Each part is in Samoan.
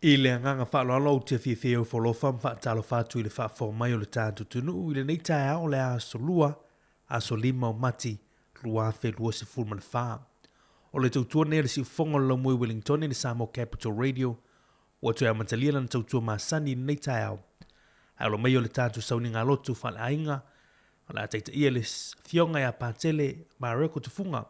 I le agaga faaaloalo ou te fiafia e ofo alofa ma faatalofa atu i le faafofoga mai o le tatou atunuu i lenei taeao o le aso Lua, aso 5 o Mati 2024. O le tautua nei a le siufofoga o le Laumua i Wellingtone i le Samoa Capital Radio ua toe amatalia lana tautua masani i lenei taeao. Ae ola mai o le tatou sauniga lotu faaleaiga o le a taitaia le Afioga ia Patele Mareko Tufuga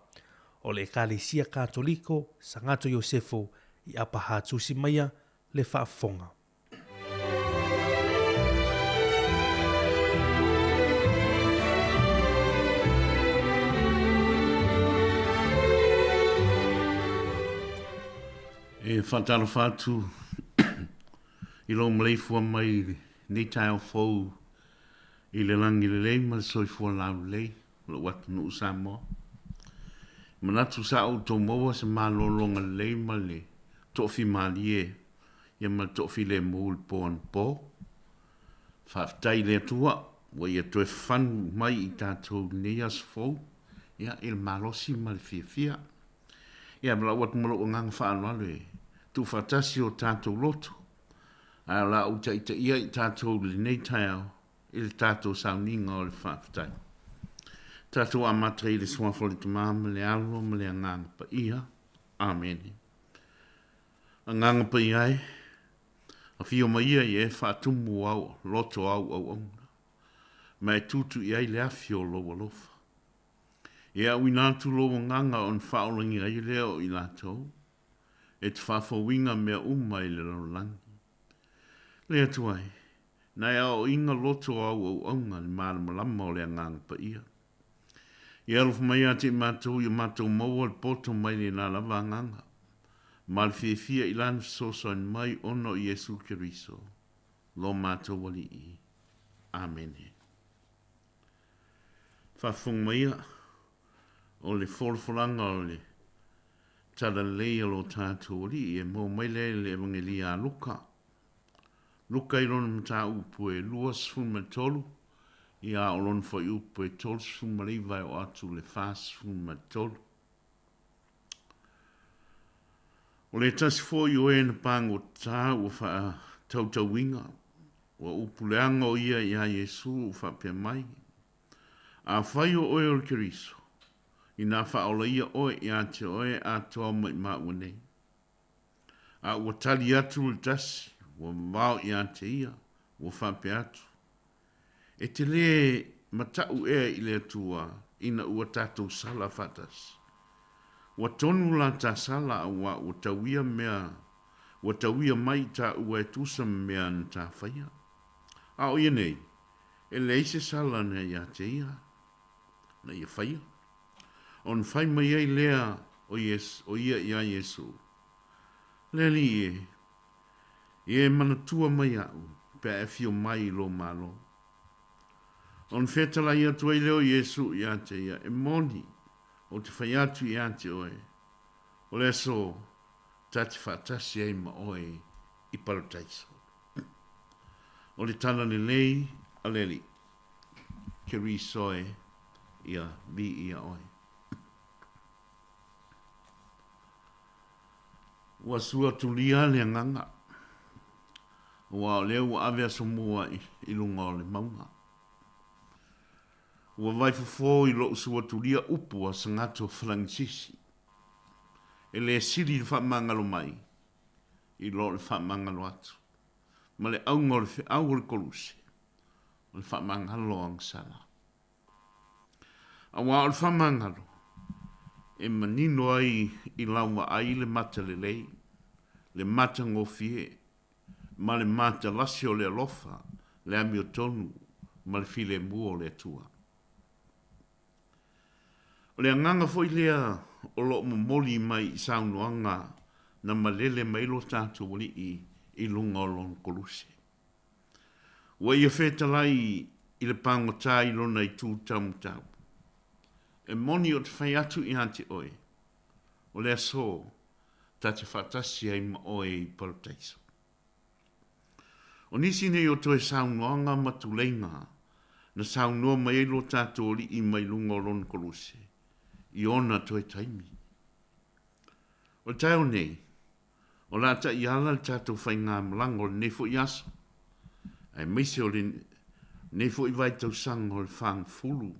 o le Ekalesia Katoliko Sagato Iosefo i Apa Hatusi maia le faafofoga. E faatalofa atu i lou maleifua mai i lenei taeao fou i le lagi lelei ma le soifua laulelei o lou atunuu Samoa. E manatu sa outou maua se malologa lelei ma le toafimalie ia ma le toafilemu i le po anapo. Faafetai i le Atua ua Ia toe fanu mai i tatou i lenei aso fou ia i le malosi ma le fiafia. Ia valaau atu ma lou agaga faaaloalo e tuufaatasi o tatou loto, ae o le a ou taitaia i tatou i lenei taeao i le tatou sauniga o le faafetai. Tatou amata i le Suafa o le Tama ma le Alo ma le Agaga Paia. Amene. Agaga Paia e, afio mai ia i e faatumu au loto au auauna, ma e tutu i ai le afi o lou alofa. E auina atu lou agaga ona faaolagia ai lea o i latou, e te faafouina mea uma i le lalolagi. Le Atua e, na e aoaoina loto o au auauna i le malamalama o le Agaga Paia. Ia alofa mai ia te i matou ia matou maua le poto mai lena lava agaga, ma le fiafia i Lana fesoasoani mai ona o Iesu Keriso, lo matou Alii. Amene. Faafofoga maia, o le folafolaga o le Talalelei a lo tatou Alii e maua mai lea i le Evagelia a Luka. Luka i lona mataupu e 23, ia a o lona fuaiupu e 39 e oo atu i le 43. O le tasi foi o e na pagota ua faatautauina, ua upu leaga o ia iā Iesu ua faapea mai, Afai o oe o le Keriso, inā faaola ia oe iā te oe atoa ma i māua nei. A ua tali atu le tasi, ua vavao iā te ia, ua faapea atu, E te lē mataʻu ea i le Atua ina ua tatou sala faatasi? Ua tonu la ta sala auā ua tauia mea, ua tauia mai i tāua e tusa ma mea na ta faia. A o ia nei, e leai se sala na iā te ia, na ia faia. Ona fai mai ai lea o Iesu, o ia iā Iesu, Le Alii e, Ia e manatua mai aʻu pe a e afio mai i lou Malo. Ona fetalai atu ai lea o Iesu iā te ia, E moni, ou te fai atu iā te oe, o le aso ta te faatasi ai ma oe i Parataiso. O le tala lelei a le Alii, Keriso e, ia viia oe. Ua suatulia le agaga, aua o lea ua ave aso mua i luga o le mauga. Ua vaifofo i lou suatulia upu a Sagato Falagisisi, e le sili le faamagalo mai i lo le faamagalo atu, ma le auga o le feau o le koluse, o le faamagalo agasala. Aua o le faamagalo, e manino ai i lau vaai le mata lelei, le matagofie, ma le matalasi o le alofa, le amiotonu ma le filemu o le Atua. O le agaga foi lea o lo o momoli mai i saunoaga na malele mai lo tatou Alii i luga o Lona Koluse. Ua ia fetalai i le pagota i lona itu taumatau. E moni o te fai atu iā te oe, o le aso ta te faatasi ai ma oe i Parataiso. O nisi nei o toe saunoaga ma tuleiga na saunoa mai ai lo tatou Alii mai luga o Lona Koluse i ona toe taimi. O le taeao nei, O le a taʻiala le tatou faigamalaga o lenei foi aso, aemaise o lenei foi vaitausaga o le fagafulu,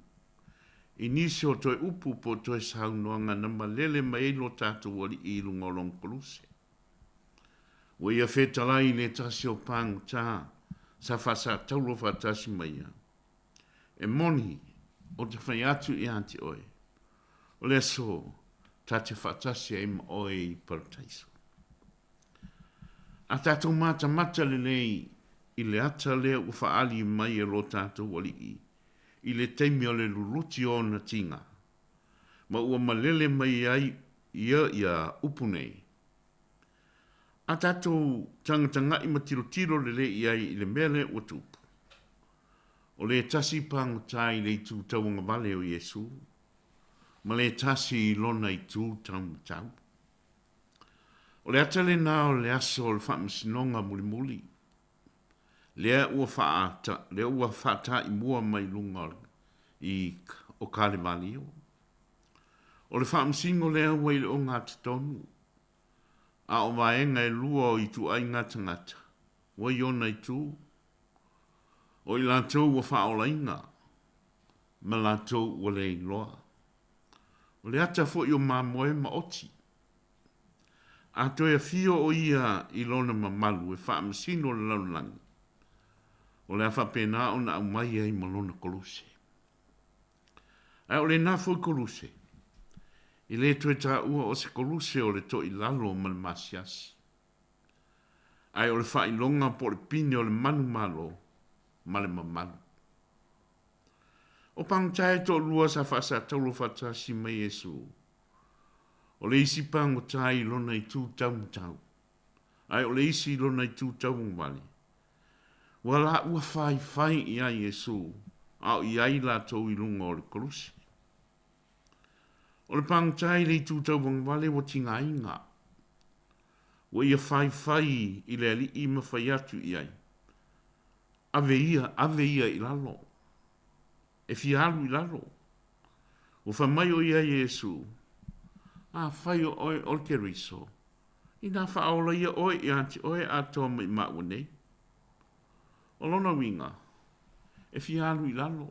i nisi o toe upu po o toe saunoaga na malele mai ai lo tatou Alii i luga o Lona Koluse. Ua ia fetalai i le tasi o pagota sa faasatauro faatasi ma ia, E moni, ou te fai atu ia te oe, o le aso ta te faatasi ai ma oe i Parataiso. A tatou matamata lelei i le ata lea ua faaali mai e lo tatou Alii i le taimi o le luluti o ona tiga, ma ua malele mai ai ia ia upu nei, A tatou tagatagaʻi ma tilotilo lelei i ai i le mea lea ua tupu, o le tasi pagota i le itu tauagavale o Iesū, ma le tasi i lona itu taumatau. O le ata lena o le aso o le faamasinoga mulimuli, lea ua faa, lea ua faataimua mai luga o, i, o Kalevalio. O le faamasino lea ua i le ogatotonu, a o vaega e lua o ituaiga tagata ua i ona itu, o i latou ua faaolaina ma latou ua le iloa. O le ata foi o mamoe ma oti. A toe afio o ia i lona mamalu e faamasino le lalolagi, o le a faapena ona aumai ai ma lona koluse. Ae o lena foi koluse, e le toe taua o se koluse o le toilalo ma le masiasi, ae o le faailoga po o le pine o le manumalo ma le mamalu. O pagota e toalua sa faasataulo faatasi ma Iesu, o le isi pagota i lona itu taumatau, ae o le isi i lona itu tauagavale. Ua laua faifai iā Iesu a o i ai latou i luga o le koluse. O le pagota i le itu tauagavale ua tigaina. Ua ia faifai i le Alii ma fai atu i ai, Ave ia, ave ia i lalo. E fia alu i lalo. Ua fai mai o ia Iesu, Afai o oe o le Keriso, inā faaola ia oe ia te oe atoa ma i maua nei. O lona uiga, e fia alu i lalo,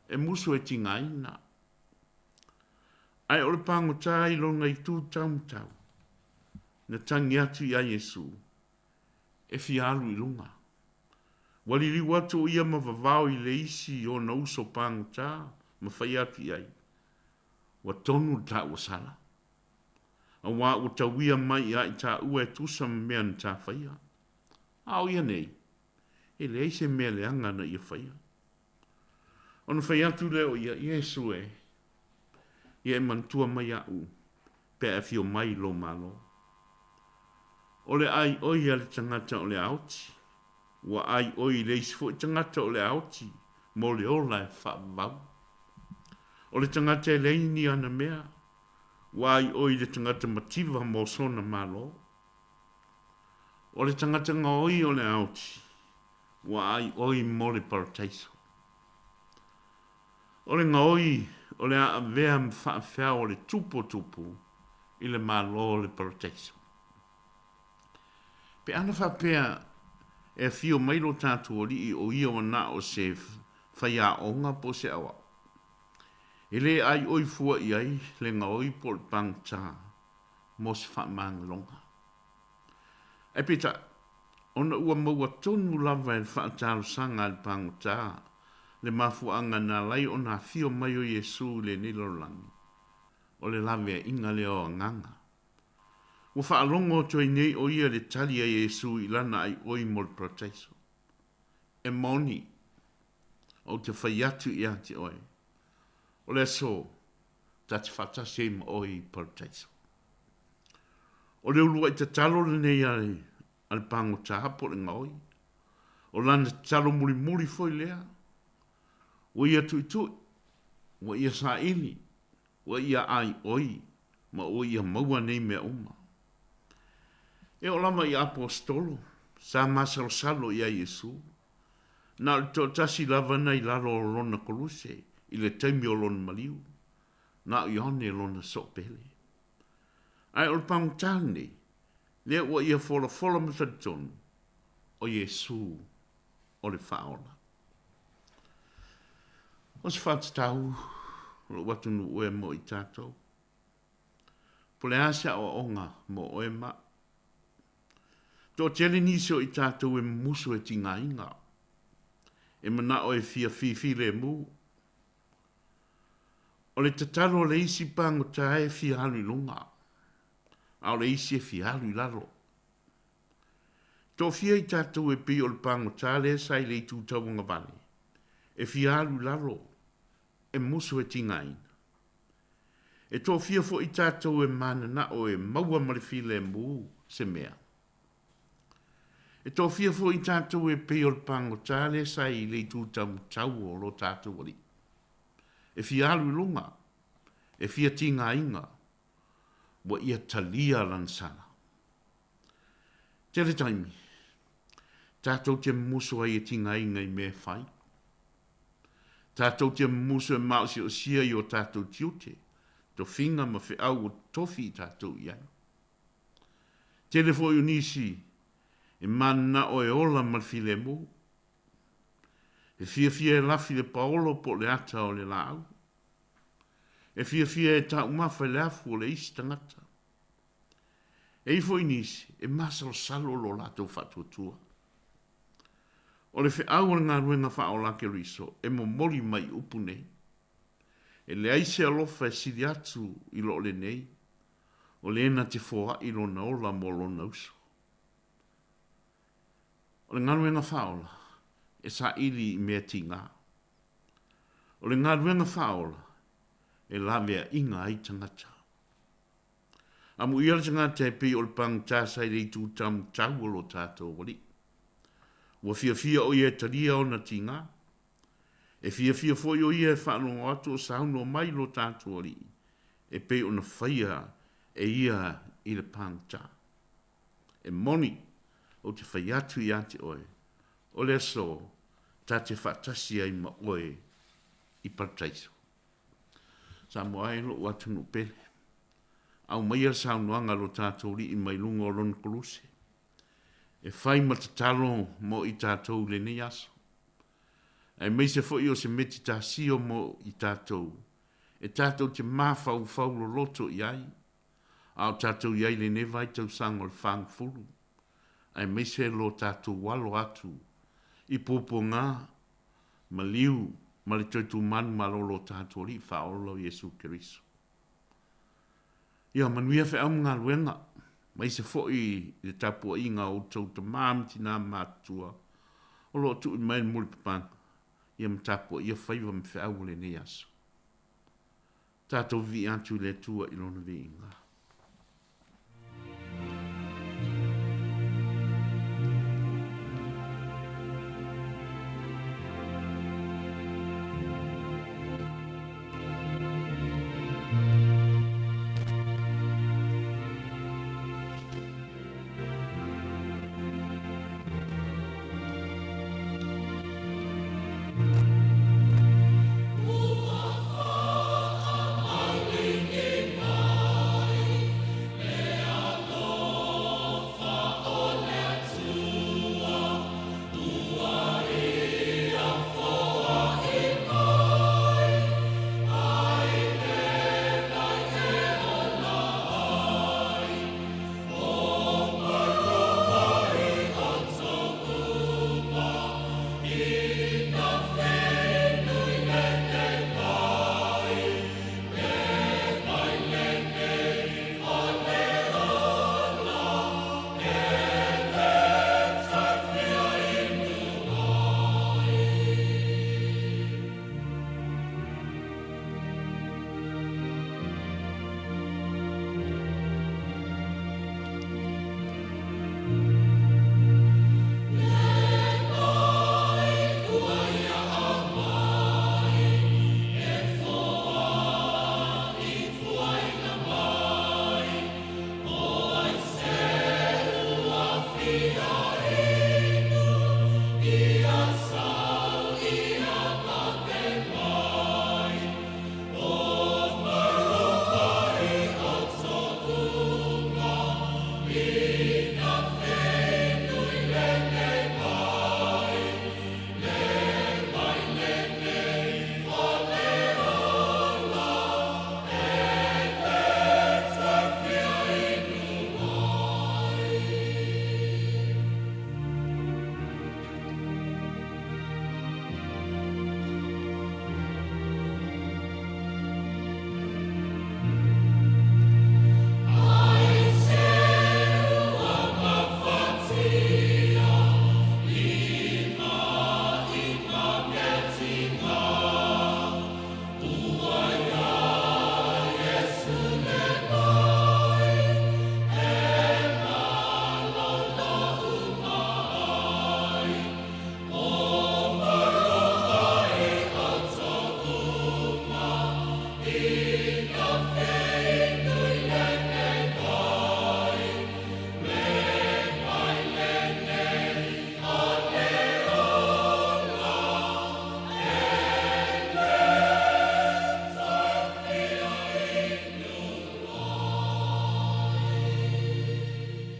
e musu e tigaina. Ae o le pagota i lona itu taumatau, na tagi atu iā Iesu, e fia alu i luga. Ua liliu atu o ia ma vavao i le isi o ona uso pagota ma fai atu i ai, Ua tonu le taua sala, auā ua tauia mai ia i tāua e tusa ma mea na tā faia. A o ia nei, e leai se mea leaga na ia faia. Ona fai atu lea o ia, Iesu e, ia e manatua mai iaʻu pe a e afio mai i lou Malo. O le ʻai ʻoi a le tagata o le aoti, ua ʻai ʻoi i le isi foi tagata o le aoti mo le ola e faavavau. O le tagata e leai ni ana mea, ua ʻai ʻoi i le tagata mativa mo sona malo. O le tagata gaoi o le aoti, ua ʻai ʻoi mo le parataiso. O le gaoi o le a avea ma faafeao o le tupu o tupu i le Malo o le Parataiso. Pe ana faapea e afio mai lo tatou Alii o ia ua na o se faiaoga po o se aoao, e le ʻai ʻoi fua i ai le gaoi po o le pagota mo se faamagaloga. Ae peitai, ona ua maua tonu lava e le faatalosaga a le pagota le mafuaaga na ala ai ona afio mai o Iesu i lenei lalolagi, o le laveaiga lea o agaga. Ua faalogo atu ai nei o ia i le tali a Iesu i lana aioi mo le Parataiso. E moni, ou te fai atu ia te oe, o le aso ta te faatasi ai ma oe i Parataiso. O le uluai tatalo lenei a le, a le pagota po o le gaoi. O lana tatalo mulimuli foi lea. Ua ia tuitui, ua ia saili, ua ia aioi, ma ua ia maua nei mea uma. E oo lava i Aposetolo, sa masalosalo iā Iesu. Na o le toatasi lava na i lalo o lona koluse i le taimi o lona maliu, na o Ioane lona soopele. Ae o le pagota lenei, Lea ua ia folafola ma talitonu, o Iesu o le Faaola. O se faatatau o lou atunuu e mo i tatou. Po o le a se aoaoga mo oe ma au. Toatele nisi o i tatou e musu e tigaina, e manao e fia fifilemu. O le tatalo a le isi pagota e fia alu i luga, a o le isi e fia alu i lalo. Toafia i tatou e pei o le pagota lea sa i le itu tauagavale, e fia alu i lalo, e musu e tigaina. E toafia foi tatou e mananao e maua ma le filemu se mea. E toafia foi tatou e pei o le pagota lea sa i le itu taumatau o lo tatou Alii. E fia alu i luga, e fia tigaina, ua ia talia lana sala. Tele taimi, tatou te musu ai e tigaina i mea e fai. Tatou te musu e maosiosia i o tatou tiute, tofiga ma feau ua tofi i tatou i ai. Tele foi o nisi e mananao e ola ma le filemu. E fiafia e lafi le paolo po o le ata o le laau. E fiafia e taumafa i le afu o le isi tagata. E i ai foi nisi e masalosalo lo latou faatuatua. O le feau o le galuega faaola a Keriso e momoli mai i upu nei, E leai se alofa e sili atu i lo lenei, o le na te foai lona ola mo lona uso. O le galuega faaola e saili i mea tiga. O le galuega faaola e laveaiga ai tagata. Amuia le tagata e pei o le pagota sa i le itu taumatau o lo tatou Alii. Ua fiafia o ia e talia ona tiga. E fiafia foi o ia e faalogo atu o saunoa mai lo tatou Alii e pei ona faia e ia i le pagota. E moni, ou te fai atu ia te oe, o le aso ta te faatasi ai ma oe i Parataiso. Samoa e lou atunuu pele. Aumaia le saunoaga a lo tatou Alii mai luga o Lona Koluse, e fai ma tatalo mo i tatou i lenei aso, aemaise foi o se metitasio mo i tatou e tatou te mafaufau loloto i ai, a o tatou i ai i lenei vaitausaga o le fagafulu, aemaise lo tatou alo atu i puapuaga maliu ma le toe tumanu malolo o tatou Alii Faaola o Iesu Keriso. Ia manuia feau ma galuega, aemaise foi i le tapuaiga a outou tama ma tina matutua o lo o tui mai le mulipapaga, ia ma tapuaia faiva ma feau o lenei aso. Tatou vivii atu i le Atua i Lona viiga.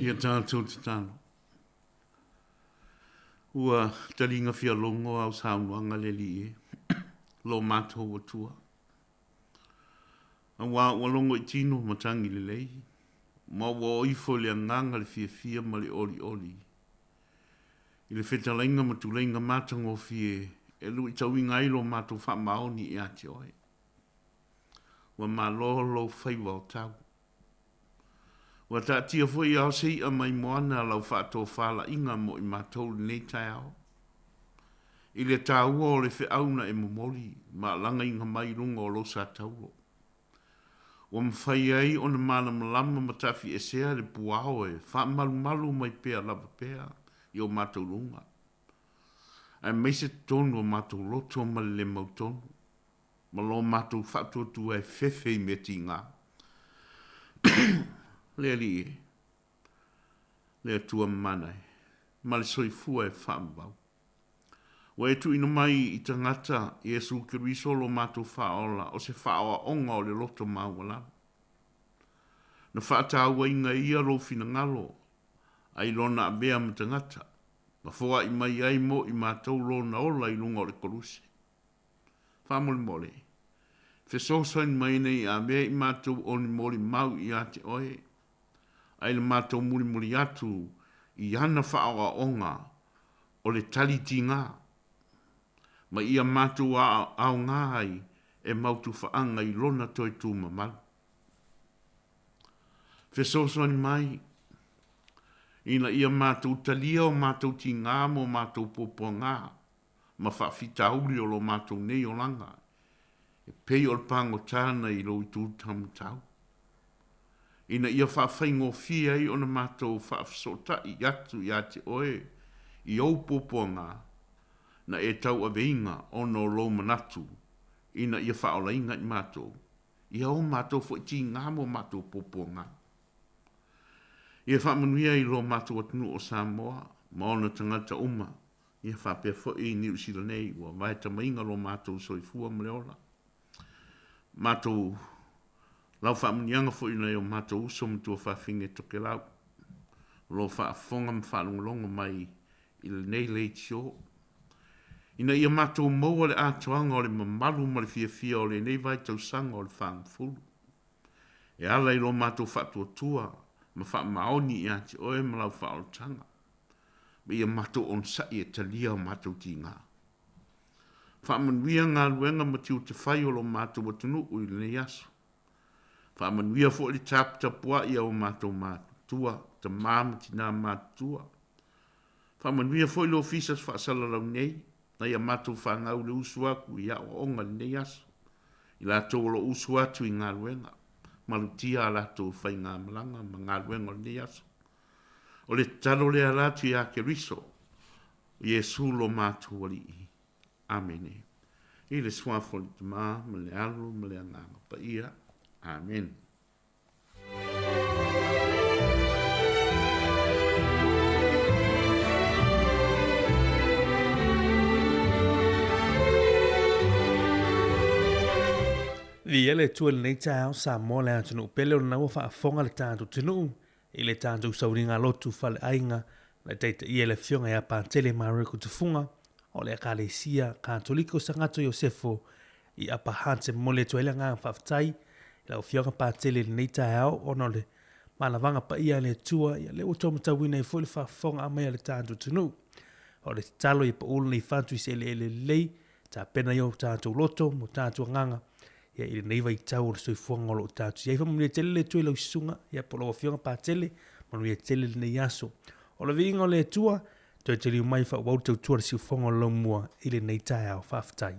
Ia tatou tatalo. Ua taliga fialogo au saunoaga le Alii e, lo matou Atua. Auā ua logo i tino matagi lelei, ma ua oo ifo i le agaga le fiafia ma le olioli, i le fetalaiga ma tuleiga matagofie e luitauina ai lo matou faamaoni ia te oe. Ua malo lou faiva o tau. Ua taatia foi i ao se i'a mai moana lau faatofalaiga mo i matou i lenei taeao. I le taua o le feau na e momoli ma alagaina mai i luga o lou sataulo, ua mafai ai ona malamalama ma tafiesea le puao e faamalumalu mai pea lava pea i o matou luga, aemaise totonu o matou loto ma le le mautonu. ma lo matou faatuatua e fefe i mea tiga. Le Alii e, le Atua mamana e, ma le soifua e faavavau. Ua e tuuina mai i tagata Iesu Keriso lo matou Faaola o se faaoaoga o le loto maualalo. Na faatauaina e ia lou finagalo ai lona avea ma tagata, ma foai mai ai mo i matou lona ola i luga o le koluse. Faamolemole, fesoasoani mai ina ia avea i matou o ni molimau ia te oe, a i le matou mulimuli atu i ana faaoaoga o le tali tiga, ma ia matou aoga ai e mautufaaga i lona toe tu mamalu. Fesoasoani mai ina ia matou talia o matou tiga ma o matou puapuaga ma faafitauli o lo matou nei olaga, e pei o le pagota na i lou itu taumatau, ina ia faafaigofie ai ona matou faafesootai atu ia te oe i ou puapuaga na e tauaveina ona o lou manatu ina ia faaolaina i matou, ia o matou foi tiga ma o matou puapuaga. Ia faamanuia i lo matou atunuu o Samoa ma ona tagata uma. Ia faapea foi i Niu Sila nei ua vaetamaina lo matou soifua ma le ola. Matou lau faamuniaga foi i nai o matou uso ma tuafafine Tokelau o lo o faafofoga ma faalogologo mai i lenei leitio, ina ia matou maua le atoaga o le mamalu ma le fiafia o lenei vaitausaga o le fagafulu, e ala i lo matou faatuatua ma faamaoni ia te oe ma lau faaolataga. Ma ia matou onosai e talia o matou tiga. Faamanuia galuega ma tiute fai o lo matou atunuu i lenei aso. Faamanuia foi le taputapuai a o matou matutua, tama ma tina matutua. Faamanuia foi le Ofisa Faasalalau nei, nai a matou fanau le usu atu i aoaoga i lenei aso, i latou o lo o usu atu i galuega, malutia a latou faigamalaga ma galuega o lenei aso. O le tatalo lea ala atu ia Keriso, o Iesu lo matou Alii. Amene. I le Suafa o le Tama ma le Alo ma le Agaga Paia. Amene. Viia le Atua i lenei taeao Samoa le atunuu pele o lena ua faafofoga le tatou atunuu i le tatou sauniga lotu faleaiga na taitaia e le Afioga ia Patele Mareko Tufuga o le Ekalesia Katoliko o Sagato Iosefo i Upper Hutt. E momoli atu ai le agaga faafetai i lau Afioga Patele i lenei taeao ona o le malavaga paia a le Atua, ia lea ua toe matauina ai foi le faafofoga mai a le tatou atunuu. O le tatalo ia pau lenei fatu i se eleele lelei, tapena ai o tatou loto ma o tatou agaga ia, i lenei vaitau o le soifuaga o lo o tatou i ai. Faamanuia tele le Atua i lau susuga, ia po o lau Afioga Patele, manuia tele lenei aso. O le viiga o le Atua, toe taliu mai faaauau le tautua a le siufofoga o le laumua i lenei taeao. Faafetai.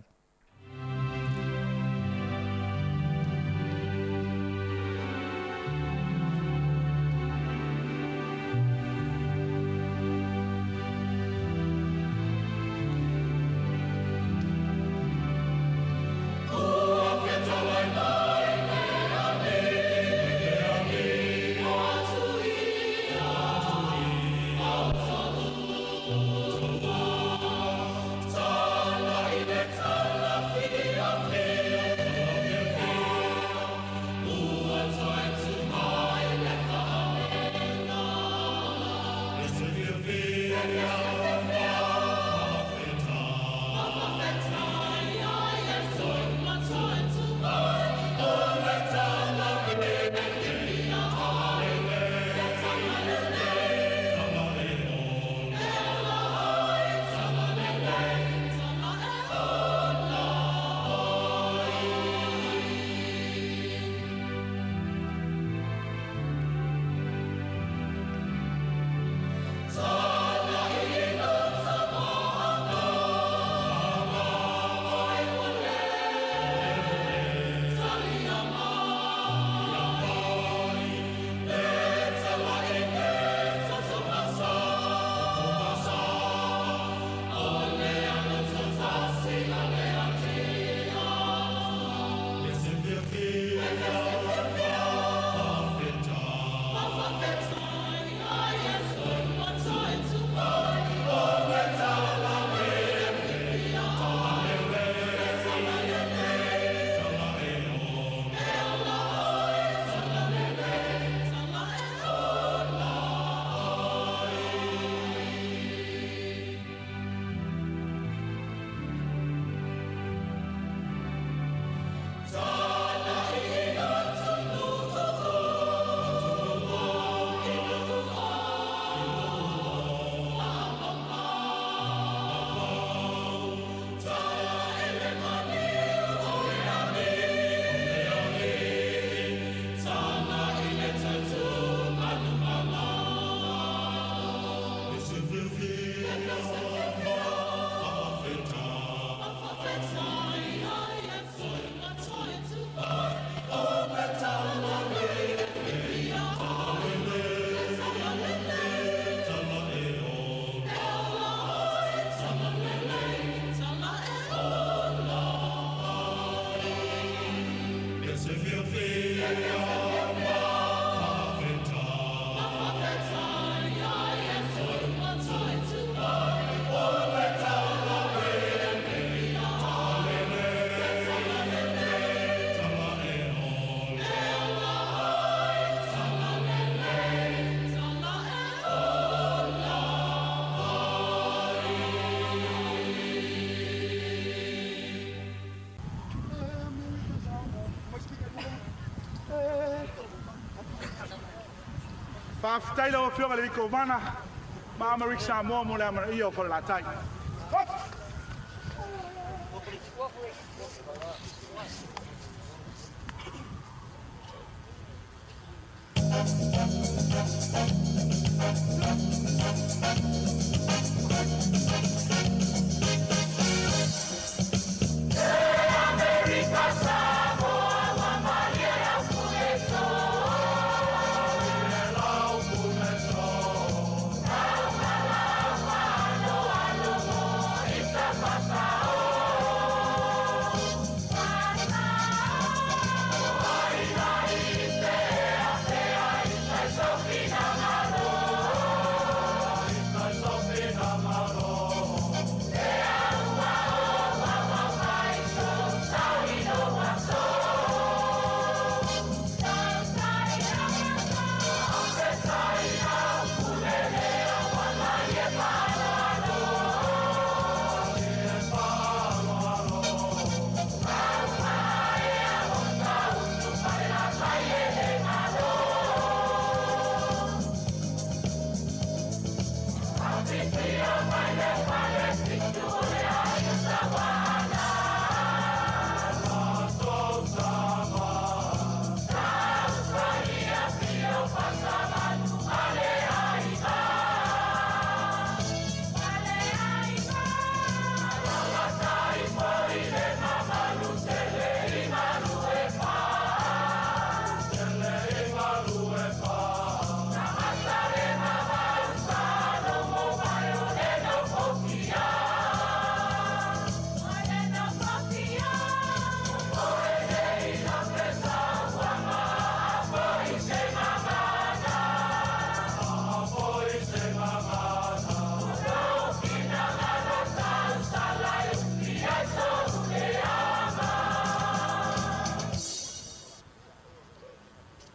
Faafetai lau Afioga i le Kovana ma Amerika Samoa mo le amanaia o Falelatai.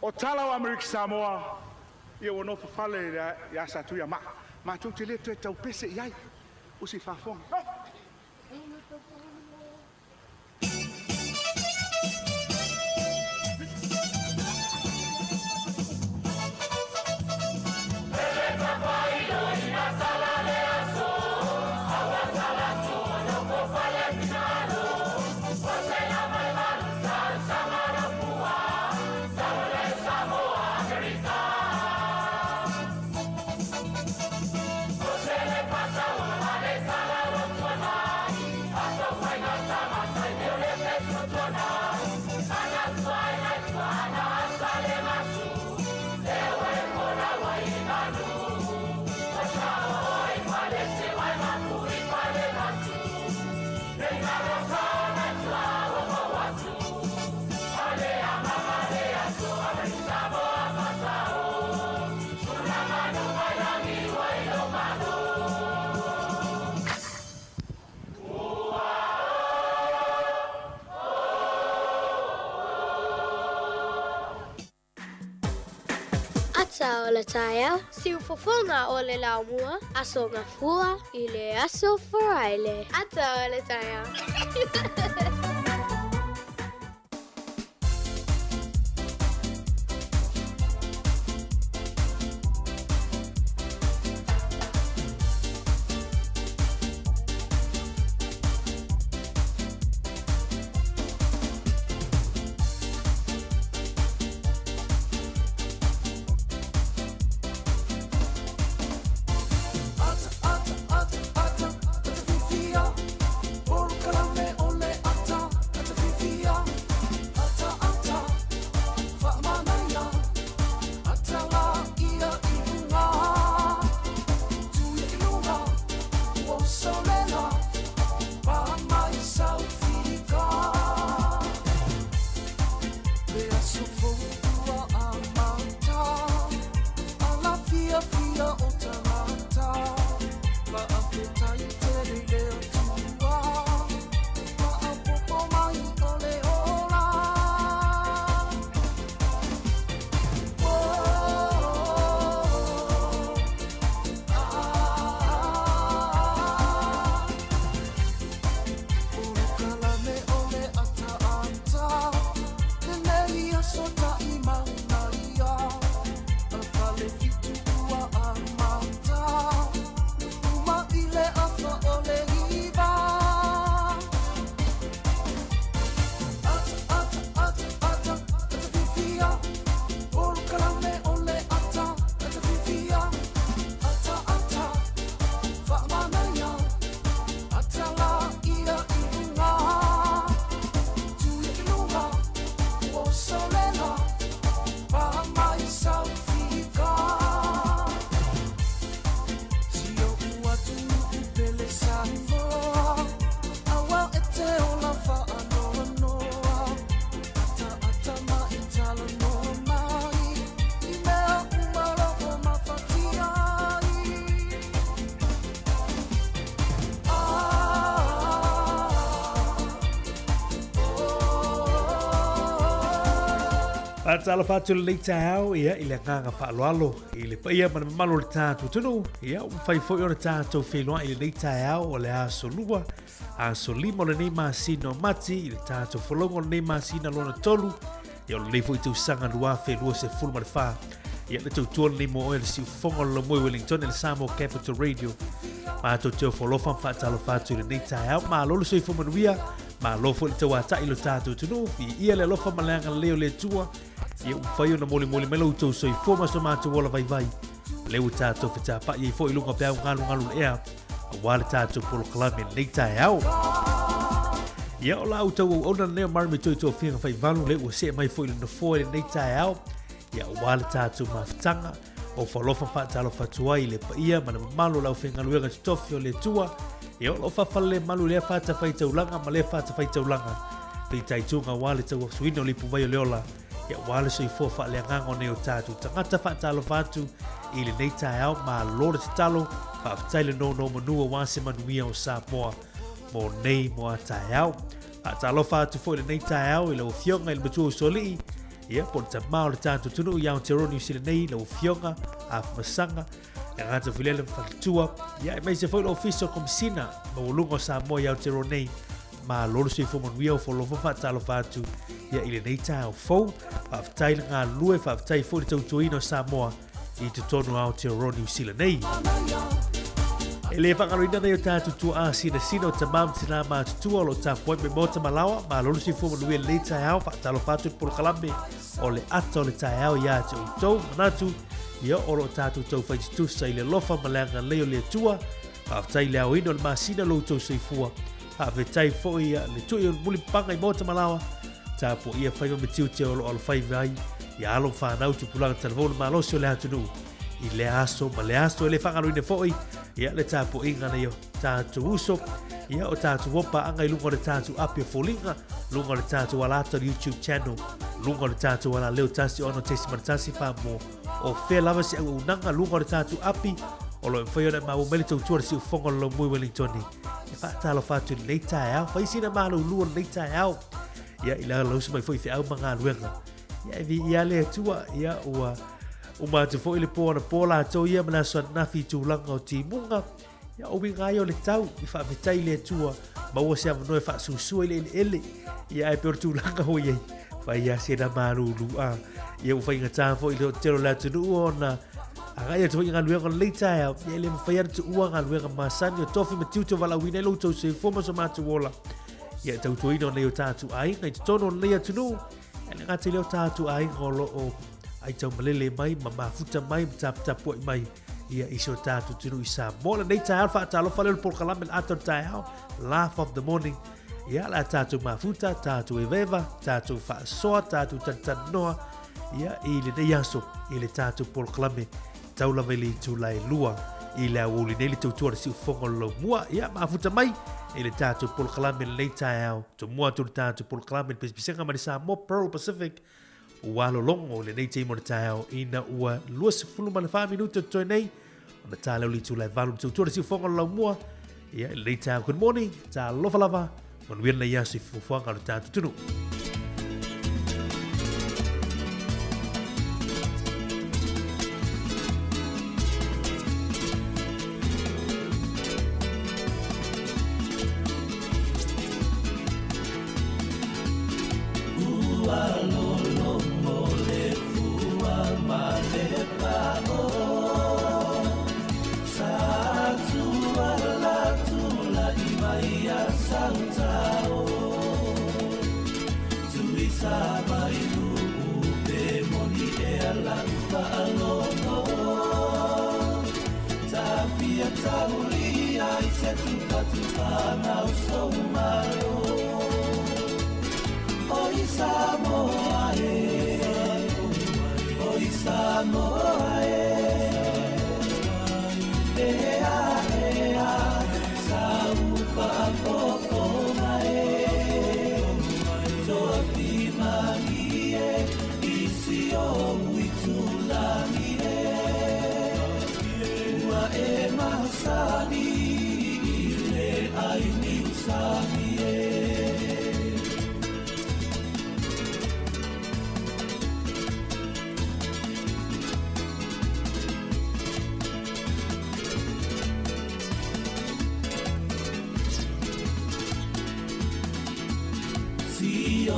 O tala o Amerika Samoa, ia ua nofo fale iā Satuiamaa, matou te le toe taupese i ai, o se faafofoga. Ata o le taeao, siufofoga o le laumua, Aso Gafua i le Aso Faraile. Ata o le taeao. Ata, ata, ata, ata, ata fifia. Polokalame o le ata Faatalofa atu i lenei taeao, ia, i le agaga faaaloalo i le paia ma le mamalu o le tatou atunuu. Ia, ua mafai foi ona tatou feiloai i lenei taeao o le aso Lua, aso 5 o lenei masina o Mati, i le tatou folauga o lenei masina lona tolu, ia, o lenei foi tausaga 2024. Ia, le tautua lenei mo oe le siufofoga o le Laumoi Wellington i le Samoa Capital Radio. Matou te ofo alofa ma faatalofa atu i lenei taeao. Malo le soifua manuia. Malo foi le tauatai i lo tatou atunuu. Viia le alofa ma le agalelei o le Atua. Ia ua mafai ona molimoli mai lo outou soifua ma so matou ola vaivai. Lea ua tatou fetapai ai foi i luga o peau galugalu le ea, aua le tatou polokalame i lenei taeao. Ia, o la outou auauna lenei o Marmy Toi Tofiga Faivalu, lea ua see mai foi i le nofoa i lenei taeao, ia aua le tatou mafutaga. Ofo alofa faatalofa atu ai i le paia ma le mamalu o le aufaigaluega totofi o le Atua, ia o lo o faafalelemalu i lea fatafaitaulaga ma lea fatafaitaulaga, fitaituga aua le tauasuina o le ipuvai o le ola, ia aua le soifua faaleagaga o nei o tatou tagata. Faatalofa atu i lenei taeao, malo le tatalo, faafetai le nonomanu aua se manuia o Samoa mo nei mo a taeao. Faatalofa atu foi i lenei taeao i lau Afioga i le Matua Usoalii, ia po o le tama o le tatou atunuu i Aotearoa Niu Sila nei, lau Afioga Afamasaga, le gata foi lea le faletua, ia aemaise foi le Ofisa o Komisina Maualuga o Samoa i Aotearoa nei. Malo le soifua manuia o folofa faatalofa atu ia i lenei taeao fou. Faafetai le galulue, faafetai foi le tautuaina o Samoa i totonu o Aotearoa Niu Sila nei. E le faagaloina nei o tatou tuaa sinasina o tamā ma tinā matutua o lo o tapuai mai maota ma laoa. Malo le soifua manuia i lenei taeao, faatalofa atu i le polokalame o le ata o le taeao iā te outou. Manatu, ia o lo o tatou taufai tutusa i le alofa ma le agalelei o le Atua. Faafetai i le aoina o le masina lo outou soifua. Faafetai foi ia le tui o le mulipapaga i maota ma laoa. Tapuaia faiva ma tiute o lo o alofaiva ai ia alo ma fanau tupulaga talavou le malosi o le atunuu i lea aso ma lea aso. E le faagaloina foi ia le tapuaiga na ia tatou uso ia o tatou opaaga i luga o le tatou api o foliga, luga o le tatou alata o le YouTube channel, luga o le tatou ala leo 106.1 wha o fea lava se auaunaga luga o le tatou api o lo o mafai ona e maua mai le tautua le siufofoga o le Laumui Wellingtoni. E faatalofa atu i lenei taeao, fai sina malulu o lenei taeao. Ia, i le lausa mai foi i feau ma galuega. Ia, e viia le Atua, ia, ua uma atu foi le po anapo latou ia ma le aso ananafi i tulaga o timuga. Ia, o uiga ai o le tau, i faafetai i le Atua, maua se avanoa e faasusua i le eleele. Ia, ae pei o le tulaga ua i ai, fai lava sina malulu. A, ia, ua faigata foi i le toatele o le atunuu ona agai atu foi i galuega o lenei taeao. Ia, e le mafai lava ona tuua galuega masani o tofi ma tiute o valaauina ai lo outou soifua ma so matou ola. Ia, e tautuaina o nei o tatou aiga i totonu o lenei atunuu. E le gata i lea o tatou aiga o lo o aitaumalele mai ma mafuta mai ma taputapuai mai ia i si o tatou atunuu i Samoa. Lenei taeao le faatalofa lea o le polokalame le ata o le taeao, Laugh of the Morning. Ia, la tatou mafuta, tatou evaeva, tatou faasoa, tatou tanitaninoa, ia, i lenei aso, i le tatou polokalame tau lava i le itula e 2 i le aoauli nei le tautua le siufofoga o le laumua. Ia, mafuta mai i le tatou polokalame lenei taeao. Tomua atu le tatou polokalame le pisipisiga mai le Samoa Pearl Pacific ua alologo i lenei taimi o le taeao ina ua 24 minute o totoe nei ona tā leo le itula e 8 le tautua le siufofoga o le laumua. Ia, i lenei taeao, good morning, talofa lava, manuia lenei aso i fuafuaga o le tatou atunuu.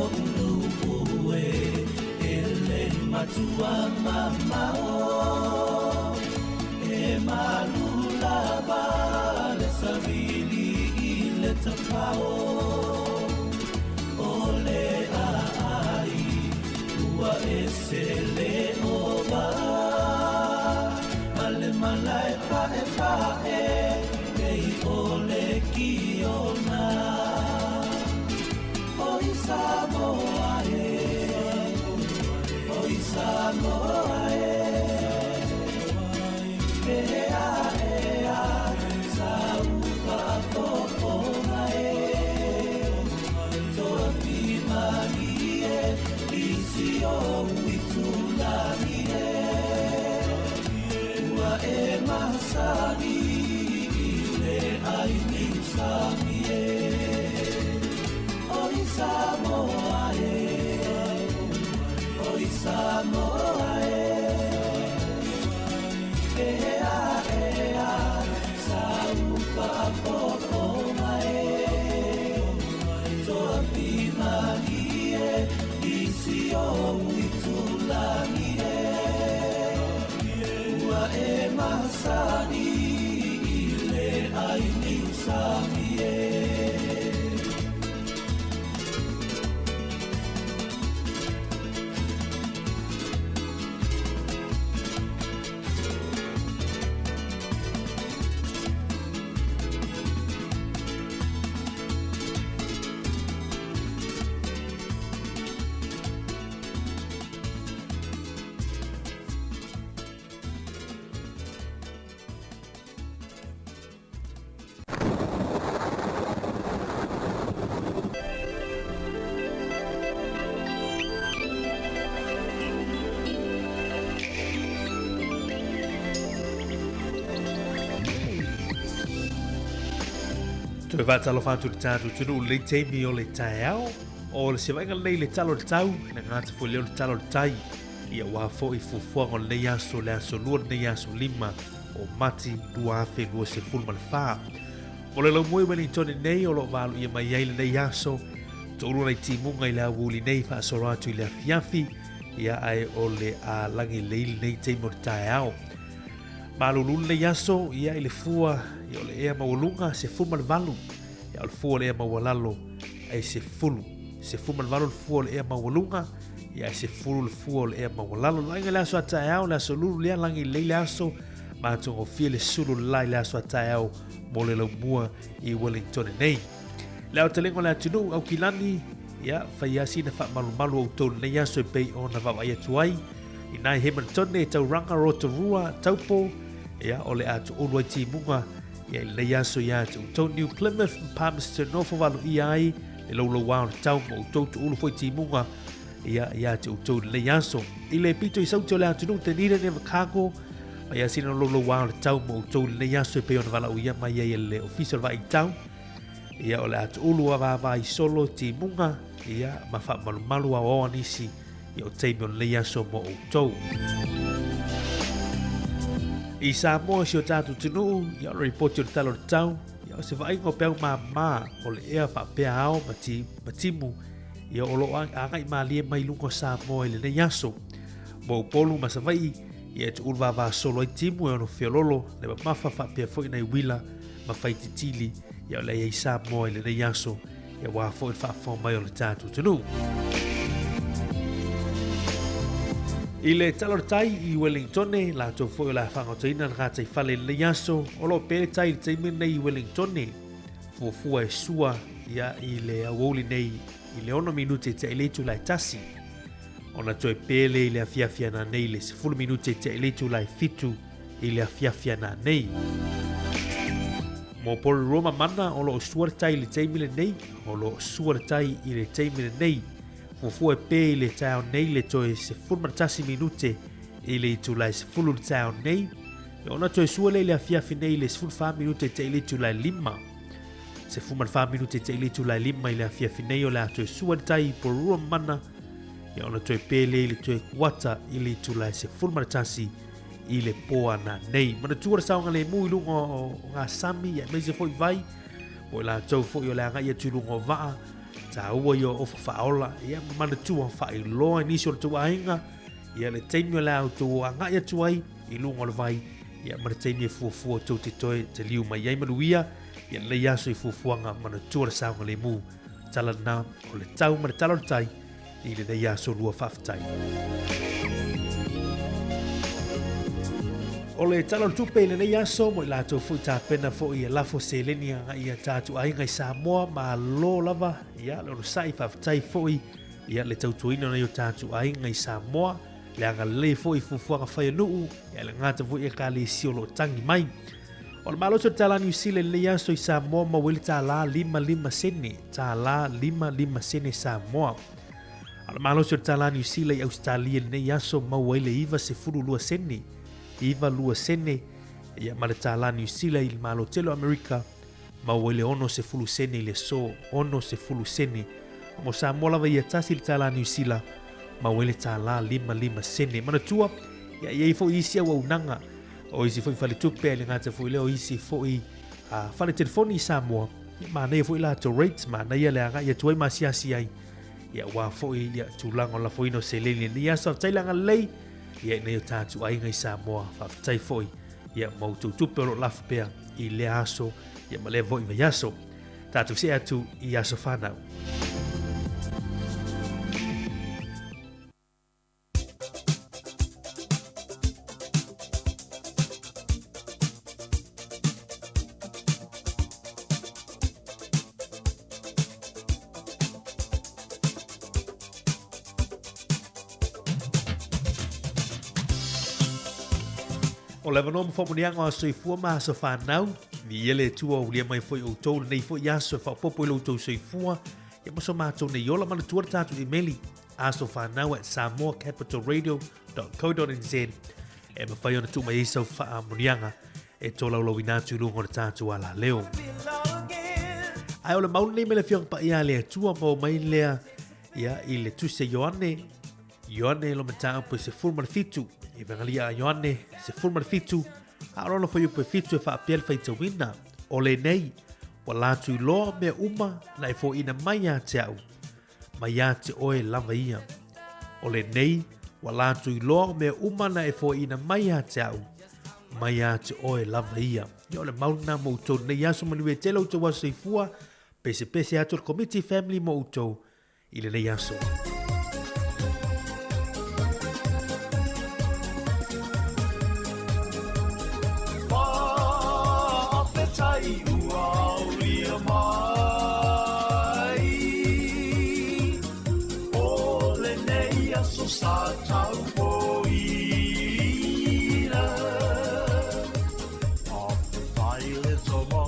oʻu nuʻu e E le matua mamao E malu lava le savili i le tafao O le aai ua ese le ova Ma le malae paepae pei o le kiona Oi Samoa e Oi Samoa e Ea ea sau faafofoga e Toafimalie i si ou itulagi e Ua e masani i le ʻai niusami e Oi Samoa e Oi Samoa e Ea ea sau faafofoga e Toafimalie i si ou itulagi e Ua e masani i le ʻai niusami e. Toe faatalofa atu i le tatou atunuu i lenei taimi o le taeao. O le sevaaiga lenei i le tala o le tau, le gata foi lea o le tala o le tai. Ia aua foi fuafuaga o lenei aso, le aso lua lenei aso 5 o Mati 2024. Mo le laumua i Wellington nei o lo o valoia mai ai lenei aso, toalua nai timuga i le aoauli nei faasolo atu i le afiafi, ia ae o le a lagi lelei lenei taimi o le taeao. Malulu lenei aso, ia i le fua ia o le ea maualuga 18, ia o le fua o le ea maualalo e 10. 18 le fua o le ea maualuga, ia e 10 le fua o le ea maualalo. Laga le aso a taeao, le aso lulu lea, lagi lelei le aso, matagofie le sulu le la i le aso a taeao mo le laumua i Wellington nei. Le aotelega o le atunuu, Aukilani, ia, fai lava sina faamalumalu o outou i lenei aso e pei ona vaavaai atu ai. I nai Hamiltone, Tauranga, Rotorua, Taupo, ia, o le a tuulu ai timuga ia i lenei aso ia te outou. New Plymouth ma Palmerston North o valoia ai le loulouā o le tau ma outou tuulu foi timuga ia ia te outou i lenei aso. I le pito i sauti o le atunuu, Dunedin e Invercargill, mai a sina loulouā o le tau ma outou i lenei aso e pei ona valaauia mai ai e le Ofisa o le Vaai Tau. Ia o le a tuulu a vāvā i solo timuga, ia ma faamalumalu aoaoa nisi ia o taimi o lenei aso mo outou. I Samoa si o tātou atunuu, ia o le ripoti o le tala o le tau, ia o se vaaiga o peau māmā o le ea faapea ao ma, ti, ma timu, ia o lo o agai mālie mai lunga o Samoa i lenei aso. Mo Upolu ma Savaii, ia e tuulu vāvā solo ai timu e ono feololo, le mamafa faapea foi nai uila ma whaititili, ia o le ai Samoa i lenei aso, ia wā foi le faafofoga mai o le tātou atunuu. I le tala o le tai i Wellingtone, latou foi o le a whangotaina le gātai fale i lenei aso, o lo o pē le tai i le taimi lenei i Wellingtone. Fuafua e sua ia i le aoauli nei i le 6 minute tea i le itula e tasi. Ona toe pē le i le afiafi ana nei le 10 minute tea i le itula e 7 i le afiafi ana nei. Mō Porirua ma Mana, o lo o sua le tai i le taimi lenei, o lo o sua le tai i le taimi lenei. Fuafua e pē i le taeao nei le toe 11 minute i le itula e 10 i le taeao nei, e ona toe sua lea i le afiafi nei i le 14 minute tea i le itula e 5. 14 minute tea i le itula e 5 i le afiafi nei o le a toe sua le tai i Porirua ma Mana, ia ona toe pē lea i le toe kuata i le itula e 11 i le poana nei. Manatua le saogalemu i luga o ngā sami, aemaise foi vai, mo i latou foi o le agai atu i luga o vaa, Taua ia o ofa faaola, ia ma manatua faailoa i nisi o le tou aiga, ia le taimi o le a outou o agai atu ai i luga o le vai, ia ma le taimi e fuafua tou te toe taliu mai ai manuia, ia lenei aso i fuafuaga manatua le saogalemu. Tala lena o le tau ma le tala o le tai i lenei aso lua faafetai. O le Tala o le Tupe i lenei aso mo i latou foi tapena foi e lafo seleni agai ia tatou aiga i Samoa, malo lava ia le onosai, faafetai foi ia le tautuaina o nai o tatou aiga i Samoa, le agalelei foi i fuafuaga fai a nuu, ia le gata foi ekalesia o lo o tangi mai. O le malosi o le tālā Niu Sila i lenei aso i Samoa maua ai le tālā 55 sene, tālā 55 sene Samoa. A o le malosi o le tālā Niu Sila i Ausetalia i lenei aso maua ai le 92 sene, 92 sene, ia ma le tālā Niu Sila i le Malo Tele o Amerika maua ai le 60 sene i le aso, 60 sene. A mo Samoa lava ia tasi le tālā Niu Sila maua ai le tālā 55 sene. Manatua, ia i ai foi isi auaunaga O isi foi faletupe e le gata foi lea o isi foi uh, fale telefoni i Samoa. Ia manaia foi latou rates, manaia le agai atu ai ma asiasi ai. Ia ua foi ia tulaga o lafoina o seleni lenei aso. Faafetai le agalelei ia i nei o tatou aiga i Samoa. Faafetai foi ia ma outou tupe o lo o lafo pea i lea aso ia ma lea foi vaiaso. Tatou see atu i aso whanau. O le avanoa ma faamanuiaga o aso soifua ma aso fanau, viia le Atua ua ulia mai foi outou lenei foi aso e faaopoopo i lo outou soifua, ia ma so matou nei ola. Manatua le tatou imeli asofanau at samoacapitalradio.co.nz e mafai ona tuu mai ai sau faamanuiaga e tolaulauina atu i luga o le tatou alaleo. Ae o le mau lenei mai le Afioga Paia a le Atua maua mai lea ia, i le tusi a Ioane, Ioane lo mataupu e 17, Evangelia a Ioane 17, a o lona fuaiupu e 7 e faapea le faitauina, o lenei, ua latou iloa mea uma na e foaiina mai ia te au, mai ia te oe lava ia. O lenei, ua latou iloa o mea uma na e foaiina mai ia te au, mai ia te oe lava ia. Ia o le mau lena mo outou lenei aso, manuia tele outou aso soifua, pesepese atu le Komiti Family mo outou i lenei aso. Faafetai ua aulia mai O lenei aso sa taupoina Faafetai le tama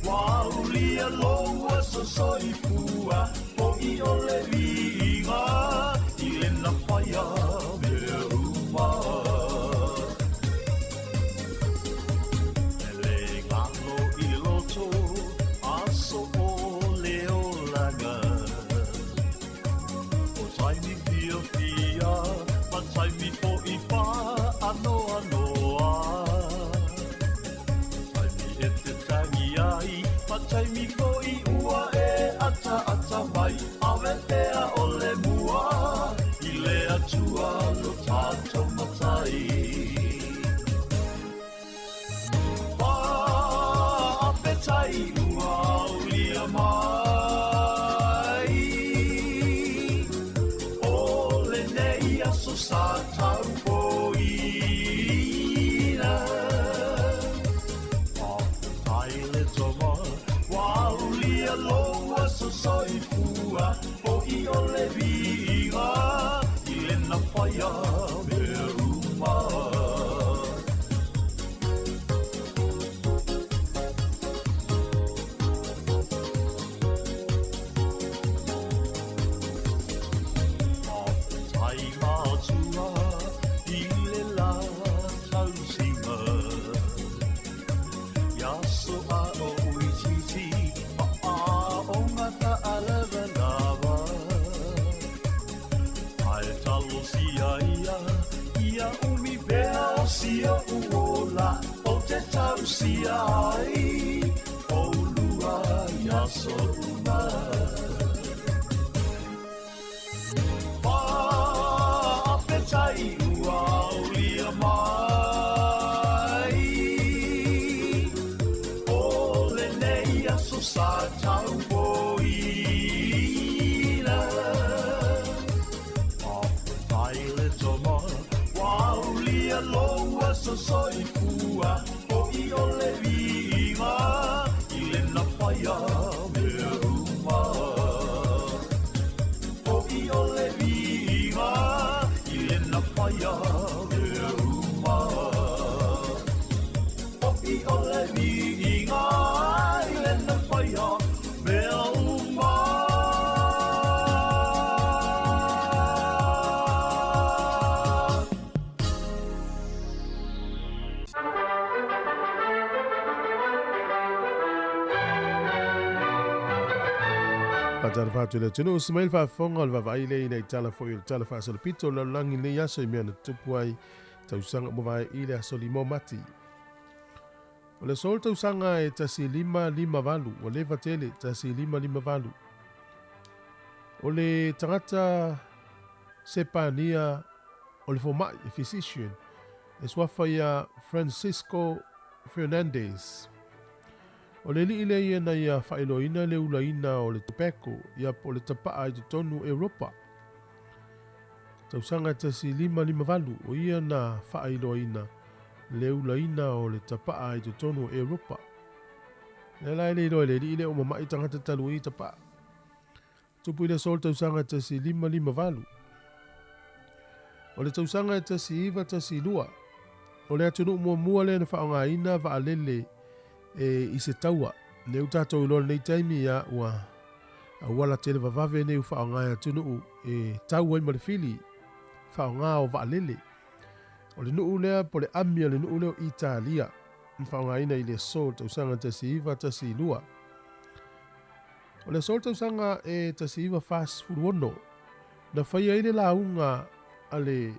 ua aulia lou aso soifua Fo'i o le viiga i lena faia mea uma. E le galo i le loto, aso o le olaga. O taimi fiafia, ma taimi fo'i whaanoanoa. Taimi e te tangi ai, ma taimi fo'i ua e ataata mai, Ave pea o le mua i le Atua lo tatou Matai. Faafetai ua aulia mai o lenei aso sa taupoina. Faafetai le tama ua aulia lou aso soifua, fo'i o le viiga i lena faia mea uma. Faafetai matua i le la tausiga. Ia so a o uititi ma a o ngata alavalava. Ae talosia ia, ia umi pea o sia uola o te tausia ai o lua ia so uma. soifua Fo'i o le viiga i lena faia mea uma Fo'i o le viiga i lena faia mea uma Fo'i o le viiga i lena faia mea uma. Faatalofa atu i le atunuu se mai le faafofoga o le vaavaai lea ina i tala foi o le tala faasolopito o le lalolagi i lenei aso i mea na tutupu ai tausaga ua mavae i le aso 5 o Mati. O le aso o le tausaga e 1558, ua leva tele, 1558. O le tagata Sepania o le fomai, e physician, e suafa ia Francisco Fernandez. O le alii lea ia na ia faailoaina le ulaina o le tobacco ia po o le tapaa i totonu o Europa. Tausaga 1558, o ia na faailoaina le ulaina o le tapaa i totonu o Europa. Lea la e le iloa e le alii lea ua mamai tagata talu ai i tapaa. Tupu i le aso o le tausaga 1558. O le tausaga 1912, o le atunuu muamua lea na faaaogaina vaalele e i se taua. Lea ua tatou iloa i lenei taimi, ia, ua auala televavave nei ua faaaoga e atunuu e tau ai ma le fili, faaaoga o vaalele. O le nuu lea po o le ami o le nuu lea o Italia na faaaogaina i le aso o le tausaga 1912. O le aso o le tausaga e 1946, na faia ai le lauga a le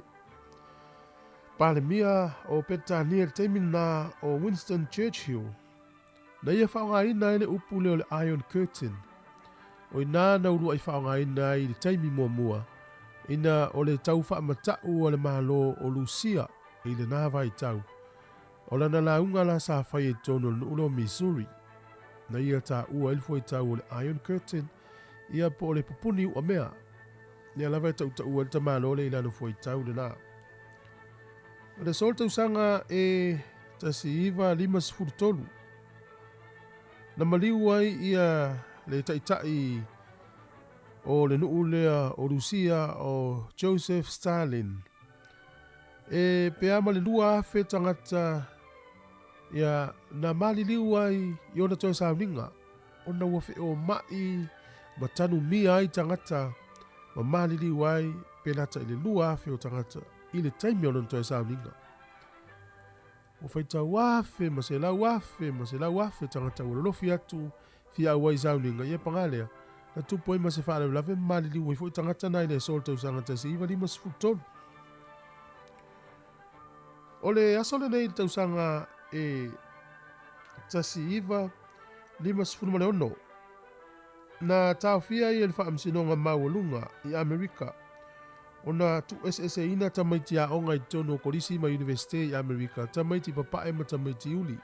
Palemia o Peretania i le taimi lena o Winston Churchill, na ia faaaogaina ai le upu lea o le Iron Curtain. O i ina na uluai faaaogaina ai i le taimi muamua ina o le tau faamata'u a le Malo o Lusia i lena vaitau. O lana lauga la sa faia i totonu o le nuu lea o Missouri, na ia taua ai le fuaitau o le Iron Curtain, ia po o le pupuni uamea. Lea lava e tautaua ai le tamaloa lea i lana fuaitau lena. O le aso o le tausaga e 1953, na maliu ai ia le taitai o le nuu lea o Lusia o Joseph Stalin. E pe a ma le 2,000 tagata ia na maliliu ai i ona toe sauniga ona ua feomai ma tanumia ai tagata ma maliliu ai pe lata i le 2,000 o tagata i le taimi o lona toe sauniga. Ua faitau afe ma selau afe ma selau afe tagata ua lolofi atu fia auai i sauniga, ia paga lea, na tupu ai ma se faalavelave ma maliliu ai foi tagata na i le aso o le tausaga 1953. O le aso lenei i le tausaga e 1956, na taofia ai e le Faamasinoga Maualuga i Amerika ona tuueseeseina tamaiti aoga i totonu o kolisi ma Iunivesite i Amerika, tamaiti papae ma tamaiti uli.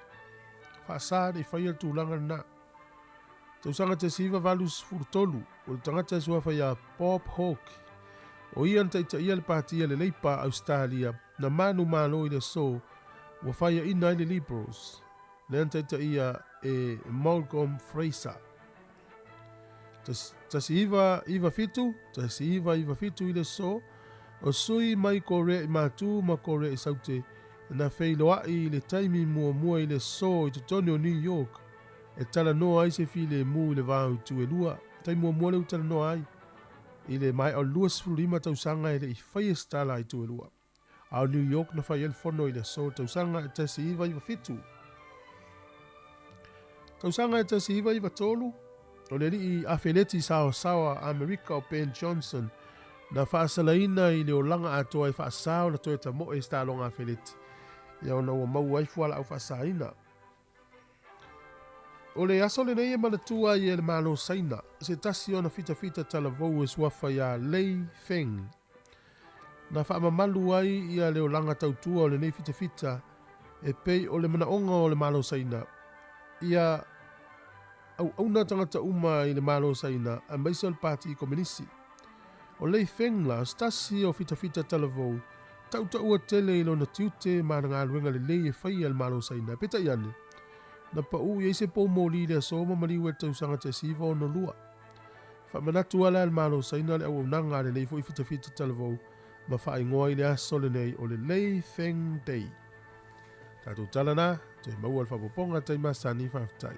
Faasa ne i faia le tulaga lena. Tausaga 1983, o le tagata e suafa ia Bob Hawke, o ia na taitaia le Pati a le Leipa a Ausetalia na manumalo i le aso ua faiaina ai le Liberals, lea na taitaia e Malcolm Fraser. 1997, 1997 i le aso, o sui mai Korea i Matu ma Korea i Saute na feiloai i le taimi muamua i le aso i totonu o New York e talanoa ai se filemu i le va o itu e lua. Taimi muamua lea ua talanoa ai i le maea o le 25 tausaga e le i faia se tala a itu e lua. A o New York na fai ai le fono i le aso o le tausaga e 1997. Tausaga e 1993, o le alii afeleti saoasaoa a Amerika o Ben Johnson na faasalaina i le olaga atoa e faasa ona toe tamoe i se taaloga afeleti ia ona ua maua ai fualaau faasaina. O le aso lenei e manatua ai e le Malo Saina se tasi ona fitafita talavou e suafa iā Lei Feng. Na faamamalu ai ia le olaga tautua o lenei fitafita e pei o le manaoga o le Malo Saina ia auauna tagata uma i le Malo Saina aemaise o le Pati Komenisi. O Lei Feng la o se tasi o fitafita talavou tautaua tele i lona tiute ma ana galuega lelei e faia e le Malo o Saina. Peitai ane, na pau i ai se poumoli i le aso ma maliu e le tausaga 1962. Faamanatu lava la e le Malo o Saina le auaunaga a lenei foi fitafita talavou ma faaigoa i le aso lenei o le Lei Feng Day. Tatou tala na, toe maua le faaopoopoga tai masani, faafetai.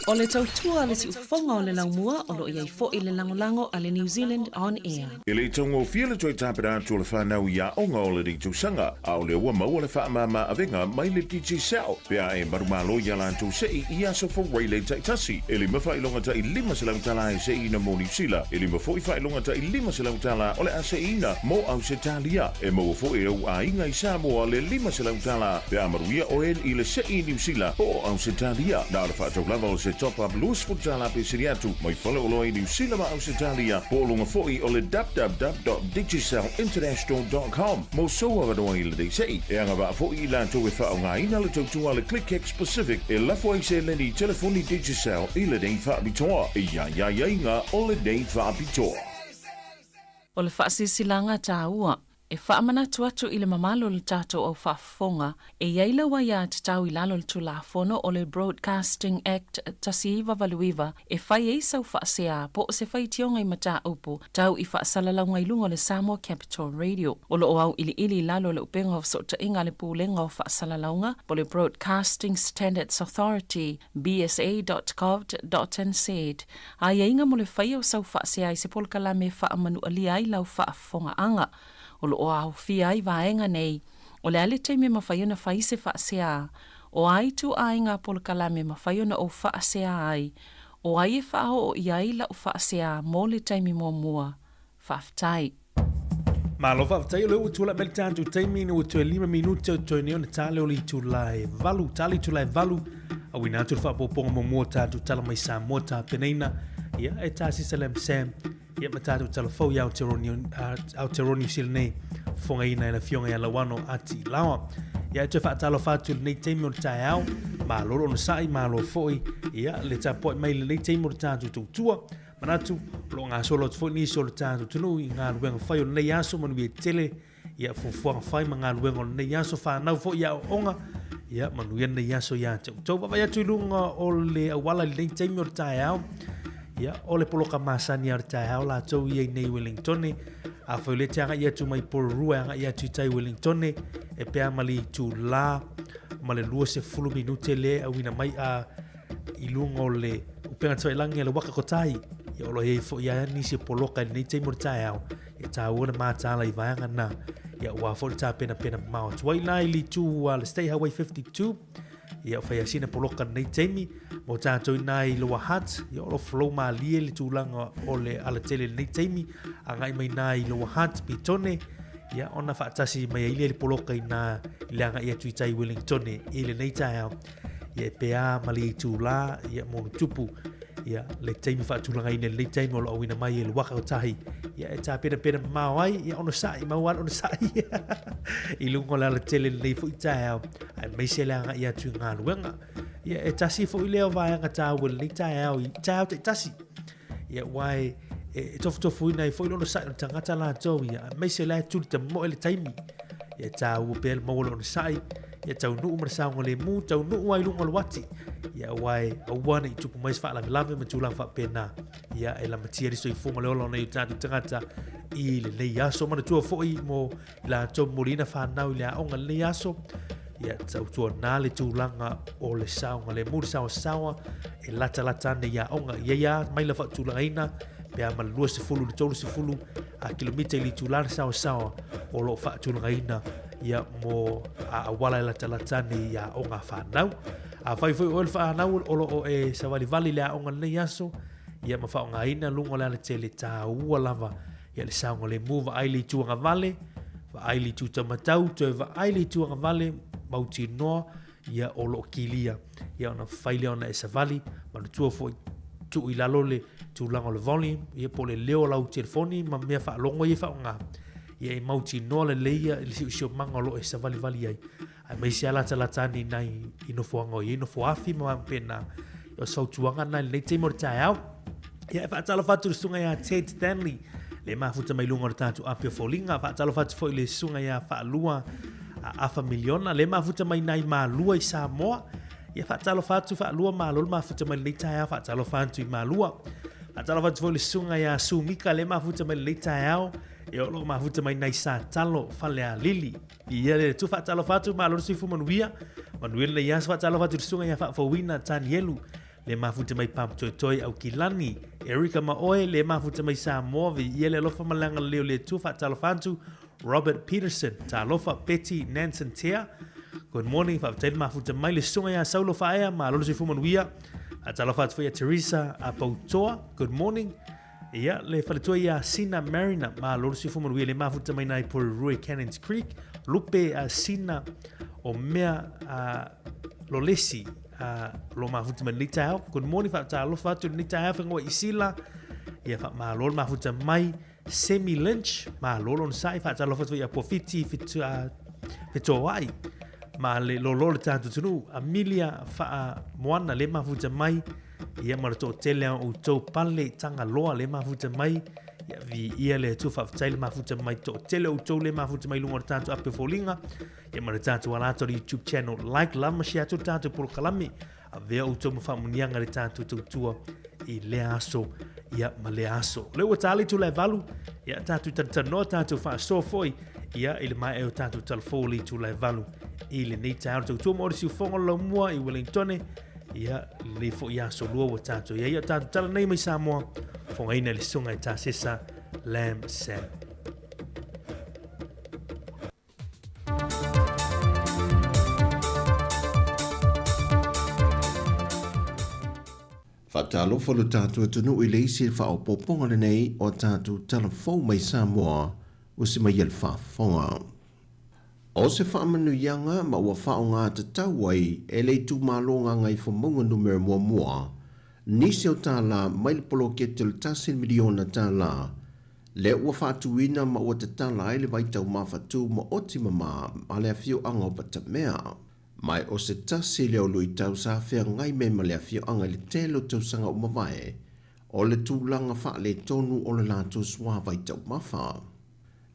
O le tautua a le siufofoga o le laumua o lo o i ai foi le lagolago a le New Zealand On Air. E le i taugofie le toe tapena atu o le whanau i aoga o lenei tausaga, a o lea ua maua le faamama avega mai le Digicel pe a e manumalo i a latou se'i i aso Fuaile taitasi. E lima faailoga tai 500 tala e se'iina mo Niu Sila, e lima foi faailoga tai 500 tala o le a se'iina mo Ausetalia. E maua foi e ou aiga i Samoa le 500 tala pe a manuia oe i le se'i i Niu Sila po o Ausetalia. Na o le faatau lava o se top-up 20 tala pe sili atu mai faleoloa i Niu Sila ma Ausetalia po o luga foi o le www.digicelinternational.com mo sou avanoa i lenei se'i. E agavaa foi i latou e faaaogaina le tautua a le ClickX Pacific e lafo ai seleni i telefoni Digicel i lenei faapitoa. E i ai aiaiga o lenei faapitoa. O le faasilasilaga taua E faamanatu atu i le mamalu o le tatou au faafofoga, e i ai lau aiatatau i lalo o le Tulafono o le Broadcasting Act 1989 e fai ai sau faasea po o se faitioga i mataupu tau i faasalalauga i luga o le Samoa Capital Radio. O lo o auiliili i lalo o le upega o fesootaiga a le Pulega o Faasalalauga po o le Broadcasting Standards Authority, bsa.govt.nz, aiaiga mo le faia o sau faasea i se polokalame e faamanualia ai lau faafofogaaga. O lo o aofia ai vaega nei, o le a le taimi e mafai ona fai se faasea, o a ituaiga polokalame e mafai ona ou faasea ai, o ai e faaoo i ai lau faasea mo le taimi muamua. Faafetai. Malo faafetai o lea ua tulai mai le tatou taimi ina ua toe 5 minute o toe nei ona tale o le itula e 8, tale itula e 8, auina atu le faaopoopoga muamua o tatou tala mai Samoa tapenaina, ia e tā Sisa Lam Sam, ia ma tatou tala fou i Aotearoa New Zealand nei, fofogaina e le afioga ia Lauano Ati Laoa. Ia e toe faatalofa atu i lenei taimi o le taeao, malo le onosai, malo foi, ia le tapuai mai i lenei taimi o le tatou tautua. Manatu, o lo o gasolo atu foi nisi o le tatou atunuu i galuega fai o lenei aso, manuia tele, ia fuafuaga fai ma galuega o lenei aso, whanau foi i aoaoga, ia manuia lenei aso ia te outou. Vaavaai atu i luga o le auala i lenei taimi o le taeao, ia o le poloka masani a le taeao latou ia i nei Wellingtone, afai o lea te agai atu mai Porirua e agai atu i tai Wellingtone, e pea ma le itulā ma le 20 minute le auina mai a i luga o le upega tafailagi a le waka kotahi, ia o lo o i ai foi a nisi e poloka i lenei taimi o le taeao, e tāua le mātāla i vaega na, ia ua foi le tāpenapena mamao atu ai la i le itu a le State Highway 52, ia o whai asina poloka lenei taimi, mo tātou inā i Lower Hutt, ia o lo flow mālie le tūlanga o le alatele lenei taimi, a ngai mai nā i Lower Hutt, Petone, ia ona whaatasi mai ai le poloka i nā i le anga i atu i tai Wellingtone i lenei taeao. Ia e pea ma le itulā, ia mo le tupu, ia le taimi faatulagaina i lenei taimi o lo o auina mai e le waka o tahi, ia e tāpenapena mamao ai, ia onosai, mau ala onosai i luga o le alatele lenei foi taeao, aemaise le agai atu i galuega. Ia e tasi foi lea o vaega taua i lenei taeao i taeao taitasi. Ia aua e, e tofutofuina ai foi le onosai o le tagata latou, ia aemaise la e tuli tamoe le taimi. Ia e tāua pea le maua o le onosai, ia taunuu ma le saogalemu, taunuu ai luga o le uati. Ia aua e aua ne i tupu mai se faalavelave ma tulaga faapena. Ia e lamatia le soifua ma le ola o nai o tatou tagata i lenei aso. Manatua foi mo i latou momoliina whanau i le aoga i lenei aso, ia tautuana le tulaga o le saogalemu, le saoasaoa e latalata ane i aoga. Ia ia mai la faatulagaina pe a ma le 20 i le 30 a kilomita i le itula le saoasaoa o lo o faatulagaina ia mo a auala e latalata ane i aoga whanau. Afai foi oe le whanau o lo o e savalivali i le aoga lenei aso, ia ma faaaogaina luga o le alatele taua lava Ia le saogalemu, vaai le itu agavale, vaai le itu taumatau, toe vaai le itu agavale, mautinoa, ia o lo o kilia. Ia ona fai lea ona e savali, manatua foi tuu i lalo le tulaga o le volume, ia po o le leo o lau telefoni ma mea faalogo ia e faaaoga. Ia e mautinoa lelei ia le siosiomaga o lo o e savalivali ai. Aemaise lava latalata ane i nai i nofoaga o i ai, nofo afi ma mea faapena. O se fautuaga lena i lenei taimi o le taeao. Ia, e faatalofa atu i le susuga ia Ted Stanley, le mafuta mai luga o le tatou api o foliga. Faatalofa atu foi i le susuga ia Faalua Afa Miliona, le mafuta mai nai Malua i Samoa. Ia, faatalofa atu Faalua, malo le mafuta mai lenei taeao, faatalofa atu i Malua. Faatalofa atu foi i le susuga ia Sumika, le mafuta mai lenei taeao, ia o lo o mafuta mai nai Satalo, Falealili. Ia le tu faatalofa atu, malo le soifua manuia. Manuia lenei aso, faatalofa atu i le susuga ia Faafouina Tanielu, Le mafuta mai Papatoetoe Aukilani, Erica ma oe, le mafuta mai Samoa, viia le alofa ma le agalelei o le Atua, faatalofa atu Robert Peterson, talofa Betty Nansen Tea, good morning, faafetai le mafuta mai le susuga ia Saulo Faaea, malo le soifua manuia, faatalofa atu foi ia Teresa Apautoa, good morning, Ia, le faletua ia Sina Mariner, malo le soifua manuia, le mafuta mai nai Porirua Cannons Creek, lupe a Sina o mea a Lolesi, a lo mafuta mai lenei taeao. Good morning, faatalofa atu lenei taeao, whengoa i Sila, ia whaamalo le mafuta mai, Semi Lynch, malo lona sai, faatalofa atu ia Pofiti Fetoai, ma le lolo le tātou tunu, Amelia Whaamoana, le mafuta mai, Ia ma le toatele a outou pale Tagaloa le mafuta mai, ia viia le Atua, faafetai le mafuta mai toatele o outou le mafuta mai luga o le tatou ape foliga, ia ma le tatou ala atu o le YouTube channel, like, love ma share atu le tatou polokalame, avea outou ma faamuniaga le tatou tautua i lea aso, ia ma lea aso. O lea ua ta le itula e 8, ia tatou talatalanoa, tatou faasoa foi, ia i le maea o tatou talafou o le itula e 8 i lenei taeao. Le tautua ma o le siufogo o le laumua i Wellingtone, Ia, lenei foi aso lua ua tatou i ai. O tatou tala nei mai Samoa, fogaina i le susuga i Tasesa Lam Sam. Faatalofa lo tatou atunuu i le isi faaopoopoga lenei o a tatou tala fou mai Samoa ua se mai e le faafofoga. O se faamanuiaga ma ua faaaoga tatau ai e le itumalo Gagaifomauga Numera Muamua nisi o tālā mai le poloketi o le $1 miliona tālā lea ua faatuina ma ua tatala ai le vaitaumafa tūmaoti mamā ma le afioaga o Patamea. Ma o se tasi lea o luitau sa feagai mea ma le afioaga i le tele o tausaga ua mavae, o le tulaga faaletonu o le latou suavai taumafa.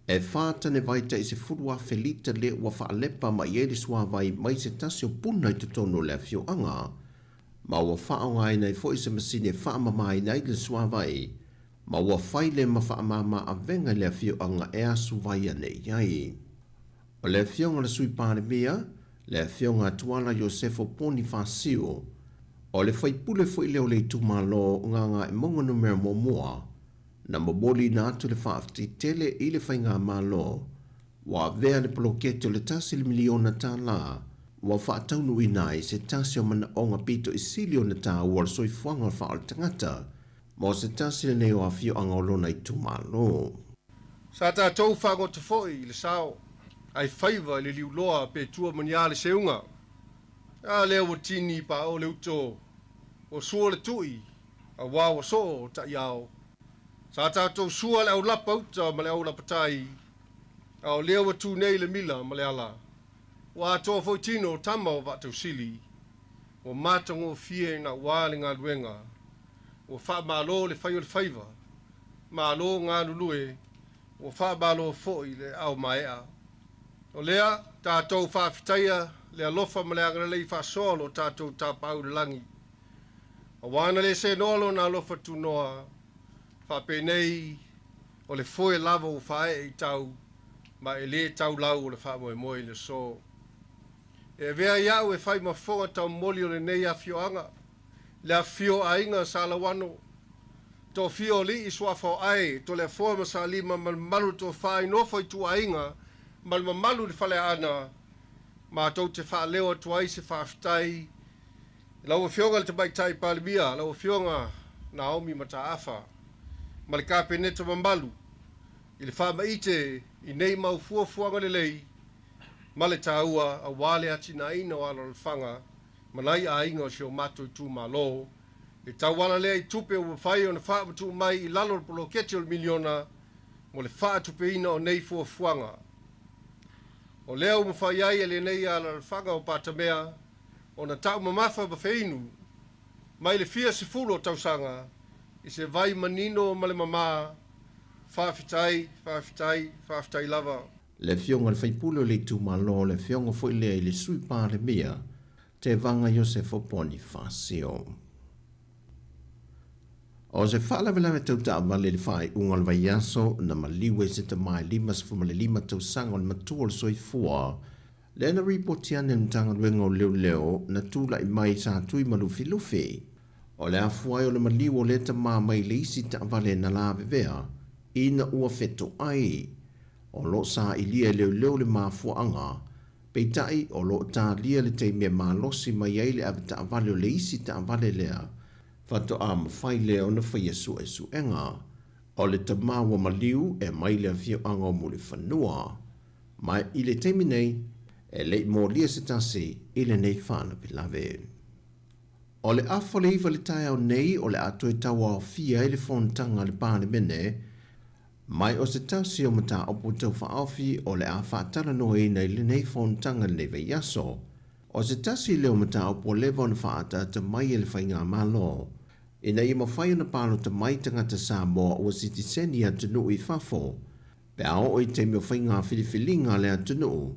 E whā tane vai tai 10,000 lita le ua whaalepa ma i ai le suavai mai se tasi o puna i totonu o le afioaga. Ma ua faaaogaina ai foi se masini e faamamaina ai le suavai, ma ua fai le ma faamama avega i le afioaga e asu vai ane i ai. O le afioga a le Sui Palemia, le afioga a Tuala Iosefo Ponifasio, o le faipule foi lea o le itumalo Gagaemauga Numera Muamua, Na momoliina atu le faafetai tele i le Faigamalo ua avea le poloketi o le $1 miliona ua faataunuuina ai se tasi o manaoga pito i sili ona taua o le soifuaga faaoletagata mo se tasi lenei o afioaga o lona itumalo. Sa tatou faagoto foi i le sao, ae faiva i le liuloa pe tua ma ni a le seuga. A lea ua tini paao le uto, ua sua le tui, Auā ua soo o taʻiao. Sa tatou sua le aulapa uta ma le aulapa tai, a o lea ua tu nei le mila ma le ala. Ua atoa foi tino o tama o Vaatausili. Ua matagofie nauā le galuega. Ua faamalo le fai o le faiva. Malo galulue, ua faamalo foi le ao maea. O lea, tatou faafetaia le alofa ma le agalelei faasoa o lo tatou Tapaau i le lagi. Auā na le senoa lona alofa tunoa, faapenei o le foe lava ua faaee i tau, ma e lē tau lau o le faamoemoe i le aso. E avea ai au e fai ma fofoga taumoli o lenei afioaga, le afifio o aiga sa Lauano, toafia o alii suafa o Ae, Toleafoa ma Salima ma le mamalu o le toafa i nofo ituaiga ma le mamalu i le Faleaana, matou te faaleo atu ai se faafetai I lau Afioga i le Tamaitai Palemia, lau Afioga Naomi Mataafa ma le Kapeneta mamalu i le faamaite i nei mau fuafuaga lelei ma le taua aua le atinaeina o alalafaga ma nai aiga o si o matou itumalo e tauala lea i tupe ua mafai ona faamatuu mai i lalo o le poloketi o le miliona mo le faatupeina o nei fuafuaga. O lea ua mafai ai e lenei alalafaga o Patamea ona taumamafa ma feinu mai le fia sefulu o tausaga i se vai manino ma le mamā, faafetai, faafetai, faafetai lava. Le Afioga i le Sui Usufono o le itumalo, le Afioga foi lea i le Sui Palemia, Tevaga Iosefo Ponifasio. O se faalavelave tau taavale i le faaiuga o le vaiaso na maliu ai se tama e 55 tausaga o le matua o le soifua, lea na ripoti ane e le Matagaluega o Leoleo na tulai mai sa tui ma Lufilufi. O le afua ai o le maliu o lea tama mai le isi taavale na lavevea ina ua fetoai. O lo o sailia e leoleo le mafuaaga Peitai, o lo o talia le taimi e malosi mai ai le avetaavale o le isi taavale lea, faatoa mafai lea ona faia suesuega. O le tama ua maliu e mai le afioaga o Mulifanua. Ma i le taimi nei, e le i molia se tasi i lenei faalavelave. O le afa o le 9 i le taeao nei o le a toe tauaofia ai le fonotaga a le Palemene, Mai o se tasi o mataupu taufaaofi o le a faatalanoaina i lenei fonotaga i lenei vaiaso. O se tasi lea o mataupu ua leva ona faaataata mai e le Faigamalo ina ia mafai ona palota mai tagata Samoa ua sitiseni i atunuu i fafo pe a oo i taimi o faiga filifiliga a le atunuu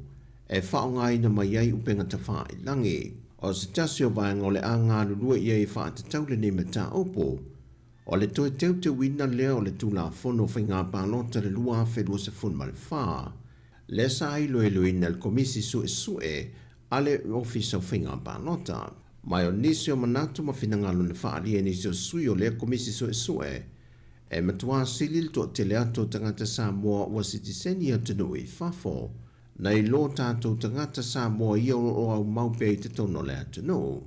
e faaaogaina mai ai upega tafailagi. O se tasi o vaega o le a galulue i ai e faatatau lenei mataupu O le toe teuteuina lea o le Tulafono o Faiga Palota le 2024, lea sa iloiloina e le Komisi Suesue a le Ofisa o Faiga Palota. Ma o nisi o manatu ma finagalo na faaalia e nisi o sui o lea Komisi Suesue, e matuā sili le toatele atu o tagata Samoa ua sitiseni i atunuu i fafo, nai lo tatou tagata Samoa ia o lo o aumau pea i totonu o le atunuu.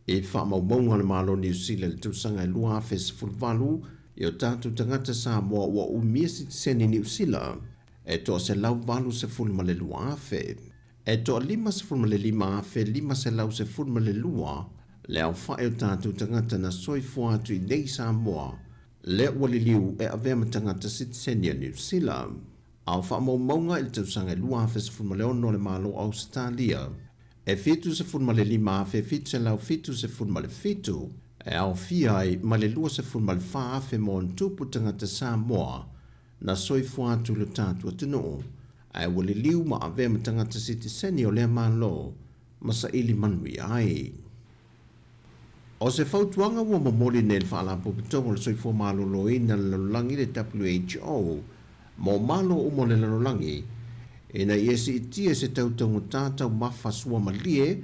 I faamaumauga a le Malo o Niu Sila i le tausaga e 2018, i o tatou tagata Samoa ua umia sitiseni Niu Sila e toa 182,000. E toa 55,512 le aofai o tatou tagata na soifua atu i nei Samoa lea ua liliu e avea ma tagata sitiseni a Niu Sila. A o faamaumauga i le tausaga e 2016 a le Malo o Ausetalia, e 75,777 e aofia ai ma le 24,000 ma ona tupu tagata Samoa na soifua atu i lo tatou atunuu, ae ua liliu ma avea ma tagata sitiseni o lea Malo ma saili manuia ai. O se fautuaga ua momoli nei e le Faalapotopotoga o le Soifua Maloloina o le Lalolagi, le WHO, mo malo uma o le lalolagi, ina ia siitia se tautaugata taumafa suamalie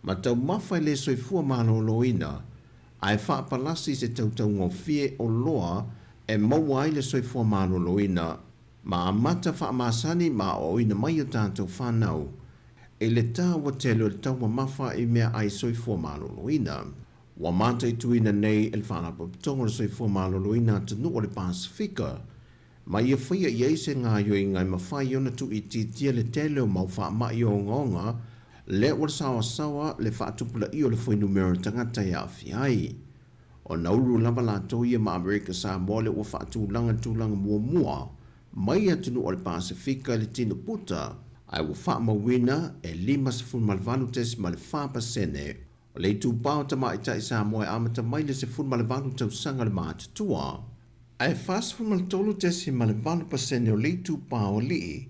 ma taumafa e le soifua maloloina, ae faapalasi se tautaugofie oloa e maua ai le soifua maloloina ma amata faamasani ma aoaoina mai o tatou fanau i le taua tele o le taumamafa i meaai soifua maloloina. Ua mataituina nei e le Faalapotopotoga o le Soifua Maloloina Atunuu o le Pasefika ma ia faia i ai se gaoioiga e mafai ona tuuitiitia le tele o mau faamai ogaoga lea ua saoasaoa le faatupulaia o le fuainumera tagata e aafia ai. O Nauru lava latou ia ma Amerika Samoa lea ua faatulaga tulaga muamua mai atunuu o le Pasefika i le tino puta, ae ua faamauina e 58.4% o le itupa o tamaitai Samoa e amata mai le 18 tausaga le matutua, ae 43.8% o le itupa o alii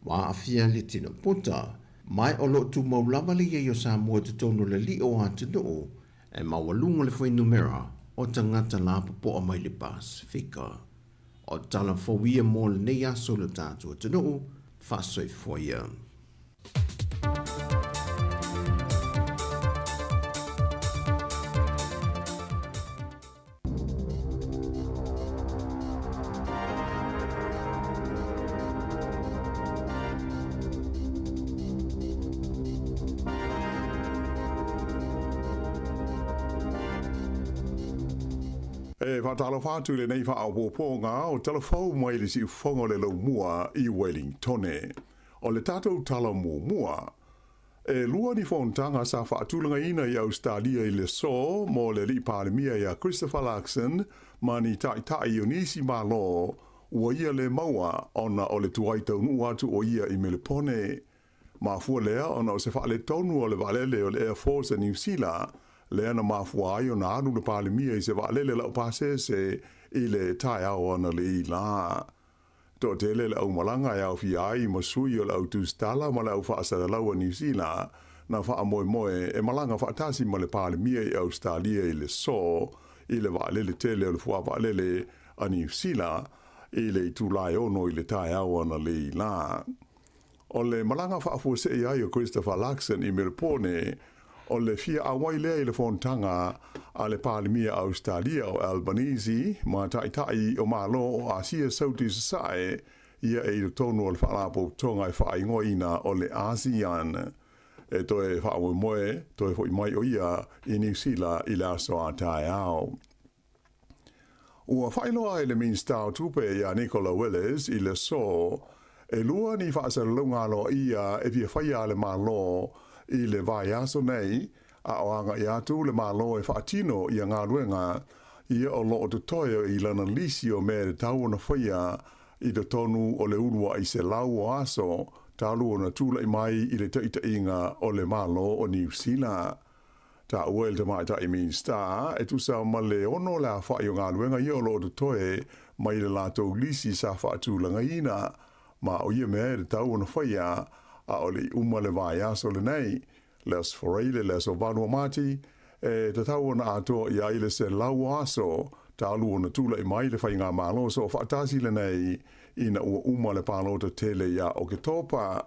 ua aafia le tino puta. Ma o lo o tumau lava le i ai o Samoa i totonu o le alii o atunuu e maualuga le fuainumera o tagata lapopoa mai le Pasefika. O tala fou ia mo lenei aso i lo tatou atunuu, faasoifua ia. E faatalofa atu i lenei faaopoopoga o tala fou mai le siufofoga o le Laumua i Wellingtone. O le tatou tala muamua, e lua ni fonotaga sa faatulagaina i Ausetalia i le aso mo le Alii Palemia ia Christopher Luxon ma ni taitai o nisi Malo ua ia le maua ona o le tuai taunuu atu o ia i Melepone. Mafua lea ona o se faaletonu o le vaalele o le Air Force a Niu Sila. lea na mafua ai ona alu le Palemia i se vaalele laupasese i le taeao analeī lā. Toatele le aumalaga e aofia ai ma sui o le au tusitala ma le au faasalalau a Niu Sila na faamoemoe e malaga faatasi ma le Palemia i Ausetalia i le so i le vaalele tele o le fuavaalele a Niu Sila i le itula e 6 i le taeao analeī lā. O le malaga faafuasei ai o Christopher Luxon i Melepone, o le fia auai lea i le fonotaga a le Palemia Ausetalia o Albanese ma Taitai o Malo o Asia Sauti Sasae ia e i totonu o le Faalapotopotoga e faaigoaina o le ASEAN. E toe faamoemoe toe foi mai o ia i Niu Sila i le aso a taeao. Ua faailoa e le Minisita o Tupe ia Nicola Willis i le aso, e lua ni faasalalauga aloaia e fia faia a le Malo i le vaiaso nei, a o agai atu le Malo e faatino ia galuega ia o lo o totoe i lana lisi o mea e tatau ona faia i totonu o le uluai 100 o aso talu ona tulai mai i le taitaiga o le Malo o Niu Sila. Taua e le Tamaitai Minisita e tusa ma le 6 le aofai o galuega ia o lo o totoe mai le latou lisi sa faatulagaina, ma o ia mea e tatau ona faia a o le i uma le vaiaso lenei, le Aso Faraile, le Aso 8 o Mati, e tatau ona atoa i ai le 100 o aso talu ona tulai mai le Faigamalo Soofaatasi lenei ina ua uma le palota tele ia Oketopa.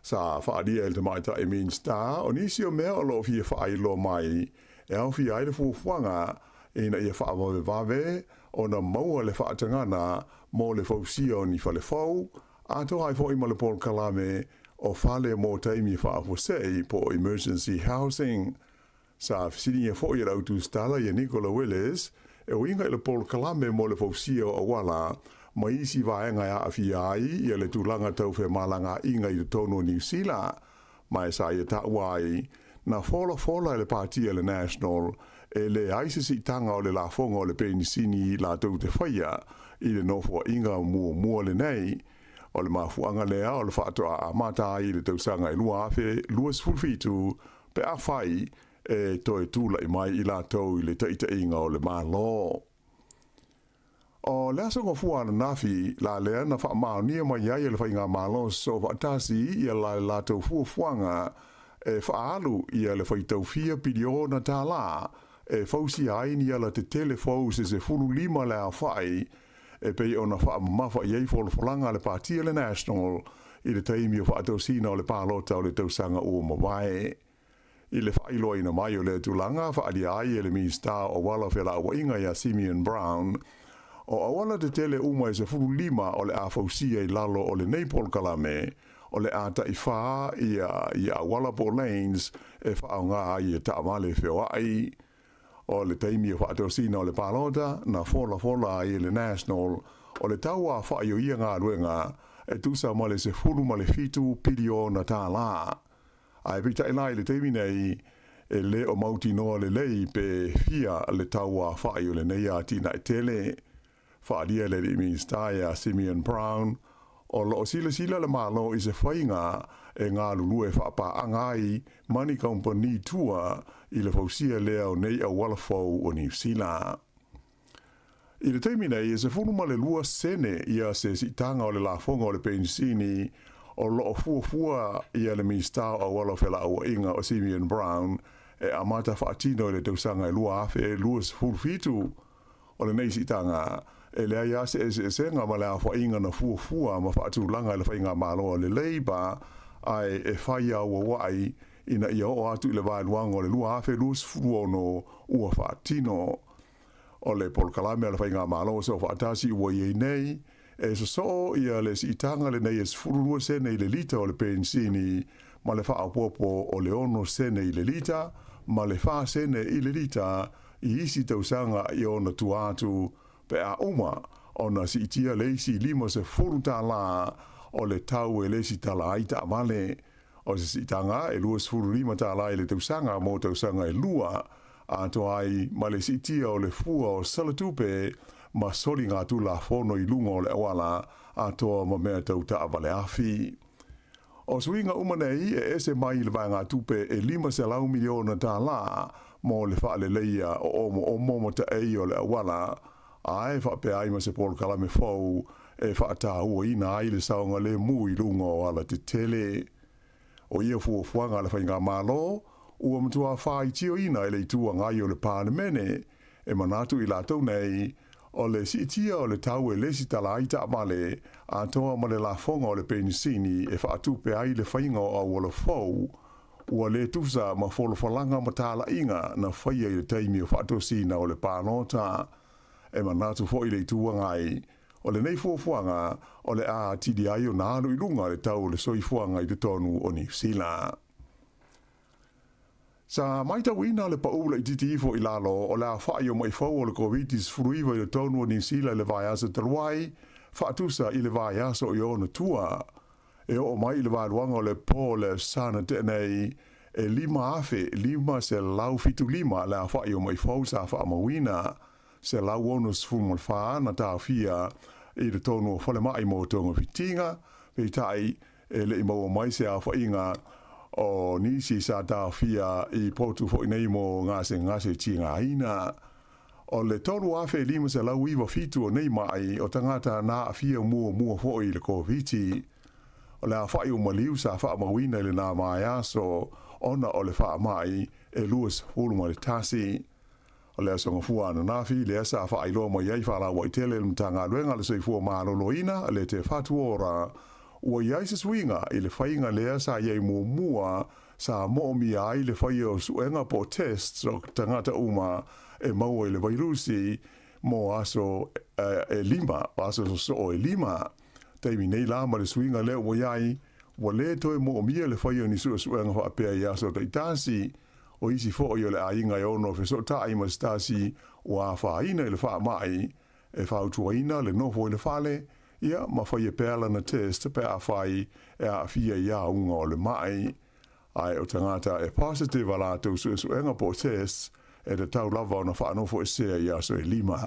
Sa faaalia e le Tamaitai Minisita o nisi o mea o lo o fia faailoa mai e aofia ai le fuafuaga ina ia faavavevave ona maua le faatagana mo le fausia o ni fale fou, atoa ai foi ma le polokalame o fale mo taimi faafuasei po o emergency housing. Sa fesiligia foi e le au tusitala ia Nicola Willis e uiga i le polokalame mo le fausia o auala ma isi vaega e aafia ai ia le tulaga tau femalagaaiga i totonu o Niu Sila, ma e sa ia taua ai na folafola e le Pāti a le National e leai se siitaga o le lafoga o le penisini latou te faia i le nofoaiga muamua lenei. O le mafuaaga lea o le faatoa amata ai i le tausaga e 2027 pe afai e toe tulai mai i latou i le taitaiga o le Malo. O le aso gafua ananafi la lea na faamaonia mai ai e le Faigamalo Soofaatasi ia la latou fuafuaga e faaalu ia le faitau fia piliona tālā e fausia ai ni ala tetele fou se 15 le aofai e pei ona faamamafa i ai folafolaga a le Pāti a le National i le taimi o faatosina o le palota o le tausaga ua mavae. I le faailoaina mai o lea tulaga, faaalia ai e le Minisita o Auala o Felauaiga ia Simeon Brown, o auala tetele uma e 15 o le a fausia i lalo o lenei polokalame, o le a taifā ia ia auala po o lanes e faaaoga ai e taavale feoai. O le taimi o faatosina o le palota, na folafola ai e le National o le tau aofai o ia galuega e tusa ma le 17 piliona tālā. Ae peitai la i le taimi nei, e le o mautinoa lelei pe fia le tau aofai o lenei atinae tele. Faaalia e le alii Minisita ia Simeon Brown, o lo o silasila le Malo i se faiga e galulue faapaaga ai ma ni kamupani tua i le fausia lea o nei auala fou o Niu Sila. I le taimi nei, e 12 sene ia se siitaga o le lafoga o le penisini o lo o fuafua ia le Minisita o Auala o Felauaiga o Simeon Brown e amata faatino i le tausaga e 2027. O lenei siitaga, e leai lava se eseesega ma le aofaiga na fuafua ma faatulaga e le Faigamalo a le Labour, ae e fai auauai ina ia oo atu i le vaeluaga o le 2026 ua faatino. O le polokalame a le Faigamalo Soofaatasi ua i ai nei, e sosoo ia le siitaga lenei e 12 sene i le lita o le penisini ma le faaopoopo o le 6 sene i le lita ma le 4 sene i le lita i isi tausaga i ona tua atu pe a uma ona siitia le isi 50 tālā o le tau e lesitala ai taavale. O se siitaga e 25 tālā i le tausaga mō tausaga e lua, atoa ai ma le siitia o le fua o salatupe ma soligatulafono i luga o le auala atoa ma mea tau taavale afi. O suiga uma nei e ese mai i le vaegatupe e 500 miliona tālā. mo le faaleleia o omoomo ma taei o le auala, ae faapea ai ma se polokalame fou e faatauaina ai le saogalemu i luga o alatetele. O ia fuafuaga a le Faigamalo, ua matua faitioina e le Itu Agai o le Palemene, e manatu i latou nei, o le siitia o le tau e lesitala ai taavale, atoa ma le lafoga o le penisini e faatupe ai le faiga o auala fou, ua le tusa ma folafolaga ma talaiga na faia i le taimi o faatosina o le palota. E manatu foi le Itu Agai, o lenei fuafuaga o le a atili ai ona alu i luga le tau o le soifuaga i totonu o Niu Sila. Sa matauina le pau laitiiti ifo i lalo o le aofai o ma'i fou o le Koviti-19 i totonu o Niu Sila i le vaiaso talu ai, faatusa i le vaiaso i ona tua. E oo mai i le vaeluaga o le po o le Aso Sa na tea nei, e 5,575 le aofai o ma'i fou sa faamauina, 164 na taofia i totonu o falemai mo togafitiga, peitai, e le i maua mai se aofaiga o nisi sa taofia i potu foi nei mo gasegase tigaina. O le 3,597 o nei ma'i o tagata na aafia muamua foi i le Koviti. O le aofai o maliu sa faamauina i lena vaiaso ona o le faamai e 21. O le Aso Gafua ananafi lea sa faailoa mai ai faalauaitele e le Matagaluega a le Soifua Maloloina le Te Whatu Ora ua i ai se suiga i le faiga lea sa i ai muamua sa moomia ai le faia o suega po o tests o tagata uma e maua i le vairusi mo aso e lima, aso sosoo e lima. Taimi nei la ma le suiga lea ua i ai, ua le toe moomia le faia o ni suesuega faapea i aso taitasi. O isi foi o le aiga e ono fesootai ma se tasi ua afaina i le faamai, e fautuaina le nofo i le fale, ia, ma faia pea lana test pe afai e aafia i auga o le mai. Ae o tagata e positive a latou suesuega po o tests, e tatau lava ona faanofoesea i aso e lima.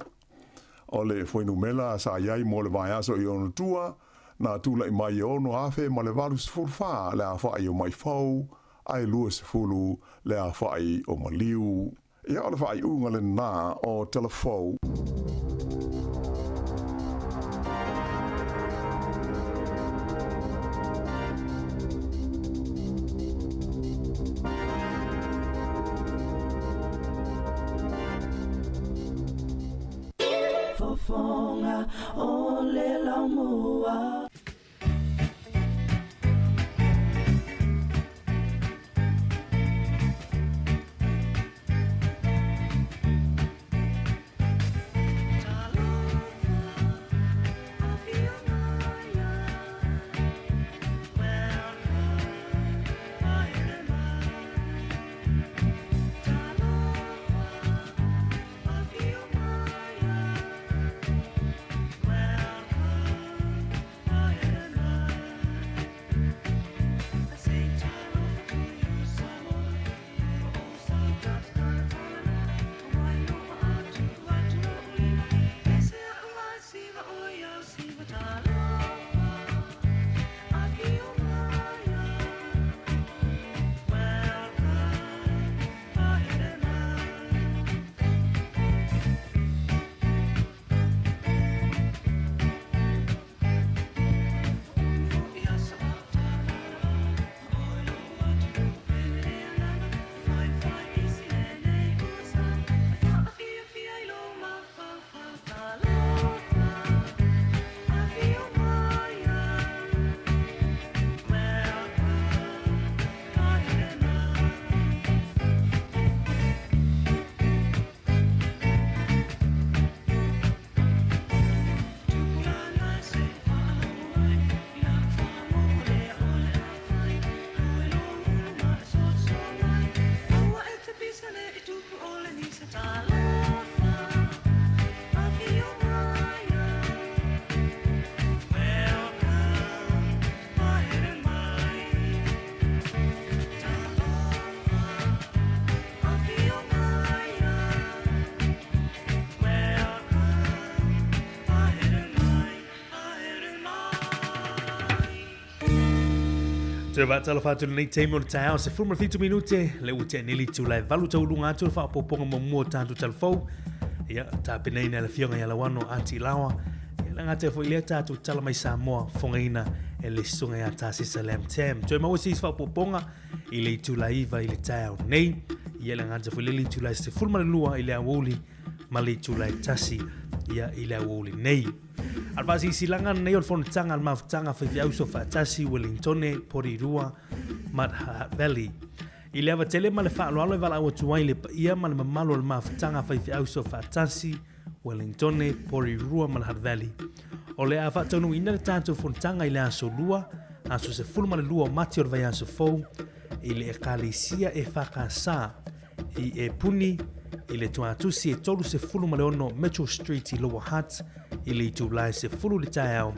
O le fuainumera sa i ai mo le vaiaso i ona tua, na tulai mai e 6,000 ma le 84 le aofai o mai fou, ae 20 le aofai o maliu. Ia, o le faaiuga lena o Tala Fou. Fofoga o le laumua. Toe faatalofa atu lenei taimi o le taeao 17 minute le ua tea nei le itula e 8 tauluga atu le faaopoopoga muamua o tatou talafou. Ia, tapenaina e le Afioga ia Lauano Ati Laoa. Ia, le gata foi lea tatou tala mai Samoa fofogaina e le Susuga ia Tasesa Lam Tam. Toe maua se isi faaopoopoga i le itula 9 i le taeao nei. Ia, le gata foi lea le itula 12 i le aoauli ma le itula e 1 ia, i le aoauli nei. A le faasilasilaga lenei o le Fonotaga a le Mafutaga Faifeau Soofaatasi Wellingtone, Porirua ma Hutt Valley. I le ava tele ma le faaaloalo e valaau atu ai le paia ma le mamalu o le Mafutaga Faifeau Soofaatasi Wellingtone, Porirua ma le Hutt Valley. O le a faataunuuina le tatou fonotaga i le aso Lua, aso 12 o Mati o le vaiaso fou, i le Ekalesia EFKS i Epuni, i le tuatusi e 36 Mitchell Street i Lower Hutt, i le itula e 10 i le taeao.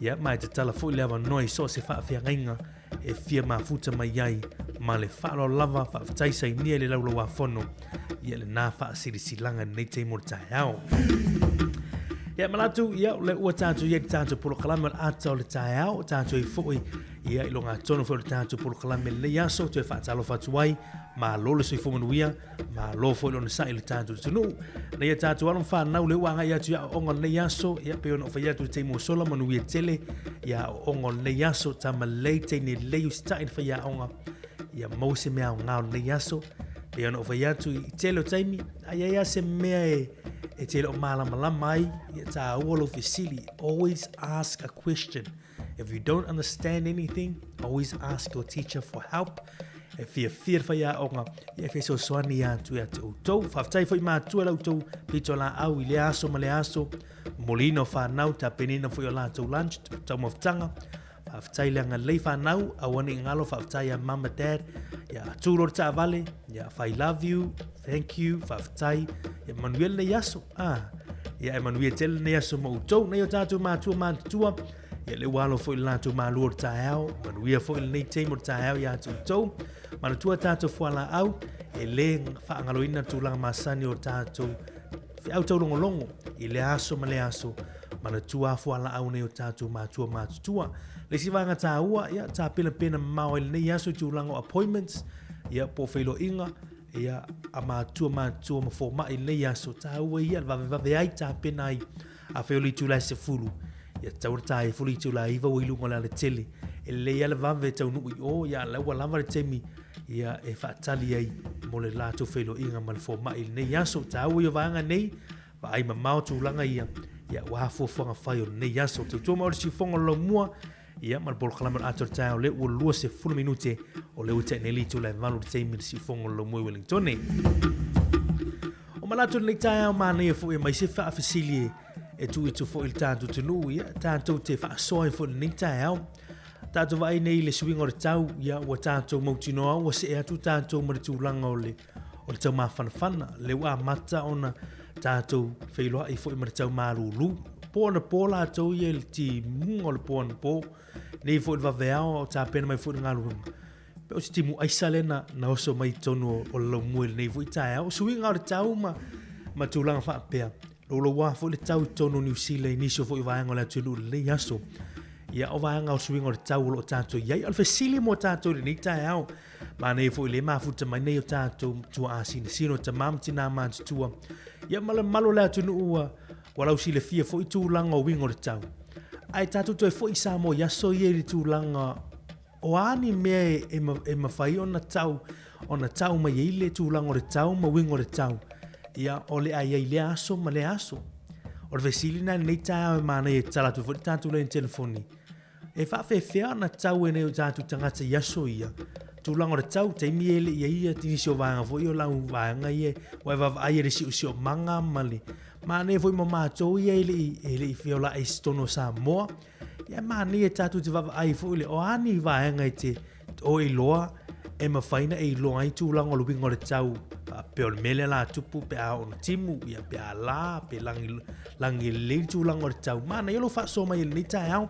Ia, ma e tatala foi le avanoa i so o se faafeagaiga e fia mafuta mai ai ma le faaaloalo lava. Faafetai sainia i le laulauafono ia lena faasilasilaga i lenei taimi o le taeao. Ia, manatu, ia, o lea ua tatou i ai i le tatou polokalame o le ata o le taeao, tatou i foi ia i luga tonu foi o le tatou polokalame i lenei aso, toe faatalofa atu ai, malo le soifua manuia, malo foi le onosai i le tatou atunuu. Nei a tatou alo ma fanau lea ua agai atu i aoaoga o lenei aso, ia pei ona ou fai atu i le taimi ua sola, manuia tele i aoaoga o lenei aso, tama lelei, teine lelei, usitai i le faiaoga, ia maua se mea aoga o lenei aso. Pei ona ou fai atu i tele o taimi, a i ai lava se mea e, e te le o malamalama ai, ia taua lou fesili. Always ask a question. If you don't understand anything, always ask your teacher for help. E fiafia le faiaoga, ia e fesoasoani atu ia te outou. Faafetai foi matua la outou pito laau i lea aso ma lea aso. Momoliina o whanau, tapenina foi o latou lunch, taumafataga. Faafetai le agalelei whanau, aua ne i ngalo, faafetai a mama dad. Ia tū lo le taavale, ia if I love you, thank you, faafetai. Ia manuia lenei aso. Ah, ia e manuia tele lenei aso ma outou, nei o tātou mātua mātutua. Ia le ua alo foi le latou malua o le taeao, manuia foi lenei taimi o le taeao ia te outou. Manatua tātou fualaau, e lē faagaloina le tulaga masani o tātou feau taulogologo i lea aso ma lea aso. Manatua fualaau nei o tātou mātua mātutua. Le isi vaega tāua, ia, tāpenapena mamao ai lenei aso i tulaga o appointments, ia, po o feiloaiga, ia, a mātua mātua ma fomai i lenei aso, tāua ia le vavevave ai, tāpena ai, afai o le itula e 10, ia tatau ona tae ifo le itula e 9 ua i luga o le alatele. E lelei lava le vave e taunuu i o, ia la ua lava le taimi ia e faatali ai mo le latou feiloaiga ma le fomai i lenei aso. Tāua ia vaega nei, vaai mamao tulaga ia, ia aua fuafuaga fai o lenei aso. Tautua mai o le siufofoga o le laumua, Ia, ma le polokalame o le ata o le taeao lea ua 20 minute o lea ua tea nei le itula e 8 i le taimi i le siufofoga o le laumua i Wellingtone. O manatu lenei taeao manaia foi e mai se faafesili e, e tuu atu foi i le tatou atunuu, ia, tatou te faasoa ai foi i lenei taeao. Tatou vaai nei i le suiga o le tau, ia, ua tatou mautinoa ua see atu tatou ma le tulaga o le, o le tau mafanafana, lea ua amata ona tatou feiloai foi ma le tau malūlū. Po anapo latou ia i le timuga o le po anapo, nei foi le vaveao o tapena mai foi le galuega. Pe o se timu aisa lea na, na oso mai i totonu o, o le laumua i lenei foi taeao. O suiga o le tau ma, ma tulaga faapea. Louloua foi le tau i totonu o Niu Sila i nisi o foi vaega o le atunuu i lenei aso. Ia, o vaega o suiga o le tau o lo o tatou i ai. O le fesili mo tatou i lenei taeao, Manaia foi le mafuta mai nei o tatou tuaa sinosino, tamā ma tinā matutua. Ia ma le mamalu o le atunuu ua, ua lausilafia foi tulaga o uiga o le tau. Ae tatou toe foi i Samoa i aso ia i le tulaga o a ni mea e, e, e mafai ona tau, ona tau mai ai le tulaga o le tau ma uiga o le tau. Ia, o le a i ai lea aso ma lea aso. O le fesili lena i lenei taeao e manaia e tatala atu foi le tatou laina telefoni. E faafefea ona tau e nai o tatou tagata i aso ia, tulaga o le tau, taimi e le i ai ia nisi o vaega foi o lau vaega ia, ua e vaavaai i le siosiomaga ma le manaia foi ma matou ia e le i, e le i feola'i i totonu o Samoa. Ia e manaia tatou te vaavaai foi le, o a ni vaega e te o e iloa, e mafai ona e iloa ai tulaga o le uiga o le tau, faapea o le mea lea la tupu pe a oo ina timu, ia pe a la, pe lagi, lagi lelei le tulaga o le tau. Manaia lou faasoa mai i lenei taeao.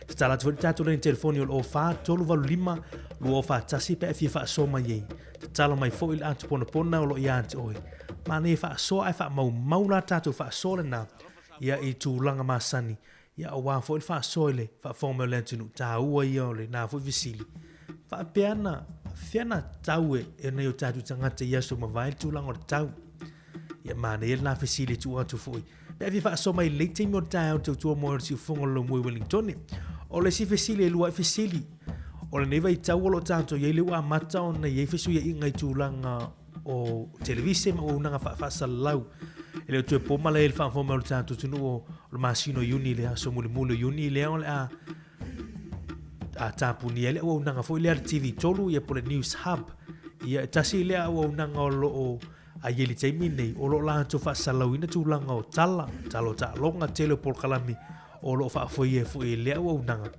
Tatala atu foi le tatou laina telefoni o le 04 385 241 pe a e fia faasoa mai ai. Tatala mai foi le atu ponapona o lo o ia te oe. Manaia faasoa ae faamaumau la tatou faasoa lena ia i tulaga masani. Ia aua foi le faasoa i le faafofoga mai o le atunuu, taua ia o lena foi fesili. Faapea ana, fea na tau e, e nei o tātou tagata i aso mavae le tulaga o le tau. Ia manaia lena fesili e tuu atu foi. Pe a fia faasoa mai i lenei taimi o le taeao le tautua moe o le siufofoga o le Laumua i Wellingtone. O le isi fesili e lua ai fesili, o lenei vaitau o lo o tatou i ai lea ua amata ona i ai fesuiaiga i tulaga o televise ma auaunaga faa-faasalalau. E le o toe po malae i le faafofoga mai o le tatou atunuu o le masina o Iuni le aso mulimuli o Iuni lea o le a a tapunia ai le auaunaga foi lea a le TV3 ia po o le News Hub. Ia e tasi lea auaunaga o lo o a i ai i le taimi lenei, o lo o latou faasalalauina tulaga o tala, tala o taaloga, tele o polokalame o lo o faafoia foi e lea auaunaga.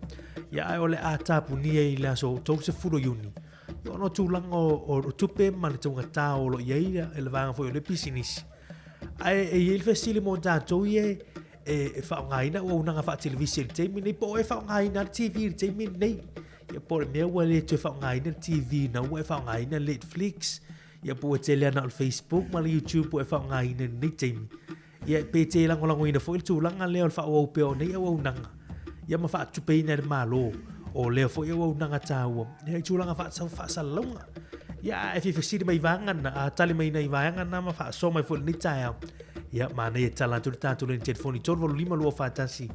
Ia ae o le a tapunia i le aso 30 o Iuni, ia ona o tulaga o, o tupe ma le taugata o lo o i ai le vaega foi o le pisinisi. Ae e i ai le fesili mo tatou ia e, e faaaogaina auaunaga faatelevise i le taimi lenei, po o e faaaogaina le TV i le taimi lenei. Ia po o le mea ua le toe faaaogaina le TV na ua e faaaogaina Netflix, ia po ua tele ana o le Facebook ma le YouTube ua e faaaogaina i lenei taimi. Ia pe te lagolagoina foi le tulaga lea o le faaauau pea o nei auaunaga, ia ma faatupeina e le Malo o lea foi auaunaga taua, ia i tulaga faasalalauga. Ia a e fia fesili mai i vaega na, a tali mai nai vaega na ma faasoa mai foi i lenei taeao, ia manaia e tala atu le tatou laini telefoni 385 241.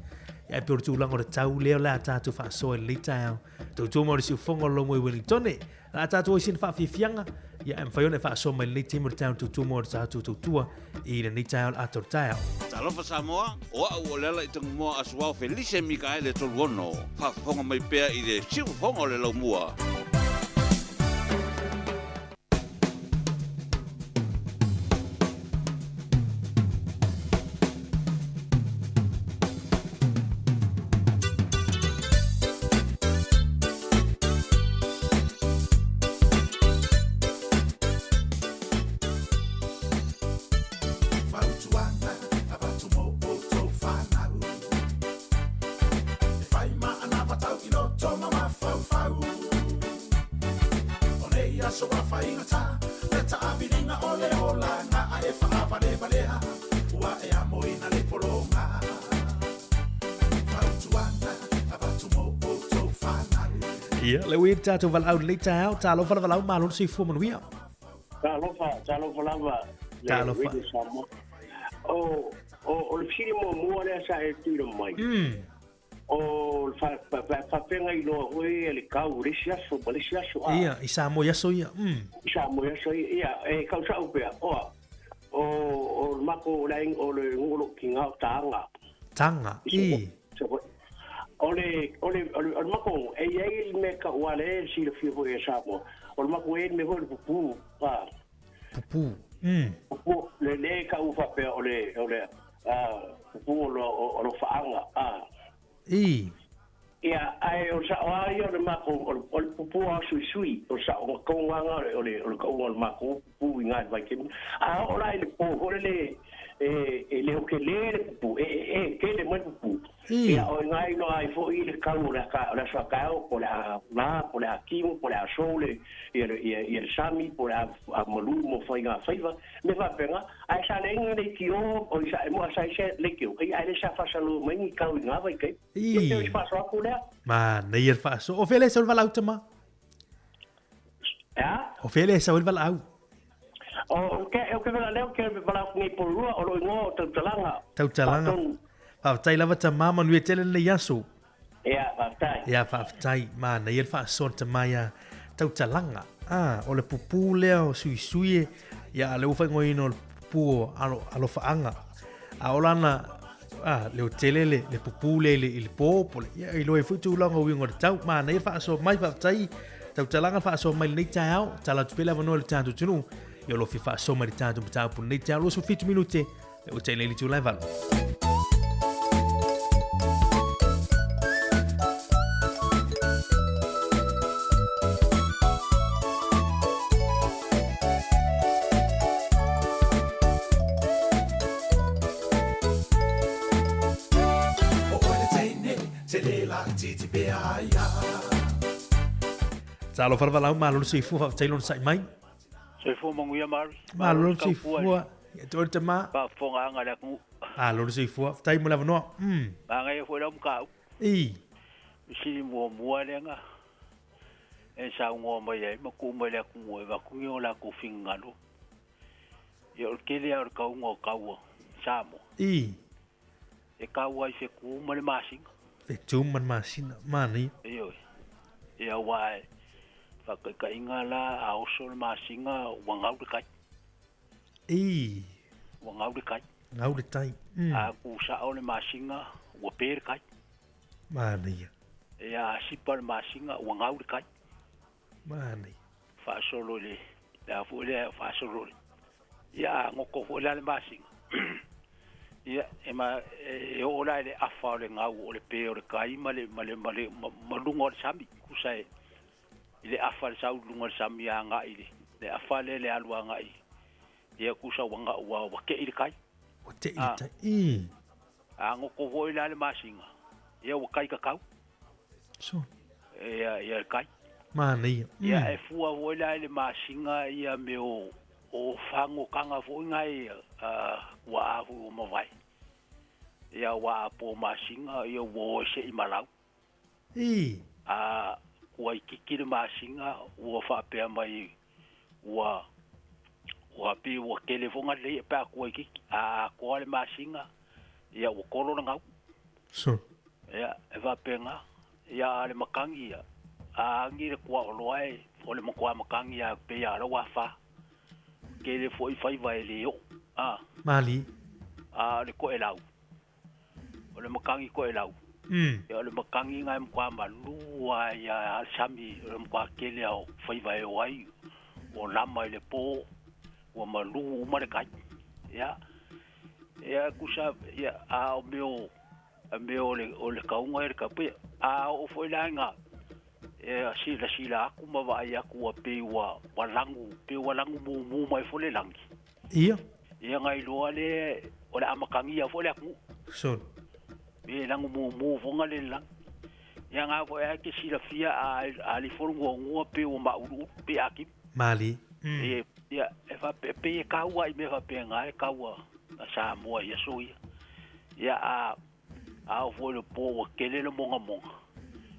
Ia e pei o le tulaga o le tau lea o le a tatou faasoa i lenei taeao. Tautua mai o le siufofoga o le Lomoi Wellingtone. La tatou ai sina faafiafiaga, ia e mafai ona e faasoa mai lenei taimi o le taeao tautua mo le tatou tautua i lenei taeao le ata o le taeao. Talofa Samoa, o a'u o Lealaitagumoa Asuao Felise Mikaele Toluono, faafofoga mai pea i le siufofoga o le Laumua. Fautuaga avatu mo outou fanau E whai ma anavatau i roto ma mafaufau O nei aso a faigata Le taaviliga o le olaga A e faavalevalea Ua e amoina le pologa Fautuaga avatu mo outou fanau Ia, le ua i le tatou valaau i lenei taeao, talofa le valaau, malo le soifua manuia. Talofa, talofa lava le Talofa. Radio Samoa. O, o, o le fesili muamua lea sa e tuuina mai. O le faafeagailoa foi e le kau i le isi aso ma le isi aso. A. Ia, i Samoa i aso ia. I Samoa i aso ia. Ia, e kausa'u pea, oa, o, o le mako o le aiga, o le nuu o lou tiga o Taga. Taga, i. O le, o le, o le, o le mako, e i ai le mea kau a le silafia foi e Samoa, o le mako e i ai le mea foi o le pupu, a. Pupu. Pupu, le, le kau faapea o le, o le, pupu o lo, o lo faaga, a. I. Ia, ae o le sa'o lava ia o le makou, o le, o le pupu lava o suisui, o le sa'o gakougaga o le, o le, o le kauga o le makou pupu i ina i le vaitaimi. A oo la i le po foi lele, e, e leo tele le pupu, e, e, e tele mai le pupu. Ia, o ina e iloa ai foi le kau o le aka, o le aso a taeao, po o le a la, po o le a timu, po o le a sou le, ia le, ia, ia le sami, po o le a, a malu mo faigafaiva, mea faapena. Ae sa leai ni leitio, o i sa e moa sa i se leitio, ia ae le sa faasalo mai ni kau i ngā vaitaimi. Ia pei o se faasoa atu lea. Manaia le faasoa. O fea le sau le valaau tama? E a? O fea le sau ai le valaau? O ke, o ke vela lea o ke valaau nei polua, o lo ingoa o Tautalaga. Tautalaga. Faafetai lava tama, manuia tele lenei aso. Ia, faafetai. Ia, faafetai. Manaia le faasoa le tama ia Tautalaga. Ah, o le pupu lea o Suisui e, ia, lea ua faaigoaina o le pupu o alo, Alofaaga. A o lana, ah, leo tele le, le pupu lea i le, i le pō, po le, ia, iloa ai foi tulaga o uiga o le tau. Manaia le faasoa mai, faafetai. Tautalaga le faasoa mai lenei taeao. Tala atu pea le avanoa i le tatou atunuu. Ia o lo o fia faasoa mai i le tatou mataupu lenei taeao. 27 minute, le ua tainei le itula e valu. Talofa le valaau, malo le soifua, faafetai lona sa'i mai. Soifua manuia Mari. Malo le soifua. Ia te oe le tama. Faafofogaaga a le atunuu. Malo le soifua. Faafetai mo le avanoa. Manaia foi lau mataupu. I. Fesili muamua lea na E saunoa mai ai ma tuu mai le atunuu e avatu ni o latou finagalo. Ia o le tele lava o le tauga o taua Samoa. I. E tau ai fetu ma le masina. Fetu ma le masina, manaia. Ioe. Ia aua e faataitaiga la a oso le masina ua gau le tai. I. Ua gau le tai. Gau le tai. Mm. A tusao le masina ua pe le tai. Manaia. Ia a sipa le masina ua gau le tai. Manaia. Faasolo i le, le a foi lea faasolo i le, ia a goto foi la le masina, ia e ma e oo la i le afa o le gau o le pe o le tai ma le ma le ma le ma luga o le sami, tusa e i le afa le sau i luga o le sami agai i le le afa lea le alu agai ia tusa ua ua ua tei le tai. Ua tei le tai. Mm. A goto foi la le masina, ia ua tai kakau. So. Ia, ia le tai. Manaia. Mm. Ia e fua foi la i le masina ia mea o, o fagotaga foi nai tuaa foi ua mavae. Ia aua a po masina ia ua o e se'i malau. Ii. A kuaititi le masina ua faapea mai ua ua pei ua tele foi galei pe a kuaititi. A atoa le masina ia ua tolo le gau. So. Ia e faapena. Ia a le matagi ia, a agi le kuaoloa e o le matua matagi lava pei lava o la ua afa. Tele foi faiva e le oo. A. Malie. A o le toelau. O le matagi toelau. Mm. Ia o le matagi lena e matua malu lava ia le sami, o le matua tele lava o faiva e o ai, o lama i le po, ua malu uma le tai. Ia, ia tusa, ia, a o mea o, mea o le, o le kauga ia le taupe, a oo foi la ina e silasila atu ma vaai atu ua pei ua, ua lagu, pei ua lagu mumu mai foi le lagi. Ia. Ia na iloa lea o le a matagia foi le atunuu. Sure. Pei e lagu mumu foi le lagi. Ia na foi e te silafia a, a alii foi le guagua pei ua mauluulu, pei a timu. Malie. Mm. E, ia, e faapea, pei e taua i mea faapena le taua a Samoa i aso ia. Ia, a, a oo foi i le po ua tele le mogamoga,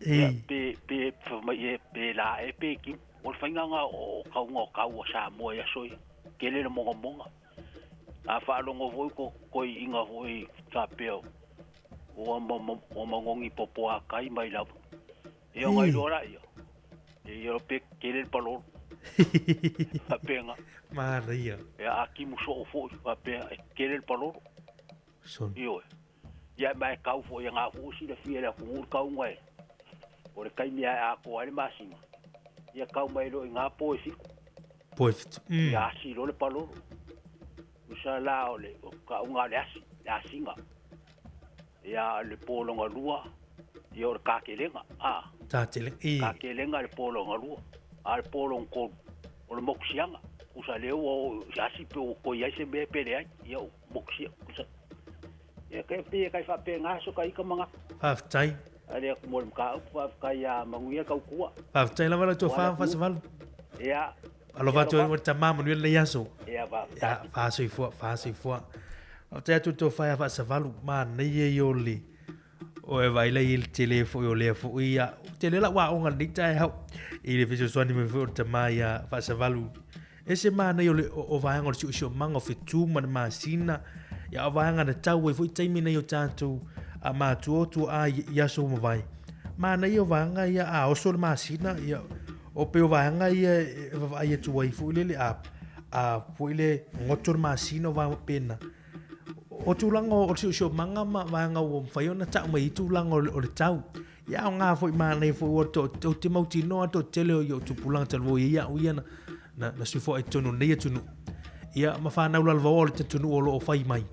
ia, pe, pe, fai mai e, pe la ea pe timu. O le faiga lena o tauga o tau a Samoa i aso ia, tele le mogamoga. A faalogo foi ko toeaiina foi faapea ua ua manogi popoakai mai lava. Ia ona iloa laia, ia pe tele le palolo. Faapena. Manaia. Ia a timu soo foi faapea e tele le palolo. Son. Ioe. Ia ma e kau foi e ngā fuu silafia i le atunuu le kauga e o le taimi lava e atoa ai le masina. Ia kau mai loa i ngā po e fitu. Po e fitu. Mm. Ia asi loa le palolo. Tusa la o le o kauga o le asi, le asiga. Ia le po lona lua, ia o le kakelega, a. Kakelega, i. Kakelega le po lona lua, a le po lona tolu, o le mokusiaga. Tusa lea ua oo i se asi pe ua toe i ai se mea pe leai, ia o mokusia, tusa. Ia kai pei e kai faapena so ka ika manatu. Faafetai. Ale atu mo le mataupu, faafetai ia manuia tautua. Faafetai lava lau tofa Fasavalu. Ia. Alofa atu ai mo le tama manuia lenei aso. Ia faafetai. Ia faasoifua, faasoifua. Faafetai atu le tofa ia Faasavalu, manaia ia o le o e vaai lai i le tele foi o lea foi ia tele lau aoga i lenei taeao i le fesoasoani mai foi o le tama ia Faasavalu. Ese manaia o le o, o vaega o le siosiomaga o fetu ma le masina, ia o vaega na tau ai foi taimi nei o tatou a matua o tuaa i, i aso ua mavae. Manaia o vaega ia a oso le masina, ia o pei o vaega ia e vaavaai atu ai foi lele a a foi le goto le masina o vaega pena. O tulaga o le siosiomaga ma vaega ua mafai ona tau mai ai tulaga o le tau. Ia aoga foi manaia foi ua to, ou te mautinoa le toatele o i ou tupulaga talu ai au ia na, na, na soifua ai totonu o lenei atunuu. Ia ma whanau lalvaoa o le atunuu o lo o whai mai.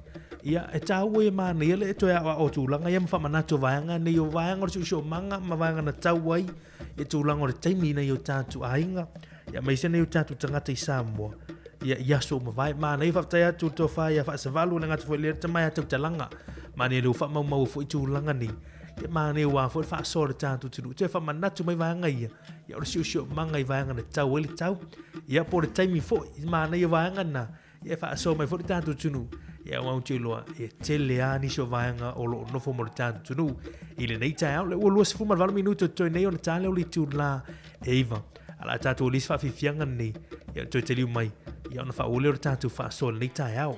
Ia, e tāua ia manaia le e toe aoao o tulaga ia ma whaamanatu o vaega nei o vaega o le siosiomaga ma vaega na tau ai e tulaga o le taimi nei o tātou aiga. Ia aemaise nei o tātou tagata i Samoa. Ia, i aso o mavae. Manaia faafetai atu le tofa ia Faasavalu le gata foi lea le tama ia tautalaga. Manaia le ua faamaumau foi tulaga nei. Ia manaia ua foi le faasoa le tātou atunuu. Toe faamanatu mai vaega ia. Ia o le siosiomaga i vaega na tau ai le tau. Ia po o le taimi foi. Manaia vaega na. Ia e faasoa mai foi le tātou atunuu. Ia aua ou te iloa, e tele lava nisi o vaega o lo o nofo mo le tatou atunuu i lenei taeao. Lea ua 28 minute o totoe nei ona ta lea o le itula e 9. A o le a tatou le isi faafiafiaga lenei, ia toe taliu mai, ia ona faaauau lea o le tatou faasoa i lenei taeao.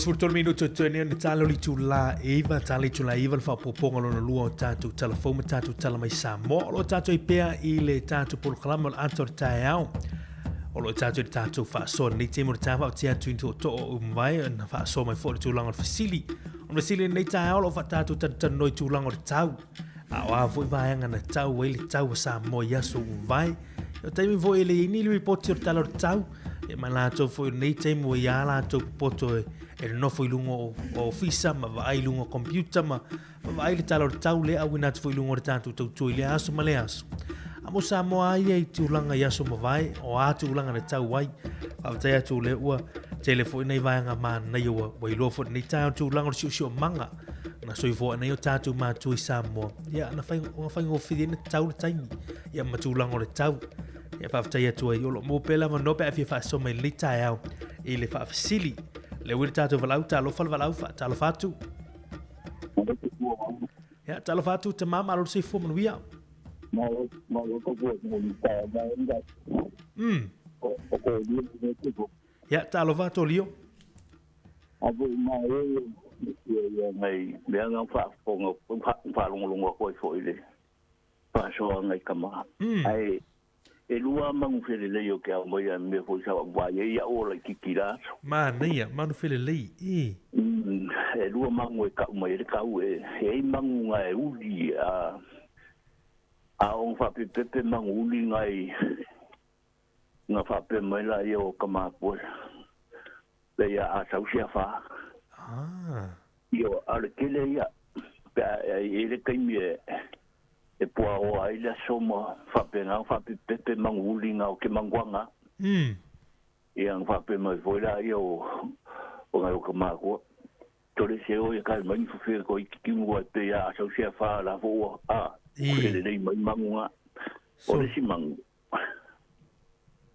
23 minute o toe nei ona tala o le itula e 9, tala itula e 9 le faaopoopoga lona lua o tatou tala fou ma tatou tala mai Samoa. O lo o tatou ai pea i le tatou polokalame o le ata o le taeao. O lo o tatou i le tatou faasoa lenei taimi o le taeao vaotia atu i ni tootoo o Umavae ona faasoa mai foi le tulaga o le fesili. O le fesili lenei taeao o lo o faatatou talatalanoa i tulaga o le tau. A o a foi vaega na tau ai le tau a Samoa i aso ua mavae. O taimi foi e le i ai ni ripoti o le tala o le tau. Ia ma latou foi o lenei taimi ua i ai latou popoto e e nonofo i luga o o ofisa ma vaai i luga o computer ma ma vaai le tala o le tau lea auina atu foi i luga o le tatou tautua i lea aso ma lea aso. A mo Samoa lava ia i tulaga i aso mavae, o a tulaga na tau ai. Faafetai atu o lea ua tele foi nai vaega manaia ua, ua iloa foi lenei taeao tulaga o le siosiomaga na soifua ai nei o tatou matua i Samoa. Ia, na fai, na faigofie ai na tau le taimi, ia ma tulaga o le tau. Ia, faafetai atu ai, o lo o maua pea le avanoa pe a fia faasoa mai lenei taeao i le faafesili. Lea ua i le tatou valaau, talofa le valaau, faatalofa atu. Ia, talofa atu, tama, malo le soifua manuia. Ia, talofa atu Lio. Ae E lua manu felelei o ke ao mai a mea foi sa vaai ai au o laititi la aso. Manaia, manu felelei, e. E lua manu e kau mai ai le kau e e ai manu nga e uli a a o faapepepe manu uli nga i nga faapea mai la ia o ka makua le ia a sau se afa. Ah. Io a o le tele ia pe a e i le taimi e e puaoa ai le aso ma faapena ona faapepepe manuuli na o ke manuaga. Ia na faapea mai foi laia o o nai o ka makua, Tole se o ia kai mai ni fufea ko i kitimu ai pe ia a sau se afa la fo ua a felelei mai manu nga. O le isi manu,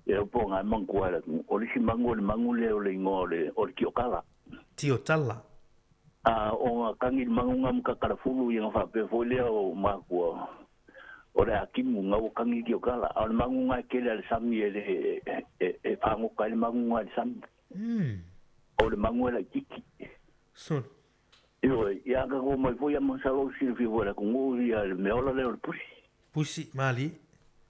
ia po ngai manu la o le isi manu o le manu le o le ingoa o le o le tiotala. Tiotala. A o nga kangi le manu nga ma kakalafulu ia nga faapea foi lea o makua o le akimu nga ua kangi tiotala. A o le manu nga e kele a le sami e le e e fagota ai le manu nga i le sami. O le manu e laititi. Son. Ioe, ia ka ko mai foi a masalo silafia foi le atunuu ia le meaola lea o le pusi. Pusi, malie.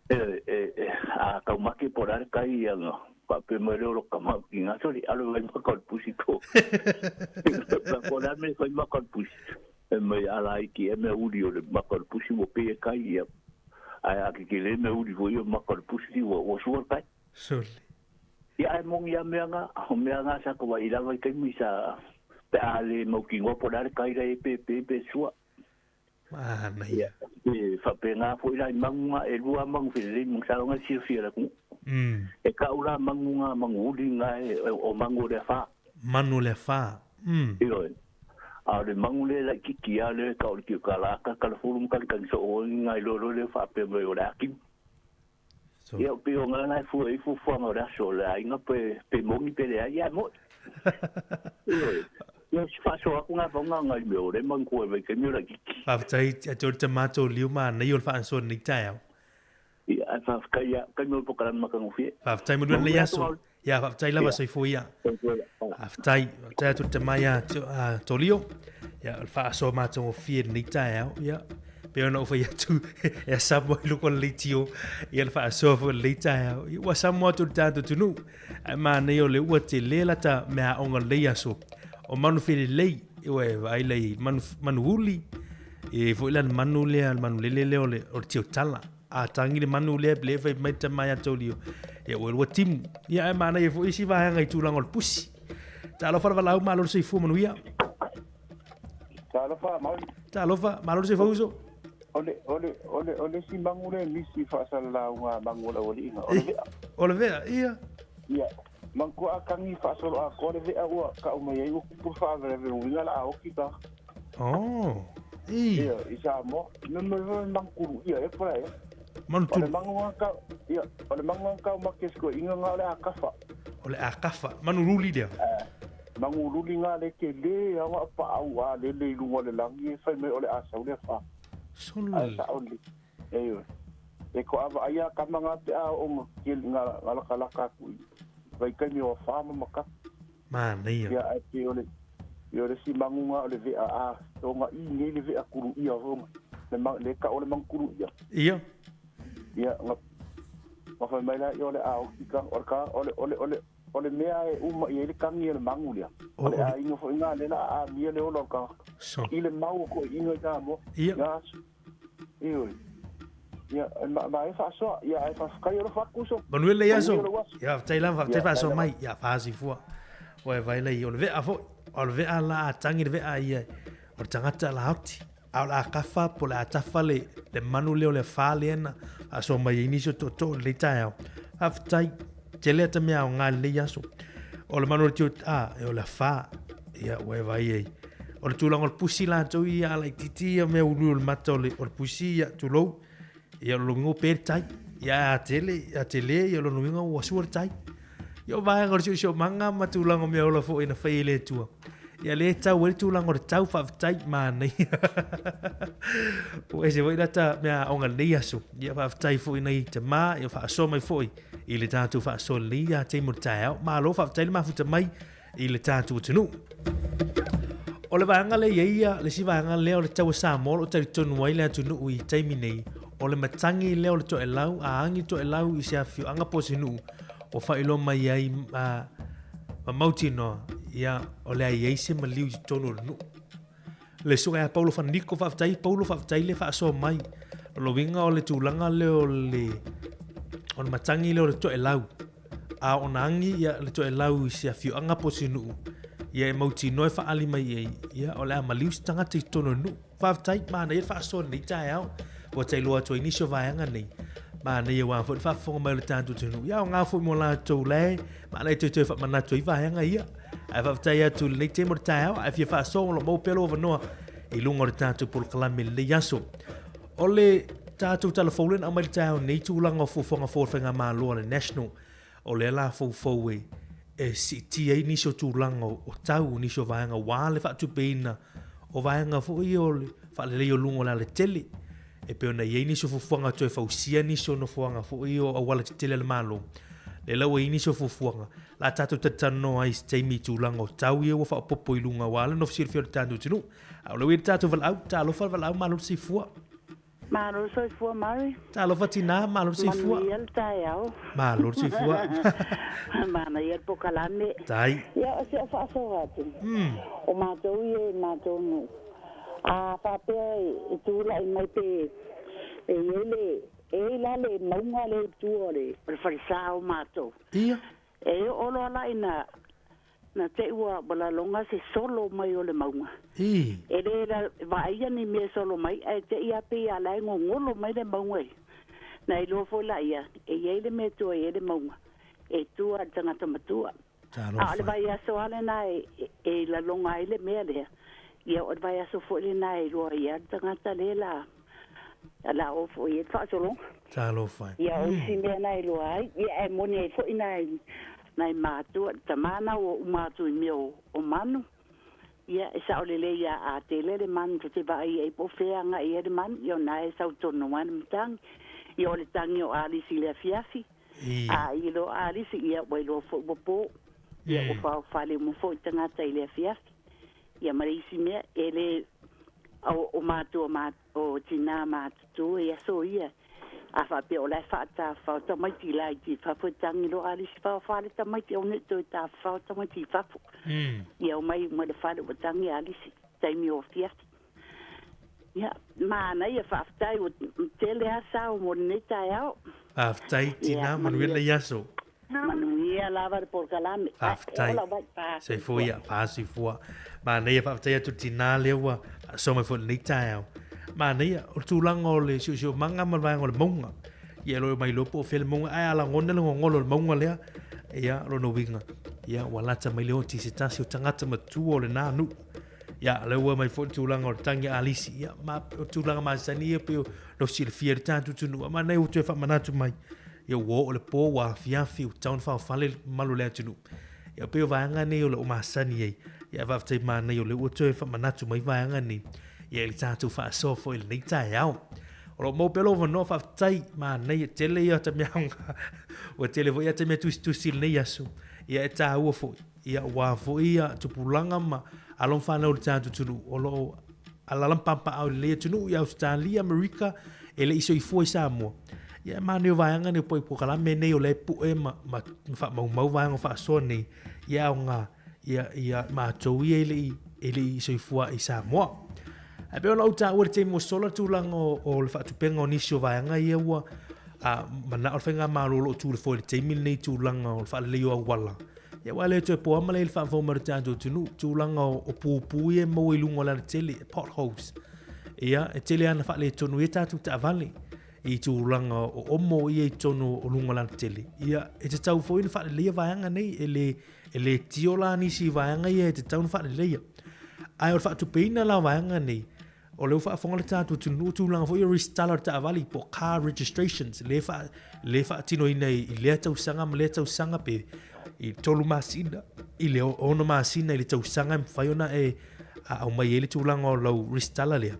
E, e, e, a taumate po o le a le tai ia na faapea mai lea o lota tama ki nga soli, alo vai maka o le pusi ko. Po o le a le mea e fai maka o le pusi. E mai ala iki e mea uli o le maka o le pusi ua pei e kai ia. Ae a kekele mea uli foi o maka o le pusi ua, ua sua le tai. Soli. Ia ae moni a mea nga, o mea nga sa ka wai lava i taimi sa pe a le mautinoa po o le a le kai la e pe pe pe sua. Manaia. E faapena foi la i manu nga e lua manu felelei ma masalo nga e silafia e le atunuu. E kau la manu nga manu uli nga e o manu o le afa. Manu o le afa. Ioe. A o le manu lea laititi a lea e kau o le tiukala ka kalafulu ma kalikali soo ai nga i loa loa lea faapea mai o le akimu. Ia o pei o nga la e fua ai fuafuaga o le aso o le aiga pe pe moni pe leai ia e mo'i. Ioe. Ia si faasoa atu nga paoga nga i mea o le manu koe vaitaimi o laititi. Faafetai ia te ora te matou liu manaia o le faasoa lenei taeao. Ia ae faafetai ia taimi o le pokalani matagofie. Faafetai manuia lenei aso. Ia faafetai lava soifua ia. Faafetai, faafetai atu te mai a Tolio. Ia o le faasoa matagofie lenei taeao. Ia pei ona ou fai atu e Samoa i loko o le leitio ia le faasoa foi o lenei taeao. Ia ua Samoa atu le tatou atunuu. Ae manaia o le ua tele lata meaaoga o lenei aso. O manu felelei, ua e vaai la i manu, manu uli, e foi la le manu lea, le manu lele lea o le, o le tiotala. A tangi le manu lea, le fai mai te mai a Tolio. Ia ua lua timu. Ia ae manaia foi isi vaega i tulaga o le pusi. Talofa le valaau, malo le soifua manuia. Talofa, Maui. Talofa, malo le soifua uso. O le, o le, o le, o le isi magu lea misi faasalalauga magu o le aualiiga, o le vea. O le vea, ia. Ia, manatua a tagi faasolo atoa le vea ua tau mai ai ua tupu le faalavelave lona uiga o le a oti ta. Oh, i. Ia, i Samoa. Me me me manu tulu ia e pala e. Manu tulu. O le manu nga kau, ia, o le manu nga kau ma ke siko inga nga o le akafa. O le akafa, manu ruli lea. Eh, manu ruli nga le ke le a nga pa au a le le lunga le langi e fai mai o le asau le fa. Sol. Ai sa oli. E e ko ava ai a kama nga te a o nga nga nga laka laka ku i. Vai kai mi o fa ma maka. Manaia. Ia ai pe o le ia o le si mangunga o le vea a o nga i nei le vea kuru ia o nga le ma le ka o le mang kuru ia. Ia. Ia nga nga fai mai la ia o le a o ka o ka o le o le o le o le mea e uma i ai le kangi o le mangu lea. O le aiga foi nga le la a mia le ola o ka. So. I le mau o ko inga i ka mo. Ia. Nga. Ioe. Ia, e ma, ma e faasoa, ia, ae faafetai alofa atu uso. Manuia lenei aso. Manuia lou aso. Ia, faafetai lava, faafetai Ia, faasoa faafetai mai. lava. Ia, faasifua. Ua e vaai lai, o le vea foi. O le vea la a tagi le vea ia, o le tagata la oti. A o le a kafa po o le a tafa le, le manu lea o le afa lea na faasoa mai ai nisi o tootoo i lenei taeao. Faafetai, tele ata mea aoga i lenei aso. O le manu o le tio, a, o le afa. Ia, ua e vaai ai. O le tulaga o le pusi latou ia a laitiiti ia mea ului o le mata o le, o le pusi, ia, tulou. Ia, o le lona uiga ua pe le tai. Ia, a tele, a tele, ia, o lona uiga ua sua le tai. Ia, o vaega o le siosiomaga ma tulaga o mea ola foi na fai e le Atua. Ia, lea e tau ai le tulaga o le tau faafetai, manaia. Ua ese foi lata mea aoga lenei aso. Ia, faafetai foi nai tamā, ia faasoa mai foi i le tatou faasoa lenei ia taimi o le taeao. Malo faafetai le mafuta mai i le tatou atunuu. O le vaega lea i ai ia, le isi vaega lea o le tau a Samoa o lo o talitonu ai le atunuu i taimi nei, o le matagi lea o le toelau, a agi le toelau i se afioaga po o se nuu, ua faailoa mai ai ma, ma mautinoa, ia, o le a i ai se maliu i totonu o le nuu. Le susuga ia Paulo Faniko, faafetai Paulo, faafetai le faasoa mai. O le uiga o le tulaga lea o le, o le matagi lea o le toelau. A ona agi ia le toelau i se afioaga po o se nuu, ia e mautinoa e faaali mai i ai, ia o le a maliu se tagata i totonu o le nuu. Faafetai, manaia le faasoa i lenei taeao. Ua tailoa atu ai nisi o vaega nei. Manaia aua foi le faafofoga mai o le tatou atunuu. Ia aoga foi mo latou la e manaia toe toe faamanatu ai vaega ia. Ae faafetai atu i lenei taimi o le taeao, ae fia faasoa o lo o maua pea lou avanoa i luga o le tatou polokalame i lenei aso. O le tatou tala fou lea na aumai i le taeao nei, tulaga o fuafuaga fou a le Faigamalo a le National, o lea la foufou e, e siitia ai nisi o tulaga o, o tau, nisi o vaega ua le faatupeina o vaega foi ia o le faaleleia o luga o le alatele. E pei ona i ai nisi o fuafuaga toe fausia nisi o nofoaga foi ia o auala tetele a le Malo. Lea la ua i ai nisi o fuafuaga, la tatou talatalanoa ai i se taimi i tulaga o tau ia ua faaopoopo i luga aua le nofo silafia o le tatou atunuu. A o lea ua i ai le tatou valaau, talofa le valaau, malo le soifua. Malo le soifua Mary. Talofa tinā, malo le soifua. Manuia le taeao. Malo le soifua. Manaia le pokalame. Tai. Ia, o si au faasoa atu. O matou ia i matou nuu. A faapea e tulai mai pe e i ai le, e i ai la le mauga lea i tua o le falesa o matou. Ia. E oo loa la ina na te i ua laloga se solo mai o le mauga. I. E le la vaaia ni mea e solo mai, ae te i lava pei a la e gogolo mai le mauga i. Na iloa foi laia, e i ai le mea e tua i ai le mauga, e tua i le tagata matua. A o le vaiaso lava lena e, e laloga ai le mea lea, ia o le vaiaso foi lena e iloa ai lava le tagata lea la, la oo foi i ai le faasologa. Talofa e. Ia o isi mea na e iloa ai, ia ae moni ai foi nai, nai matua, le tama na ua uma atu i mea o, o manu. Ia e sao lelei ia a tele le manu ta te vaai ai po o fea e agai i ai le manu, ia o na e sau tonu lava le matagi. Ia o le tagi o Alisi i le afiafi, A i loa a alisi, ia ua iloa foi ua po. Ia ua faofale uma foi tagata i le afiafi. Ia ma le isi mea, e le o, o matua ma, o tinā matutua i aso ia. A faapea o la e faatafafao tamaiti laiti i fafo e tagi loa alisi faofale tamaiti aua ne i toe tafafao tamaiti i fafo. Ia omai uma i le fale ua tagi alisi, taimi o afiafi. Ia, manaia, faafetai, ua tele lava sao mo lenei taeao. Faafetai Tina, manuia lenei aso. Manuia lava le polokalame. Faafetai. Soifua ia, fasoifua. Manaia, faafetai atu Tina lea ua faasoa mai foi i lenei taeao. Manaia, o le tulaga o le siosiomaga ma le vaega o le mauga. Ia e loe mai loa po o fea le mauga, ae a lagona le gogolo o le mauga lea, ia lona uiga, ia ua lata mai le oti i se tasi o tagata matua o lena nuu. Ia, lea ua mai foi le tulaga o le tagi a Alisi. Ia, ma, o tulaga masani ia pei o lo silafia e le tatou atunuu. Ma nei ua toe faamanatu mai. Ia, ua oo le po, ua afiafi, ua tatau ona faofale le mamalu o le atunuu. Ia, pei o vaega nei o lo o masani ai. Ia, faafetai manaia o lea ua toe faamanatu mai vaega nei. Ia, i le tatou faasoa foi i lenei taeao. O lo o maua pea lou avanoa, faafetai, manaia, tele ia o ta mea aoga. Ua tele foi ia ta mea tusitusi i lenei aso. Ia, e taua foi. Ia, aua foi ia tupulaga ma alo ma fanau o le tatou atunuu o lo o alaala ma papaaao i lenei atunuu i Ausetalia, Amerika, e le i soifua i Samoa. Ia, e manaia o vaega nei o polokalame nei o la e pue ma, ma, ma faamaumau vaega o faasoa nei, ia aoga ia, ia matou ia e le i, e le i soifua i Samoa. Ae pei ona ou taua i le taimi ua sola le tulaga o, o le faatupenga o nisi o vaega ia ua a, manao le faigamalo o lo o tu i le foe i le taimi lenei i tulaga o le faalelei o auala. Ia aua e le toe poama lea i le faafofoga mai o le tatou atunuu, tulaga o, o pupu ia e maua i luga o le alatele, potholes. Ia, e tele lava ina faaletonu ai tatou taavale i tulaga o omo ia i totonu o luga o le alatele. Ia, e tatau foi ona faaleleia vaega nei, e le, e le tio la nisi vaega ia e tatau ona faaleleia. Ae o le faatupeina la o vaega nei, o lea ua faafofoga le tatou atunuu tulaga foi o resitala o le taavale po o car registrations lea faa, lea faatinoina i, i lea tausaga ma lea tausaga pe i 3 masina i le 6 masina i le tausaga e mafai ona e aumai ai le tulaga o lau resitala lea.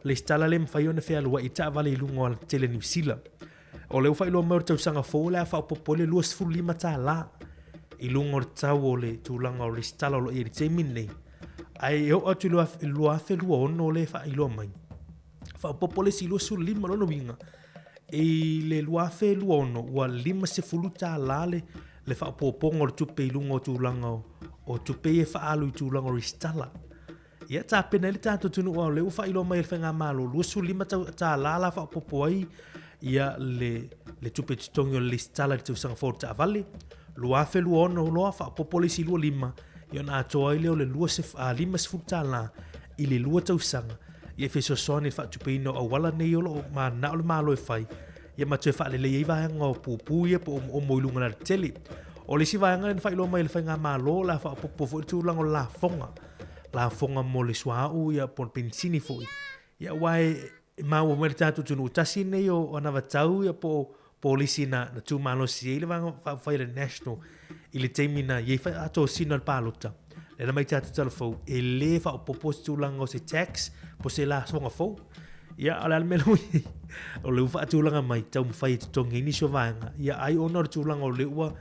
Resitala lea e mafai ona fealuai i taavale i luga o alatele Niu Sila. O lea ua faailoa mai o le tausaga fou o le a faaopoopo ai le $25 i luga o le tau o le tulaga o resitala o lo o i ai i le taimi lenei. Ae e oo atu i le 2026 lea e faailoa mai, faaopoopo le isi 25 lona uiga, i le 2026 ua $50 le, le faaopoopoga o le tupe i luga o tulaga o, o tupe ia e faaalu i tulaga o resitala. Ia tapena ai le tatou atunuu aua o lea ua faailoa mai e le Faigamalo 25 tala la faaopoopo ai ia le, le tupe totogi o le lesitala i le tausaga fou o le taavale. 2026 loa faaopoopo le isi 25 ia ona atoa ai lea o le 50 tala i le lua tausaga ia e fesoasoani i le faatupeina o auala nei o lo o mananao le Malo e fai ia ma toe faalelei ai vaega o pupu ia po o omoomo i luga o le alatele. O le isi vaega lea na faailoa mai e le Faigamalo o le a faaopoopo foi le tulaga o le lafoga lafoga mo le suauu ia po o le penisini foi. Ia aua e, e maua mai le tatou atunuu tasi lenei o anavatau ia po o polisi na, na tumalosi ai le Vaega Faaupufai a le National i le taimi na i ai faatosina o le palota. Lea na mai tatou tala fou, e le faaopoopo se tulaga o se tax po o se lafoga fou. Ia, o le a le mea lea ua i ai? O lea ua faatulaga mai, taumafai e totogi ai nisi o vaega. Ia, ai ona o le tulaga o lea ua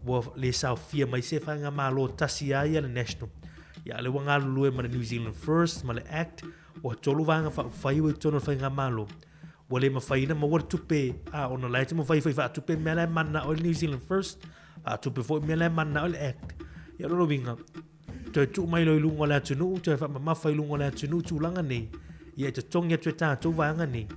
ua le saofia mai se faigamalo tasi lava ia le National. Ia, lea ua galulue ma le New Zealand First ma le Act, ua tolu vaega faaupufai ua i totonu o le faigamalo. Ua le mafai ona maua le tupe, a ona la e taumafai foi e faatupe mea la e mananao ai le New Zealand First, faatupe foi mea la e mananao ai le Act. Ia, o lona uiga, toe tuu mai loa i luga o le atunuu, toe faamamafa i luga o le atunuu tulaga nei, ia e totogi atu e tatou vaega nei,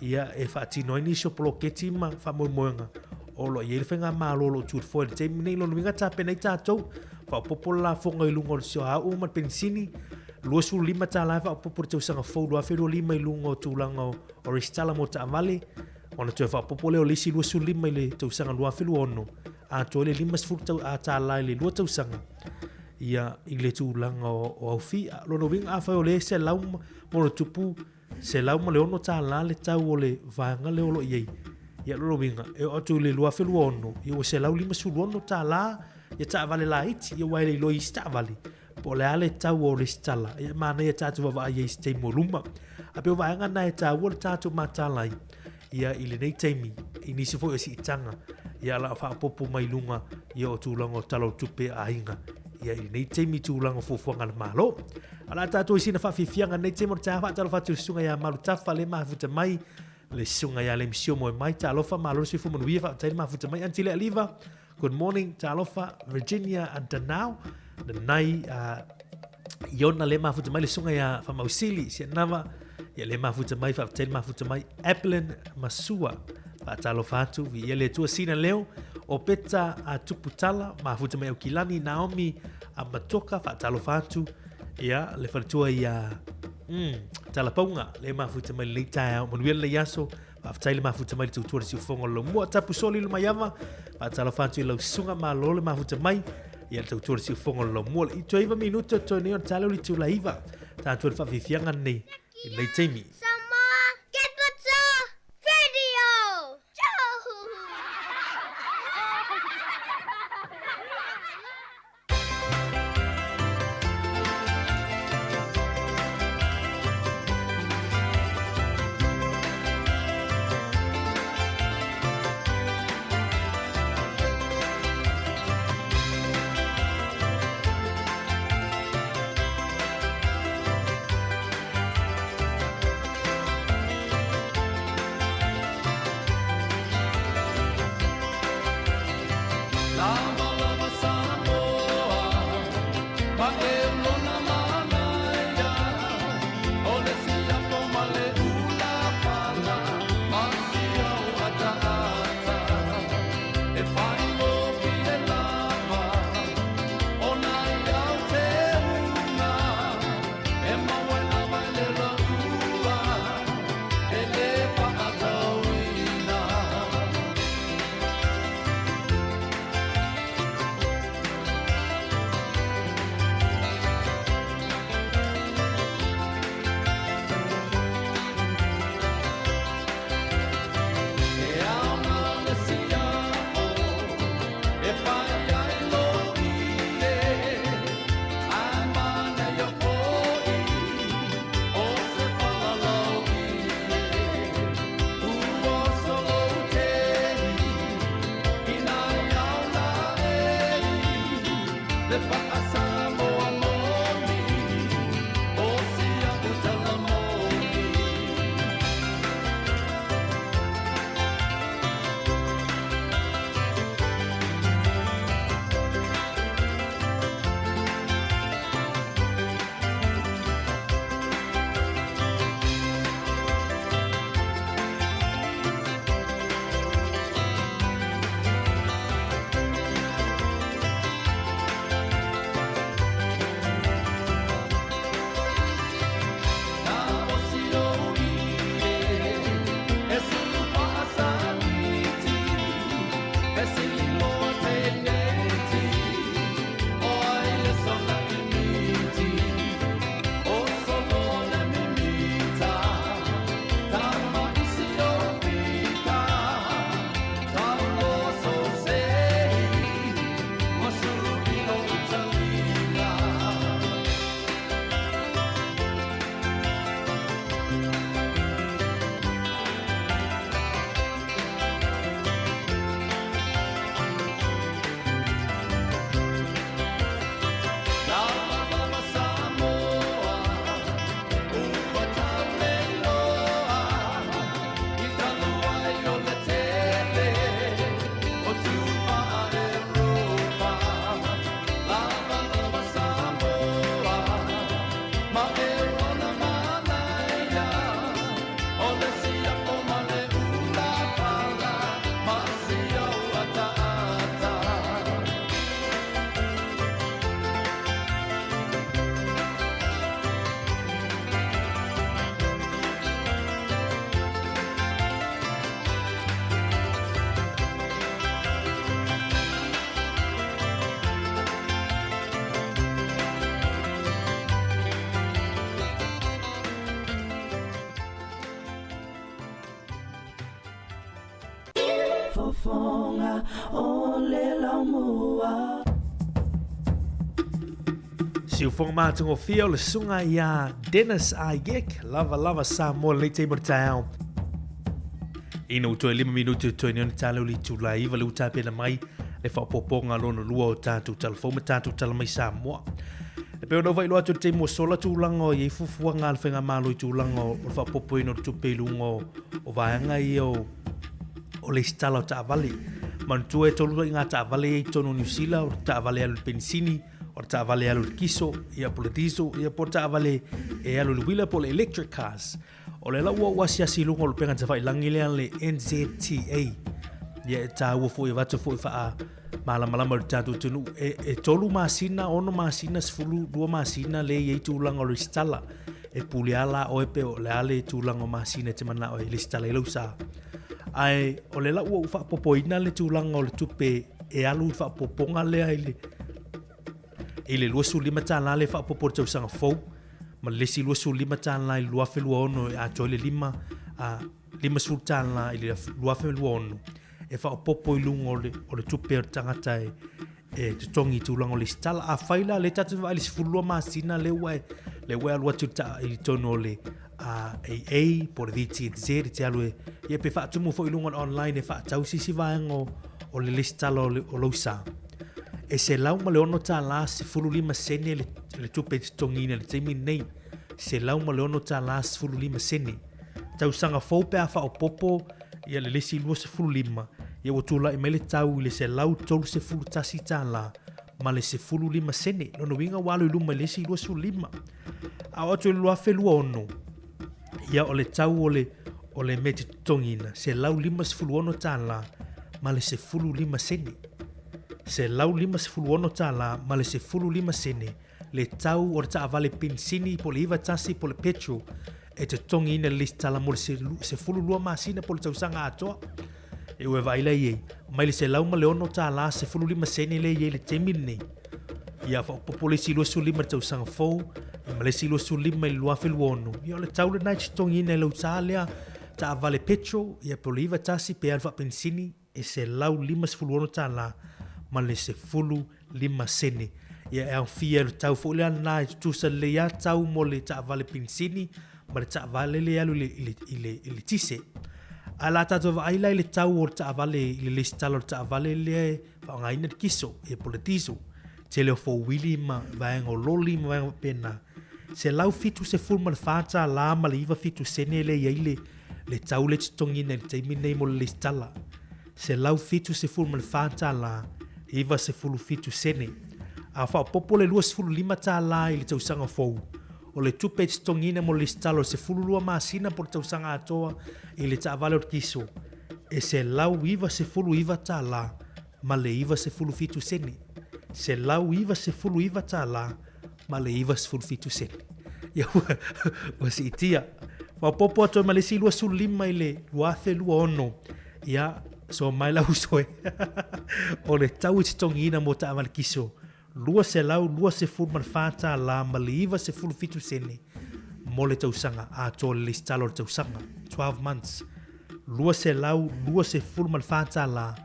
ia e faatino ai nisi o poloketi ma faamoemoega o lo o i ai le faigamalo o lo o tu i le foe i le taimi nei. Lona uiga tapena ai tatou, faaopoopo le lafoga i luga o le suauu ma le penisini, $25 e faaopoopo i le tausaga fou 2025 i luga o tulaga o, o resitala mo taavale, ona toe faaopoopo lea o le isi 25 i le tausaga 2026, atoa ai le 50 tau, a tala i le lua tausaga ia i le tulaga o, o aufi'a. Lona uiga afai o lea e selau ma ona tupu $106 tala le tau o le vaega lea o lo o i ai. Ia lona uiga e oo atu i le 2026 ia ua $156 tala ia taavale laiti ia aua e le iloa i isi taavale po o le a le tau o resitala. Ia e manaia tatou vaavaai ai i se taimi o luma. Ae pei o vaega na e taua le tatou mataala ai ia i lenei taimi i nisi foi o siitaga ia la faaopoopo mai luga ia o tulaga o Tala o Tupe a aiga ia i lenei taimi tulaga o fuafuaga a le Malo. A o le a tatou i sina faafiafiaga nei taimi o le taeao faatalofa atu i le susuga ia Malutafa le mafuta mai le susuga ia Lemisio moe mai talofa malo le soifua manuia faafetai le mafuta mai Aunty Lealiva Good morning, talofa, Virginia Danau, Nanai, Iona le mafuta mai le susuga ia Famausili, Sianava, ia le mafuta mai, faafetai le mafuta mai, Evelyn Masua, faatalofa atu, viia le Atua Sina Leo, o Peta a Tuputala, mafuta mai Aukilani, Naomi a Matoka, faatalofa atu, ia le faletua ia Talapauga, le mafuta mai lenei taeao, manuia lenei aso, Faafetai le mafuta mai le tautua le siufofoga o le laumua. Tapu soli le maiava. Faatalofa atu i lau susuga malo le mafuta mai. Ia le tautua le siufofoga o le laumua. I toe 9 minuta toe nei o le tala o le itula 9. Tatou le faafiafiaga lenei i lenei taimi. Samoa Capital Radio! Siufofoga o le Laumua. Siufofoga matagofie o le susuga ia Dennis Ayek, lava lava Samoa lenei taimi o le taeao. Ina ua toe 5 minute toe nei ona tala o le itula e 9 le ua tapena mai le faaopoopoga lona lua o tatou tala fou ma tatou tala mai Samoa. E pei ona ou faailoa atu i le taimi ua sola tulaga o i ai fuafuaga a le Faigamalo i tulaga o le faaopoopoina o le tupe i luga o, o vaega ia o, o le isitala o taavale. Manatua e tolu ngā taavale ia i totonu o Niu Sila, o le taavale e alu i le penisini, o le taavale e alu i le kiso, ia po o le diesel, ia po o le taavale e alu i le uila po o le electric cars. O lea la ua ou asiasi i luga o le upega tafailagi lea le NZTA. Ia e tāua foi e avatu foi faamalamalama i le tatou atunuu. E, e tolu masina, ono masina, 12 masina le i ai tulaga o le resitala. E pule a la oe pe o le a le tulaga o masina e te manao e resitala ai lau sa. Ae o lea la ua ou faapopoina le tulaga o le tupe e alu i le faapopoga lea i le i le $25 le faaopoopo i le tausaga fou, ma le isi $25 i le 2026 e atoa ai le 5, a, $50 i le 2026 e faaopoopo i luga o le, o le tupe o le tagata e, e totogi i tulaga o le isitala. Afai la lea tatou te vaai i le 12 masina lea ua e, lea ua e alu atu i le ta, i totonu o le AA po o le VTNZ e te alu e, ia pe faatumu foi i luga o le online e faatau se isi vaega o, o le lesitala o, le, o lou sa. E $106 15 sene le, le tupe e totogiina i le taimi lenei. $106 15 sene. Tausaga fou pe a faaopoopo ia le isi 25, ia ua tulai mai le tau i le $131 ma le 15 sene. Lona uiga ua alu i luma i le isi 25. A oo atu i le 2026, ia o le tau o le, o le mea e te totogiina, $156 ma le 15 sene. $156 ma le 15 sene le tau o le taavale penisini po o le 91 po o le petrol e totogiina i le lesitala mo le 12 masina po o le tausaga atoa. E ua e vaai la i ai, mai le $106 15 sene lea e i ai i le taimi lenei, ia faaopoopo le isi 25 i le tausaga fou, ia ma le isi 25 i le 2026, ia o le tau lena e totogiina e lau ta lea taavale petrol, ia po o le 91 pe alu faapenisini, e $156 ma le 15 sene. Ia e aofia i le tau foi lea lena e tutusa lelei lava tau mo le taavale penisini ma le taavale lea e alu i le, i le, i le, i le tise. Ae la tatou vaai la i le tau o le taavale i le lesitala o le taavale lea e faaaogaina le kiso, ia po o le diesel. Tele o fouwili ma vaega o loli ma vaega faapena. $174 ma le 97 sene lea e i ai le le tau le totogiina i le taimi lenei mo le lesitala, $174, 97 sene. A faaopoopo le $25 i le tausaga fou, o le tupe e totogiina mo le lesitala o le 12 masina po o le tausaga atoa i le taavale o le kiso, e $199 ma le 97 sene. $199 ma le 97 sene. Ia ua, ua siitia. Faaopoopo atu ai ma le isi 25 i le 2026. Ia, so mai la uso e. o le tau e totogiina mo taavale kiso, $224 ma le 97 sene mo le tausaga atoa le lesitala o le tausaga, 12 months. $224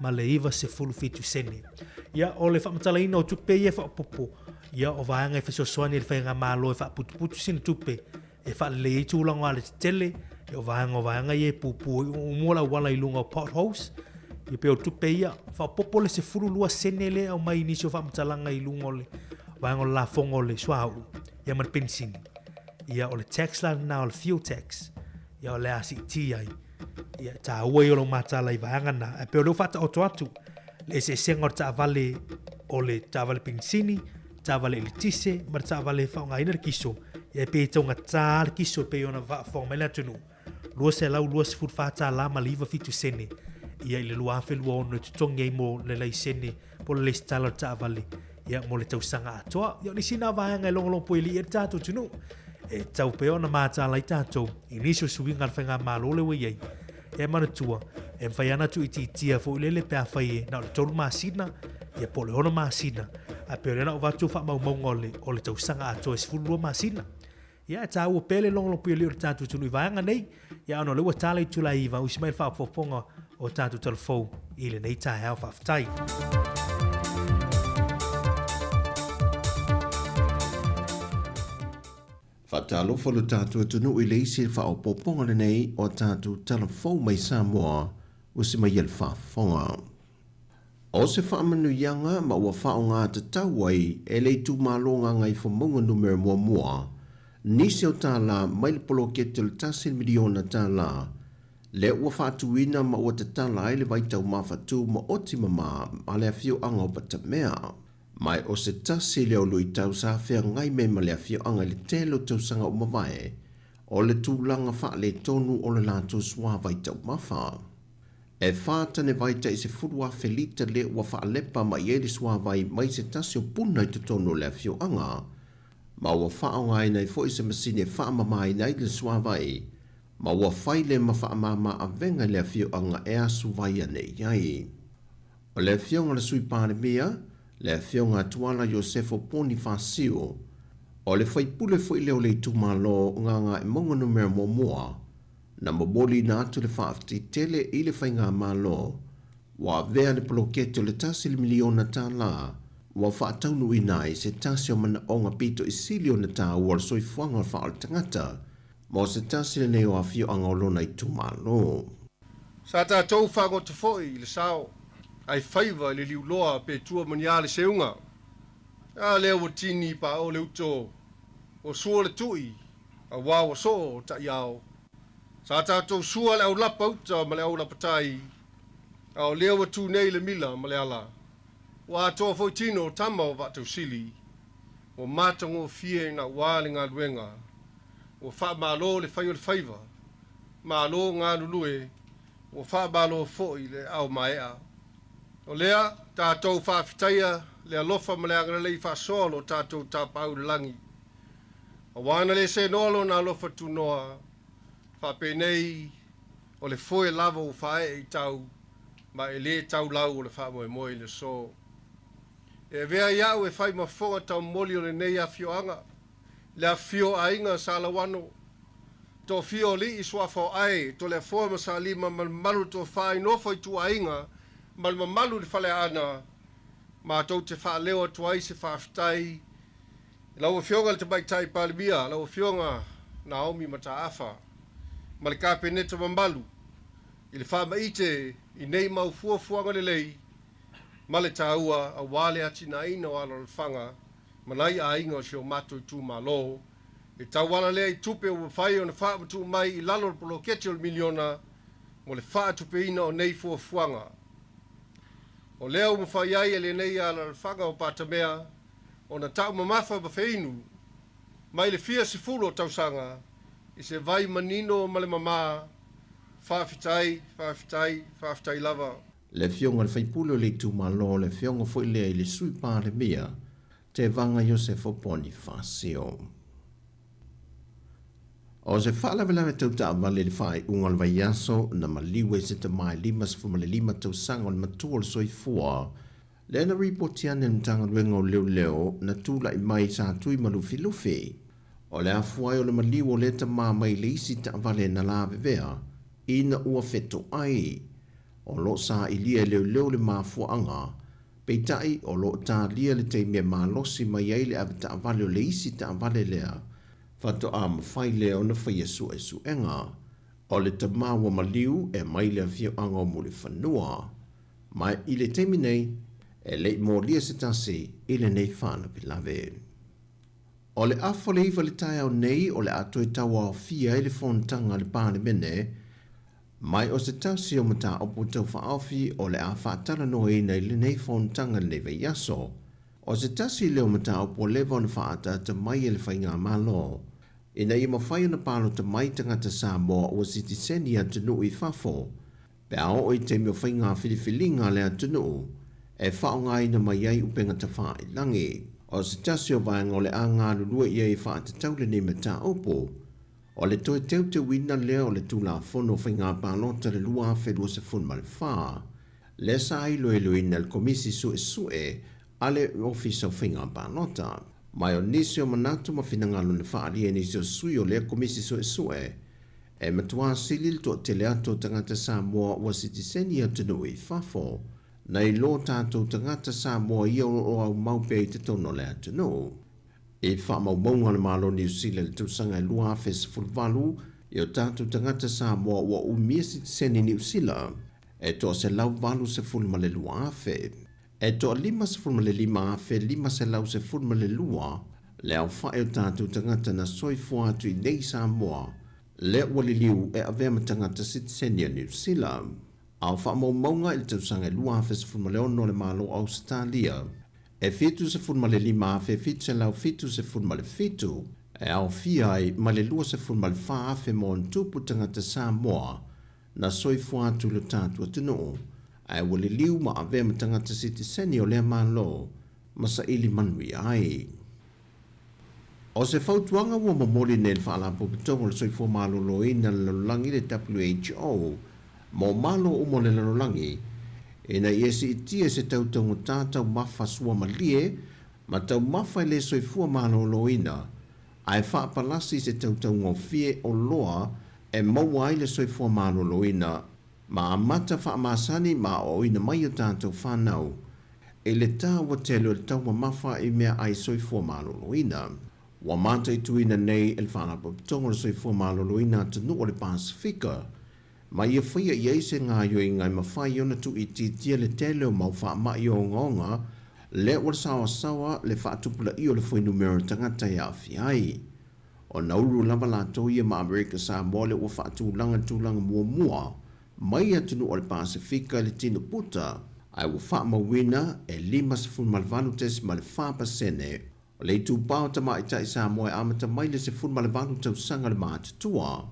ma le 97 sene. Ia, o le faamatalaina o tupe ia e faaopoopo, ia, o vaega e fesoasoani i le Faigamalo e faaputuputu sina tupe e faalelei ai tulaga o alatetele, ia, o vaega o vaega ia e pupu ai umumu le auala i luga o potholes, ia pei o tupe ia, faaopoopo le 12 sene lea e aumai i nisi o faamatalaga i luga o le vaega o le lafoga o le suauu, ia ma le penisini. Ia, o le tax la lena o le fuel tax, ia o le a siitia ai. Ia, e tāua ia o lou mataala i vaega na. Ae pei o lea ua faataoto atu le eseesega o le taavale o le taavale penisini, taavale eletise ma le taavale e faaaogaina le kiso. Ia e pei e taugata le kiso e pei ona faafofoga mai le atunuu. $224 ma le 97 sene ia i le 2026 e totogi ai mo le laisene po o le lesitala o le taavale ia mo le tausaga atoa. Ia o nisi na vaega e logologo puelii ai le tatou atunuu. E tatau pea ona mataala ai tatou i nisi o suiga a le faigamalo lea ua i ai. E manatua, e mafai lava ona tuuitiitia foi lele pe afai e na o le 3 masina ia po o le 6 masina. Ae pei o lea na ou avatu faamaumauga o le, o le tausaga atoa e 12 masina. Ia, e taua pea le logologo puelii o le tatou atunuu i vaega nei. Ia, ona o lea ua tala i itula e 9, usi mai le faaopoopoga o tatou talafou i lenei taeao. Faafetai. Faatalofa lo tatou atunuu i le isi faaopoopoga lenei o a tatou tala fou mai Samoa ua si mai e le faafofoga. O se faamanuiaga ma ua faaaoga tatau ai e le itumalo Gagaifomauga Numera Muamua nisi o tālā mai le poloketi o le $1 miliona lea ua faatuina ma ua tatala ai le vaitaumafa tumaoti mama ma le afioaga o Patamea. Ma o se tasi lea o luitau sa feagai mai ma le afioaga i le tele o tausaga ua mavae, o le tulaga faaletonu o le latou suavai taumafa. E 4 tane vai tai 10,000 lita lea ua faalepa mai ai le suavai mai se tasi o puna i totonu o le afioaga. Ma ua faaaogaina ai foi se masini e faamamaina ai le suavai, ma ua fai le ma faamama avega i le afioaga e asu vai ane i ai. O le afioga le Sui Palemia, le afioga a Tuala Iosefo Ponifasio, o le faipule foi lea o le itumalo Gagaemauga Numera 1, na momoliina atu le faafetai tele i le faigamalo ua avea le poloketi o le $1 miliona ua faataunuuina ai se tasi o manaoga pito i sili ona taua o le soifuaga o le faaola mo se tasi lenei o afioaga o lona itumalo. Sa tatou fagota foi i le sao, ae faiva i le liuloa pe tua ma ni a le seuga. A lea ua tini paao le uto, ua sua le tui, auā ua soo ta'iao. Sa tatou sua le aulapa uta ma le aulapa tai, a o lea ua tū nei le mila ma le ala. Ua atoa foi tino o tama o Vaatausili, ua matagofie ina uā le galuega, ua faamālō le fai o le faiva, malo galulue, ua faamālō foi le ao mae'a. O lea, tatou faafetaia le alofa ma le agalelei faasoa o lo tatou Tapaau i le lagi. Auā na le senoa lona alofa tunoa, faapenei o le foe lava ua faaee i tau, ma e lē taulau o le faamoemoe i le aso. E avea ai a'u e fai ma fofoga taumoli o lenei afioaga, le afifio o aiga Sa Lauano, toafia o alii suafa o Ae, Toleafoa ma Salima ma le mamalu o le toafa i nofo ituaiga ma le mamalu i le Faleaana, matou te faaleo atu ai se faafetai i lau Afioga i le Tamaitai Palemia, lau Afioga Naomi Mataafa ma le Kapeneta mamalu i le faamaite i nei mau fuafuaga lelei ma le taua auā le atinaeina o alaalafaga ma nai aiga o si o matou itumalo, e tauala lea i tupe ua mafai ona faamatuu mai i lalo o le poloketi o le miliona mo le faatupeina o nei fuafuaga. O lea ua mafai ai e lenei alaalafaga o Patamea ona taumamafa ma feinu mai le fia sefulu o tausaga i se vai manino ma le mamā. Faafetai, faafetai, faafetai lava. Le afioga i le faipule o le itumalo, le afioga foi lea i le Sui Palemia, Tevaga Iosefo Ponifasio. O se faalavelave tau taavale i le faaiuga o le vaiaso na maliu ai se tama e 55 tausaga o le matua o le soifua, lea na ripoti ane le Matagaluega o Leoleo na tula'i mai sa tui ma Lufilufi. O le afua ai o le maliu o lea tamā mai le isi taavale na lavevea ina ua fetoai. O loo sailia e leoleo le mafuaaga, peitai o loo talia le taimi e malosi mai ai le avetaavale o le isi taavale lea faatoa mafai lea ona faia suesuega. O le tamā ua maliu e mai le afioaga o Mulifanua. Ma i le taimi nei, e le'i molia se tasi i lenei faalavelave. O le 8:30 le taeao nei o le a toe tauaofia ai le fonotaga a le Palemene, mai o se tasi o mataupu taufaaofi o le a faatalanoaina i lenei fonotaga lenei vaiaso. O se tasi lea o mataupu ua leva ona faaataata mai e le faigamalo, ina ia mafai ona palota mai tagata Samoa ua sitiseni i atunuu i fafo, pe a oo i taimi o faiga filifiliga a le atunuu e faaaogaina mai ai upega tafailagi. O se tasi o vaega o le a galulue i ai e faatatau lenei mataupu, o le toe teuteuina lea o le Tulafono o Faiga Palota le 2024, lea sa iloiloina e le Komisi Suesue a le Ofisa o Faiga Palota. Ma o nisi o manatu ma finagalo na faaalia e nisi o sui o lea Komisi Suesue, E matuā sili le toatele atu o tagata Samoa ua sitiseni i atunuu i fafo, nai lo tatou tagata Samoa ia o lo o aumau pea i totonu o le atunuu. I faamaumauga a le Malo o Niu Sila i le tausaga e 2018, i o tatou tagata Samoa ua umia sitiseni Niu Sila e toa 182,000. E toa 55,512 le aofai o tatou tagata na soifua atu i nei i Samoa, lea ua liliu e avea ma tagata sitiseni o Niu Sila. A o faamaumauga i le tausaga e 2016 a le Malo o Ausetalia, e 75,777 e aofia ai ma le 24,000 ma ona tupu tagata Samoa na soifua atu i lo tatou atunuu, ae ua liliu ma avea ma tagata sitiseni o lea Malo ma saili manuia ai. O se fautuaga ua momoli nei e le Faalapotopotoga o le Soifua Maloloina o le Lalolagi, le WHO, mo malo uma o le lalolagi, ina ia siitia se tautaugata taumafa suamalie ma taumafa e le soifua maloloina, ae faapalasi se tautaugofie oloa e maua ai le soifua maloloina ma amata faamasani ma aoaoina mai o tatou fanau i le taua tele o le taumamafa i meaai soifua maloloina. Ua mataituina nei e le Faalapotopotoga o le Soifua Maloloina Atunuu o le Pasefika ma ia faia i ai se gaoioiga e mafai ona tuuitiitia le tele o mau faamai ogaoga lea ua saoasaoa le faatupulaia o le fuainumera tagata e aafia ai. O Nauru lava latou ia ma Amerika Samoa lea ua faatulaga le tulaga muamua mai atunuu o le Pasefika i le tino puta, ae ua faamauina e 58.4% o le itupa o tamaitai Samoa e amata mai le 18 tausaga le matutua,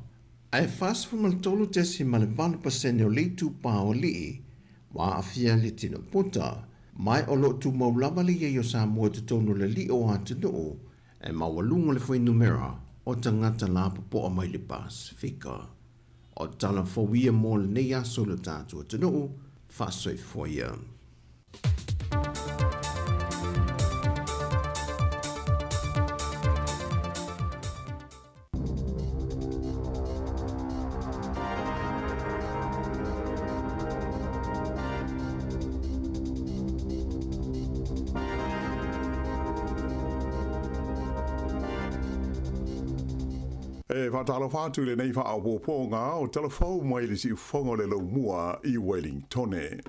ae 43.8% o le itupa o alii ua aafia le tino puta. Ma o lo o tumau lava le i ai o Samoa i totonu o le alii o atunuu e maualuga le fuainumera o tagata lapopoa mai le Pasefika. O tala fou ia mo lenei aso i lo tatou atunuu, faasoifua ia. E faatalofa atu i lenei faaopoopoga o tala fou mai le siufofoga o le Laumua i Wellingtone.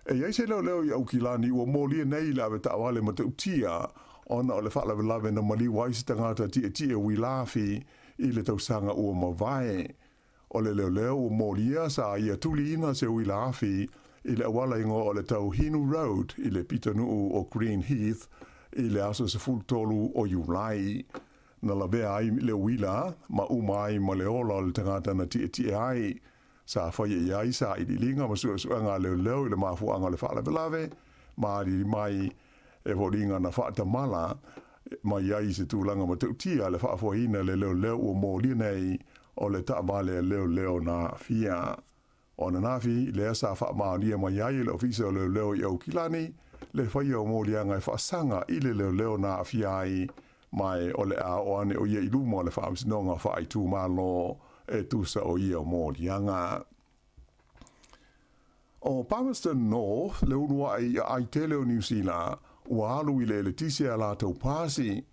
E i ai se leoleo i Aukilani ua molia nei i le avetaavale matautia ona o le faalavelave na maliu ai se tagata tietie uilafi i le tausaga ua mavae. O le leoleo ua molia sa ia tuliina se uilafi i le auala igoa o le Tauhinu Road i le pitonuu o Green Heath i le aso 13 o Iulai. Na lavea ai le uila ma uma ai ma le ola o le tagata na tietie ai. Sa faia i ai sailiiliga ma suesuega a leoleo i le mafuaaga o le faalavelave ma alili mai e foliga na faatamala mai ai i se tulaga matautia le faafoeina e le leoleo ua molia nei o le taavale a leoleo na aafia. O ananafi lea sa faamaonia mai ai e le Ofisa o Leoleo i Aukilani le faia o moliaga e faasaga i le leoleo na aafia ai ma e o le a oo ane o ia i luma o le Faamasinoga Faaitumalo e tusa o ia moliaga. O Palmerston North le uluai i aai tele o Niu Sila ua alu i le eletise a latou pasi.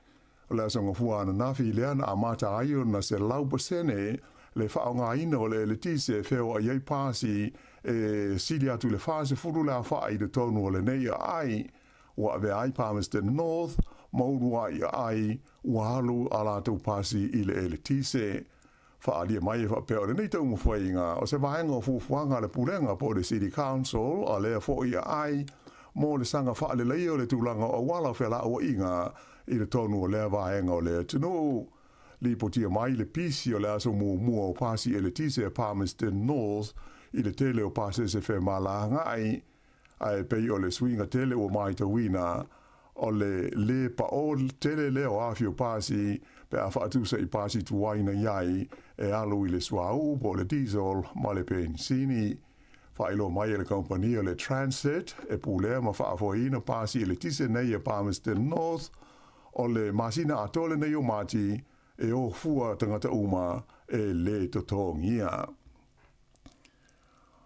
O le aso gafua ananafi lea na amata ai ona 100% le faaaogaina o le eletise e feoai ai pasi e sili atu i le 40 le aofai i totonu o lenei aai. Ua avea ai Palmerston North ma uluai aai ua alu a latou pasi i le eletise. Faaalia mai e faapea o lenei taumafaiga o se vaega o fuafuaga a le Pulega po o le City Council a lea foi aai mo le saga faaleleia o le tulaga o auala o felauaiga i totonu o lea vaega o le atunuu. Lipotia mai le pisi o le aso muamua o pasi eletise a Palmerston North i le tele o pasese femalagaai, Ae pei o le suiga tele ua maitauina, o le lē paʻō tele lea o afio pasi pe a faatusa i pasi tuai na i ai e alu i le suauu po o le diesel ma le penisini. Faailoa mai e le kamupani o le Transit e pulea ma faafoeina pasi eletise nei a Palmerston North, o le masina atoa lenei o Mati. e o fua tagata uma e lē totogia.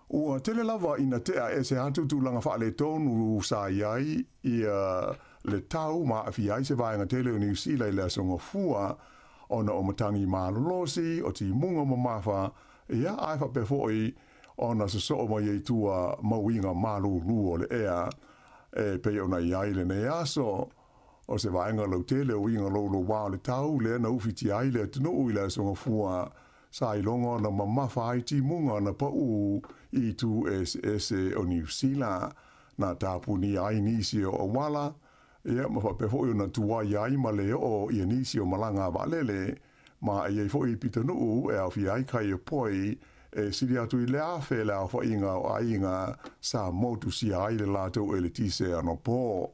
Ua tele lava ina tea ese atu tulaga faaletonu sa i ai ia le tau ma aafia ai se vaega tele o Niu Sila i le Aso Gafua ona o matagi malolosi, o timuga mamafa, ia ae faapea foi ona sosoo mai ai tua ma uiga malūlū o le ea e pei ona i ai lenei aso. O se vaega lautele o uiga loulouā o le tau lea na ufitia ai le atunuu i le Aso Gafua sa iloga ona mamafa ai timuga na paʻū i itu eseese o Niu Sila. Na tapunia ai nisi o auala, ia ma faapea foi ona tuai ai ma le oo ia nisi o malaga a vaalele, ma e i ai foi pitonuu e aofia ai kai o poi e sili atu i le 1000 le aofaiga o aiga sa motusia ai le latou eletise anapo.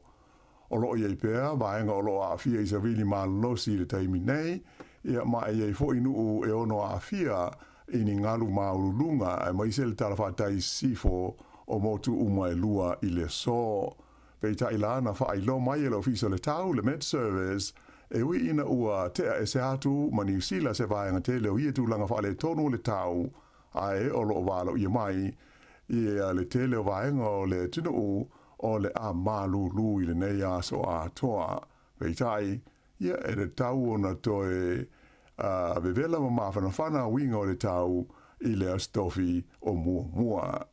O lo o i ai pea vaega o lo o aafia i savili malolosi i le taimi nei, ia ma e i ai foi nuu e ono aafia i ni galu maualuluga aemaise le talafatai i sisifo o motu uma e lua i le aso. Peitai la na faailoa mai e le Ofisa o le Tau, le Met Service, e ui ina ua tea ese atu ma Niu Sila se vaega tele o ia tulaga faaletonu o le tau, ae o lo o valaauia mai ia le tele o vaega o le atunuu o le a malūlū i lenei aso atoa. Peitai, ia e tatau ona toe vevela ma mafanafana uiga o le tau i le Aso Tofi o muamua.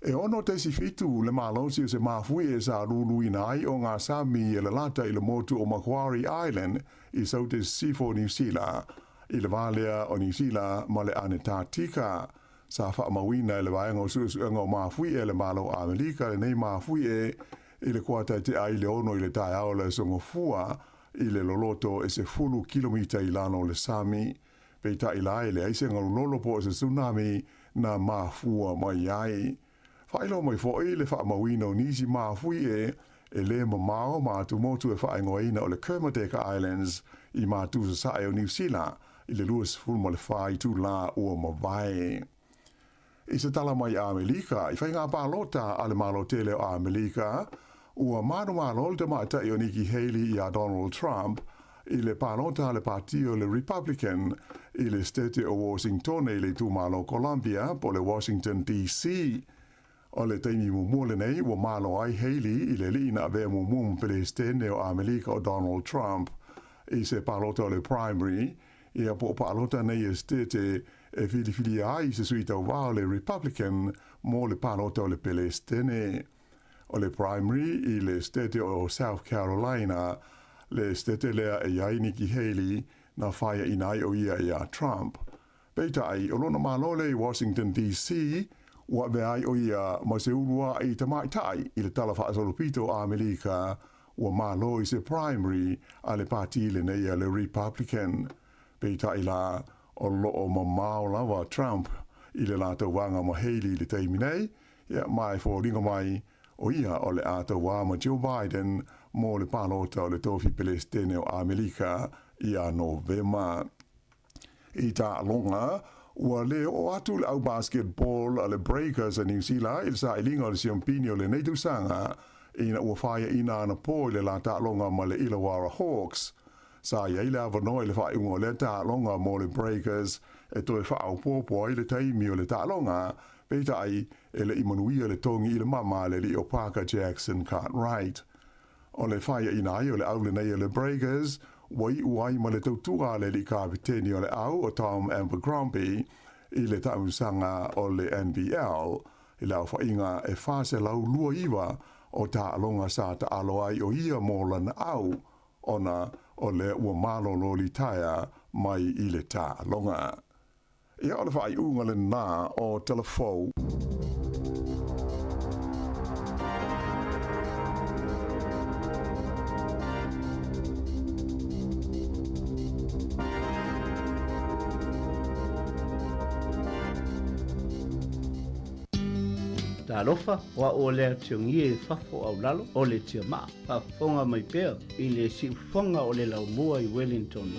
E 6.7 le malosi o se mafuie sa luluina ai o ngā sami e lalata i le motu o Macquarie Island i Saute Sisifo o Niu Sila, i le va lea o Niu Sila ma le Anetatika. Sa faamauina e le Vaega o Suesuega o Mafuie a le Malo o Amelika lenei mafuie i le kuata e tea ai le 6 i le taeao o le Aso Gafua i le loloto e 10 kilomita i lalo o le sami. Peitai la e leai se galulolo po o se tsunami na mafua mai ai. Faailoa mai foi le faamauina o nisi mafuie e lē mamao ma atumotu e faaigoaina o le Kermadec Islands i matu sasae o Niu Sila i le 24 itulā ua mavae. I se tala mai Amelika, i faiga palota a le Malo tele o Amelika, ua manumalo le tamaitai o Nikki Haley iā Donald Trump i le palota a le pati o le Republican i le Setete o Washingtone i le itumalo o Columbia po o le Washington DC. O le taimi muamua lenei ua malo ai Haley i le alii na avea muamua ma Peresetene o Amelika o Donald Trump i se palota o le primary, ia po o palota nei e Setete e filifilia ai se sui tauva o le Republican mo le palota o le Peresetene. O le primary i le Setete o South Carolina, le Setete lea e i ai Nikki Haley na faiaina ai o ia iā Trump. Peitai, o lona malo lea i Washington DC, ua avea ai o ia ma se uluaʻi tamaitai i le tala faasolopito o Amelika ua malo i se primary a le pati lenei a le Republican. Peitai la, o lo o mamao lava Trump i le la tauvaga ma Haley i le taimi nei, ia ma e foliga mai o ia o le a tauā ma Joe Biden mo le palota o le tofi Pelesitene o Amelika ia Novema. I taaloga, ua le oo atu le au basketball a le Breakers a Niu Sila i le sailiga o le siampini o lenei tausaga ina ua faiaina anapo i le la taaloga ma le Illawarra Hawks. Sa i ai le avanoa i le faaiuga o lea taaloga mo le Breakers e toe faaopoopo ai le taimi o le taaloga, peitai e le i manuia le togi i le mama a le alii o Parker Jackson Cartwright. O le faiaina ai o le au lenei a le Breakers ua iu ai ma le tautua a le alii kapiteni o le au o Tom Abercrombie i le taamilosaga o le NBL i le aofaiga e 429 o taaloga sa taalo ai o ia mo lana au ona o lea ua malolo litaea mai i le taaloga. Ia o le faaiuga lenā o Tala Fou. Talofa, o a'u o Lea Tiongie i fafo au lalo o le Tiamaa, faafofoga mai pea i le siufofoga o le laumua i Wellington.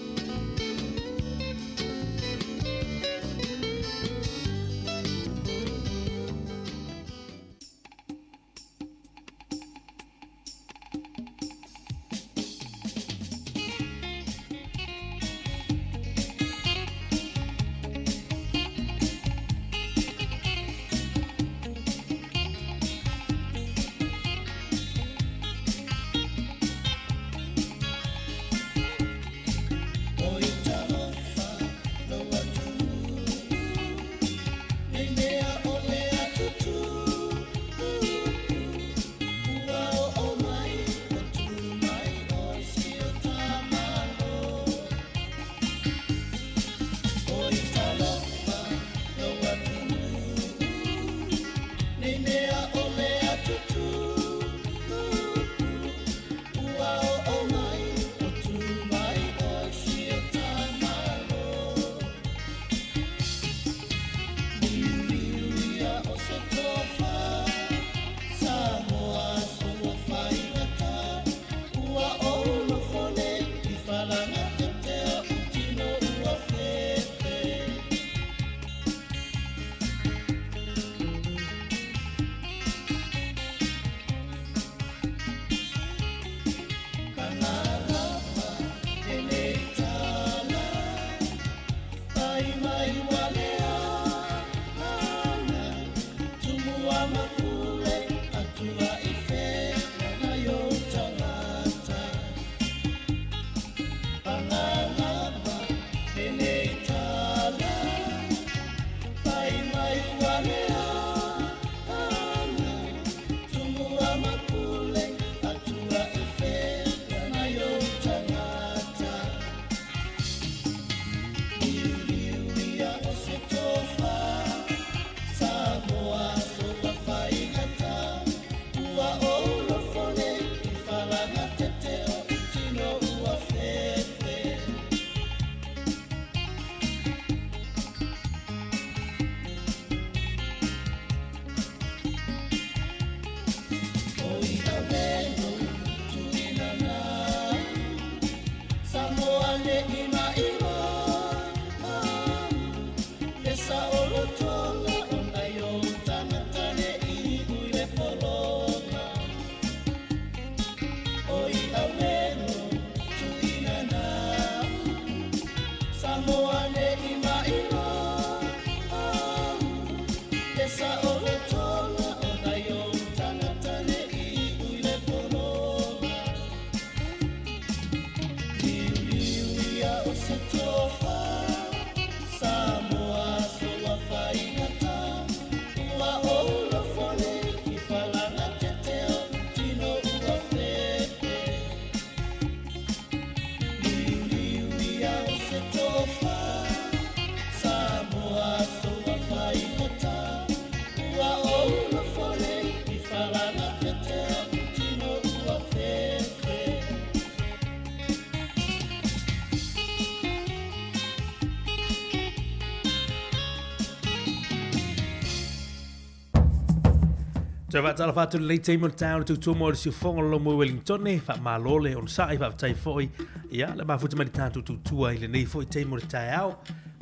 Toe faatalofa atu lenei taimi o le taeao le tautua mo le siufofoga o le Lomo i Wellington, faamalo le onosai, faafetai foi ia le mafuta mai le tatou tautua i lenei foi taimi o le taeao.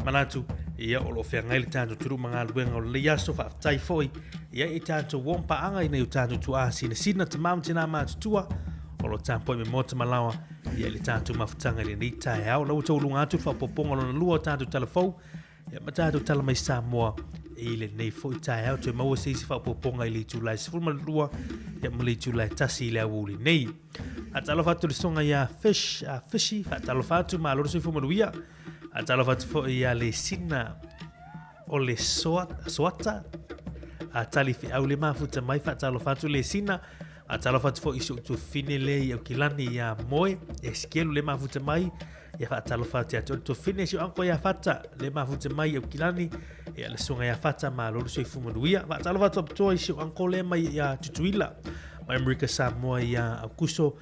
Manatu ia o lo o feagai le tatou atunuu ma galuega o lenei aso, faafetai foi ia i tatou uo ma paaga i nai o tatou tuaa sinasina, tama ma tina matutua o lo o tapuai me maota malaoa ia i le tatou mafutaga i lenei taeao. La ua tauluga atu le faaopoopoga lona lua o tatou talafou ia ma tatou tala mai Samoa i lenei foi taeao. Toe maua se isi faaopoopoga i le itula e 12 ia ma le itula e 1 i le aoauli nei. Faatalofa atu le susuga ia Fish, a Fishy, faatalofa atu, malo le soifua manuia. Faatalofa atu foi ia Lesina o le Soata, a Tali Feau le mafuta mai, faatalofa atu Lesina. Faatalofa atu foi i si ou tuafafine lea i Aukilani ia Moe, Esikelu le mafuta mai. Ia faatalofa atu ia te oe le tuafafine, si ou uncle ia Fata, le mafuta mai i Aukilani. Ia le susuga ia Fata, malo le soifua manuia. Faatalofa atu apitoa i si ou uncle lea mai ia Tutuila, mai Amerika Samoa ia Aukuso.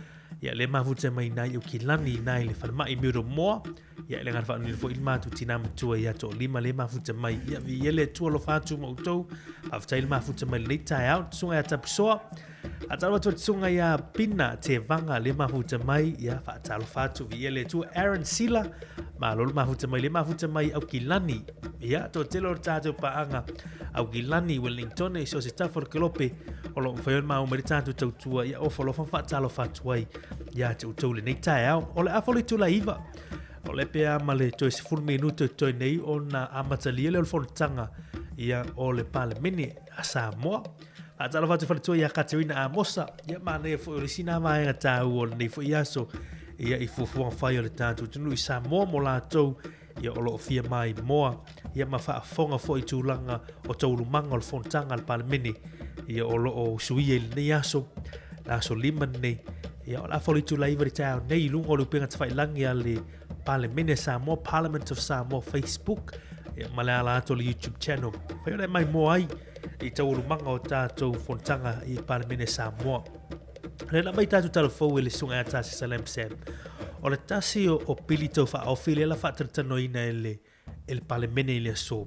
Ia le mafuta mai i Aukilani, i na i le falemai Middlemoa. Ia le agaga faanoino foi i le matou tina matua ia Toalima le mafuta mai. Ia viia le Atua alofa atu ma outou. Faafetai le mafuta mai lenei taeao. Susuga ia Tapusoa. Faatalofa atu le susuga ia Pina Tevaga le mafuta mai. Ia faatalofa atu viia le Atua. Aaron Sila. Malo le mafuta mai le mafuta mai Aukilani. Ia toatele o le tatou paaga Aukilani Wellington i so o se tafa o le kelope o lo o mafai ona maua mai le tatou tautua. Ia ofa alofa ma faatalofa atu ai ia te outou lenei taeao. O le afa o le itula e 9, o le pea ma le toe 10 minuto e totoe nei ona amatalia lea o le fonotaga ia o le Palemene a Samoa. Faatalofa atu faletua ia Katerina Amosa, ia manaia foi o le isi nā vaega tāua o lenei foi aso, ia i fuafuaga fai o le tatou atunuu i Samoa mo latou ia o lo o fia maimoa ia ma faafofoga foi i tulaga o taualumaga o le fonotaga a le Palemene ia o lo o usuia i lenei aso, le aso 5 lenei. Ia o le afa o le itula 9 i le taeao nei i luga o le upega tafailangi a le Palemene Samoa, Parliament of Samoa Facebook, ia ma le ala atu o le YouTube channel. Fai ona e maimoa ai i taualumaga o tatou fonotaga i Palemene Samoa. Lea na mai tatou tala fou e le susuga ia Tasi Salam Sam. O le tasi o, o pili tau faaofi lea la faatalatalanoaina e le, e le Palemene i le aso.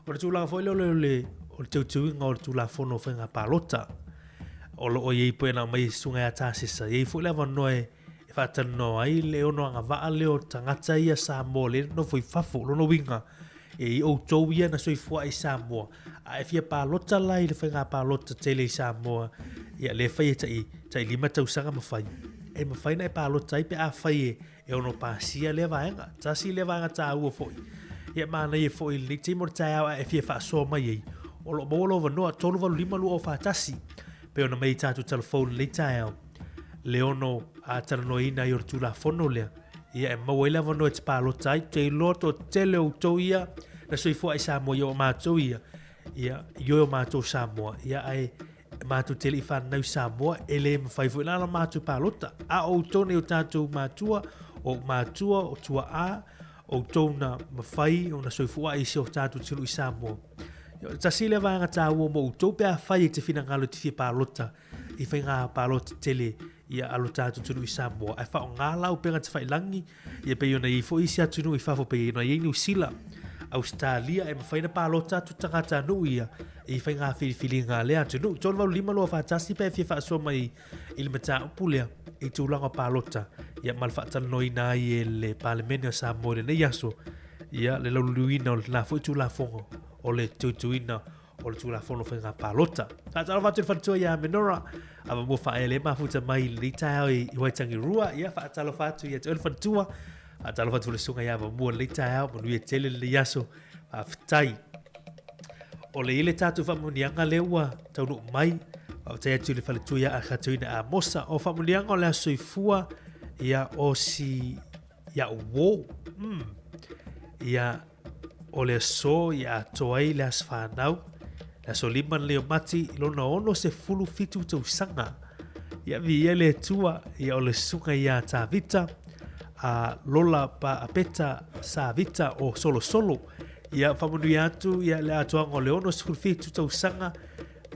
O le tulaga foi lea o le, o le, o le teuteuina o le Tulafono o Faiga Palota. O lo o i ai pei ona aumai e susuga ia Tasesa. E i ai foi le avanoa e, e faatalanoa ai le ono agavaa lea o tagata ia Samoa lea e nofo i fafo. O lona uiga, e i outou ia na soifua i Samoa, a e fia palota la i le faiga palota tele i Samoa, ia lea e fai e tai, tai 5 tausaga ma fai. E mafai ona e palota ai pe afai e, e ono pasia lea vaega. Tasi lea vaega taua foi. Ia manaia foi i lenei taimi o le taeao a e fia faasoa mai ai. o lo o maua lou avanoa, 385 241, pei ona mai i tatou talafou i lenei taeao, le ono a talanoaina ai o le Tulafono lea, ia e maua ai le avanoa e te palota ai. Ou te iloa toatele o outou ia na soifua ai Samoa ia o matou ia, ia ioe o matou Samoa, ia ae matou te le i fanau i Samoa, e le mafai foi la ona matou palota. A o outou nei o tatou matua, o ou matua, o tuaa, outou na mafai ona soifua ai i si o tatou atunuu i Samoa. Ia, o le tasi lea vaega taua mo outou pe afai e te finagalo e te fia palota i faiga palota tele ia a lo tatou atunuu i Samoa, ae faaaoga la upega tafailagi, ia pei ona i ai foi isi atunuu i fafo pei ona i ai Niu Sila, Ausetalia, e mafai ona palota atu tagatanuu ia i faiga filifiliga a lea atunuu. 385 241 pe e fia faasoa mai i le mataupu lea i tulaga o palota ia ma le faatalanoaina ai e le Palemene o Samoa i lenei aso ia le lauliliuina o lena foi Tulafono o le tuituina o le Tulafono Faiga Palota. Faatalofa atu i le faletua ia Menora, Avamua Faaele mafuta mai i lenei taeao i Waitangirua. Ia faatalofa atu ia te oe le faletua. Faatalofa atu i le susuga ia Avamua i lenei taeao, manuia tele lenei aso. Faafetai. O le ile tatou faamanuiaga lea ua taunuu mai. Faafetai atu i le faletua ia Akatoina Amosa. O faamanuiaga o le aso soifua ia o si ia uo. Ia o le aso ia atoa ai le aso fanau. Le aso 5 lenei o Mati i lona 67 tausaga. Ia viia le Atua, ia o le susuga ia Tavita, a Lola pa Apeta Savita o Solosolo. Ia faamanuia atu ia le atoaga o le 67 tausaga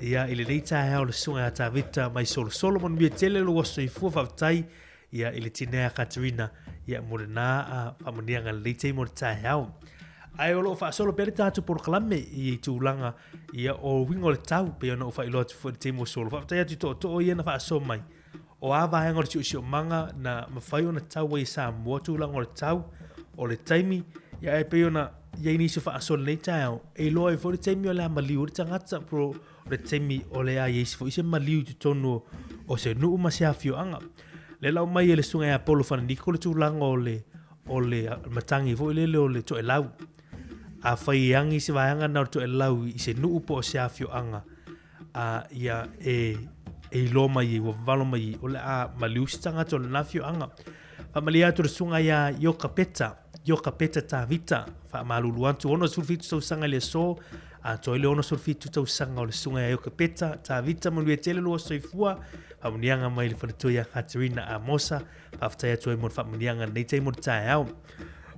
ia i lenei taeao o le susuga ia Tavita mai Solosolo. Manuia tele lou aso soifua, faafetai ia i le tinea Katerina ia mo lena faamanuiaga i lenei taimi o le taeao. Ae o lo o faasolo pea le tatou polokalame i tulaga ia o uiga o le tau pei ona ou faailoa atu foi i le taimi ua solo. Faafetai atu i tootoo ia na faasoa mai o a vaega o le siosiomaga na mafai ona tau ai e Samoa tulaga o le tau, o le taimi, ia ae pei ona i ai nisi o faasoa i lenei taeao, e iloa ai foi le taimi o le a maliu ai le tagata po o le taimi o le a i ai foi se maliu i totonu o se nuu ma se afioaga. Lea lau mai e le susuga ia Polo Fananiko le tulaga o le o le matagi foi lele o le toelau. Afai e agi se vaega na o le toelau i se nuu po o se afioaga, a ia e e iloa mai ai, ua vavalo mai ai, o le a maliu se tagata o lena afioaga. Faamalie atu le susuga ia Ioka Peta, Ioka Peta Tavita, faamalulu atu 67 tausaga i le aso, atoa ai le 67 tausaga o le susuga ia Ioka Peta Tavita, manuia tele lua soifua, faamanuiaga mai le faletua ia Katerina Amosa, faafetai atu ai mo le faamanuiaga i lenei taimi o le taeao.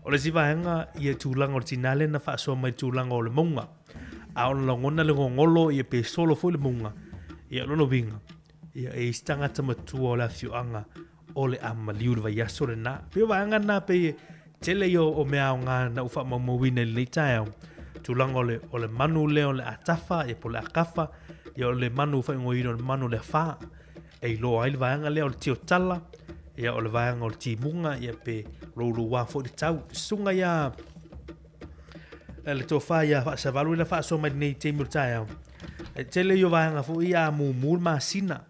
O le isi vaega, ia tulaga o le tinā lea na faasoa mai i le tulaga o le mauga. A ona lagona le gogolo ia pe solo foi le mauga, ia o lona uiga, ia e i ai se tagata matua o le afioaga o le a maliu i le vaiaso lena. Pei o vaega na pei e tele ia o mea aoga na ou faamaumauina i lenei taeao. Tulaga o le, o le manu lea o le atafa, ia po o le akafa, ia o le manu faaigoaina o le manu o le afā. E iloa ai le vaega lea o le tiotala, ia o le vaega o le timuga, ia pe louloua foi le tau. Susuga ia le tofa ia Faasavalu ina faasoa mai lenei taimi o le taeao. E tele ia o vaega foi ia mumu le masina.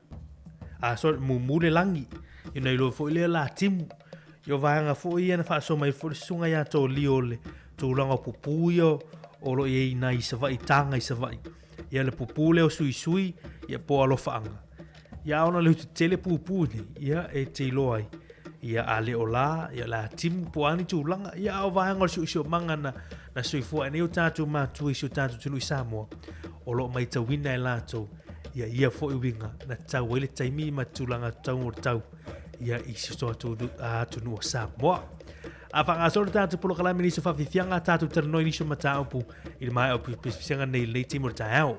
A sorry, mumu le lagi. Ina iloa foi lea la timu. Ia o vaega foi ia na faasoa mai foi le susuga ia Tolio le tulaga o pupu ia o lo o i ai nai Savaii, taga i Savaii. Ia le pupu lea o Suisui, ia po o Alofaaga. Ia a ona le tetele pupu nei, ia e te iloa ai. Ia a le o la, ia la timu po o a ni tulaga. Ia a o vaega o le siosiomaga na soifua ai nei o tatou matua i si o tatou atunuu i Samoa, o lo o maitauina e latou ia ia foi uiga na tau ai le taimi ma tulaga tau o le tau ia i si o tatou atunuu o Samoa. A faagasolo le tatou polokalame i nisi o faafiafiaga, tatou talanoa i nisi o mataupu i le maea o pisipisiga nei i lenei taimi o le taeao.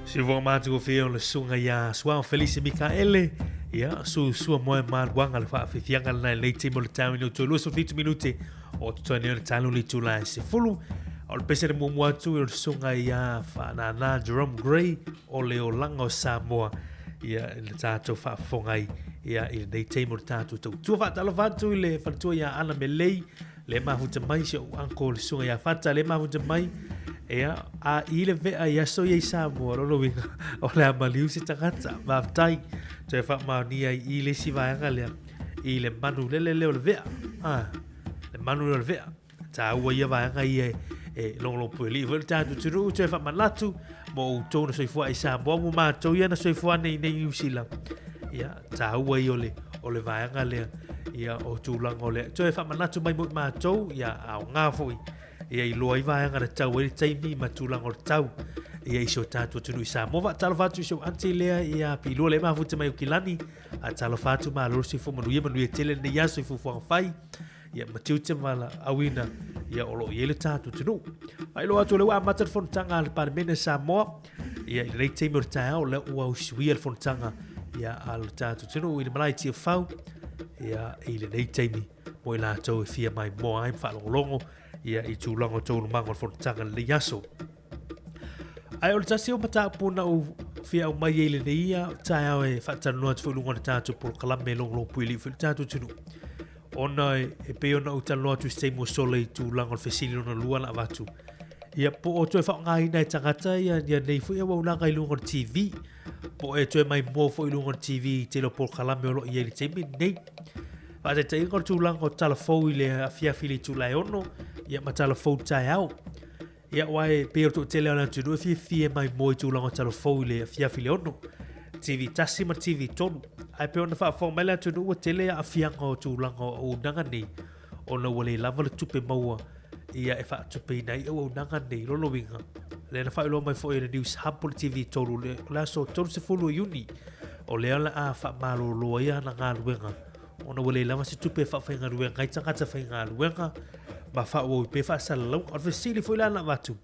Siufoga matagofie o le susuga ia Suao Felise Mikaele, ia, su sua moe maluaga le faafiafiaga lena i lenei taimi o le taeao ina ua toe 27 minute o totoe nei o le talo le itula e 10. O le pese na muamua atu o le susuga ia Faanana Jerome Gray o le olaga o Samoa, ia, i le tatou faafofoga ai, ia, i lenei taimi o le tatou tautua. Faatalofa atu i le faletua ia Ana Melei, le mafuta mai si ou uncle le susuga ia Fata, le mafuta mai, ia, a i le vea i aso ia i Samoa, lona uiga, o le a maliu se tagata. Faafetai, toe faamaonia ai i le isi vaega lea, i le manu lele lea o le vea, a, le manu lea o le vea. Tāua ia vaega ia e logologo puelii foi le tatou atunuu, toe faamanatu mo outou na soifua ai Samoa mo matou ia na soifua nei nei Niu Sila. Ia, tāua ia o le vaega lea, ia, o tulaga o le toe faamanatu mai mo i matou, ia, aoga foi, ia, iloa ai vaega na tau ai le taimi ma tulaga o le tau, ia, i si o tatou atunuu i Samoa. Faatalofa atu i si ou aunty lea, ia, Pilua le mafuta mai o Kilani, talofa atu, malo le soifua manuia, manuia tele lenei aso i fuafuaga fai, ia, ma tiute ma la auina, ia, o lo o i ai le tatou atunuu. Faailoa atu o lea ua amata le fonotaga a le Palemene Samoa, ia, i lenei taimi o le taeao, o lea ua usuia le fonotaga, ia, a le tatou atunuu i le malae Tiafau, ia, i lenei taimi mo i latou e fia maimoa ai ma faalogologo, ia, i tulaga o taualumaga o le fonotaga i lenei aso. Ae o le tasi o mataupu na ou fia aumai ai i lenei ia taeao e faatalanoa atu foi i luga o le tatou polokalame logologo puialii foi le tatou atunuu. Ona e pei ona ou talanoa atu i se taimi ua sola i tulaga o le fesili lona lua na avatu. Ia, po o toe faaaogaina e tagata ia, ia nei foi auaunaga i luga o le TV. Po o e toe maimoa foi i luga o le TV i tele o polokalame o lo o i ai i le taimi lenei. Faataitaiga o le tulaga o tala fou i le afiafi i le itula e 6, ia ma tala fou i le taeao. Ia, aua e pei o le toatele o le atunuu e fiafia e maimoa i tulaga o tala fou i le afiafi i le 6, TV 1 ma TV 3. Ae pei ona faafofoga mai le atunuu ua tele aafiaga o tulaga o auaunaga nei ona ua le lava le tupe maua ia e faatupeina ai auaunaga nei. Lona uiga, lea na faailoa mai foi e le News Hub o le TV 3 o le aso 30 o Iuni, o lea o le a faamalolo ai ana galuega ona ua le lava se tupe e faafaigaluega ai tagata faigaluega ma faaauau pea faasalalauga. O le fesili foi la na avatu,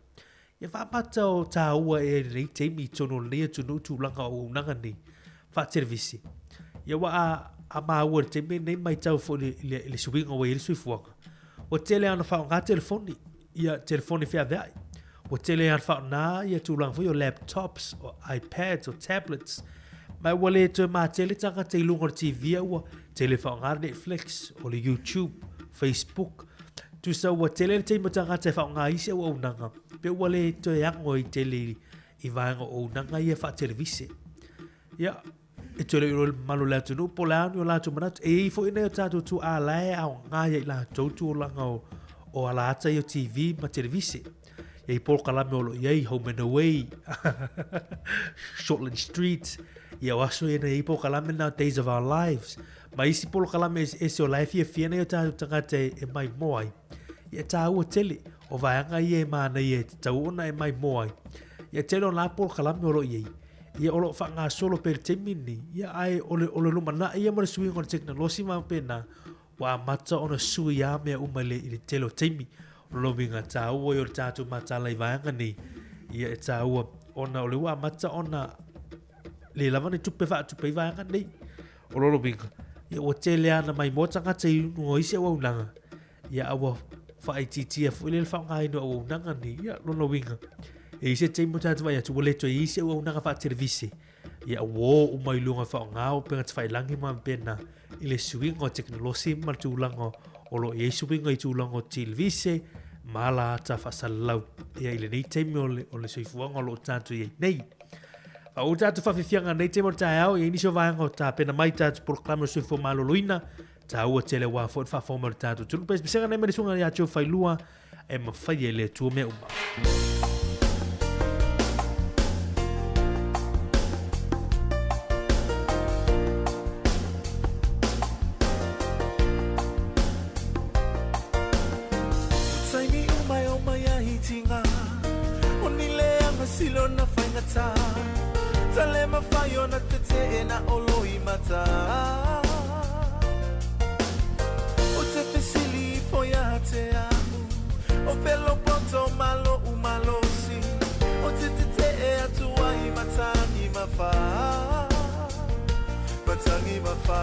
ia faamata o tāua ea i lenei taimi i totonu o lenei atunuu tulaga o auaunaga nei faatelevise. Ia ua a, a māua i le taimi lenei matau foi i le, i le suiga ua i ai le soifuaga. Ua tele lava ona faaaoga telefoni, ia telefoni feaveai. Ua tele lava ona faaaoga ia tulaga foi o laptops, o iPads, o tablets. Ma ua le toe matele tagata i luga o le TV, a ua tele faaaoga le Netflix, o le YouTube, Facebook. Tusa ua tele le taimi o tagata e faaaoga ai isi auaunaga, pe ua le toe ago ai tele i vaega o auaunaga ia faatelevise. Ia, e toe le iloa le mamalu o le atunuu po o le a ni o latou manatu. E i ai foi nai o tatou tuaa la e aoga ia i latou tulaga o, o alaata ia o TV ma televise. E i ai polokalame o lo o i ai, Home and Away, Shortland Street, ia o aso ia na i ai polokalame na Days of Our Lives, ma isi polokalame eseese o la e fiafia nai o tatou tagata e, e maimoa ai. Ia e tāua tele, o vaega ia e manaia e tatau ona e maimoa ai. Ia tele o nā polokalame o lo o i ai, ia o lo o faagasolo pea i le taimi lenei, ia ae o le, o le lumanai ia ma le suiga o le tekonolosi ma faapena, ua amata ona sui lava mea uma i le, i le tele o taimi. O lona uiga tāua ia o le tatou mataala i vaega nei, ia e tāua ona o le ua amata ona le lava ni tupe faatupe i vaega nei. O lona uiga, ia ua tele lava ona maimoa tagata i luga o isi auaunaga, ia a ua faaitiitia foi lea le faaaogaina o auaunaga nei. Ia lona uiga, e i ai se taimi o tatou vaai atu ua le toe i ai se auaunaga faatelevise, ia ua o uma i luga o faaaoga o upega tafailagi ma faapena i le suiga o tekonolosi ma le tulaga o lo o i ai suiga i tulaga o televise ma ala ata faasalalau ia i lenei taimi o le, o le soifuaga o lo o tatou i ai nei. A o tatou faafiafiaga nei taimi o le taeao, i ai nisi o vaega o tapena mai tatou polokalame o le soifua maloloina, Tāua tele wā foi le faafofoga mai o le tatou atunuu. Pesepesega nei mai le susuga ia Joe Failua e mafai e le Atua mea uma. Taimi uma e o mai a hitinga O ni leanga silo na whaingata Tale mawhai ona te te e na olo i mata O te fesili ifo ia te a'u O pelo poto malo u malosi O te te te e atu ai mata. mawhā Matangi mawhā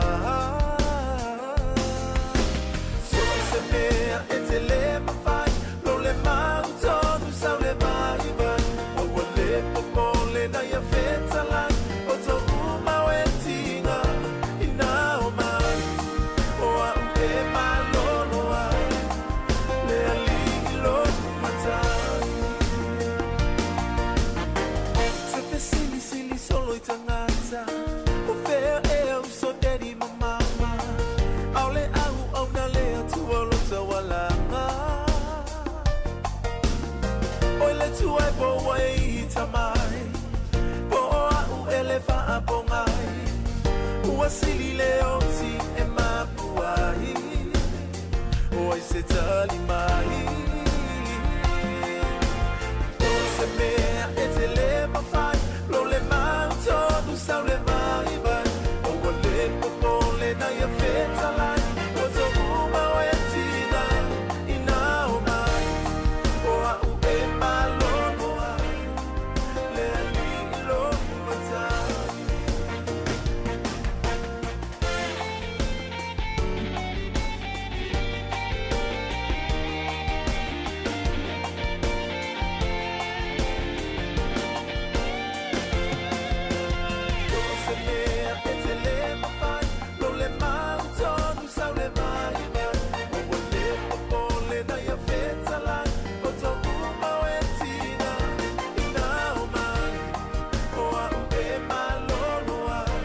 So se mea e te le mawhai Lo le mau tonu sau le mai mai Aua le popole na ia whetalai O tō umau e tinga Ina o mai O au e malolo ai Le alii lo matai Te te sili sili solo i tangata O fea ea uso daddy ma mama Aole au au na le atua lo taualaga Oi le tuai po ua e ita mai Po o au e le faapogai Ua sili le oti e mapu ai O ai se tali mai O se mea e te le mawhai Lo le mau tonu sau le mai mai O ua le popole na ia whetalai O tō umau e tina Ina o mai O au e malolo ai Le alii lo matai Se mea e te le mawhai Lo le mau tonu sau le mai mai O ua le popole na ia whetalai O tō umau e tina Ina o mai O au e malolo ai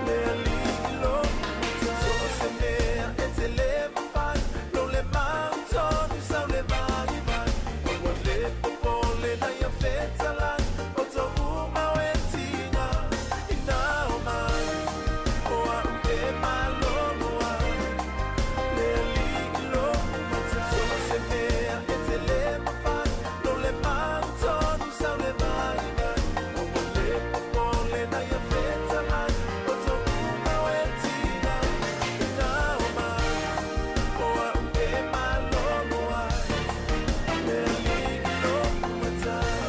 Le alii lo matai Se mea e te le mawhai Lo le mau tonu sau le mai mai O ua le popole na ia whetalai O tō umau e tina Ina o mai O au e malolo ai Le alii lo matai Se mea e te le mawhai Lo le mau tonu sau le mai mai O ua le popole na ia whetalai O tō umau e tina Ina o mai O au e malolo ai Le alii lo matai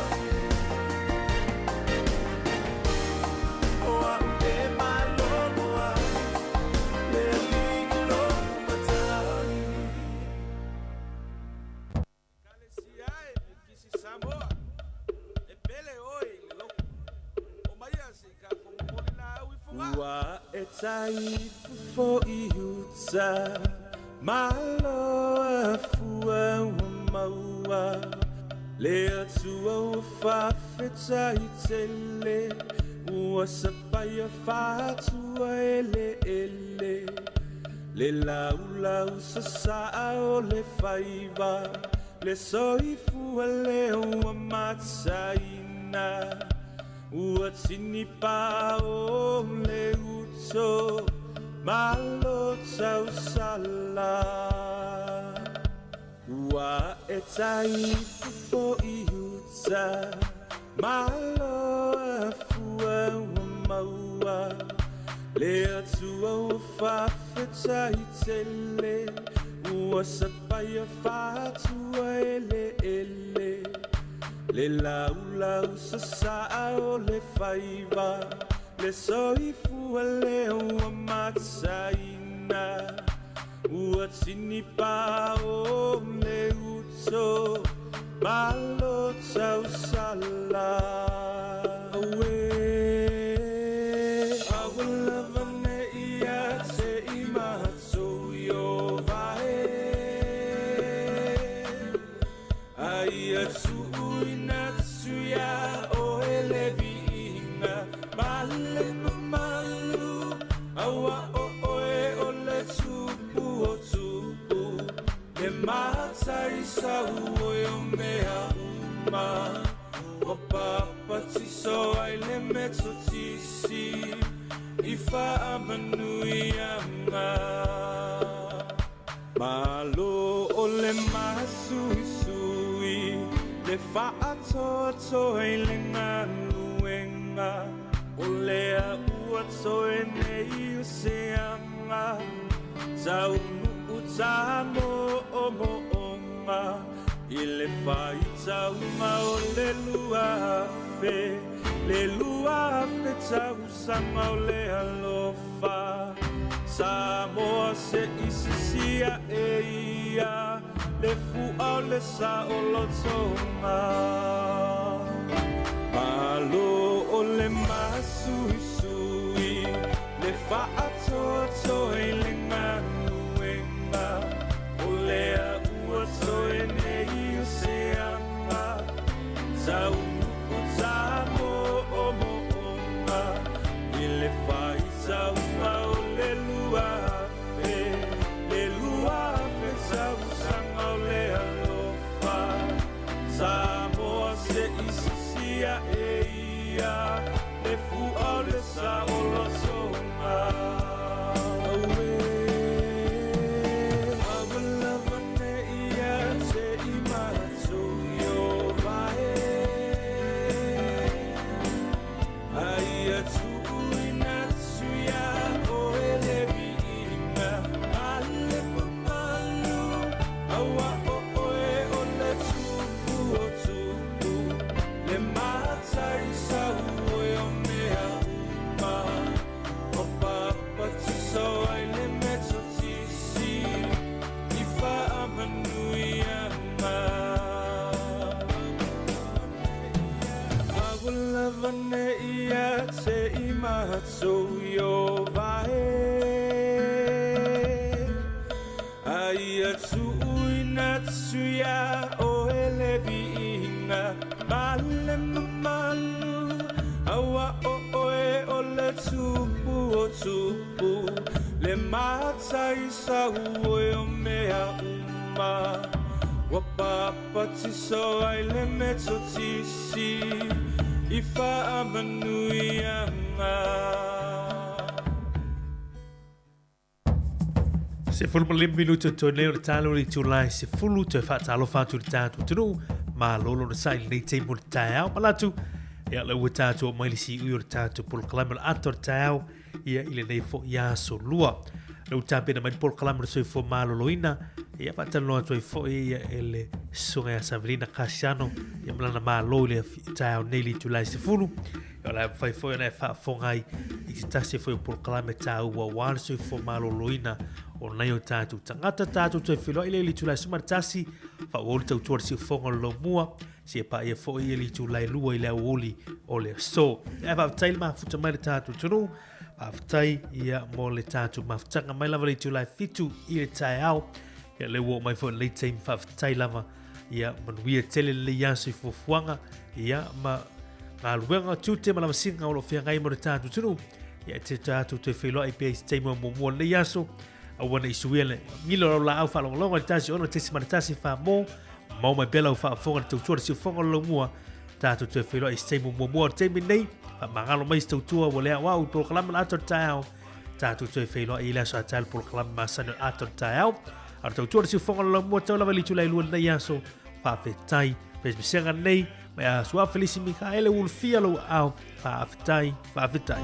O au e malolo ai Le alii lo matai Ua e taifofo i uta Malo afua ua maua Le atua ua faafetai tele Ua sapaia faatua eleele Le laulau sasaa o le faiva Le soifua lea ua mataina Ua tini pa o le uto Malo tausala Ua e taifofo i uta Malo afua ua maua Le atua ua faafetai tele Ua sapaia faatua eleele Le laulau sasaa o le faiva Le soifua lea ua mataina Ua tini pa o le uto Malo tausala Aue Aua lava ne i ia te i matou i o vae Aia tuuina atu iā oe le viiga ma le mamalu Auā o oe o le Tupu o tupu Le matai sau oe o mea uma Ua papatiso ai le Metotisi I faamanuiaga Malo o le masuisui Le faatoatoa i le galuega O lea ua toe nei o se aga Taunuu tamoomooga I le faitauga o le 2000. Le 2000 tausaga o le alofa Samoa se isisi aʻe ia Le fuʻa o le saʻolotoga Malo o le masuisui Le faatoatoa i le galuega O lea ua toe nei o se aga Taunuu tamoomooga I le faitauga o le 2000 Le 2000 tausaga o le alofa Samoa se isisi aʻe ia Le fuʻa o le saʻolotoga Auē Aua lava nei ia te i matou Ieova e A ia tuuina atu iā oe le viiga ma le mamalu Auā o oe o le Tupu o tupu Le matai sau oe o mea uma Ua papatiso ai le Metotisi I faamanuiaga Aua lava nei ia te i matou Ieova e A ia tuuina atu iā oe le viiga ma le mamalu Auā o oe o le Tupu o tupu Le matai sau oe o mea uma Ua papatiso ai le Metotisi I faamanuiaga. 15 minute o toe nei o le talo i le itula e 10 toe faatalofa atu i le tatou atunuu malo lona sa'i i lenei taimi o le taeao manatu ia le ua tatou oo mai le siui o le tatou polokalame o le ato o le taeao ia i lenei fo'i aso lua le ua tapena mai le polokalame o le soifua maloloina ia faatalanoa atu ai fo'i ia e le susuga ia Savelina Kasiano ia ma lana malo i le taeao nei i le itula e 10 O le a mafai foi ona e faafofoga ai i se tasi foi o polokalame taua aua le soifua maloloina o nai o tatou tagata. Tatou toe feiloai lea i le itula e 11, faaauau le tautua a le siufofoga o le Lomua, seia paia foi le itula e 2 i le aoauli o le aso. Ae faafetai le mafuta mai le tatou atunuu, faafetai ia mo le tatou mafutaga mai lava le itula e 7 i le taeao. Ia lea ua oo mai foi i lenei taimi, faafetai lava. Ia manuia tele lenei aso i fuafuaga ia ma galuega tiute ma lavasiga o lo o feagai mo le tatou atunuu. Ia e te tatou toe feiloai pea i se taimi o muamua o lenei aso. Aua ne i suia le ngilo o lau laau faalogologo i le 106.1 Whamō. Mau mai pea lau faafofoga i le tautua le siufofoga o le laumua. Tatou toe feiloai i se taimi o muamua o le taimi nei. Faamagalo mai se tautua ua le aoao i polokalame o le ata o le taeao. Tatou toe feiloai i le aso a taeao i le polokalame masani o le ata o le taeao. A o le tautua le siufofoga o le laumua tau lava i le itula e 2 i lenei aso. Faafetai. Pesepesega nei, mai a Su'a Felisi Mikaele Ulufia lou aao. Faafetai, faafetai.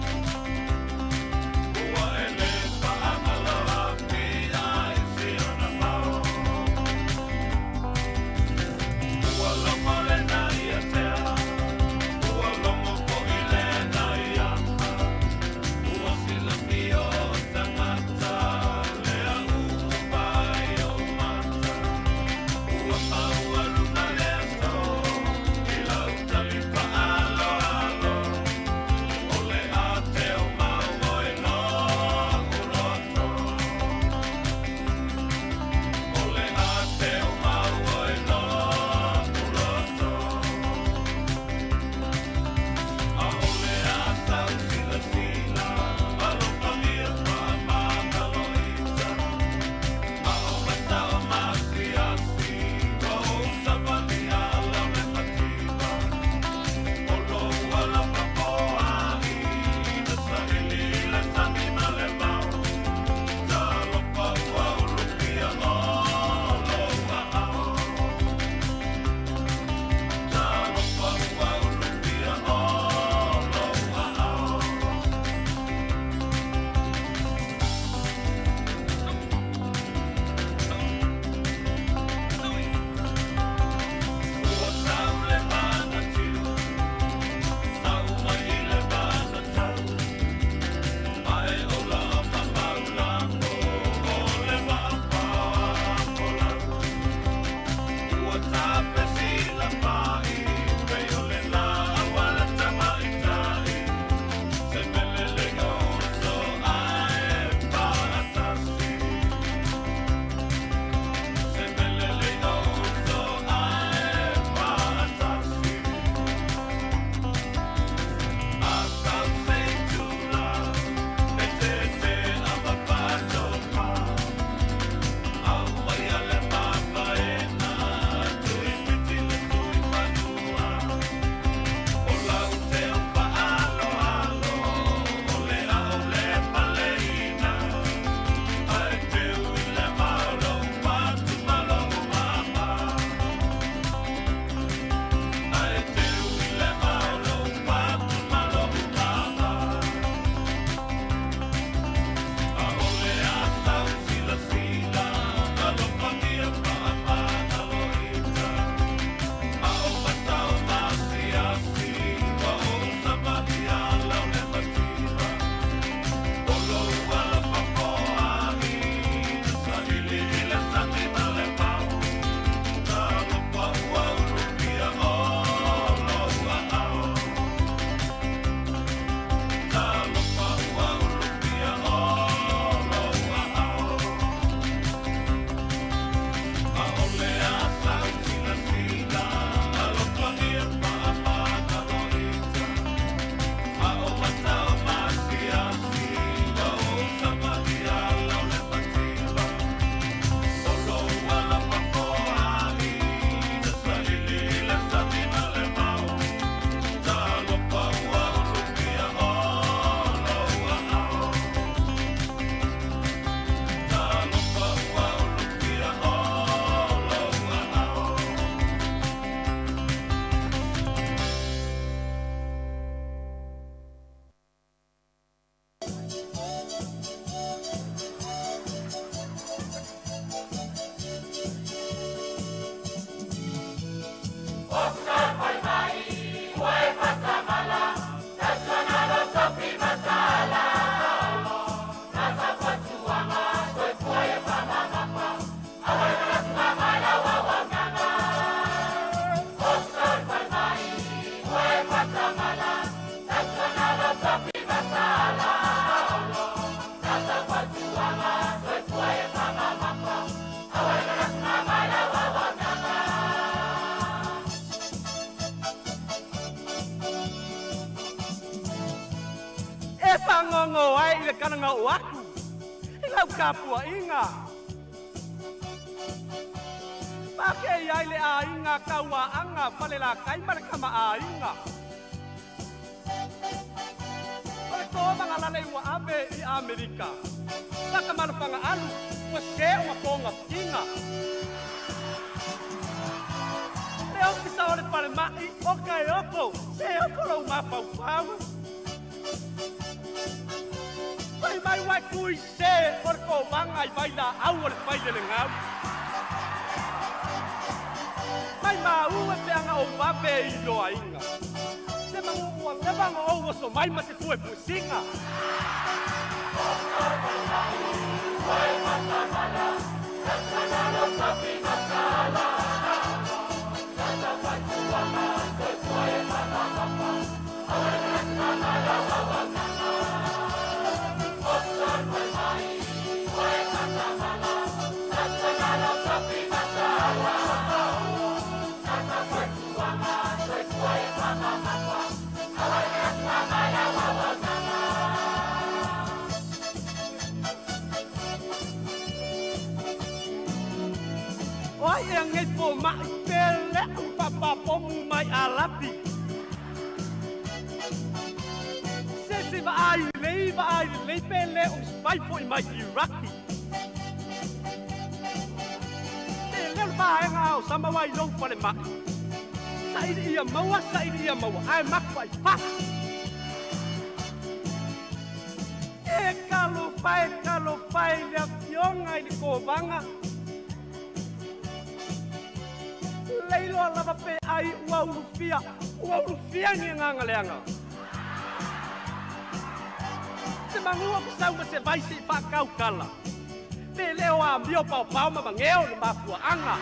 fago ai i le kalaga oo atu i lau tapuaʻiga. Pakei ai le aiga tauaʻaga falelakai ma le kamaʻāiga. O le tomagalale ua ave i Amerika. Lakamalafagaalu ua sē o mapogafiga. Le ofisa o le falemaʻi o kaeoko se oko lou mafaufau. Fai mai uae tui sē o le kovaga i vailaau o le failelegau. Mai maū e peaga ou vave i loaiga. Se magu ua leva ona ou oso mai ma se puepuesiga. O ai ea nei fomaʻi pe leʻu papapomu mai alapi. Se se vaai lelei vaai lelei pe lē o sifai foʻi mai Iraki. Pe leo le vaega ao sama uai lou falemaʻi. Saili ia maua saili ia maua ae maku ai fasi. E talofa e talofa i le afioga i le kovaga. Leiloa lava pe ai ua ulufia, ua ulufia ni agaga leaga. Se magua o sau ma se vai se i faakaukala. Pe le o amio paopao ma mageo le mafuaaga.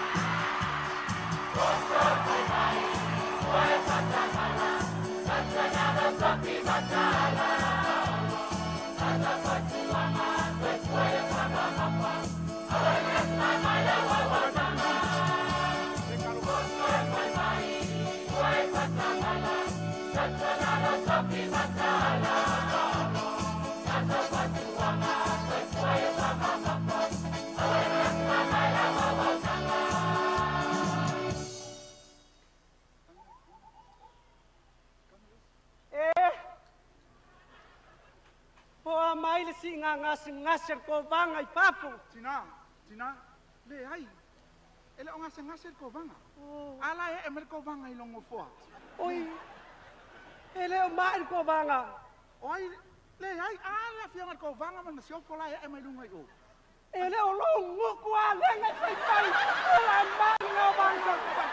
E poa mai le siiga gasegase a le kovaga i fafo. Tina, tina, leai, e le o gasegase le kovaga. A la e ee mai le kovaga i lou nofoa. Oi, e le o maʻi le kovaga. O ai, leai, a le afioga i le kovaga ma le masiofo la e ee mai luga i o. E le o lou gutu alega e faifai, o la maʻi le kovaga.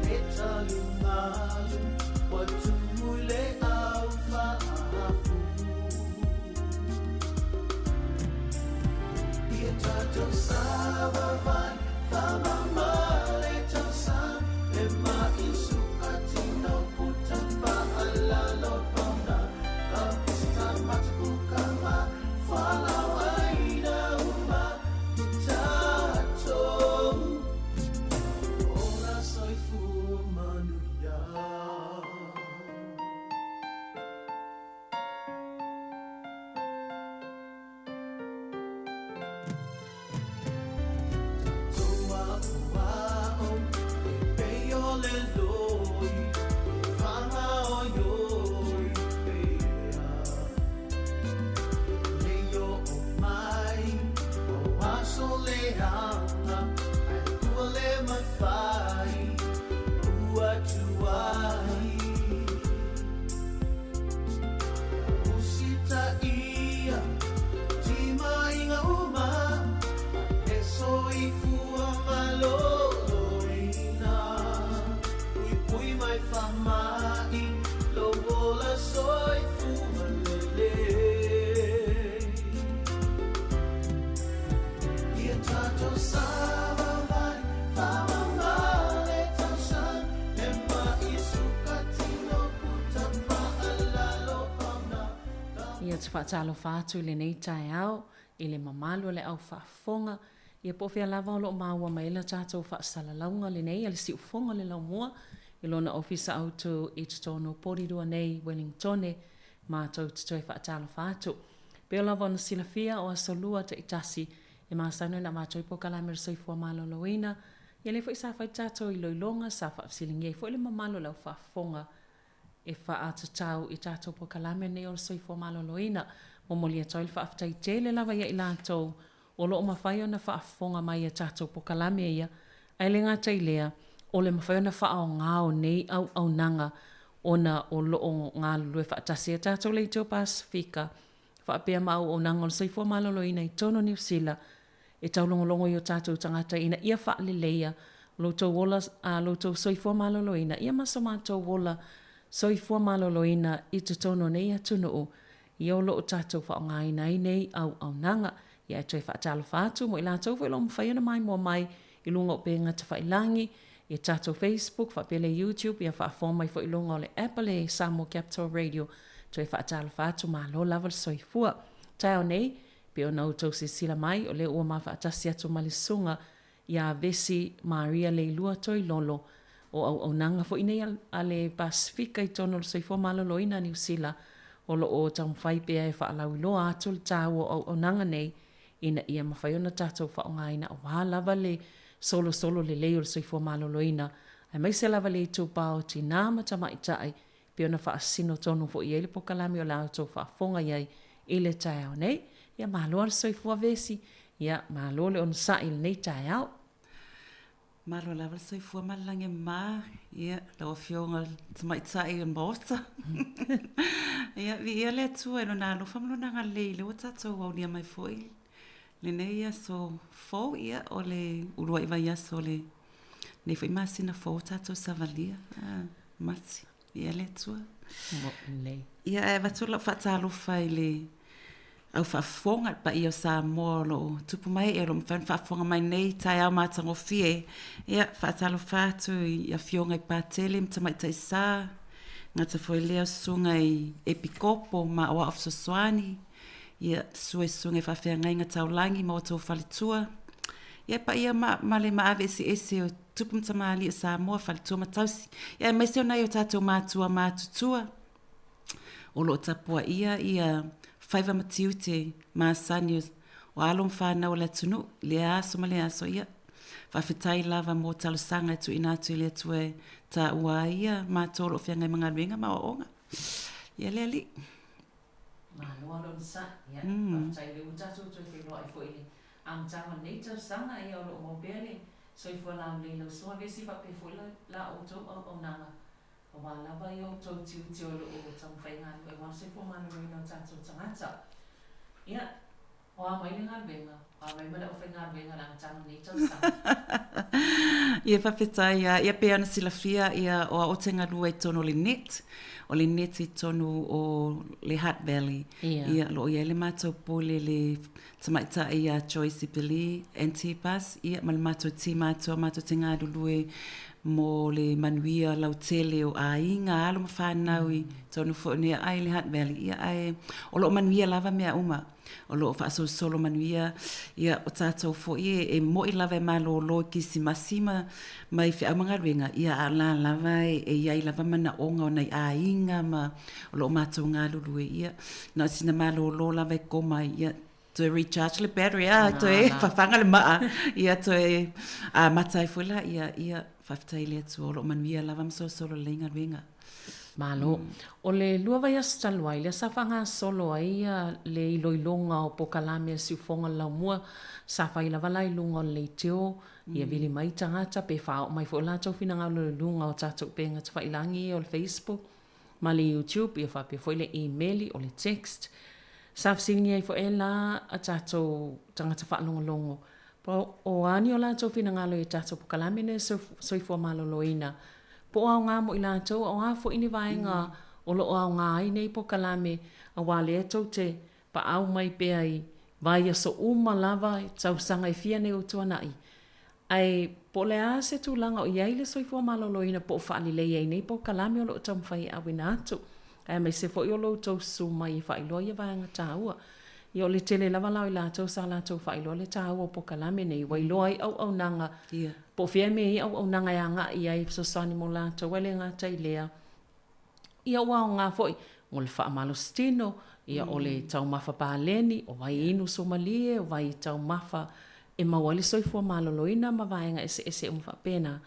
le taligalu ua tumu i le au faafu. Ia tatou savavali faamama le tausaga le ma'i suka tino puta faalalo pauna ka pista mataku kama fualaau aina uma i tatou ola soifua manuia. Tatou aoao e pei o le loi e faagaoioi pea. Nei oo mai o aso leaga ae ua le mafai ua tuai. Ia usitaia timaiga uma a le soifua maloloina. Puipui mai faamai lou ola soifua lelei. Ia tatou savavali faamama le tausaga le ma'i suka tino puta faalalo pauna ka. Ia te faatalofa atu i lenei taeao i le mamalu o le au faafofoga, ia po o fea lava o lo o maua mai ai le tatou faasalalauga lenei a le Siufofoga o le Laumua i lona ofisa autu i totonu o Porirua nei, Wellingtone, matou te toe faatalofa atu. Pei lava ona silafia o aso lua taitasi e masani ona avatu ai polokalame o le soifua maloloina, ia lea foi sa fai tatou iloiloga, sa faafesiligia ai foi le mamalu o le au faafofoga e faatatau i tatou polokalame nei o le soifua maloloina. Momoli atu ai le faafetai tele lava ia i latou o lo o mafai ona faafofoga mai i tatou polokalame ia, ae le gata i lea, o le mafai ona faaaoga o nei auaunaga ona o lo o galulue faatasi ai tatou le Itu Pasefika faapea ma auaunaga o le soifua maloloina i totonu o Niu Sila e taulogologo i o tatou tagata ina ia faaleleia lo outou ola, a lo outou soifua maloloina, ia ma so matou ola soifua maloloina i totonu o nei atunuu ia o lo o tatou faaaogaina ai nei auaunaga. Ia e toe faatalofa atu mo i latou foi o lo o mafai ona maimoa mai i luga o upega tafailagi, i tatou Facebook faapea le YouTube, ia faafofoga mai foi i luga o le app a le Samoa Capital Radio. Toe faatalofa atu, malo lava le soifua. Taeao nei, pei ona outou silasila mai, o lea ua ma faatasi atu ma le Susuga ia Vesi Maria Leilua Toilolo, o auaunaga foi nei a le Pasefika i totonu o le Soifua Maloloina a Niu Sila, o lo o taumafai pea e faalauiloa atu le taua o auaunaga nei ina ia mafai ona tatou faaaogaina aua lava le solosolo lelei o le soifua maloloina, aemaise lava le itupa o tinā ma tamaitai, pei ona faasino tonu foi i ai le polokalame o le a outou faafofoga i ai i le taeao nei. Ia malo lava le soifua Vesi, ia malo le onosai i lenei taeao. Malo lava le soifua ma le lagi e mama, ia, lau Afioga i le Tamaitai o le Maota. Ia, viia le Atua i Lona alofa ma Lona agalelei, lea ua tatou aulia mai foi lenei aso fou, ia, o le uluai vaiaso o lenei foi masina fou o tatou savalia, a, Mati. Viia le Atua. Ia, ae avatu lau faatalofa i le au faafofoga i le paia o Samoa o lo o tupu mai o lo o mafai ona faafofoga mai nei taeao matagofie. Ia, faatalofa atu i afioga i Patele ma Tamaitai Sa, gata foi lea o susuga i Epikopo ma Aoao Fesoasoani, ia, susu i susuga i faafeagaiga taulagi ma outou faletua. Ia, paia ma, ma le maave eseese o tupu ma tamalii o Samoa, faletua ma tausi, ia aemaise o nai o tatou matua matutua o lo o tapuaia ia faiva ma tiute masani o alo ma fanau o le atunuu i lea aso ma lea aso. Ia, faafetai lava mo talosaga e tuuina atu i le Atua e taua ai ia matou o lo o feagai ma galuega ma aoaoga. Ia le Alii. Malo lava le onosai. Ia, faafetai o lea ua tatou toe feiloai foi i le amataga o lenei tausaga. Ia, o lo o maua pea le soifua laulelei i lau susuga Vesi faapea foi la outou auaunaga Aua lava ia outou tiute o lo o taumafai galue aua le soifua maloloina o tatou tagata. Ia, o a mai le galuega, o a mai ma le aufaigaluega i le amataga o lenei tausaga. Ia faafetai a ia pei ona silafia ia o au ou te galue i totonu o le net, o le net i totonu o le Hutt Valley. Ia o lo o i ai le matou pule le tamaitai ia Joyce Billy Antipas ia ma le matou team atoa matou te galulue mo le manuia lautele o aiga, alo ma fanau i totonu foi o nei aai i le Hutt Valley. Ia ae o lo o manuia lava mea uma. O lo o faasolosolo manuia, ia, o tatou foi e, e mo'i lava e malōlō i Kerisimasi ma, ma i feau ma galuega, ia, a o la lava e, e i ai lava manaoga o nai aiga ma o lo o matou galulue, ia, na o sina malōlō lava e koma ai, ia, toe recharge le battery, a, toe fafaga le maa, ia, toe amata ai foi la, ia, ia, faafetai i le Atua o lo o manuia lava ma solosolo lelei galuega. Malo. O le lua vaiaso talu ai, lea sa faagasolo ai le iloiloga o polokalame a le Siufofoga o le Laumua, sa fai lava la i luga o le leitio, ia vili mai tagata pe faaoo mai foi o latou finagalo i luga o tatou upega tafailagi ia o le Facebook ma le YouTube, ia faapea foi le imeli, o le text. Sa fesiligia ai foi la a tatou tagata faalogologo Po o a ni o latou finagalo i a tatou polokalame nei o le soifua maloloina, po o aoga mo i latou a o a foi ni vaega o lo o aoga ai nei polokalame aua lea tou te paau mai pea i vaiaso uma lava i tausaga e fia nei ua tuanai. Ae po o le a se tulaga o i ai le soifua maloloina po o faalelei ai nei polokalame o lo o taumafai e auina atu, aemaise foi o lo outou susu mai e faailoa ia vaega taua. Ia o le tele lava la o i latou sa latou faailoa le taua o polokalame nei, ua iloa ai auaunaga, po o fea mea e i ai auaunaga e agai i ai e fesoasoani mo latou, ae le gata i lea, ia ua aoga foi mo le faamalositino, ia o le taumafa paleni, o vai inu suamalie, o vai taumafa e maua ai le soifua maloloina ma vaega eseese uma faapena.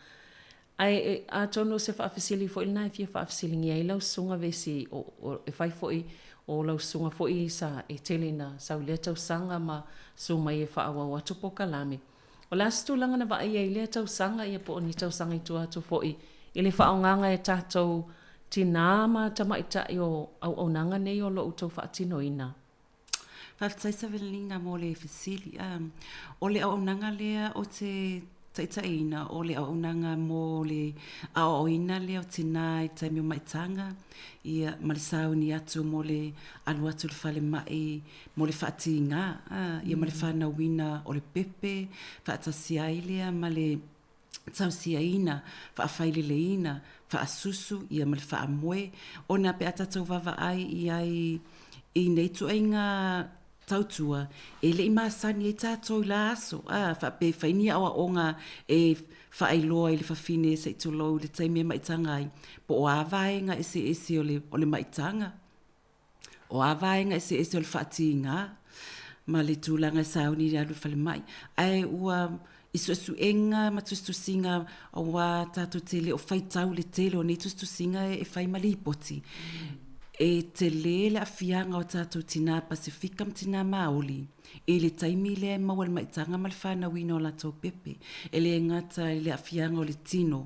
Ae atonu o se faafesili foi lena e fia faafesiligia ai lau susuga Vesi, e fai foi o lau susuga foi sa e tele ina sau i lea tausaga ma susu mai e faaauau atu polokalame. O le a se tulaga na vaaia i lea tausaga ia po o ni tausaga i tua atu foi i le faaaogaga e tatou tinā ma tamaitai o auaunaga nei o lo o outou faatinoina? Faafetai Savelina mo le fesili. O le auaunaga lea ou te taitaiina, o le auaunaga mo le aoaoina lea o tinā i le taimi o maitaga, ia, ma le sauni atu mo le alu atu i le falemai mo le faatigā, ia ma le fanauina o le pepe, faatasi ai lea ma le tausiaina, faafaileleina, faasusu, ia ma le faamoe, ona pe a tatou vaavaai i ai i nei ituaiga tautua, e le i masani ai tatou i la aso, a, faapea e fai ni aoaoga e faailoa i le fafine se i tulou i le taimi e maitaga ai, po o a vaega eseese o le, o le maitaga. O a vaega eseese o le faatigā ma le tulaga e sauni i le alu i le falemai. Ae ua i suesuega ma tusitusiga aua tatou te le o faitau i le tele o nei tusitusiga e fai ma lipoti, e tele le aafiaga o tatou tinā Pasefika ma tinā Māori i le taimi lea e maua ai le maitaga ma le fanauina o latou pepe. E le gata i le aafiaga o le tino,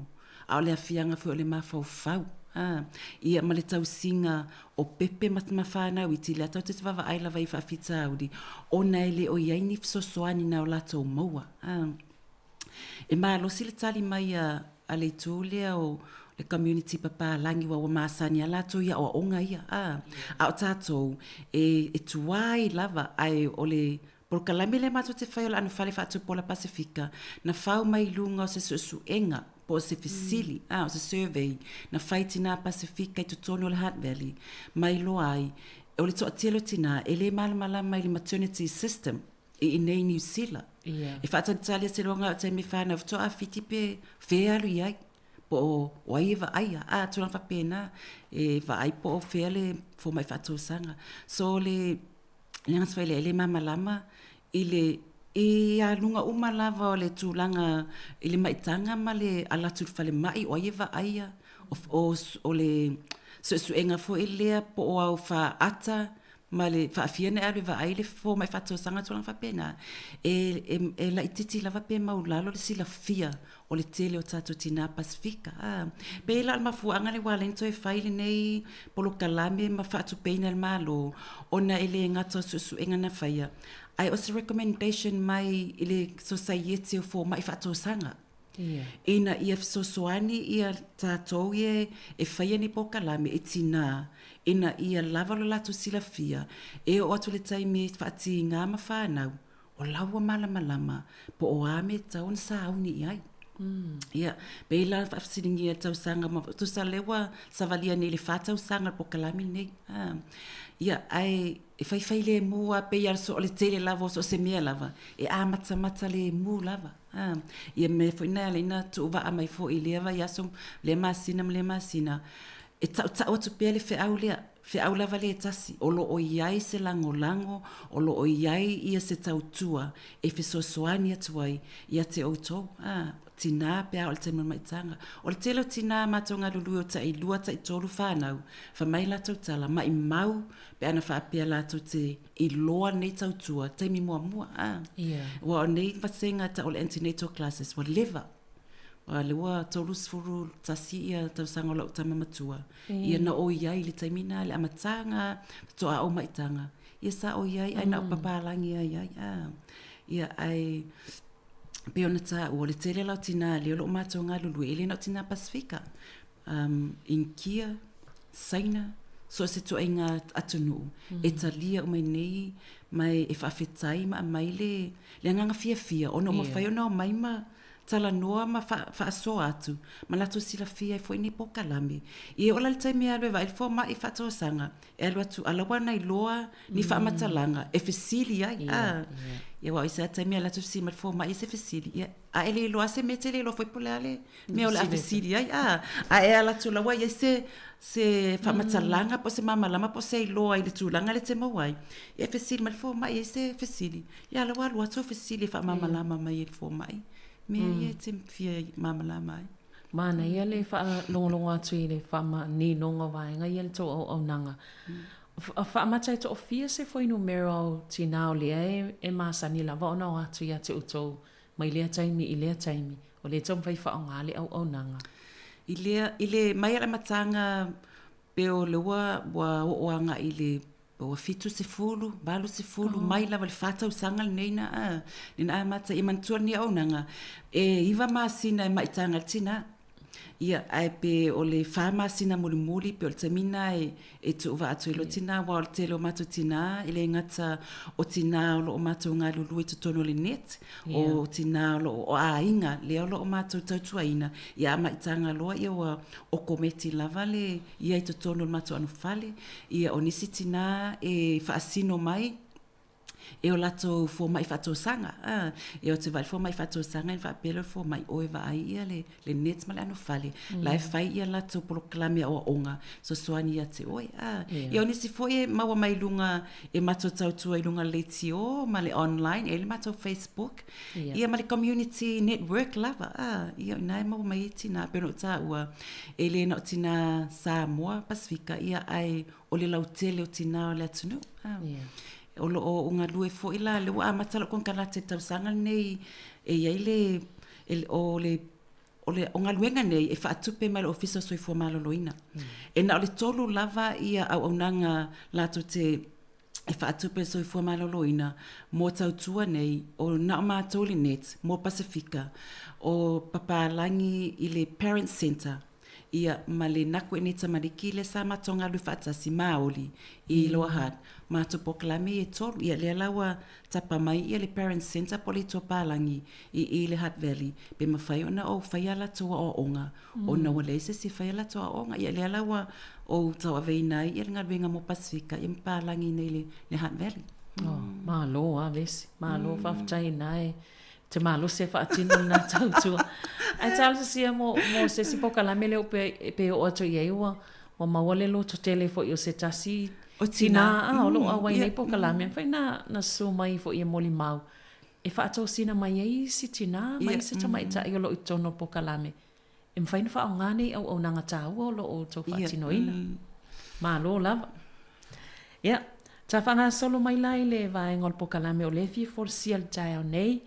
a o le afiaga foi o le mafaufau, a, ia ma le tausiga o pepe ma ma whanau iti, lea tatou te vaavaai lava i faafitauli, ona e le o i ai ni fesoasoani na o latou maua, a. E malosi le tali mai a, a le itu lea o le community papalagi aua ua masani lava latou i aoaoga ia, a. A o tatou, e, e tuai lava, ae o le polokalame lea matou te fai o le anofale faatupu ola Pasefika, na fau mai i luga o se suesuega po o se fesili, a, o se survey na fai i tinā Pasefika i totonu o le Hutt Valley, ma iloa ai, o le toatele o tinā e le malamalama i le maternity system i inei i Niu Sila. Yeah. E faatalitali a seiloga o taimi whanau faatoa whiti pe whea alu i ai, po o, o ai e vaaia, a, tulaga faapena, e vaai po o fea le fomai faatausaga. So le, le aga e le malamalama i le i aluga uma lava o le tulaga i le maitaga ma le ala atu i le falemai o ai e vaaia o, o, o le suesuega foi lea po o au faata ma le faafia ona e alu e vaai le fomai faatausaga tulaga faapena e, e, e laitiiti lava pe maulalo le silafia o le tele o tatou tinā Pasefika. Ā, pei la o le mafuaaga lea ua ala ai ona toe fai lenei polokalame ma faatupeina e le Malo, ona e le gata o suesuega na faia, ae o se recommendation mai i le Sosaiete o Fomai Faatausaga. Ina ia fesoasoani ia tatou ia e faia nei polokalame i tinā ina ia lava lo latou silafia e oo atu i le taimi e faatigā ma fanau, o la ua malamalama po o a mea e tatau ona sauni i ai. Ia, pei la faafesiligia i le tausaga ma tusa lea ua savalia nei i le fa tausaga o le polokalame lenei. Ia, ae e faifai lemu lava pei lava o le tele lava o so o se mea lava, e amatamata lemu lava. Ia mea foi na e ala ai ona tuuvaa mai foi i lea vaiaso, lea masina ma lea masina, e tautau atu pea le feau lea, feau lava lea e tasi, o lo o i ai se lagolago, o lo o i ai ia se tautua e fesoasoani atu ai ia te outou, a, tinā pe a o le taimi o le maitaga. O le tele o tinā matou galulue o tailua, taitolu fanau, fai mai latou tala, maimau pe ana faapea latou te iloa nei tautua taimi muamua, a. Aua o nei vasega e tau o le antenatal classes ua leva. Aua lea ua 31 ia tausaga o lau tama matua, ia na o i ai i le taimi na i le amataga faatoa ou maitaga, ia sa o i ai ae na o papalagi lava i ai, a. Ia ae pei ona taua, o le tele la o tinā lea o lo o matou galulue, e le na o tinā Pasefika, Inikia, Saina, so o se ituaiga atunuu e talia uma i nei ma e faafetai ma aumai le le agaga fiafia ona ua mafai ona omai ma talanoa ma faasoa atu ma latou silafia ai foi nei polokalame. Ia e oo la i le taimi e alu e vaai le fomai faatosaga, e alu atu a la ua na iloa ni faamatalaga e fesili ai. Ia aua o isi lava taimi e alu atu fesili mai le fomai i se fesili, ia a e le iloa lava se mea e te le iloa foi po o le a le mea o le a fesili ai, a, a e ala atu la ua i ai se, se faamatalaga po o se malamalama po o se iloa i le tulaga lea e te maua ai, ia e fesili mai le fomai e i ai se fesili, ia la ua alu atu au fesili e faamalamalama mai e le fomai mea ia e te fia malamalama ai. Manaia le faalogologo atu i le faamaninoga o vaega ia i le tou auaunaga. Faamata e toafia se fuainumera o tinā o lea e masani lava ona o atu ia te outou Mai lea taimi i lea taimi, o lea e taumafai e faaaoga le auaunaga. I lea, i le mai a le amataga pe o le ua, ua oo agai i le ua 70, 80, mai lava i le fa tausaga lenei na, na amata. Ia manatua lenei auaunaga, e iva masina e maitaga ai le tina. Ia, ae pe o le fa masina mulimuli pe o le taimi lena e tuuvaa atu ai loa tina aua o le tele o matou tina e le gata o tina o lo o matou galulue i totonu o le net, o tina o lo o aiga lea o lo o matou tautuaina, ia a maitaga loa ia ua okometi lava le ia i totonu o le matou anofale. Ia o nisi tina e faasino mai e o latou fomai faatosaga a e o atu e vaai le fomai faatosaga ona faapea lea o le fomai o e vaai ia le le net ma le anofale la e fai ia latou polokalame aoaoga fesoasoani ia te oe a ia o nisi foi e maua mai luga e matou tautua i luga o le leitio ma le online e i ai le matou facebook ia ma le community network lava a ia o ina e maua mai ai tina pei ona ou taua e le na o tina Samoa Pasefika ia ae o le lautele o tinā o le atunuu. Yeah. O lo o galue foi la, lea ua amata lau konekarate i le tausaga lenei e i ai le, e, o le o le o galuega nei e faatupe mai le Ofisa o Soifua Maloloina. E na o le tolu lava ia auaunaga latou te e faatupe le Soifua Maloloina mo tautua nei, o na o matou le net mo Pasefika, o Papalagi i le Parents Centre, Ia, ma le naku e nei tamariki lea sa matou galue faatasi, Māori, i Lower Hutt, matou polokalame ia e tolu. Ia, lea la ua tapa mai ia le Parents Centre po o le Itu o Pālagi i i le Hutt Valley, pe mafai ona ou fai a latou aoaoga, ona ua leai se isi e fai a latou aoaoga. Ia, lea la ua ou tauaveina ai ia le galuega mo Pasefika ia ma Pālagi nei i le Hutt Valley. Oh, malo lava Vesi, malo, faafetai na e te malosi e faatino lena tautua. Ae talosia mo, mo se isi polokalame lea pe, pe oo atu i ai ua, ua maua le lototele foi o se tasi o tinā a o lo o auai nei polokalame. Mafai na, na susu mai foi e molimau e faatosina mai ai isi tinā ma isi tamaitai o lo o i totonu o le polokalame. E mafai ona faaaoga nei auaunaga taua o lo o outou faatinoina. Malo lava. Ia, ta faagasolo mai la i le vaega o le polokalame o lea e fia folasia i le taeao nei.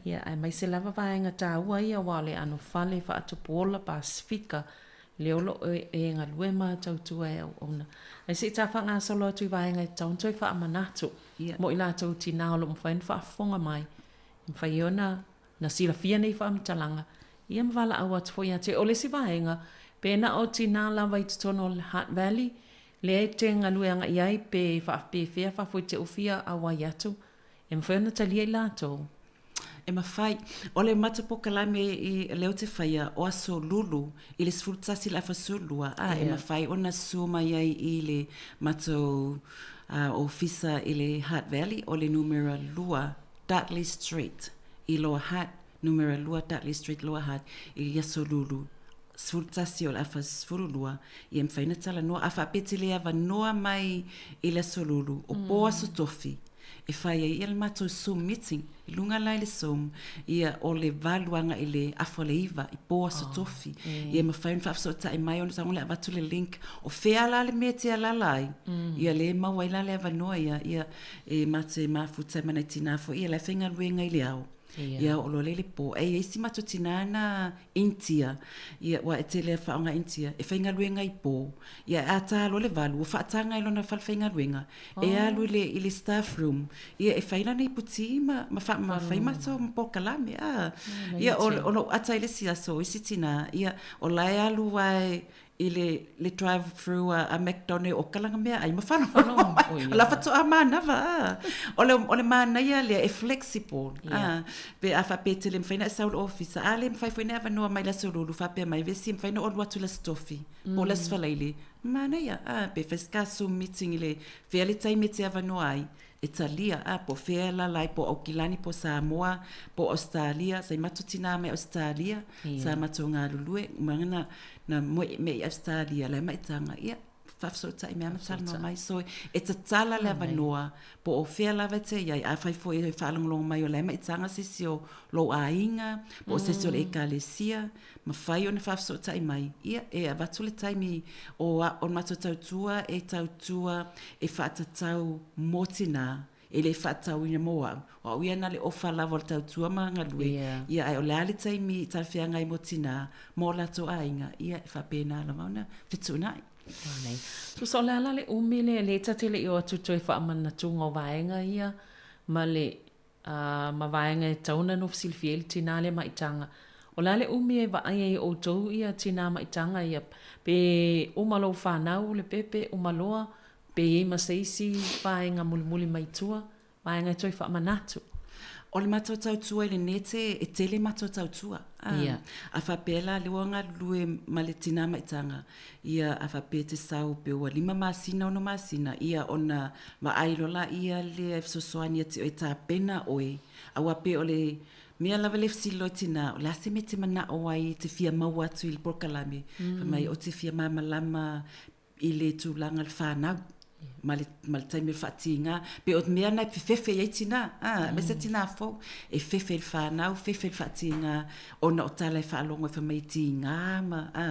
Ia, aemaise lava vaega taua ia aua o le anofale faatupuola Pasefika lea o lo o e galue ma tautua e auauna. Ae se i ta faagasolo atu i vaega e tatau ona toe faamanatu mo i latou tinā o lo o mafai ona faafofoga mai, e mafai ai ona Na silafia nei faamatalaga Ia ma valaau atu foi ia te oe. O le isi vaega, pe na o tinā lava i totonu o le Hutt Valley, lea e te galue agai ai pe faapefea faafoeteufia auai atu, e mafai ona talia i latou. E mafai. O le matou polokalame i lea ou te faia, o Aso Lulu i le 11 i le afa 12, a, e mafai ona susu mai ai i le matou ofisa i le Hutt Valley, o le numera 2 Dudley Street i Lower Hutt, numera 2 Dudley Street, Lower Hutt, i Aso Lulu 11 o le afa 12, ia e mafai ona talanoa. A faapea e te le avanoa mai i le Aso Lulu, o po Aso Tofi, e fai ai ia le matou Zoom meeting. I luga la i le Zoom, ia o le 8 agai i le afa o le 9 i po Aso Tofi. Ia e mafai ona faafesootai mai ona tago lea avatu le link. O fea la le mea e te alaala ai, ia lea e maua ai la le avanoa ia, ia e matou te mafuta ai ma nai tinā foi ia la e faigaluega i le ao. Ia oo loa lea i le po. E i ai si matou tinā na Initia, ia aua e tele a faaaoga Initia, e faigaluega i po. Ia a ta loa le 8, ua faataga i lona fale faigaluega, e alu i le, i le staff room, ia e fai lana ipu ti ma, ma, fa, ma fai matou polokalame. A. Ia o, o lou ata i le isi aso, o isi tinā, ia o la e alu lava i le, le drive through a, a McDonald e oka lana meaai ma faalogologo mai. O la faatoa manava, a. O le, o le manaia lea e flexible, a. Pe a faapea e te le mafai ona e sau i le ofisa, a le mafai foi ona e avanoa mai i le Aso Lulu faapea mai, vesi e mafai ona ou alu atu i le Aso Tofi, po o le Aso Faraile, manaia, a. Pe fai se ta Zoom meeting i le fea le taimi e te avanoa ai, e talia, a, po o fea e alaala ai, po o Aukilani, po o Samoa, po o Ausetalia, sa i matou tinā mai Ausetalia, sa matou galulue, uma na, na moe me i Ausetalia, la e maitaga, ia, faafesootai mai lava ma talanoa mai. So, e tatala le avanoa, po o fea lava e te i ai, afai foi e faalogologo mai o la e maitaga se isi o lou aiga, po o se isi o le ekalesia, mafai ona faafesootai mai, ia, e avatu le taimi o a, o le matou tautua e tautua e faatatau mo tinā, e le faatatauina mo au. O au ia na le ofa lava o le tautua ma galue, yeah. ia, ae o le a le taimi i talafeagai mo tinā, mo latou aiga, ia, e faapena lava ona fetuunai. Manaia. Tusa o le a la le umi lea, lea ta te le i o atu toe faamanatuga o vaega ia ma le ā, ma vaega e tatau ona nofo silafia ai le tinā lea maitaga. O le a le umi e vaai ai e outou ia tinā maitaga ia, pe uma lou fanau le pepe, uma loa, pe i ai ma se isi vaega mulimuli mai tua, vaega e toe faamanatu. O le matou tautua i le nete, e tele matou tautua. Ā, Ia. a faapea la lea ua galulue ma le tinā maitaga, Ia, a faapea e te sau pe ua lima masina, ono masina, ia ona vaai loa laia lea e fesoasoani ia te oe e tapena oe, aua pei o le mea lava lea e fesili loa i tinā, o le a se mea e te manao ai e te fia maua atu i le polokalame? Fai mai, ou te fia malamalama i le tulaga o le fanau. Ma le, ma le taimi o le faatīgā. Pei o mea na e fefefe i ai tinā, ā, aemaise tinā fou, e fefe i le whānau, fefe i le faatīgā, ona o tala e faalogo e fai mai e tīgā ma, ā.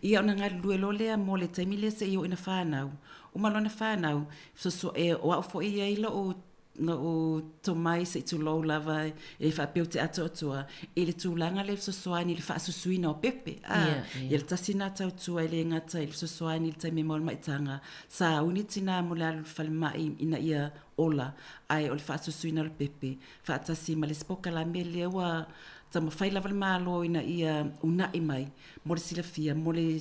Ia ona galulue loa lea mo le taimi lea seia oo ina whānau. Uma loa ona whānau, soso, e, o au foi e i ai lou lou tomai se i tulou lava e faapea ou te atoatoa i le tulaga lea e fesoasoani i le faasusuina o pepe. Ā, yeah, yeah. ia le tasi nā tautua e le gata i le fesoasoani i le taimi e maua le maitaga, sauni tinā mo le alu i le falemai ina ia ola, ae o le faasusuina o le pepe, faatasi ma le isi polokalame lea ua taumafai lava le Malo ina ia una'i mai mo le silafia, mo le,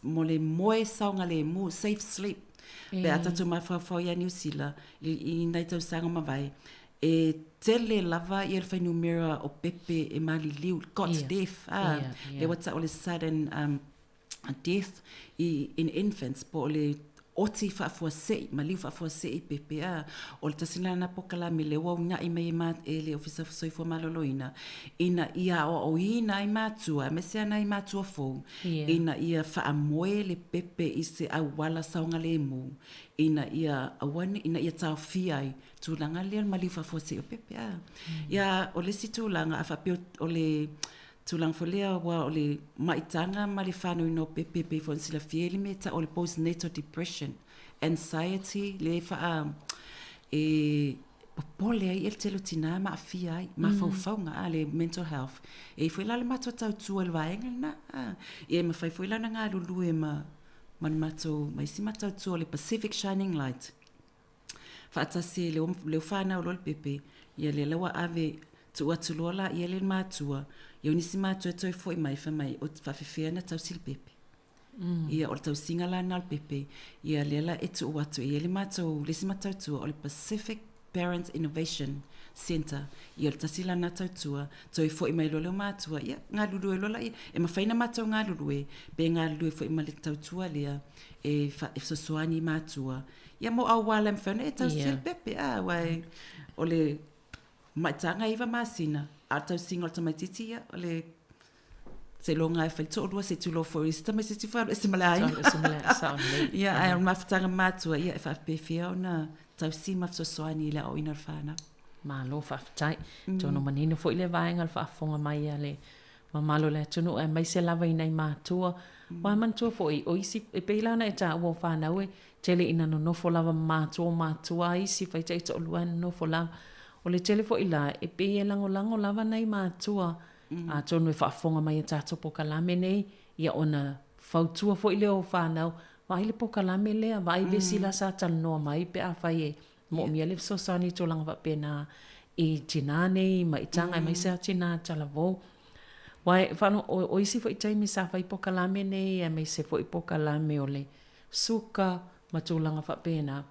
mo le moe saogalemu, safe sleep. Pe a tatou mafaufau ia Niu Sila, i, i nai tausaga mavae, e tele lava ia le fuainumera o pepe e maliliu, cot yeah. death, ah, yeah, yeah. lea ua ta'u o le sudden um, death i, in infants, po o le oti faafuasei, maliu faafuasei i pepe, a, o le tasi lena polokalame lea ua una'i mai e, ma, e le Ofisa Soifua Maloloina, ina ia aoaoina ai matua, aemaise lava nai matua fou, yeah. ina ia faamoe le pepe i se auala saogalemu, ina ia aua ne, ina ia taofia ai tulaga lea o le maliu faafuasei o pepe a. Ia, o le isi tulaga, a faapea o le tulaga foi lea aua o le maitaga ma le fanauina o pepe pei foi ona silafia e le mea e tau o le postnatal depression, anxiety, lea e faa, e popole ai le tele o tinā ma aafia ai, mafaufauga, a, le mental health. E i ai foi la le matou tautua i le vaega lena, a. Ia e mafai foi la ona galulue ma ma le matou, ma isi matou tautua o le Pacific Shining Light. Faatasi e lea ua fanau loa le pepe, ia lea la ua ave, tuu atu loa laia le matua, Ia o nisi matua e toe fo'i mai fai mai o faafefea ona tausi le pepe. Ia o le tausiga la lena o le pepe, ia lea la e tuu atu e i ai le matou, le isi matautua o le Pacific Parents Innovation Centre, ia o le tasi la lena tautua, toe fo'i mai loa le o matua, ia galulue loa laia. E mafai ona matou galulue, pe galulue foi ma le tautua lea e fesoasoani i matua, ia mo auala e mafai ona e tausi ai le pepe, a, aua o le maitaga e 9 masina, a o le tausiga o le tamaitiiti, ia, o le seiloga e fai toalua se i tulou foi i isi tamaitiiti foi alu ese ma le aiga. Alu ese ma le aiga, sao lelei. Ia, ae o le mafutaga matua, ia, e faapefea ona tausi ma fesoasoani i le aoaoina o le fanau. Malo faafetai. Atonu manino foi lea vaega o le faafofoga mai a le mamalu o le atunuu aemaise lava i nai matua. Aua manatua foi, o isi, e pei la ona e taua o fanau e tele ina nonofo lava ma matua o matua a isi faita'i toalua e nonofo lava. O le tele foi la, e pei e lagolago lava nai matua Atonu e faafofoga mai i a tatou polokalame nei, ia ona fautua foi lea o fanau, vaai le polokalame lea, vaai vesi la sa talanoa mai pe afai e moomia le fesoasoani i tulaga faapena i tina nei maitaga aemaise lava tina talavou. Aua e faalogo, o isi foi taimi sa fai polokalame nei aemaise foi polokalame o le suka ma tulaga faapena,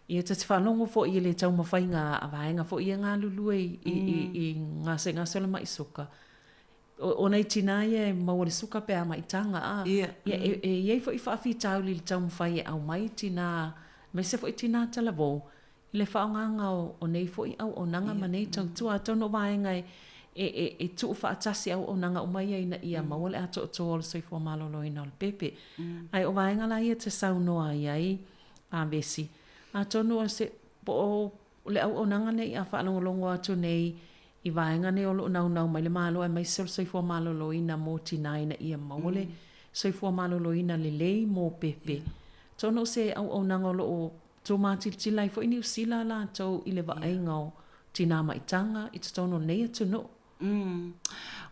Ia ta te faalogo foi i le taumafaiga a vaega foi ia galulue i gasegase o le maʻi suka, o nai tinā ia e maua le suka pe a maitaga, a, ia, e i ai foi faafitauli i le taumafai e aumai tinā, aemaise foi tinā talavou, i le faaaogaga o nei foi auaunaga ma nei tautua. Atonu o vaega e tuufaatasi auaunaga uma ia ina ia maua le atoatoa o le soifua maloloina o le pepe. Ae o vaega la ia e te saunoa i ai, a Vesi. Atonu o se, po o le auaunaga nei a faalogologo atu nei i vaega nei o lo o naunau mai le Malo aemaise o le soifua maloloina mo tinā ina ia maua le soifua maloloina lelei mo pepe. Atonu o se auaunaga o lo o tumatilitila ai foi Niu Sila latou i le vaaiga o tinā maitaga i totonu o lenei atunuu. Mm.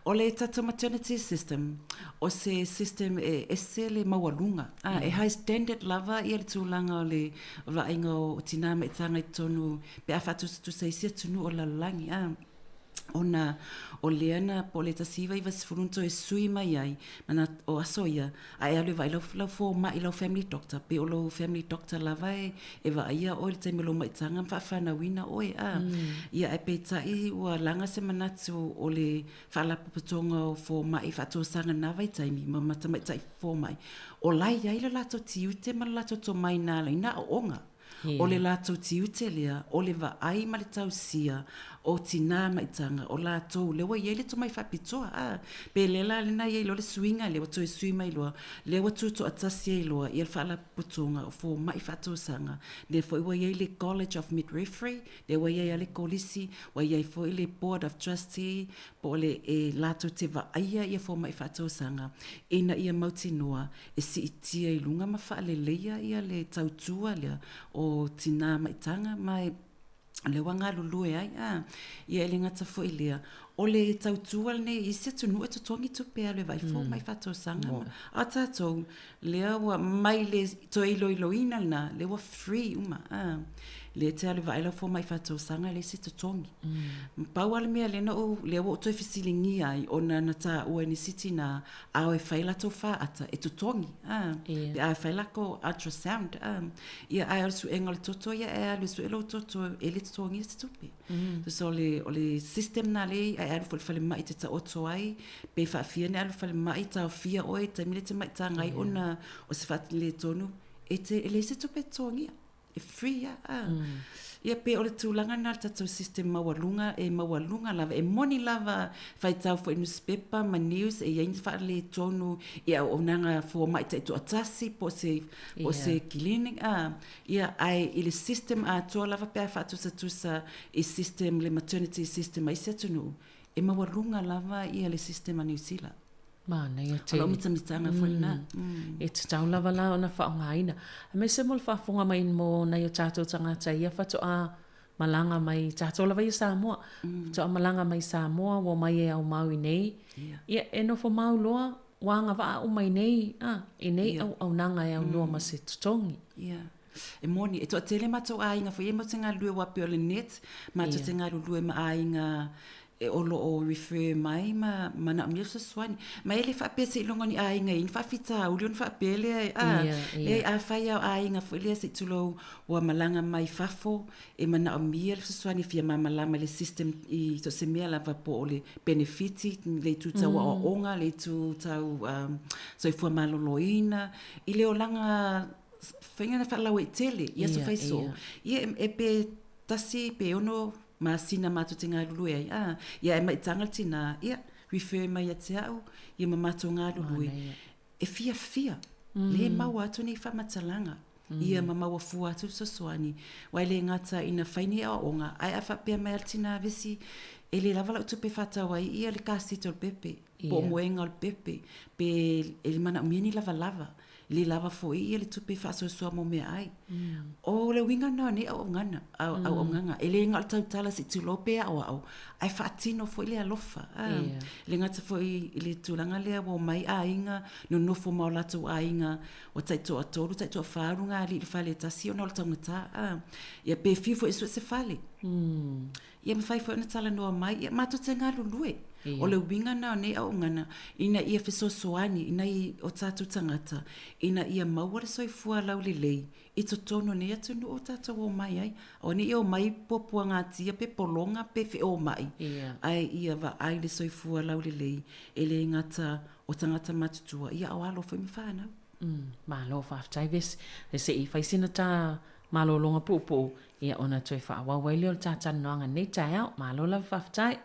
O le tatou maternity system, o se system e ese le maualuga. Ah, e high standard lava ia le tulaga o le vaaiga o tinā ma itaga i totonu pe a faatusatusa i isi atunuu o le lalolagi. Ah, ona o lea na po o le 1990 na toe sui mai ai, ma o aso ia, A e alu e vaai lau, lau fomai, lau family doctor, pe o lou family doctor lava e, e vaaia oe i le taimi o lou maitaga ma faafanauina oe, a. Ia, ae peitai ua laga se manatu o le faalapotopotoga o fomai faatosaga i na vaitaimi ma, ma tamaitai fomai, o la e i ai le latou tiute ma le latou tomai na ala ai na aooga. O le latou tiute lea, o le vaai ma le tausia o tinā maitaga, o latou lea ua i ai le tomai faapitoa, a. Pe lea la lena i ai loa le suiga lea ua toe sui mai loa, lea ua tutoatasi ai loa ia le Faalapotopotoga o Fomai Faatosaga, lea foi ua i ai le College of Midwifery, lea ua i ai lava le Kolisi, ua i ai foi le Board of Trustee, po o le e latou te vaaia ia fomai faatosaga ina ia mautinoa e siitia i luga ma faaleleia ia le tautua lea o tinā maitaga ma e lea ua galulue ai a. Ia e le gata foi i lea, o le tautua lenei i isi atunuu e totogi tupe e alu e vaai fomai faatosaga ma, a o tatou lea ua mai le toe iloiloina lena, lea ua free uma a. Lea e te alu e vaai lau fomai faatosaga e leai se totogi. Pau lava le mea lea na ou, lea ua ou toe fesiligia ai ona na taua e nisi tinā a o e fai latou faata e totogi, a, yeah. pe a e fai lakou ultrasound, a, ia ae o le suega o le toto ia e alu e sue lou toto e le totogia se tupe. So o le system na lea e alu foi i le falemai e te taoto ai, pe faafia ona e alu i le falemai taofia oe i le taimi lea e te maitaga ai ona o se faaletonu, e te, e leai se tupe e totogia. E free lava a. Ia pe o le tulaga lena o le tatou system maualuga, e maualuga lava, e moni lava faitau foi i nusipepa ma news e i ai ni faaletonu i auaunaga fomai taitoatasi po o se, po o se clinic a. Ia ae i le system atoa lava pe a faatusatusa i system le maternity system a isi atunuu, e maualuga lava ia le system a Niu Sila. Manaia tele. O lau mitamitaga foi lena. E tatau lava la ona faaaogaina. Aemaise mo le faafofoga mai mo nai o tatou tagata ia faatoa malaga mai, tatou lava ia Samoa, faatoa malaga mai Samoa ua omai e aumau i nei. Ia, e nofo mau loa, ua agavaa uma i nei, a, i nei auaunaga e aunoa ma se totogi. Ia. E moni, e toatele matou aiga foi ia matou te galulue aua pei o le net, matou te galulue ma aiga. e o lo o refer mai ma manaomia le fesoasoani. Ma e le faapea seiloga o ni aiga e i ai ni faafitauli ona faapea lea e, a, leai afai lava o aiga foi lea se i tulou ua malaga mai fafo e manaomia le fesoasoani e fia malamalama i le system i so o se mea lava po o le penefiti, le itu tau aoaoga, le itu tau soifua maloloina, i le olaga faiga faalauaitele i aso faisoo. Ia e pe tasi pe ono masina matou te galulue ai, a, ia e maitaga le tinā, ia, refer mai ia te au, ia ma matou galulue, e fiafia, lē maua atu nei faamatalaga, ia ma maua fua atu le fesoasoani, aua e le gata ina fai nei aoaoga, ae a faapea mai lava le tinā vesi, e le lava lau tupe e faatau ai ia le kasete o le pepe, po o moega o le pepe, pe e manaomia ni lavalava, le lava foi ia le tupe faasoasoa mo meaai. O le uiga lena o nei auaunaga, auaunaga. E le na o le tautala se i tulou pe aoao, ae faatino foi le alofa. E le gata foi i le tulaga lea ua omai aiga, nonofo ma o latou aiga ua taitoatolu, taitoafa ulugalii i le fale e tasi ona o le taugata. Ia pe fiu foi e sue se fale. Ia mafai foi ona talanoa mai, ia matou te galulue. O le uiga lena o nei auaunaga, ina ia fesoasoani i nai o tatou tagata ina ia maua le soifua laulelei i totonu o nei atunuu o tatou omai ai. Aua ne i omai puapuagatia pe pologa pe feomai, ae ia vaai le soifua laulelei e le gata o tagata matutua, ia a o alo foi ma fanau. Malo faafetai Vesi. Se i fai sina ta malologa puupuu, ia ona toe faaauau ai lea o le ta talanoaga i lenei taeao. Malo lava faafetai.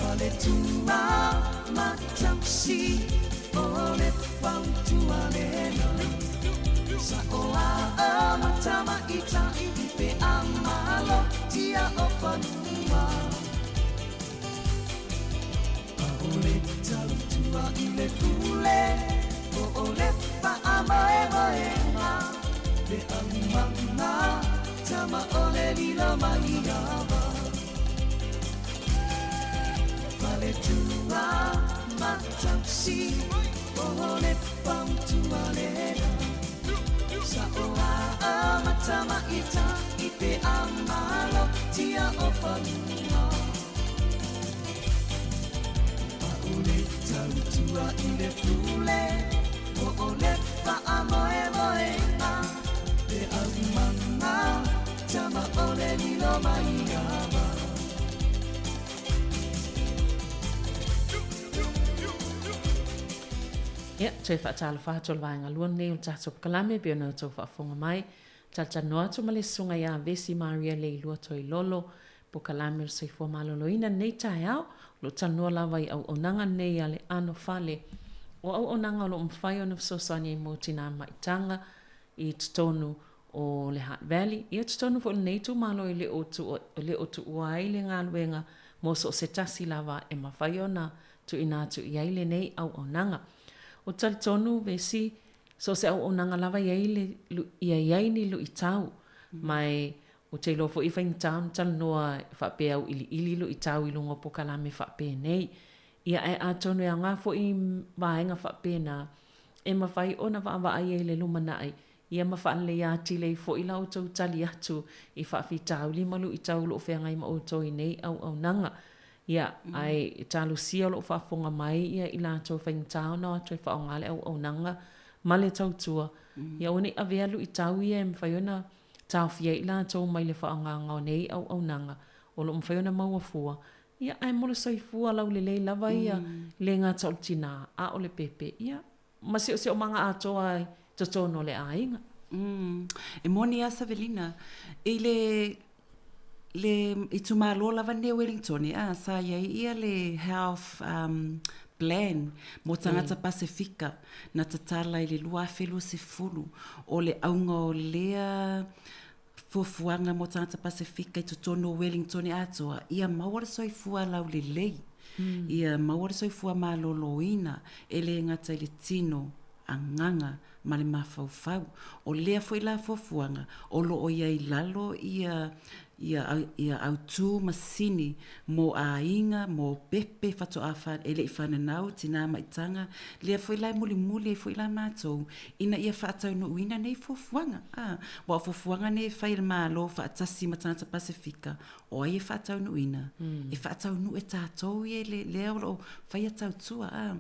Faletua ma Tausi o le fautua lena. Sa'o a ma tamaitai pe a malo tia o fanua. ʻAʻole tautua i le pule po o le faamoemoega le aumaga tama o le lilo mai ava. Faletua ma Tausi o le fautua lena. Sa'o a ma tamaitai pe a malo tia o fanua. ʻAʻole tautua i le pule po o le faamoemoega le aumaga tama o le lilo mai ava. Ia, toe faatalofa atu o le vaega lua lenei o le tatou polokalame pei ona outou faafofoga mai. Talatalanoa atu ma le Susuga ia Vesi Maria Leilua Toilolo, polokalame o le Soifua Maloloina lenei taeao, o lo o talanoa lava i auaunaga nei a le anofale. O auaunaga o lo o mafai ona fesoasoani ai mo tinā maitaga i totonu o le Hutt Valley, ia totonu foi o lenei itumalo e le o e le o tuua ai le galuega mo so o se tasi lava e mafai ona tuuina atu i ai lenei auaunaga. Ou te talitonu Vesi, so o se auaunaga lava e i ai le, ia i ai ni luitau, ma e Ou te iloa foi e faigata ona talanoa faapea auiliili luitau i luga o polokalame faapenei. Ia ae atonu e aoga foi vaega faapena e mafai ona vaavaai ai i le lumanai ia ma faaleleia atili ai foi la outou tali atu i faafitauli ma luitau o lo o feagai ma outou i nei auaunaga. Ia, ae talosia o lo o faafofoga mai ia i latou e faigata ona o atu e faaaoga le auaunaga ma le tautua, ia aua ne i avea luitau ia e mafai ona taofia ai i latou mai le faaaogaga o nei auaunaga o lo o mafai ona maua fua, ia ae mo le soifua laulelei lava ia, e le gata o le tinā, a o le pepe, ia, ma siosiomaga atoa i totonu o le aiga. Mm. E moni lava Savelina, i le le itumalo lava nei o Wellington, a, sa i ai ia le health um, plan mo tagata Pasefika na tatala i le 2020. O le auga o lea fuafuaga mo tagata Pasefika i totonu o Wellington atoa, ia maua le soifua laulelei, ia maua le soifua maloloina, e le gata i le tino, agaga ma le mafaufau. O lea foi la fuafuaga o lo o i ai i lalo ia ia ia autū ma sini mo aiga, mo pepe faatoa fa e le i fananau, tinā maitaga, lea foi la e mulimuli ai foi la matou ina ia faataunuuina nei fuafuaga. A, aua o fuafuaga nei e fai e le Malo faatasi ma tagata Pasefika, o ai e faataunuuina? E faataunuu e tatou ia le lea o lo o faia tautua, a.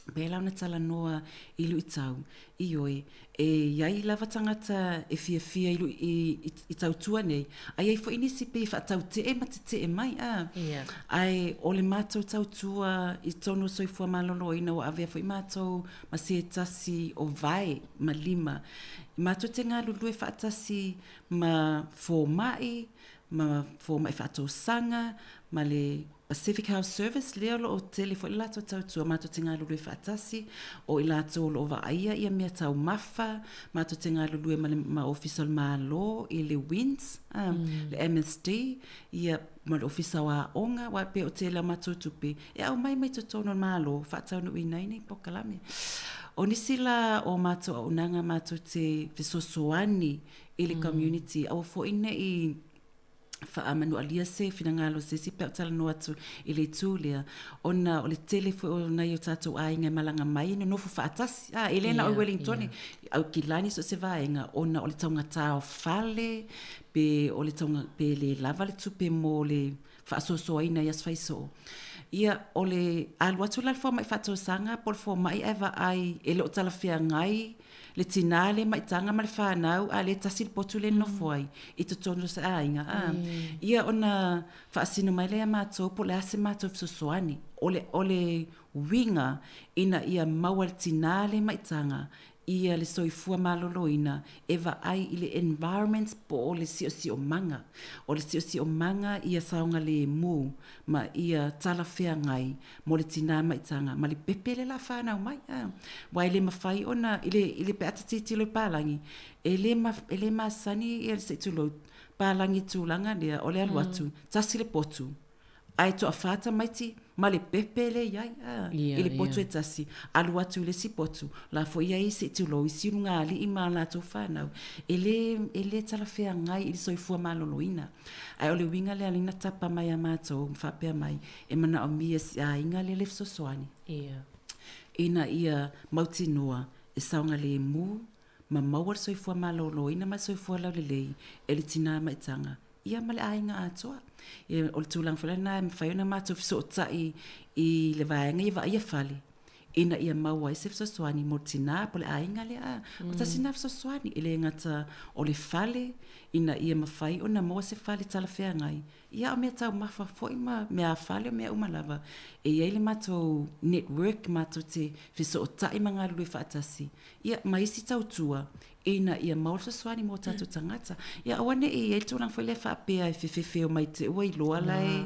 Pēlā ona talanoa i luitau, ioe, e i ai lava tagata e fiafia i, i, i, i tautua nei, a i ai foi nisi pei e faatautee ma tetee mai, a. Yeah. Ae o le matou tautua i totonu o Soifua Maloloina ua avea foi matou ma se tasi o vae ma lima. Matou te galulue faatasi ma fomai, ma fomai faatausaga, ma le Pacific Health Service, lea o lo o tele foi le latou tautua, matou te galulue faatasi, o i latou o lo o vaaia ia mea taumafa, matou te galulue ma le ma Ofisa o le Malo i le WINZ, a, le MSD, ia, ma le Ofisa o Aoga, aua e pei o tele o matou tupe e aumai mai totonu o le Malo, faataunuuina ai nei polokalame. O nisi la o matou auaunaga matou te fesoasoani i le community, aua foi ne i faamanualia se finagalo o se isi pe a ou talanoa atu i le itu lea, ona o le tele foi o nai o tatou aiga e malaga mai e nonofo faatasi. A, e le na o Wellington, Aukilani so o se vaega, ona o le taugata o fale, pe o le tauga, pe le lava le tupe mo le faasoasoaina i aso faisoo. Ia, o le alu atu la le fomai faatausaga po o le fomai ae vaai e le o talafeagai le tinā le maitaga ma le fanau a lea e tasi le potu lea e nofo ai i totonu o se aiga, a. Ia ona faasino mai lea ia matou po o le a se matou fesoasoani. O le, o le uiga ina ia maua e le tinā le maitaga ia le soifua maloloina e vaai i le environment po o le siosiomaga. O le siosiomaga ia saogalemu ma ia talafeagai mo le tinā maitaga ma le pepe lea o le a fanau mai. Aua e le mafai ona, i le, i le pe a ta tilotilo i palagi, e le, e le masani ia se i tulou palagi i tulaga lea o le alu atu, tasi le potu. Ae toafa tamaiti ma le pepe lea i ai a, yeah, i le potu yeah. e tasi, alu atu i le isi potu, la foi i ai se i tulou isi ulugalii ma latou fanau. E le, e le talafeagai i le soifua maloloina. Ae o le uiga lea lea na tapa mai a matou ma faapea mai, e manaomia e si aiga lea le fesoasoani. Yeah. Ina ia mautinoa e saogalemu ma maua le soifua maloloina ma le soifua laulelei e le tinā maitaga ia ma le aiga atoa. Ia, o le tulaga foi lena e mafai ona matou fesootai i le vaega ia vaaia fale, ina ia maua ai se fesoasoani mo le tinā po o le aiga lea. A, o tasi lena fesoasoani, e le gata o le fale, ina ia mafai ona maua se fale talafeagai, ia a o meataumafa foi ma meaafale, o mea uma lava. E i ai le matou network matou te fesootai ma galulue faatasi, ia ma isi tautua ina ia maua le fesoasoani mo tatou tagata. Ia aua ne i i ai le tulaga foi lea faapea e fefefeo mai te ua iloa la e,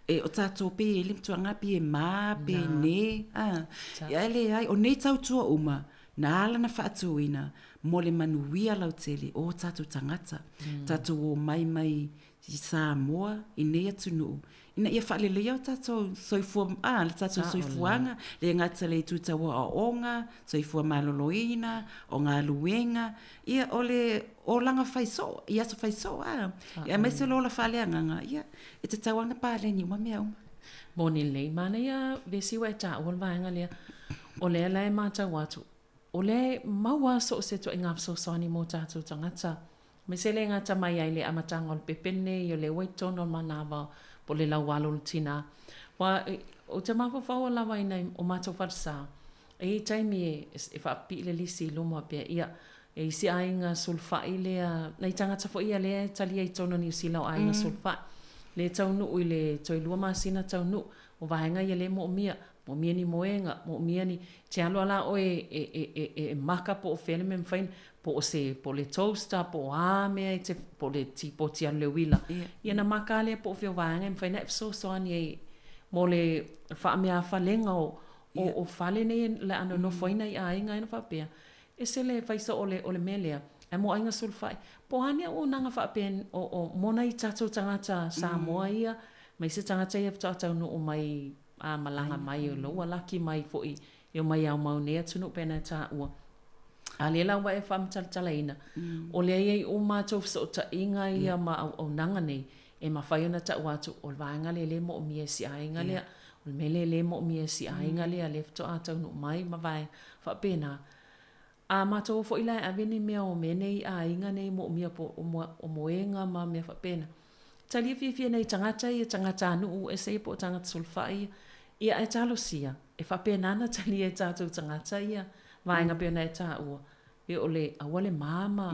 e o tatou pe i ai le tulaga pe e mā, pe nē, a. Ia e leai, o nei tautua uma, na ala ona faatuina mo le manuia lautele o tatou tagata, tatou omai mai i Samoa, i nei atunuu, ina ia faaleleia o tatou soifua, a, le tatou soifuaga, le gata i le itu tau aoaoga, soifua maloloina, o galuega, ia o le olaga fai soo, i aso fai soo, a, ia aemaise o le ola faaleagaga, ia, e tatau lava ona paleni uma mea uma. Moni lelei, manaia vesi ua e taua le vaega lea, o lea la e matau atu, o lea e maua so o se ituaiga fesoasoani mo tatou tagata. Aemaise le gata mai ai le amataga o le pepe lenei o lea ua i totonu o le manava po o le laualo o le tina. Aua ou te mafaufau lava i nai o matou falesa, e i ai taimi e faapipii le lisi i luma pea, ia, e isi aiga sulufai lea, nai tagata foi ia lea e talia i totonu o Niu Sila o aiga sulufai, lea e taunuu i le toe lua masina taunuu, o vaega ia lea e moomia, moomia ni moega, moomia ni, te alu lava la oe e, e, e, e maka po o fea le mea e mafai ona, po o se, po o le toaster, po o a mea e te, po o le tipoti alu i le uila. Ia ona maka lava lea po o fea o vaega e mafai ona e fesoasoani ai mo le faameafalega o, o, o fale nei o le a nonofo ai nai aiga ona faapea, ese le fai soo o le, o le mea lea, ae mo aiga sulufai. Po o a ni auaunaga faapea o, o, mo nai tatou tagata Samoa ia, ma isi tagata ia faatoa taunuu mai a malaga mai o lou alaki mai foi e omai aumau nei atunuu pe ana e taua. A lea la ua e faamatalatalaina, o lea e i ai uma a outou fesootaiga ia ma auaunaga nei e mafai ona tau atu o le vaega lea lea e moomia e si aiga lea, o le mea lea lea e moomia e si aiga lea, lea faatoa taunuu mai ma vaega faapena. A matou o foi la e ave ni mea o mea nei i aiga nei moomia po o moega ma mea faapena. Talia fiafia nei tagata ia, tagatanuu ese ia po o tagata sulufai ia, ia ae talosia, e faapena ona talia e tatou tagata ia vaega pei ona e taua, e o le aua le mama,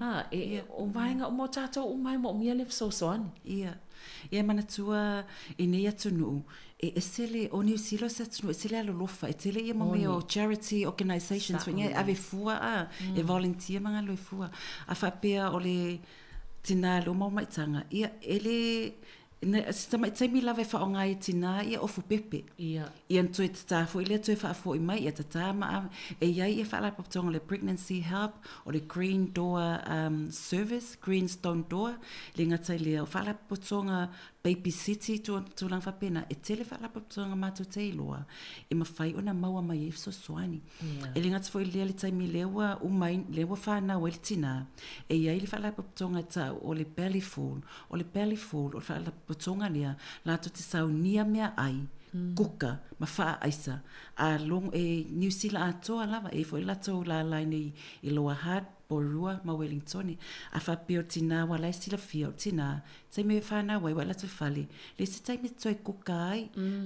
a, e, o vaega uma o tatou uma e moomia le fesoasoani. Ia. Ia manatua i nei atunuu, e ese le, o Niu Sila o se atunuu e ese le alolofa, e tele ia mo mea o charity organisations foi e ave fua a, e volunteer ma galue fua. A faapea o le tinā lea o maumaitaga, ia e le, se tamai taimi lava e faaaoga ai e tinā ia ofu pepe. Ia. Ia ona toe tatā foi lea toe faafoi mai, ia tatā ma ave. E i ai ia faalapotopotoga o le Pregnancy Help, o le Green Door Service, Green Stone Door, le gata i lea, o faalapotopotoga Baby City, tulaga faapena, e tele faalapotopotoga matou te iloa e mafai ona maua mai ai fesoasoani. E le gata foi i lea le taimi lea ua uma ai, lea ua fanau ai le tinā, e i ai le faalapotopotoga e tau o le Belly Full. O le Belly Full, o le faalapotopotoga lea latou te saunia meaai, kuka ma faaaisa a logo e Niu Sila atoa lava, e i ai foi latou lala i i Lower Hutt, Porirua ma Wellingtone. A faapea o le tinā ua la e silafia o le tinā, taimi e fanau ai ua alu atu i le fale, leai se taimi e toe kuka ai,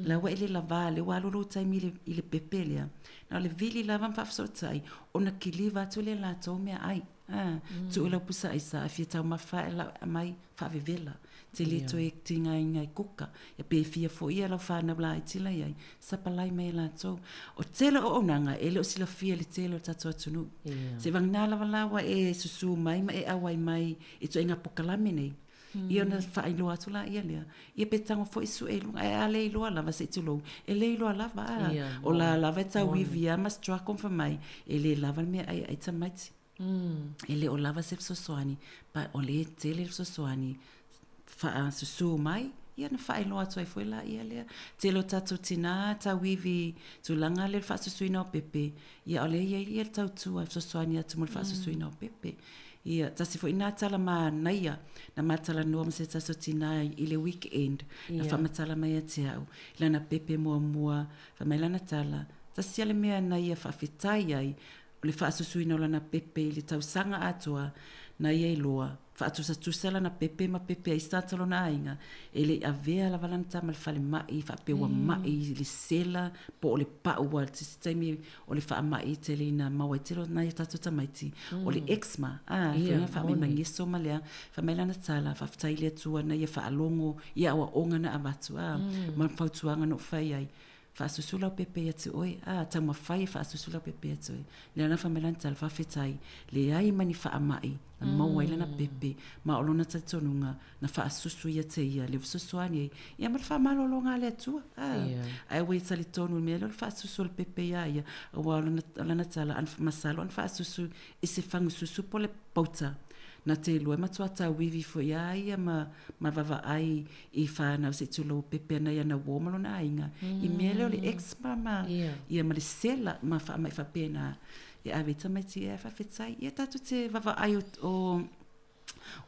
la ua e le lavā, lea ua alu lou taimi i le pepe lea. Na o le vili lava ma faafesootai ona kiliva atu lea e latou meaai. A, tuu lau pusa aisa ae fia taumafa e lau aumai faavevela. Te le toe tigaina i kuka. Ia pe fia foi ia lau whanau laiti la iai, sapalai mai e latou. O tele o auaunaga e le o silafia e le tele o le tatou atunuu. Seivagana lava la ua e susu mai ma e auai mai i ituaiga polokalame nei. Ia ona faailoa atu laia lea. Ia pe tago foi sue i luga, ae a le iloa lava se i tulou, e le iloa lava a. O la lava e tauivi a ma struggle ma fai mai, e le lava le meaai e ai tamaiti. E le o lava se fesoasoani, but o lea e tele le fesoasoani faasusu mai, ia ona faailoa atu ai foi laia lea. Tele o tatou tina tauivi i tulaga lea o le faasusuina o pepe, ia o lea e i ai le tautua e fesoasoani atu mo le faasusuina o pepe. Ia, tasi foi na tala manaia na ma talanoa ma se tasi o tina i le weekend, na faamatala mai ia te au i lana pepe muamua, fai mai lana tala, tasi lava le mea na ia faafetai ai, o le faasusuina o lana pepe i le tausaga atoa na ia iloa, faatusatusa lana pepe ma pepe a isi tagata o lona aiga, e le i avea lava lana tama i le falemai faapea ua mai i le sela po o le pau aua o se isi taimi o le faamai tele ina maua ai tele o nai o tatou tamaiti o le eczema a yeah, faamaimageso ma lea fai mai lana tala faafetai i le Atua na ia faalogo i aoaoga na avatu a ma fautuaga na ou fai ai faasusu lau pepe ia te oe a taumafai e faasusu lau pepe ia te oe lea na fai mai lana tala faafetai leai ma ni faamai na maua ai lana pepe ma o lona talitonuga na faasusu ia te ia le fesoasoani ai ia ma le faamalologa a le Atua a ae ua ia talitonu i le mea lea o le faasusu o le pepe iā ia aua o lana, o lana tala ana masalo ana faasusu i se fagususu po o le pauta na te iloa e matua tauivi foi a ia ma, ma vaavaai i whanau se i tulou pepe ana i ana uō ma lona aiga i mea lea o le eczema ma ia ma le sela ma faamai faapena e ave i tamaiti e faafetai ia tatou te vaavaai o, o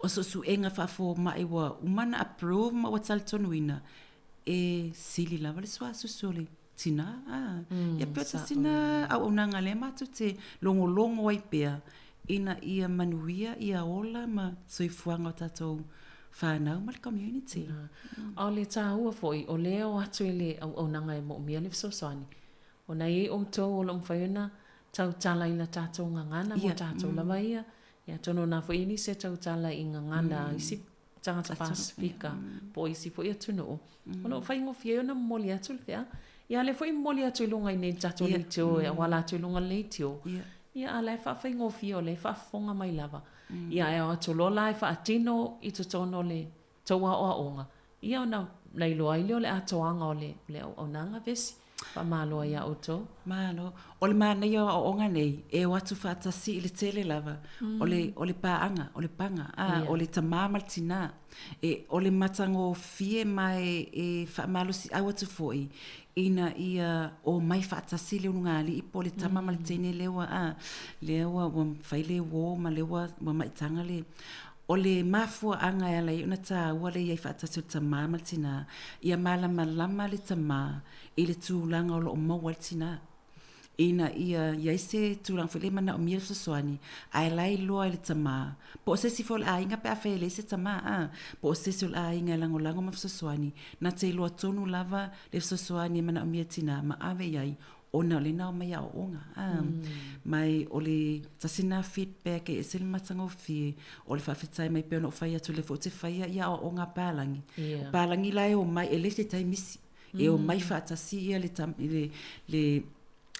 o suesuega faafomai ua uma ona approve ma ua talitonuina, e sili lava le suasusu o le tina. A, ia pei o sina auaunaga lea matou te logologo ai pea ina ia manuia ia ola ma soifuaga o tatou fanau ma le community. A o le taua foi, o lea o atu i le auaunaga e moomia le fesoasoani, Ona e i ai outou o lo o mafai ona tautala i la tatou gagana mo tatou lava ia. Ia atonu o na foi e nisi e tautala i gagana a isi tagata Pasefika po o isi foi atunuu. O lo o faigofie ai ona momoli atu le feau. Ia a lea foi e momoli atu i luga i nei le tatou leitio e auala atu i luga o le leitio. Ia a la e faafaigofie o lea e faafofoga mai lava. Ia ae o atu loa la e faatino i totonu o le tou aoaoga, ia ona lailoa ai lea o le atoaga o le, le auaunaga vesi. Faamalo ai ia outou. Malo. O le manaia o aoaoga nei, e o atu faatasi i le tele lava o le, o le paaga, o le paga, a, o le tamā ma le tinā. E, o le matagofie ma e, e faamalosiau atu foi, ina ia omai faatasi le ulugalii po o le tama ma le teine lea ua, a, lea ua, ua fai le uō ma lea ua, ua maitaga le, O le mafuaaga e ala ai ona taua le i ai faatasi o le tamā ma le tinā, ia malamalama le tamā i le tulaga o lo o maua ai le tinā. Ina ia i ai se tulaga foi lea e manaomia le fesoasoani, ae la e iloa e le tamā, po o se isi foi o le aiga pe afai e leai se tamā, a, po o se isi o le aiga e lagolago ma fesoasoani, na te iloa tonu lava le fesoasoani e manaomia e le tinā ma ave i ai ona o lea na omai aoaoga a mai o le tasi lena feedback e ese le matagofie o le faafetai mai pei ona ou fai atu lea foi ou te faia ia aoaoga a palagi o palagi la e omai e le se taimi isi e omai faatasi ia le le le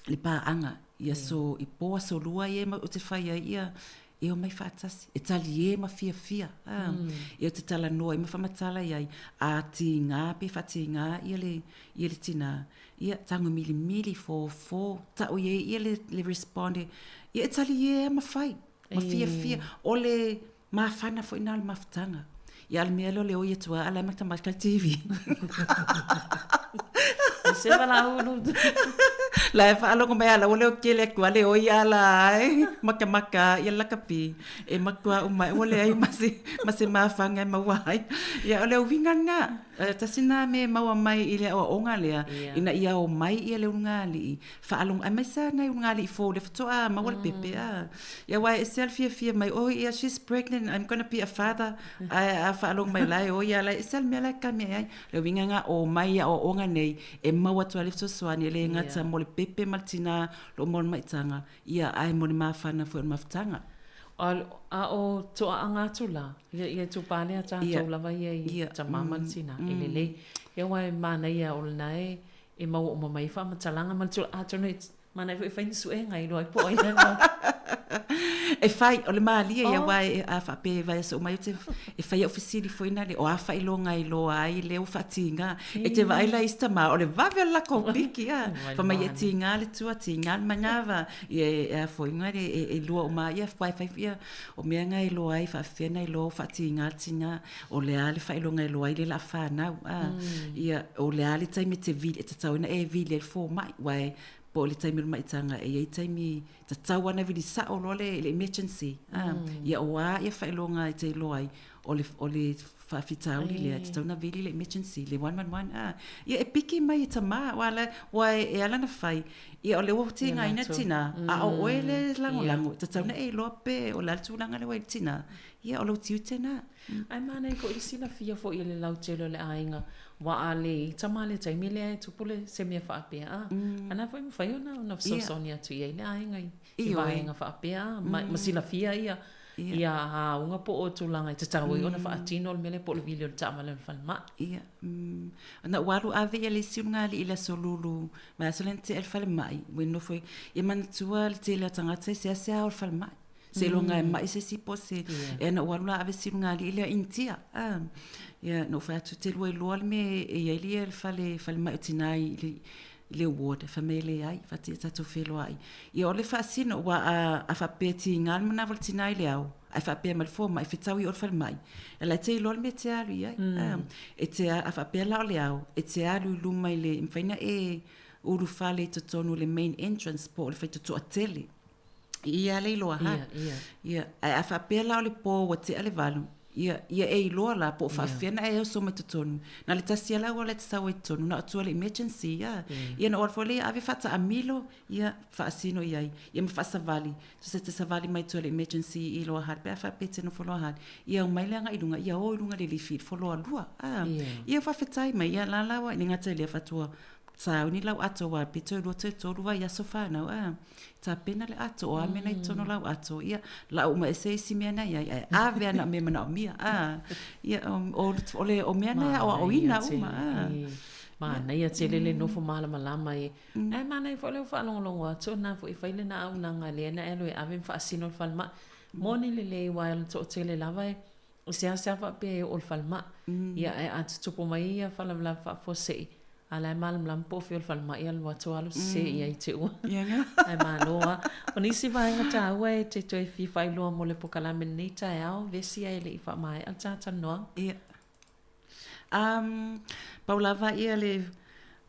le paaga i aso i po aso lua ia ou te fai ai ia e omai faatasi, e talie ma fiafia. A, Ia ou te talanoa ai ma faamatala i ai, a tiga pe faatiga ia le, ia le tinā, ia tago milimili, fofo, tau i ai ia le, le respond, ia e talie lava ma fai, ma fiafia. O le mafana foi lena o le mafutaga. Ia a o le mea lea o le oi atu lava a o la e matamata i le TV. Se valaulu. La e faalogo mai a la ua leo kele atu a le oi ala ai makamaka ia lakapi e matua uma ua leai ma se ma se mafaga e maua ai. Ia o le uiga lena. Tasi lena mea e maua mai i le aoaoga lea ina ia omai ia le ulugalii faalogo aemaise lava nai ulugalii fou lea faatoa maua le pepe a. Ia aua e ese lava le fiafia mai oh yeah she's pregnant I'm gonna be a father ae a faalogo mai la e oi a la e ese lava le mea la e kami ai. Le uiga lena omai i aoaoga nei e maua atu ai le fesoasoani e le gata mo le pepe ma le tinā lo o maua le maitaga ia ae mo le mafana foi o le mafutaga. A o toaaga atu la, ia ia itupa lea tatou lava ia i tama ma le tina, e lelei. Ia aua e manaia o lena e e maua uma mai ai faamatalaga ma le tulaga, atonu e manaia foi e fai ni suega e iloa ai po o ai lea mau. E fai, o le malie ia aua e a faapea e vaiaso uma ai ou te e fai au fesili foi na le o a faailoga e iloa ai lea ua faatiga. E te vaai la i isi tama, o le vave o le lakou piki a. Fai mai e tiga le tua, tiga le manava. Ia e a foi nga le e, e lua uma ia wai fai ia o mea nga e loa ai faafefea na iloa faatiga le tina o le a le faailoga e iloa ai le la whanau a mm. ia o le a le taimi te vili e tatau ina e vili ai le fomai wai po o le taimi o le maitaga e iai taimi tatau ana vili sao loa le, le emergency a mm. ia o a ia faailoga e te iloa ai o le, o le faafitauli lea, e tatau ona vili le emergency, le 111, a. Ia, e piki mai e tamā, ua ala, ua e, e ala ona fai, ia o lea ua tigaina le tinā, a o oe lea e lagolago, e tatau ona e iloa pe o le a le tulaga lea ua i ai le tinā, ia o lou tiute lena. Ae manaia foi le silafia foi e le lautele o le aiga, ua a le i tama le taimi lea e tupu le se mea faapea, a. A na foi mafai ona ona fesoasoani atu i ai le aiga i i vaega faapea, ma, ma silafia ia, ia auga po o tulaga e tatau ai ona faatino le mea lea po o le vili o le taavale o le falemai. Ia, mm, na ua alu ave ia le isi ulugalii i le aso Lulu, vaiaso lea na tea i le falemai, ua nofo i, ia manatua le tele o tagata e seasea o le falemai. Seiloga e mai se isi po o se, ia na ou alu la ave si ulugalii lea i Initia. Ah, ia na ou fai atu te lua iloa le mea e i ai le fale, falemai o tina i le, i le ward, fai mai e leai, fati e tatou feiloai. Ia o le faasino, ua a, a faapea e tiga le manawa o le tina i le ao, ae faapea mai le fomai, fetaui i o le falemai, e la e te iloa le mea e te alu i ai. Mm. E te, a faapea la o le ao, e te alu i luma i le, e mafai na e ulufale i totonu o le main entrance po o le faitotoa tele. I ia le iloa ha. Ia, ia. Ia, ae a faapea la o le po ua tea le valu, ia, ia e iloa la po o faafefea na e oso mai totonu. Na le tasi a la auala e te sau ai totonu, na o tua le emergency, ia. Ia na o alu foi lea ia ave faataamilo, ia, faasino i ai, ia ma faasavali. Tusa e te savali mai tua le emergency i Lower Hutt, pe a faapea e te nofo Lower Hutt, ia omai le agai i luga, ia o i luga le lifi i le foloa lua, a. Ia faafetai mai, ia la la ua, e le gata i lea faatoa sauni lau ato aua pe toe lua toe tolu vaiaso fanau, a. Tapena le ato, o a mea na i totonu o lau ato, ia, lau uma ese isi mea na i ai, ae ave ana mea manaomia, a, ia, o, o, le, o mea na e aoaoina uma, a. Manaia tele le nofo malamalama e. Ae manaia foi lou faalogologo atu, o lena foi e fai lena auaunaga lea na e alu e ave ma faasino i le falemai. Moni lelei aua o le toatele lava e seasea faapea e oo i le falemai. Ia ae a tutupu mai ia faalavelave faafuasei, a la e malamalama po o fea o le falemai alu atu alu sese i ai te ua. Ae malo lava. O nisi vaega taua e te toe fia faailoa mo le pokalame i lenei taeao, Vesi ae le i faamaea le ta talanoaga. Ia. Um, pau lava ia le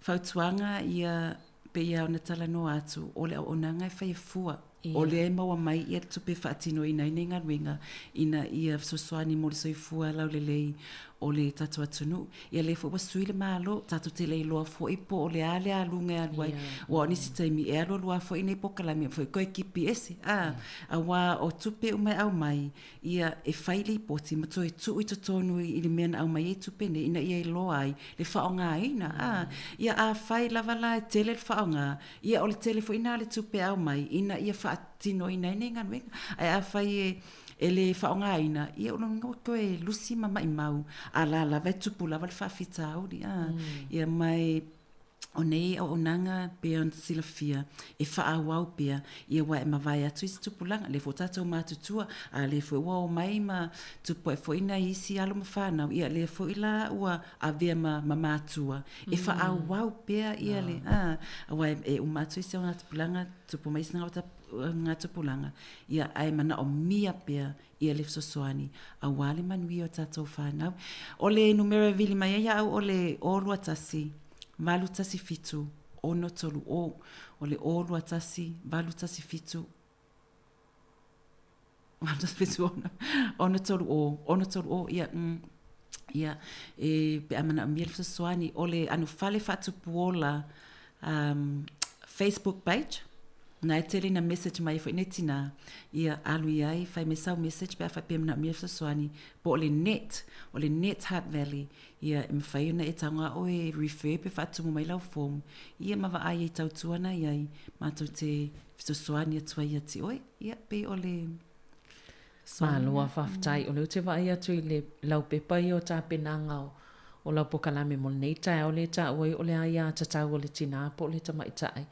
fautuaga ia pei lava ona talanoa atu, o le auaunaga e fai e fua. O lea e maua mai ia le tupe e faatinoina ai nei galuega ina ia fesoasoani mo le soifua laulelei o le tatou atunuu. Ia lea foi ua sui le Malo, tatou te le iloa foi po o le a le aluga e alu ai. Aua o nisi taimi e alualu lava foi nei polokalame foi toe kipi ese, a, aua o tupe uma e aumai, ia e fai lipoti ma toe tuu i totonu i le mea na aumai ai tupe nei ina ia iloa ai le faaaogaina. A, ia afai lava la e tele le faaaoga, ia o le tele foi lena o le tupe e aumai ina ia faatinoina ai nei galuega. Ae afai e e le faaaogaina, ia o lona uiga ua toe lusi ma maimau, a la lava e tupu lava le faafitauli. A, ia ma e O nei auaunaga pei ona silafia e faaauau pea ia aua e mavae atu isi tupulaga, lea foi ua tatou matutua, a lea foi ua omai ma tupu ae foi nai isi alo ma fanau, ia lea foi la ua avea ma, ma matua e faaauau pea ia le, a, aua e uma atu isi augatupulaga, tupu mai isi augatupulaga, ia ae manaomia pea ia le fesoasoani aua le manuia o tatou fanau. O le numera e vili mai ai au o le 021 817 630. O le 021 817 817 630 630 ia mm, ia e pe a manaomia le fesoasoani o le anofale faatupuola um, Facebook page na e tele ina message mai ai foi nei tina ia alu i ai fai mai sau message pe a faapea manaomia le fesoasoani po o le net o le net Hutt Valley ia e mafai ona e tago a oe e refer pe faatumu mai lau form ia ma vaai ai tautua na i ai matou te fesoasoani atu ai ia te oe ia pei o le. Malo a faafetai. O lea ou te vaai atu i le laupepa ia o tapenaga o lau polokalame mo lenei taeao lea e taua ai o le aiatatau a le tinā po o le tamaitai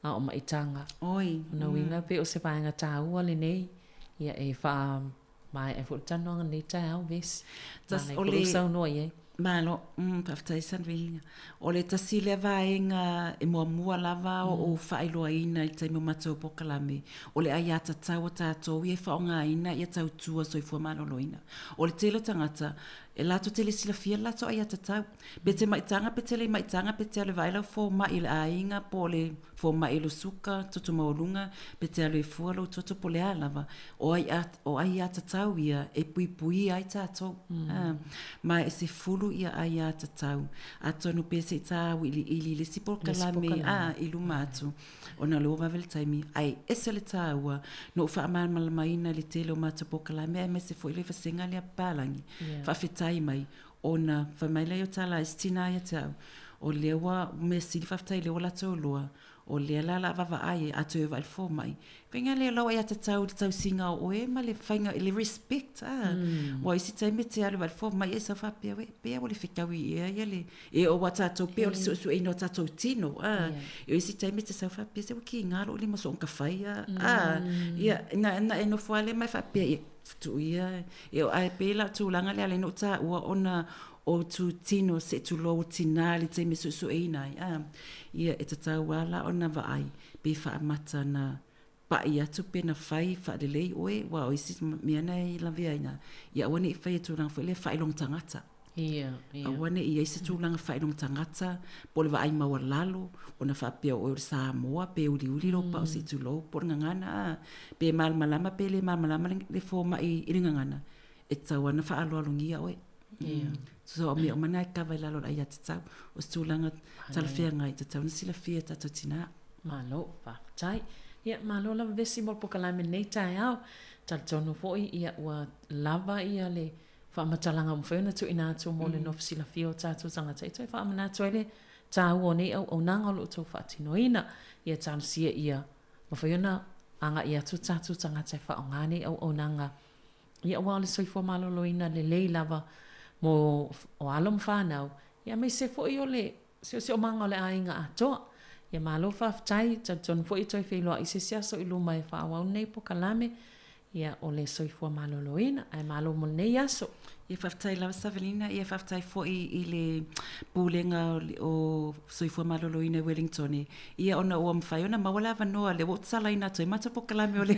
a o maitaga. Oi. O lona uiga pei o se vaega taua lenei ia e faamaea ai foi le talanoaga i lenei taeao Vesi. Tas, Manaia o foi le lou saunoa i ai. Malo, faafetai Sandrine. O le tasi lea vaega e muamua lava o ou faailoaina i le taimi o matou polokalame, o le aiatatau a tatou ia e faaaogaina ia tautua soifua maloloina. O le tele o tagata, e latou te le silafia le latou aiatatau. Pe te maitaga pe te le maitaga pe te alu e vaai lau fomai i le aiga po o le fomai i lou suka, toto maualuga, pe te alu e fua lou toto po o le a lava, o o aiatatau ia e puipuia ai tatou. Ma e sefulu ia aiatatau. Atonu pe se i tauiliili i le isi polokalame i luma atu, ona o lea ua vave le taimi, ae ese le taua na ou faamalamalamaina i le tele o matou polokalame aemaise foi le vasega lea papalagi, faafetai mai ona fai mai lea o tala a isi tina ia te au, o lea ua mea sili faafetai o lea ua latou iloa, o lea la o le a vaavaai ai, a toe vaai i le fomai, faiga lea o lau aiatatau i le tausiga o oe ma le faiga i le respect a. Aua o isi taimi e te alu e vaai i le fomai e sau faapea, uē, pei ua le fetaui ea ia le, e o a tatou pei o le suesueina o tatou tino a. O isi taimi e te sau faapea, se ua kiga lou lima soona tafai a, a. Ia, ona e nofo lava lea ma e faapea, ia, tuu ia, ae pei la o le tulaga lea na ou taua ona o itutino se i tulou o tinā i le taimi e suesueina ai, a, ia e tatau lava la ona vaai pe faamata na pa'i atu pe na fai faalelei oe, aua o isi mea na e lavea ai ina, ia aua ne i faia i tulaga foi lea faailoga tagata. Ia, ia. Aua ne i i ai se tulaga faailoga tagata po o le vaai maualalo ona faapea o oe o le Samoa pe uliuli lou pao se i tulou po o le gagana, a, pe malamalama pe le malamalama le fomai i le gagana, e tatau lava ona faaaloalogia oe. Ia. So, o mea uma na e kava i lalo o le aiatatau. O se tulaga talafeagai, e tatau ona silafia e tatou tinā. Malo, faafetai. Ia, malo lava Vesi mo le polokalame i lenei taeao. Talitonu foi, ia, ua lava ia le faamatalaga ua mafai ona tuuina atu mo le nofo silafia o tatou tagata e toe faamanatu ai le taua o nei auaunaga o lo o outou faatinoina. Ia talosia ia mafai ona agai atu tatou tagata e faaaoga nei auaunaga. Ia aua o le soifua maloloina lelei lava mo o alo ma fanau, ia aemaise foi o le siosiomaga o le aiga atoa. Ia malo faafetai, talitonu foi e toe feiloai i se isi aso i luma e faaauau lenei polokalame, ia o le soifua maloloina. Ae malo mo lenei aso. Ia faafetai lava Savelina, ia faafetai foi i le Pulega o Soifua Maloloina i Wellington, ia ona ua mafai ona maua le avanoa lea ua ou tatalaina atu ai matou polokalame o le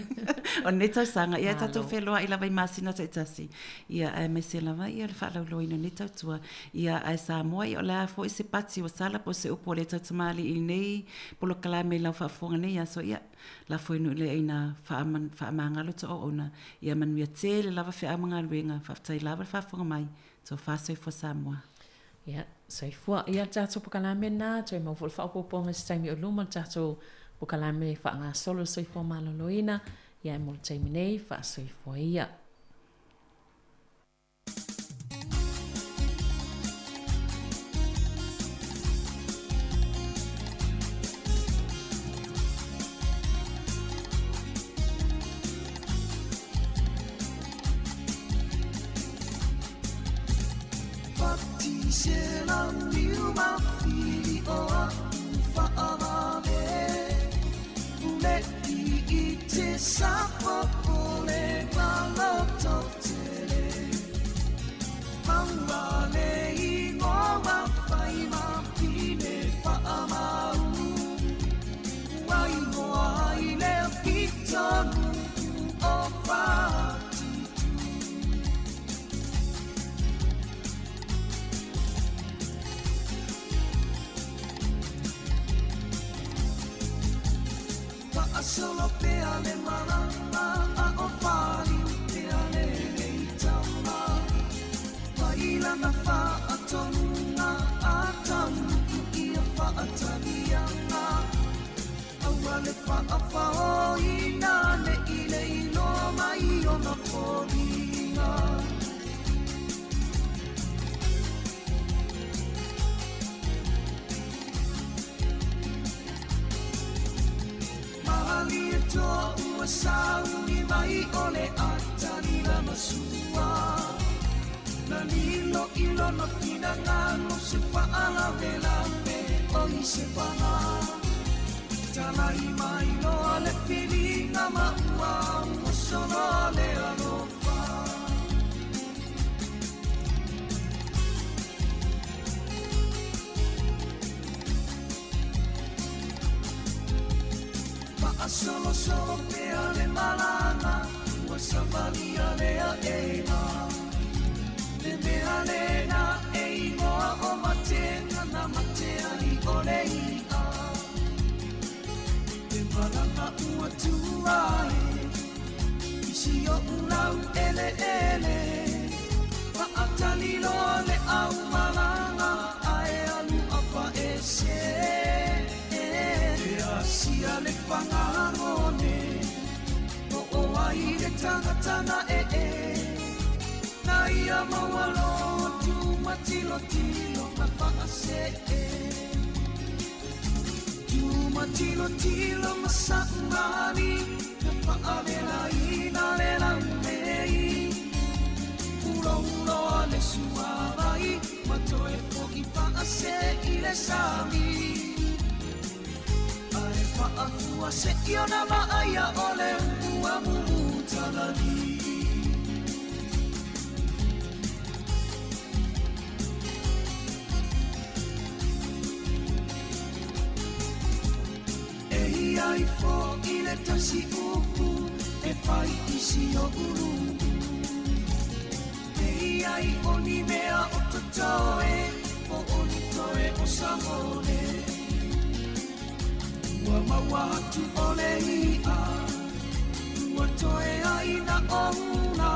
o lenei tausaga, ia tatou feiloai lava i masina taitasi, ia aemaise lava ia le faalauiloaina o lenei tautua. Ia ae Samoa, ia o le a foi se pati ua sala po o se upu a le tautamalii i lenei polokalame i lau faafofoga i lenei aso, ia lafo i nuu le aina faamagalo tou auauna. Ia manuia tele lava feau ma galuega. Faafetai lava le faafofoga mai. Tofa soifua Samoa. Ia, soifua. Ia, le tatou polokalame lena, toe maua foi le faaopoopoga i se taimi o luma, le tatou polokalame faagasolo le soifua maloloina. Ia, e mo le taimi nei, faasoifua ia. lana sua. Na lilo i lona finagalo se faalavelave o i se paga. Talai mai loa le filiga ma ua ua soloa le alofa. Faasolosolo pea le malaga ua savalia le aʻega. Le mea lena e igoa o matega na mate ai o le iʻa. Le malaga ua tua e i si oʻu laueleele. Faatali loa le aumalaga ae alu afaese. E asia le fagagone o o ai le tagata na ee. Na ia maua lotu matilotilo ma faasee. Tumatilotilo ma saʻumani na faavelaina le laumei. Ulouloa le suavai ma toe foʻi faasee i le sami. Ae faafua seʻi ona vaaia o le ua mumutalali. E ia ifo i le tasi upu e fai i si oʻu luu. E ia i o ni mea o totoe po o ni toe o sagole. Ua maua atu o le iʻa ua toe ai na oula.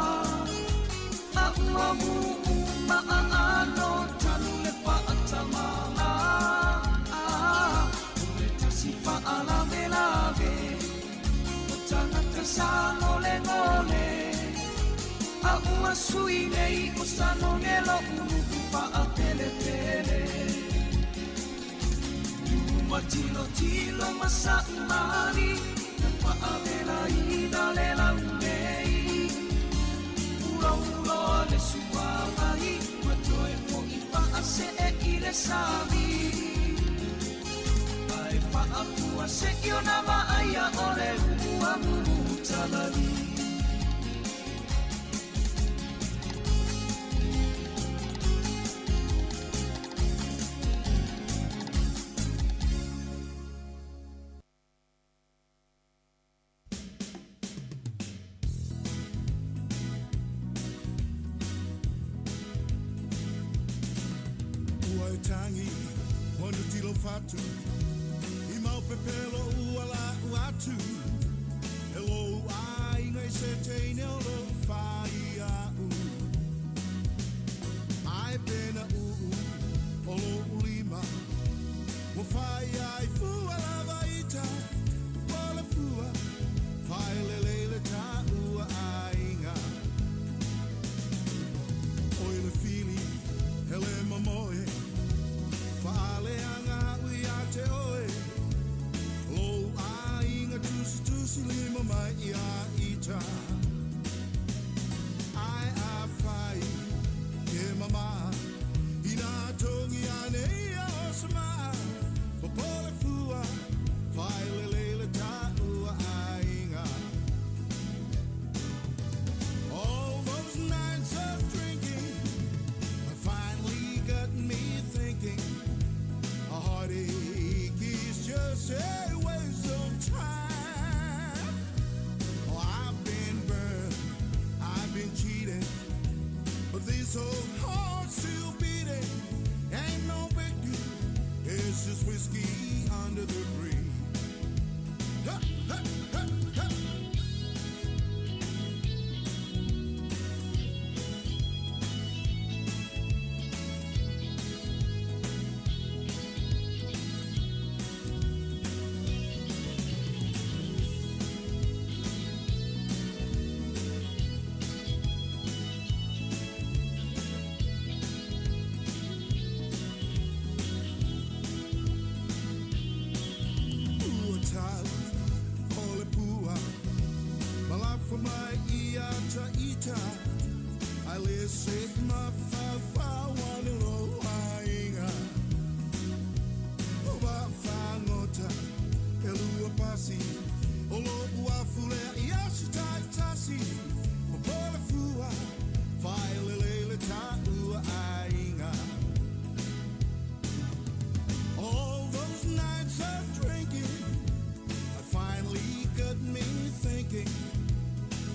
A ua mumu maaano tanu le faatamala. O le tasi faalavelave o tagata sa golegole. A ua sui nei o sanoge loʻu nuʻu faapelepele. Tumatilotilo ma saʻumani na faavelaina le laumei. Ulouloa le suavai ma toe foʻi faasee i le sami. Ae faafua seʻi ona vaaia o le ua mumutalali. Ua e tangi, wanu tilo fatu, i mau pepelo ua la atu. E lou ai ngai se teine o lou whai au. Ai pena uu, o lou lima, ua whai ai fua lava ita, o le fua, whai le leile ta ua ainga. Oi le fili, hele mamoe, whaale anga ui a te oe. Lou ainga tusi tusi lima mai ia ita. Ai a whai, ke mama, ina tongi ane ia o sama. Popole fua, whai le leile ta ua ainga. All those nights of drinking have finally got me thinking. A heartache is just a waste of time. Oh, I've been E se mafaufau ane lou aiga O vaafagota e lua pasi O lou afu lea i aso taitasi Popo le fua faelelei le taua aiga All those nights of drinking have finally got me thinking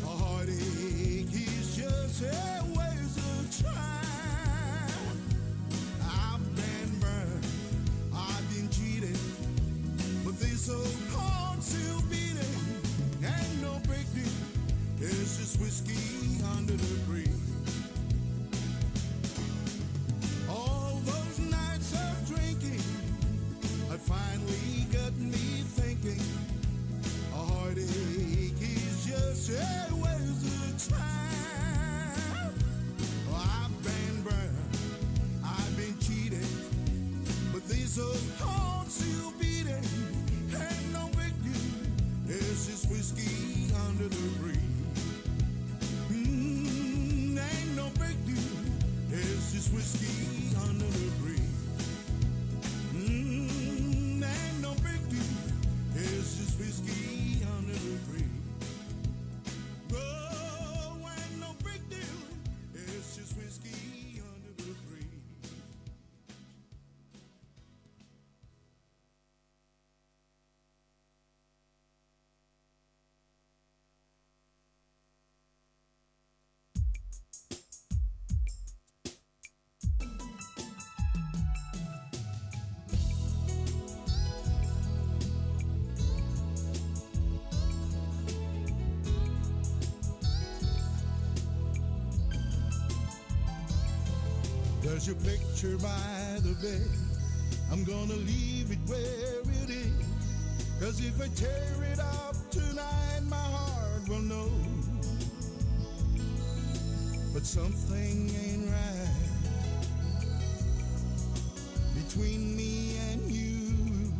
A heartache is just a waste of time I've been burned, I've been cheated But this old heart's still beating Ain't no big deal, it's just whiskey under the bridge All those nights of drinking have finally got me thinking A heartache is just a waste of time I've been burned, I've been cheated But this old heart's still beating Ain't no big deal, it's just whiskey under the bridge ain't no big deal, it's just whiskey under the bridge ain't no big deal, it's just whiskey under the bridge Oh, ain't no big deal, it's just whiskey under the bridge There's your picture by the bed. I'm gonna leave it where it is. Cause if I tear it up tonight, my heart will know. But something ain't right between me and you.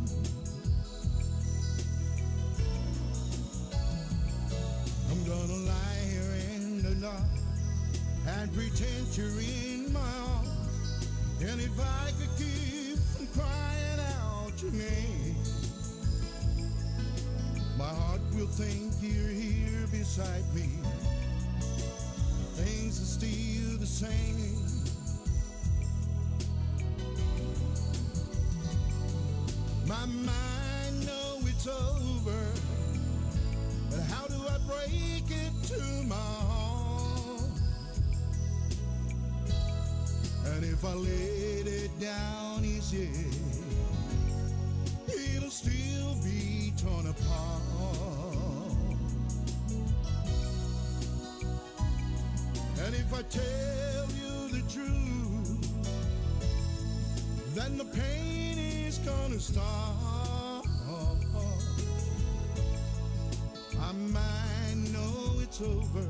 I'm gonna lie here in the dark and pretend you're in my arms. And if I could keep from crying out your name, my heart will think you're here beside me. Things are still the same. My mind know it's over, but how do I break it to my heart? And if I laid it down easy, it'll still be torn apart. And if I tell you the truth, then the pain is gonna start. I might know it's over.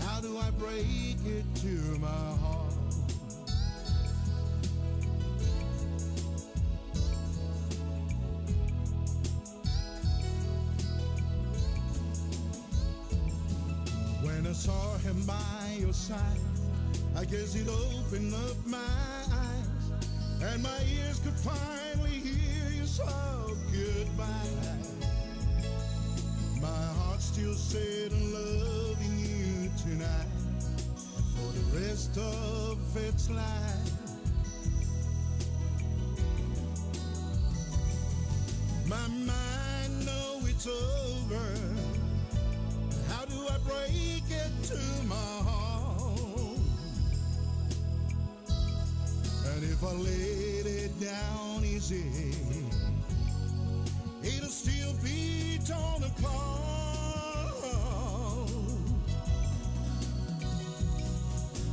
How do I break it to my heart? When I saw him by your side, I guess it opened up my eyes, and my ears could finally hear you soft goodbye. My heart still said I'm loving you tonight, and for the rest of its life. My mind know it's over. How do I break it to my heart? And if I laid it down easy, it'll still be torn apart.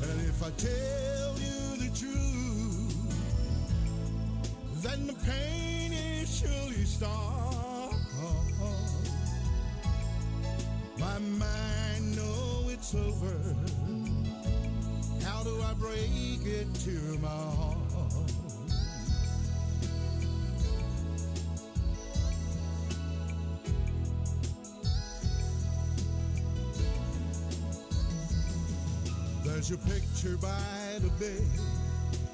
And if I tell you the truth, then the pain is surely start. My mind know it's over. How do I break it to my heart? There's your picture by the bed.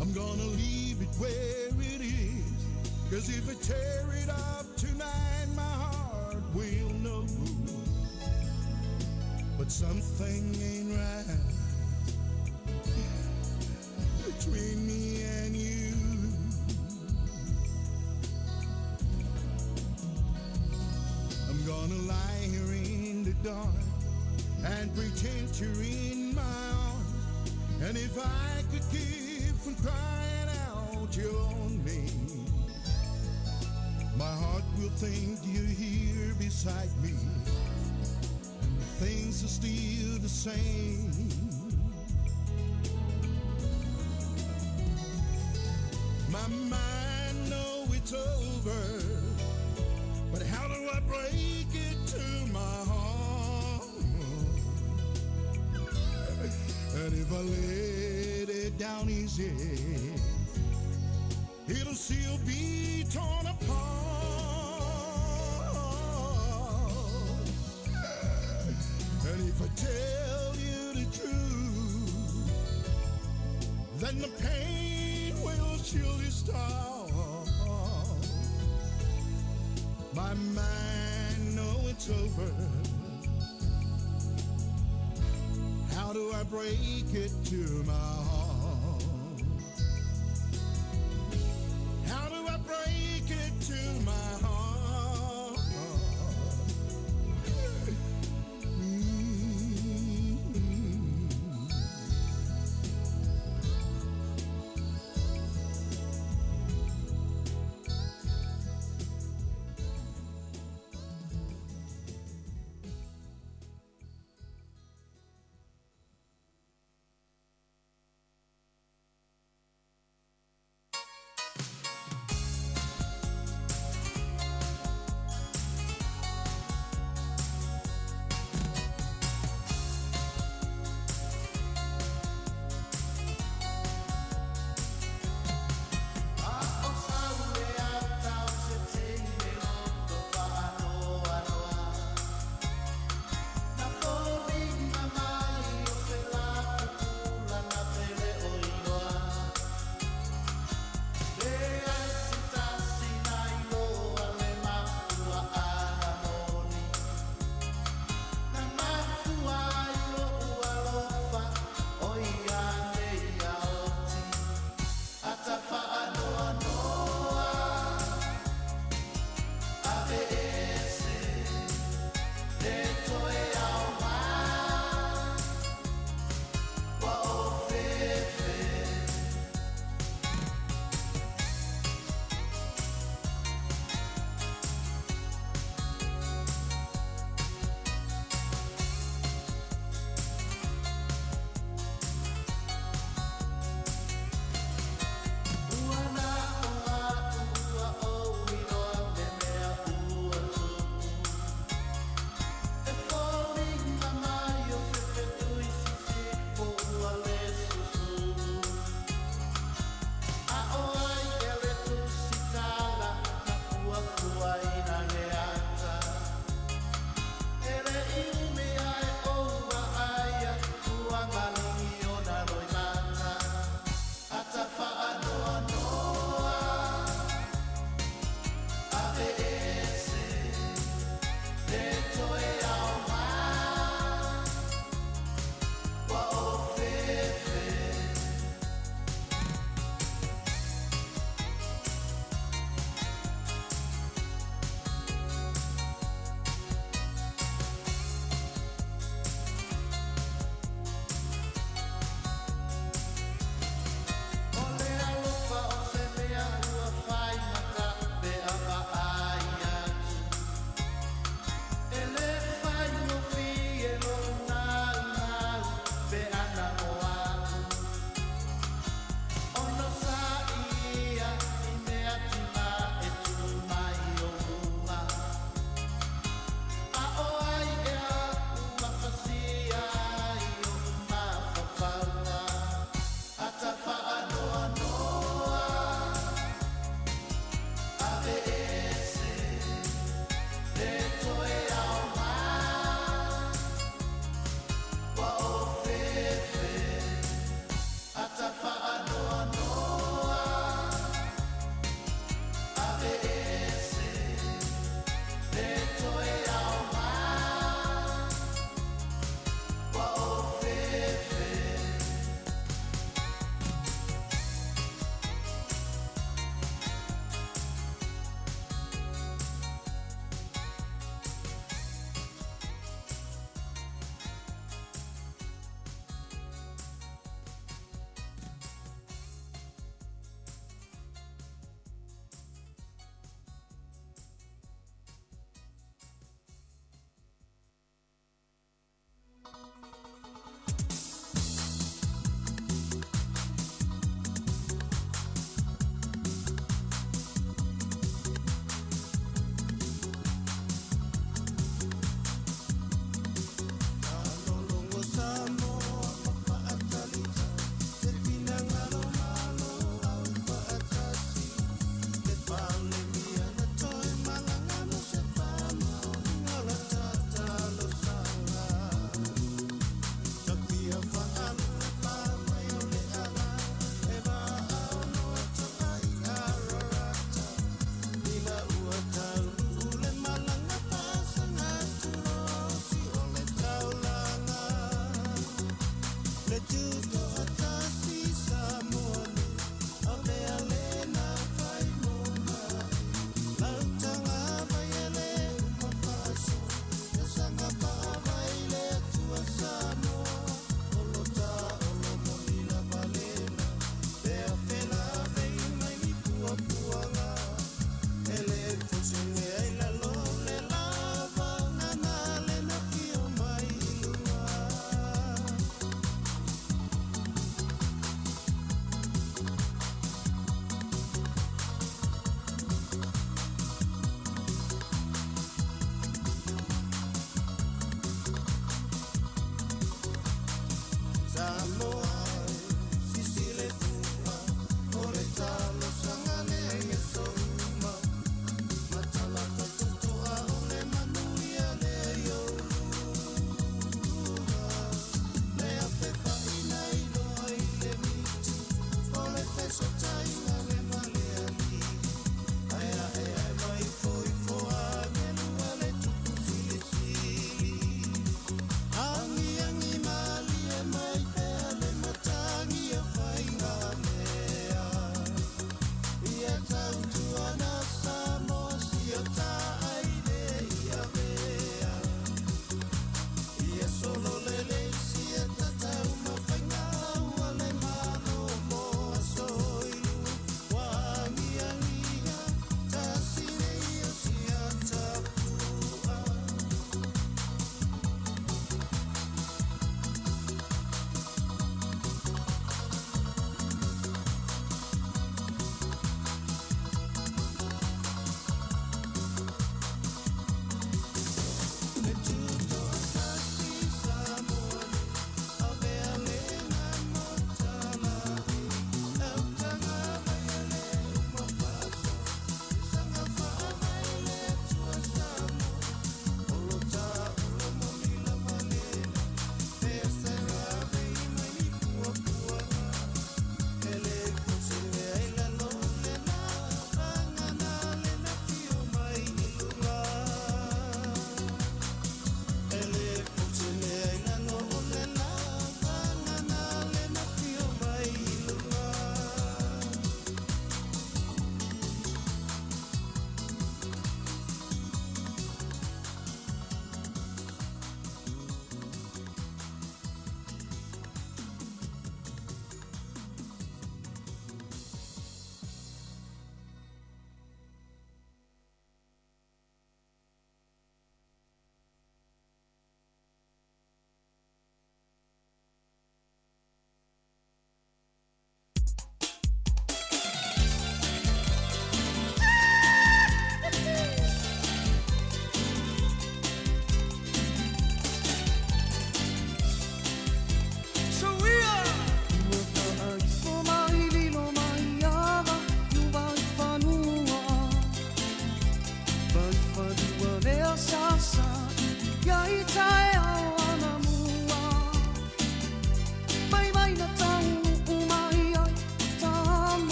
I'm gonna leave it where it is. Cause if I tear it up tonight, my heart will know. But something ain't right between me and you. I'm gonna lie here in the dark and pretend you're in my arms. And if I could keep from crying out your name, my heart will think you're here beside me, and things are still the same. My mind know it's over, but how do I break it to my heart? And if I let it down easy, it'll still be torn apart. And if I tell you the truth, then the pain will surely stop. My mind know it's over. How do I break it to my heart? How do I break it to my heart?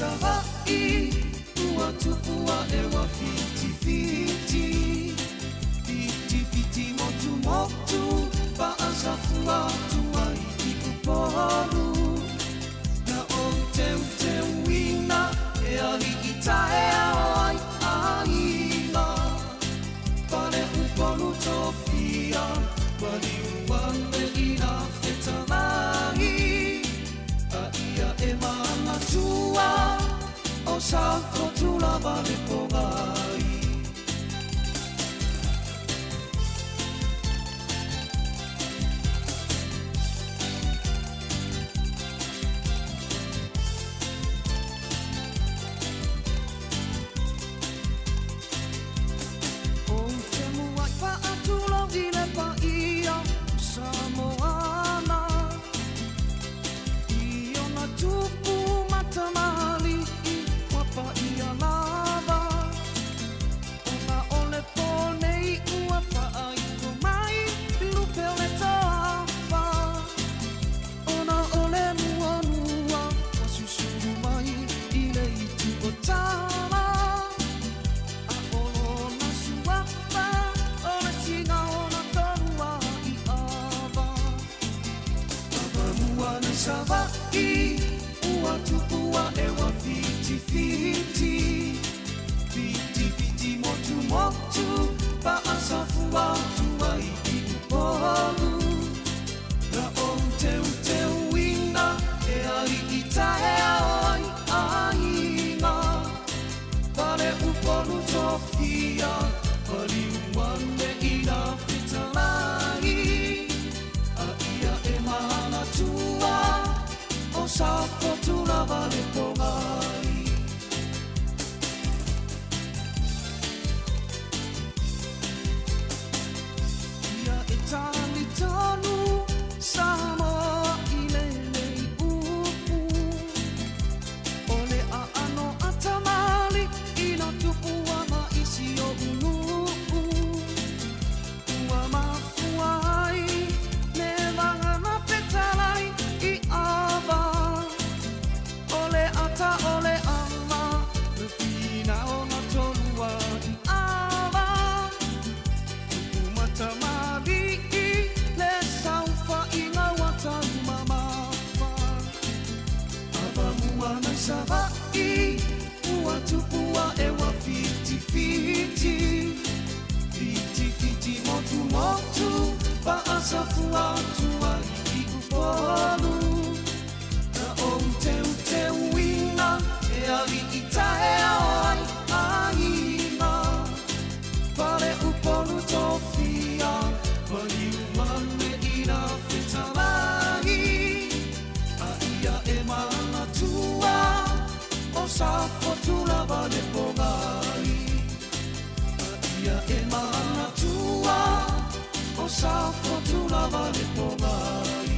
Savaʻi ua tupu aʻe ua fitifiti Fitifiti motumotu paʻasafua atu ai i Upolu Na ou teuteuina e aliʻi taeao ai ʻaiga Pale Upolu tofia maliu ane i nā fetalai A ia e manatua o Safotu lava le pogai. Ou te muaʻi faatulou i le paia o Samoana I ona tupu ma tamalii ua paia lava Ona o le pō nei ua faaifo mai lupe o le toafa Ona o le muamua ua susulu mai i le itu o Tama A o lona suafa o le sina o na tolu i ava Avamua nai Savaʻi ua tupu aʻe ua fitifiti Fitifiti motumotu paʻasafua atu ai i Upolu Na ou teuteuina e aliʻi taeao ai ʻaiga Pale Upolu tofia maliu ane i nā fetalai A ia e manatua o Safotu lava le pogai. Ia e talitonu Samoa i lenei upu O le aano a tamalii na tupua ma isi o unuu Ua mafua ai le vaga na fetalai i ava O le ata o le ama le finao na tolua i ava Tupu ma tamalii le saofaiga ua taumamafa Avamua nai Savaʻi ua tupu aʻe ua fitifiti Fitifiti motumotu paʻasafua atu ai i Upolu Na ou teuteuina e aliʻi taeao ai ʻaiga Pale Upolu tofia maliu ane i nā fetalai A ia e manatua o Safotu lava le pogai A ia e manatua o Safotu lava le pogai.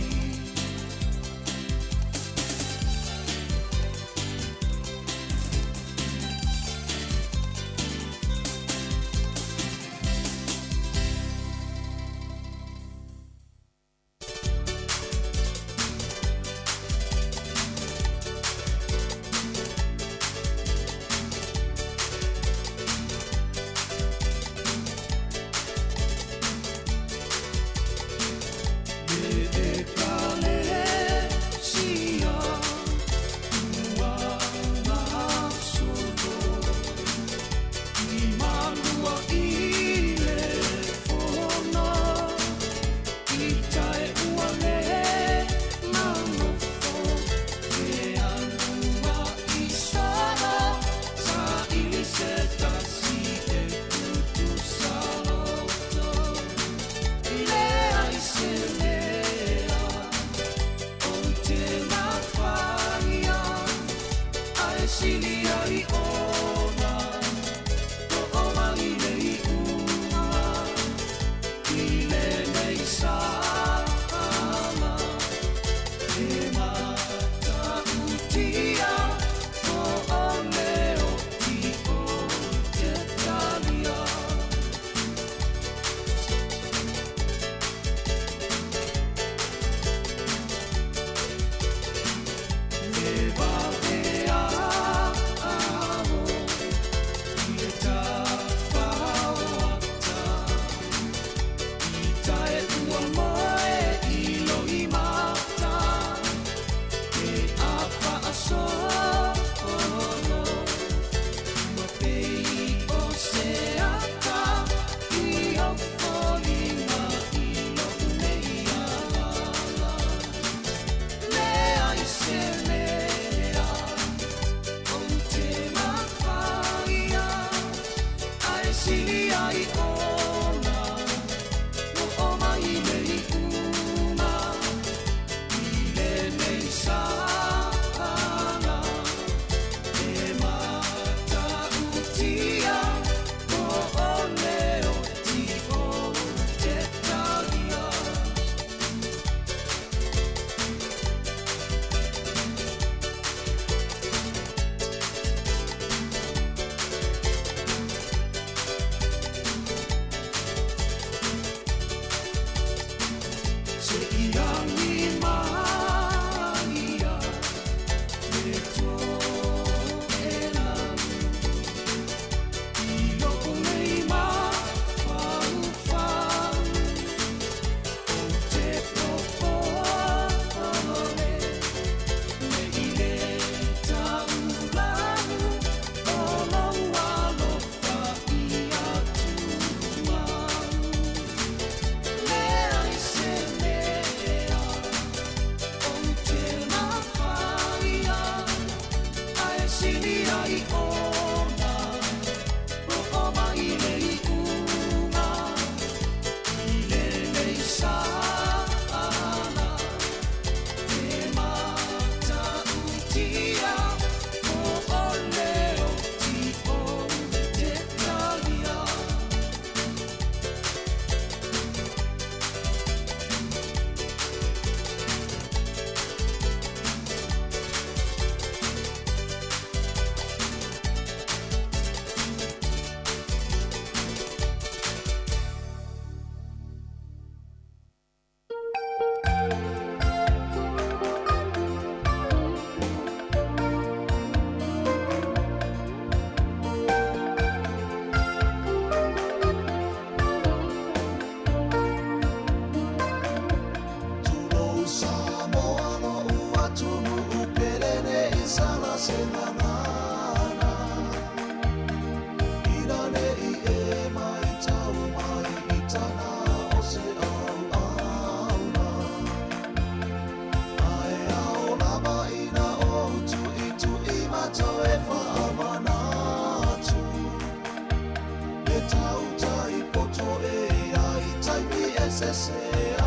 ese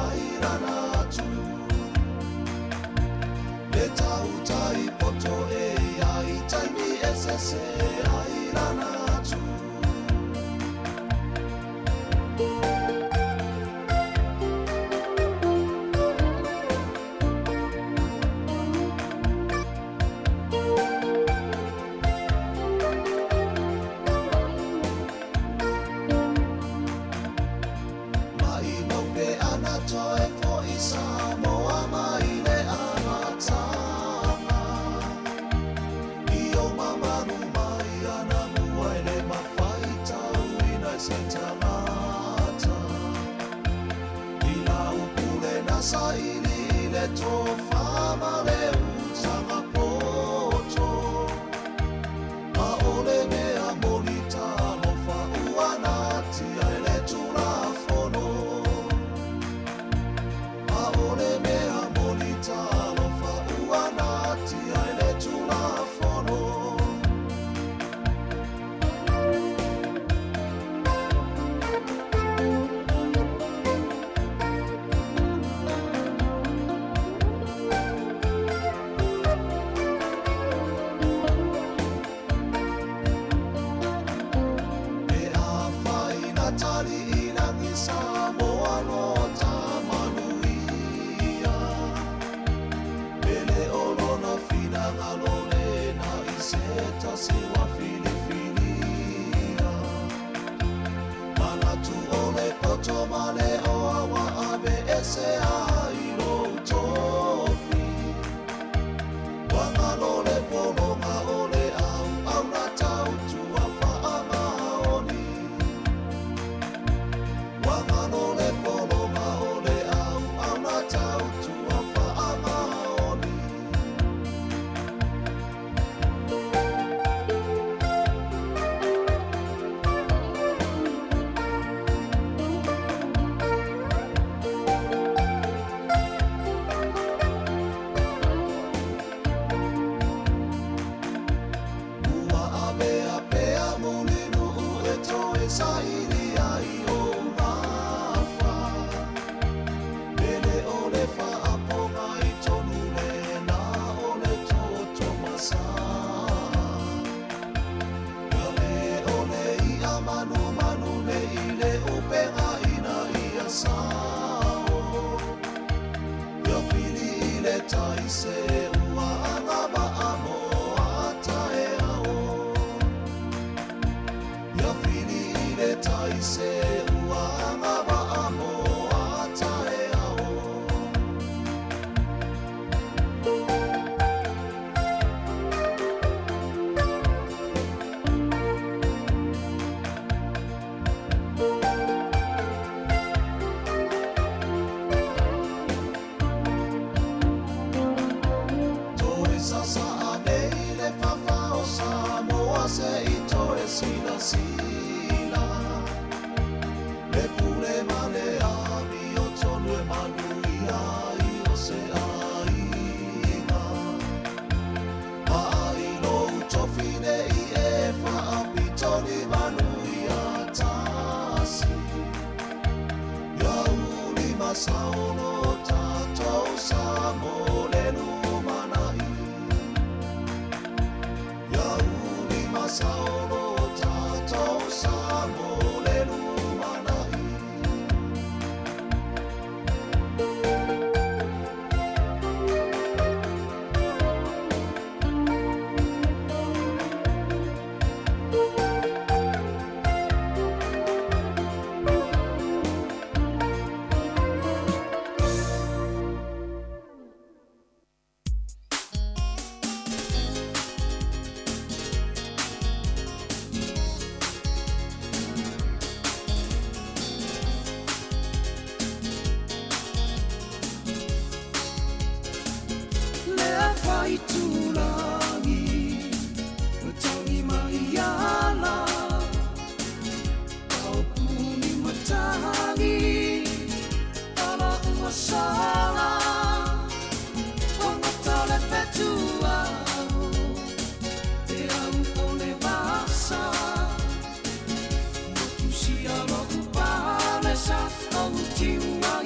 ai lana atu. Le tautai poto e ai taimi esese ai lana atu. Mai mau pe ana toe fo'i Samoa mai le amataga. I o mamalu mai ana mua e le mafai tauina e se tagata. I lau pule na saili i le tofa ma le utaga poto. A o le mea moni talofa ua natia e le Tulafono. A o le mea moni talofa ua natia e le Tulafono. Pe afai na tali i lagi Samoa lo tamanuia. Pele o lona finagalo lena i se tasi ua filifilia. Manatu o le poto ma le oa ua ave ese ai lou tofi. Ua galo le pologa o le auauna tautua faamaoni. Ua galo le pologa o le auauna tautua faamaoni. Ua avea pea mulinuu e toe saili ai ou gafa. Pele o le faapoga i tonu lena o le toto masaa. Ia le o le i'a manumanu nei i le upega ina ia sao. Ia fili i le tai se ua agavaa mo a taeao. Ia fili i le tai se ua agavaa mo a taeao. Toe sasaa nei le fafa o Samoa se i toe silasila. Le pule ma le amio tonu e manuia ai o se aiga. Paai lou tofi nei e faapitoni manuia tasi. Ia uli masaolo tatou sa mo le lumanai. Ia uli masaolo tatou sa mo le lumanai. Le afaitulagi o tangi mai ala Taupuni matagi ala ua sala Wangata le fetuao te au o le vasa Motu sia lo'u palesa ou tiu ai.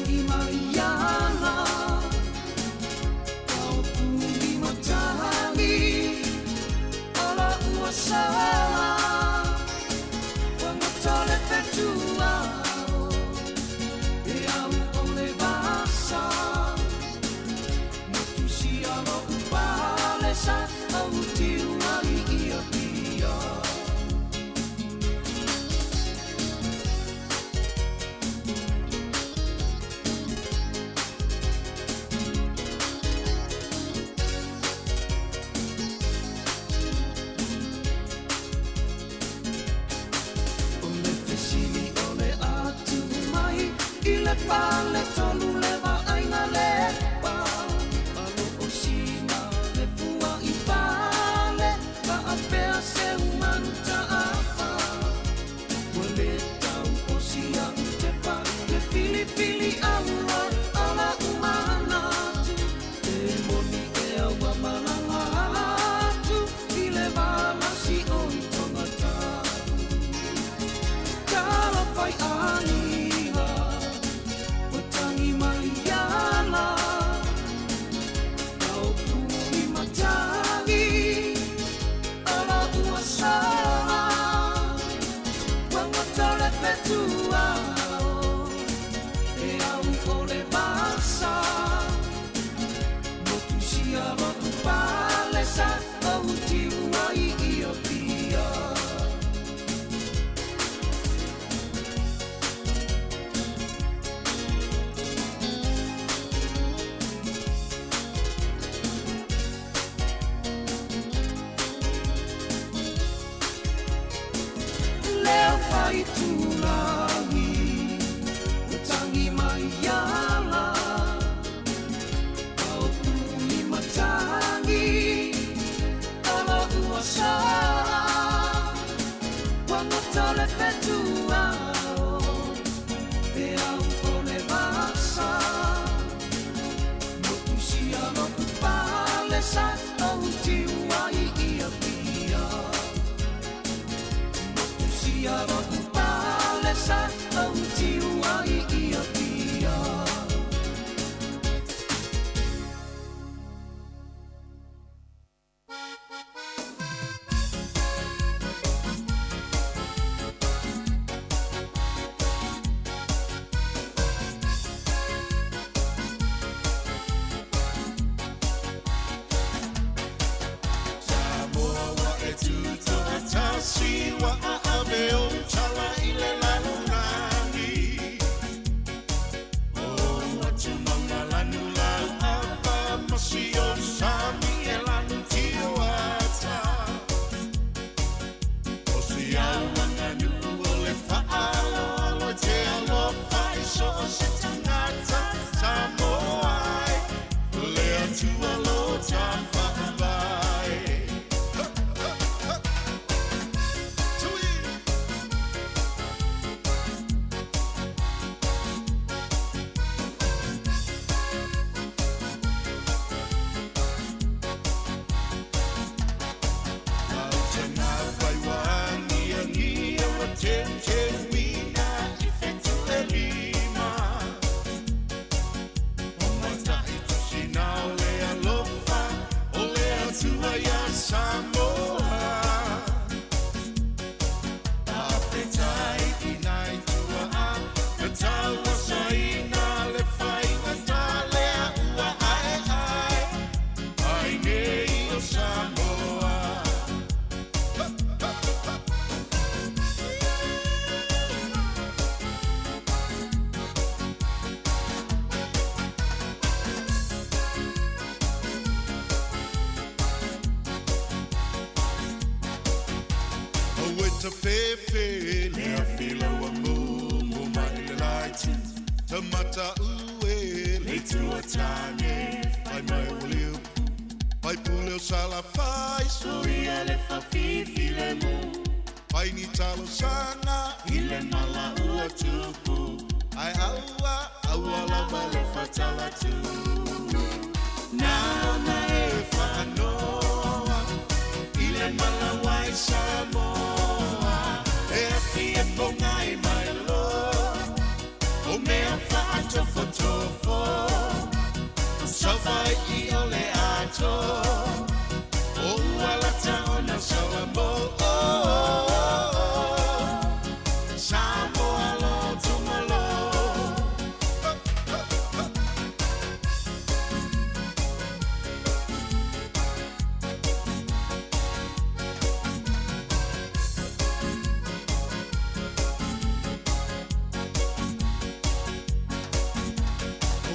tangi mai ala Kaupuni matangi Ala ua sala Wangata le fetua E au o le vasa Motusia lo upale sa Au tiu ai ia pia. O le fesili o le atu mai I le fale tolu le vaaiga le pa Alo o sina le fua i fale Faapea se umanu ta'afa Ua le tau o sia u tepa Le filifili aua ala umanatu E moni ea ua malaga atu I le valasi o i togata Talo fai aiga Ua tangi mai ala Kaupuni matangi Ala ua sala Wangata le fetua E au o le vasa Motusia lo upale sa Au tiu ai ia pia. Leo fai tūrangi Ua tangi mai ala Kaupuni matangi Ala ua sala Wangata le fetua E au o le vasa Motusia lo upale sa Au tiu ai ia pia. Motusia lo upale sa Au tiu ai ia pia. Samoa wa e tuto atasi wa ave o tala i le lalolagi. O atu mauna lanu lau apa masi o sami e lanu tio ata. O si au anga nuu o le whaalo alo te alofa i so o se tangata Samoa ai le atua lo tāwhaawai. Samoa Afetai i nai tua a Ka taua saina le whainga talea ua ae ae Ai nei o Samoa. Aue ta fefe le a fila ua mumu mai le laitu Ta mata ue le tua tane Fai mai o le upu Fai pule o sala fai Soia le whafifi le mu Fai ni talo sanga I le mala ua tupu Ai aua, aua lava le whatala tu Nā e whaanoa I le mala wai Samoa E afi e ponga i mai loa O mea whaatofo. Savai'i o le atoa O ua lata ona salamo Samoa loto malo.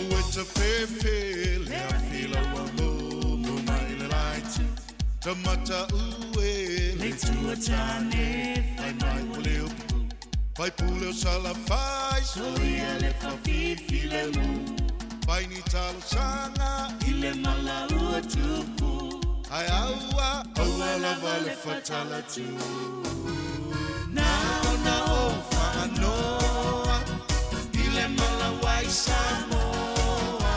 Ua te pepe le afila ua mumu mai le laiti Tamata ue le tua tane fai mai o le upu Fai pule o sala fai soia le whafifi le mu Fai ni talo sanga i le mala ua tupu Ai aua, aua lava le fatala tu Na ona o whaanoa i le mala wai Samoa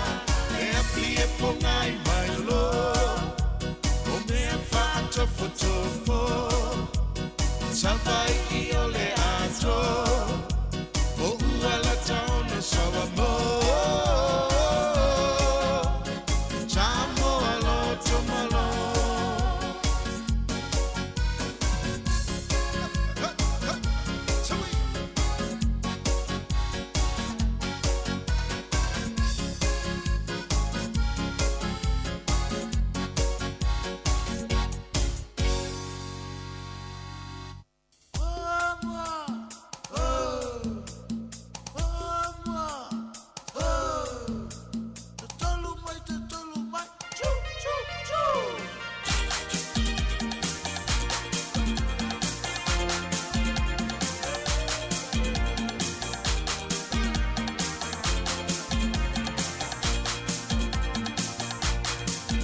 E api e pongai mai lo O mea whaatofotofo Savai i o le ato O ua lata ona sawa mo Samoa loto malo.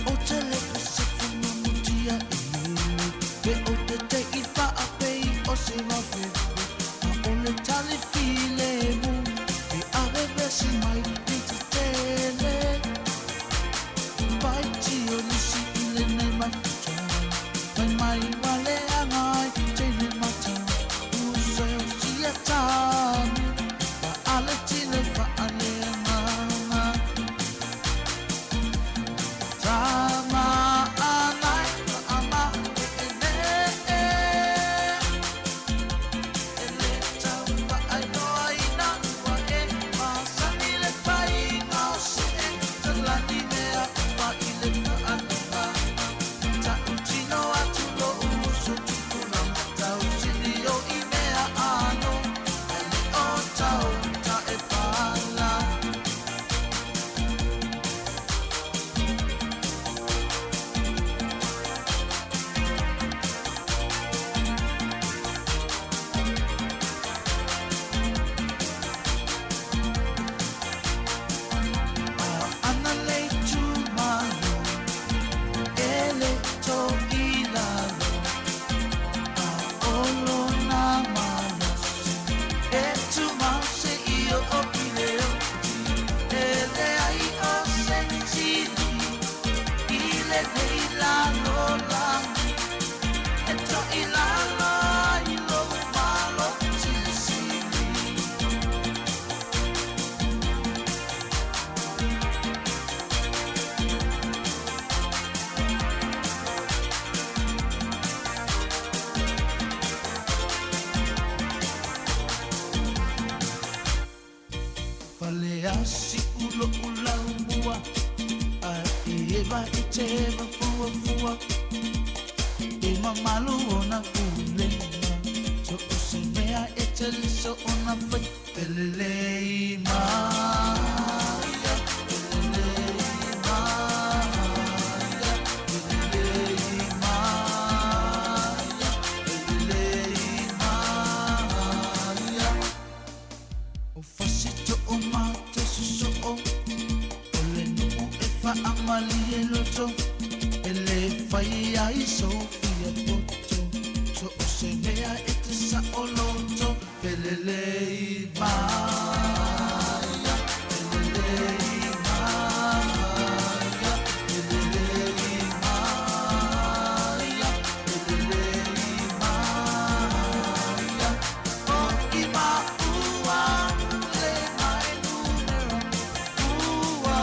O te lepo se funa mutia i Pe o te te i wha pei o se wawhewe A o le tali file mu E are vesi mai i te tele Pai ti o nisi i le nei mafuta Mai mai wale angai te ne mata Use o sia tanu Wa ale tile wha ale nganga Tama anai ama e e Ele tau whaai noa ina ua e Masani le whai ngau se e Talani mea upa i le whaanunga Ta utino atu lo uso tupulanga Tau tini o i mea ano Ale o tau ta e pala. Ana le tumalo, ele to ilalo, a olo na malose, e tumase i o opile o ele ai o se sili, ile nei lalo lani, e to ilalo i lo malo sili sili. Fale asi ulo ula umua A e eva e teva fua fua E mamalu ona ulenga So o se mea e te liso ona fai Pelelei maia, pelelei maia, pelelei maia, pelelei maia. O fasito o mate soso'o O le nu'u e fa'amali e loto E le fai ai Sofia poto So o se mea e te sa'o loto Pelelei maia, pelelei maia, pelelei maia, pelelei maia. O i maua le mai numera ua.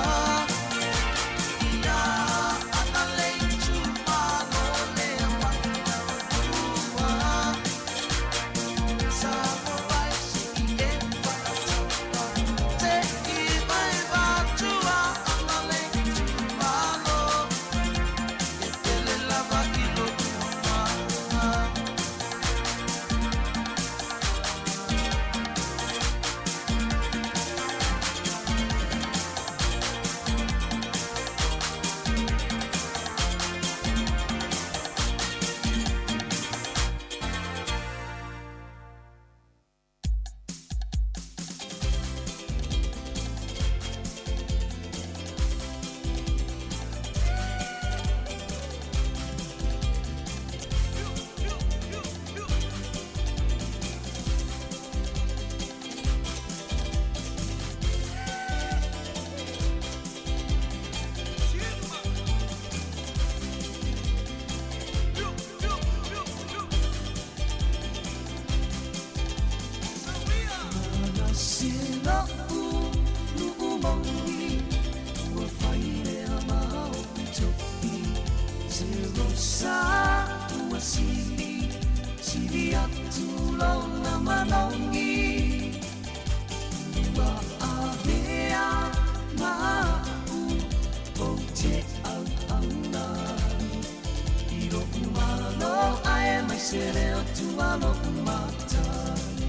lo'u matai.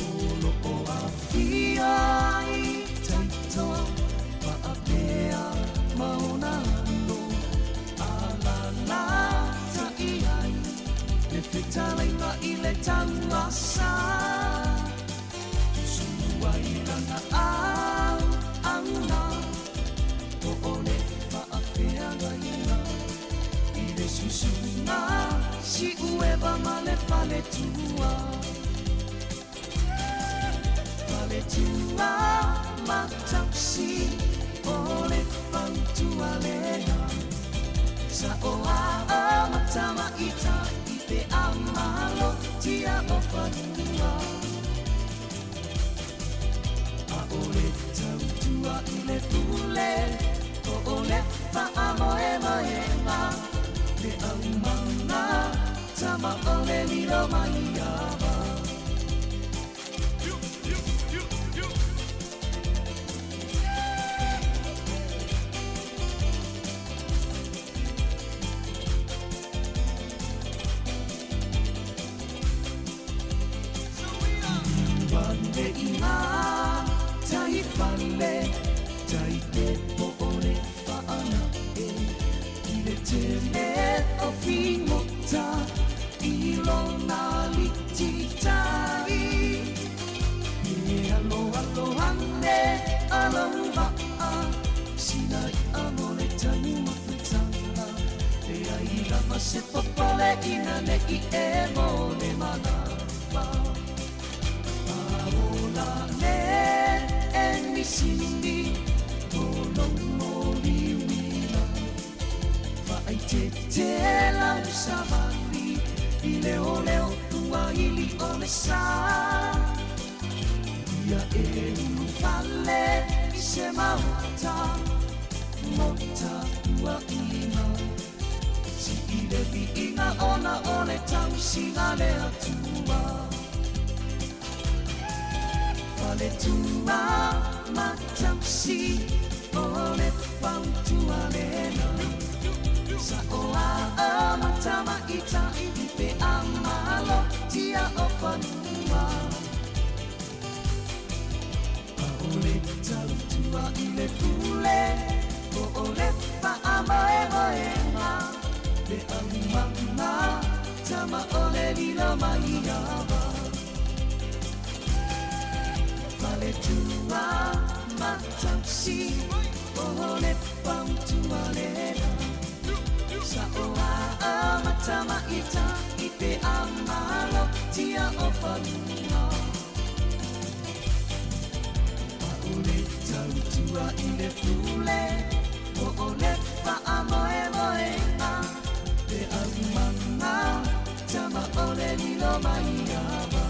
O lo'o afia i taitoa fa'apea ma ona alo alalata'i ai le fetalaiga i le tauasa. Tusulu ai lana auauna po o le fa'afeagaiga i le susuga Si'ueva ma le faletua. Faletua matausi o le fautua lea sa'oa'a ma tamaita'i pe a malotia o fanua. A'ole tautua i le pule po o le fa'amoemoega le aumaga tama o le lilo mai ava. Ane i ngā tai fale, tai te po o le whaana e. I le tele o figota, i lona liti tai. E alo alo ane alou maa, sina i'a mo le taumafataga. E ai lava se popole ina ne'i e mo le manava. Aola le e nisini, o lou moliuila. Faaitete lau savali, i leoleo ua ili o le sa. Ia e ulufale i se maota, mota uaʻiga. Si'i le viiga ona o le tausiga le Atua. Faletua matausi o le fautua lena. Sa'oa'a ma tamaita'i pe a malotia o fanua. A'ole tautua i le pule po o le fa'amoemoega le aumaga tama o le lilo mai ava. Faletua matausi o le fautua lena. Sa'oa'a ma tamaita'i pe a malotia o fanua. A'ole tautua i le pule po o le fa'amoemoega le aumaga tama o le lilo mai ava.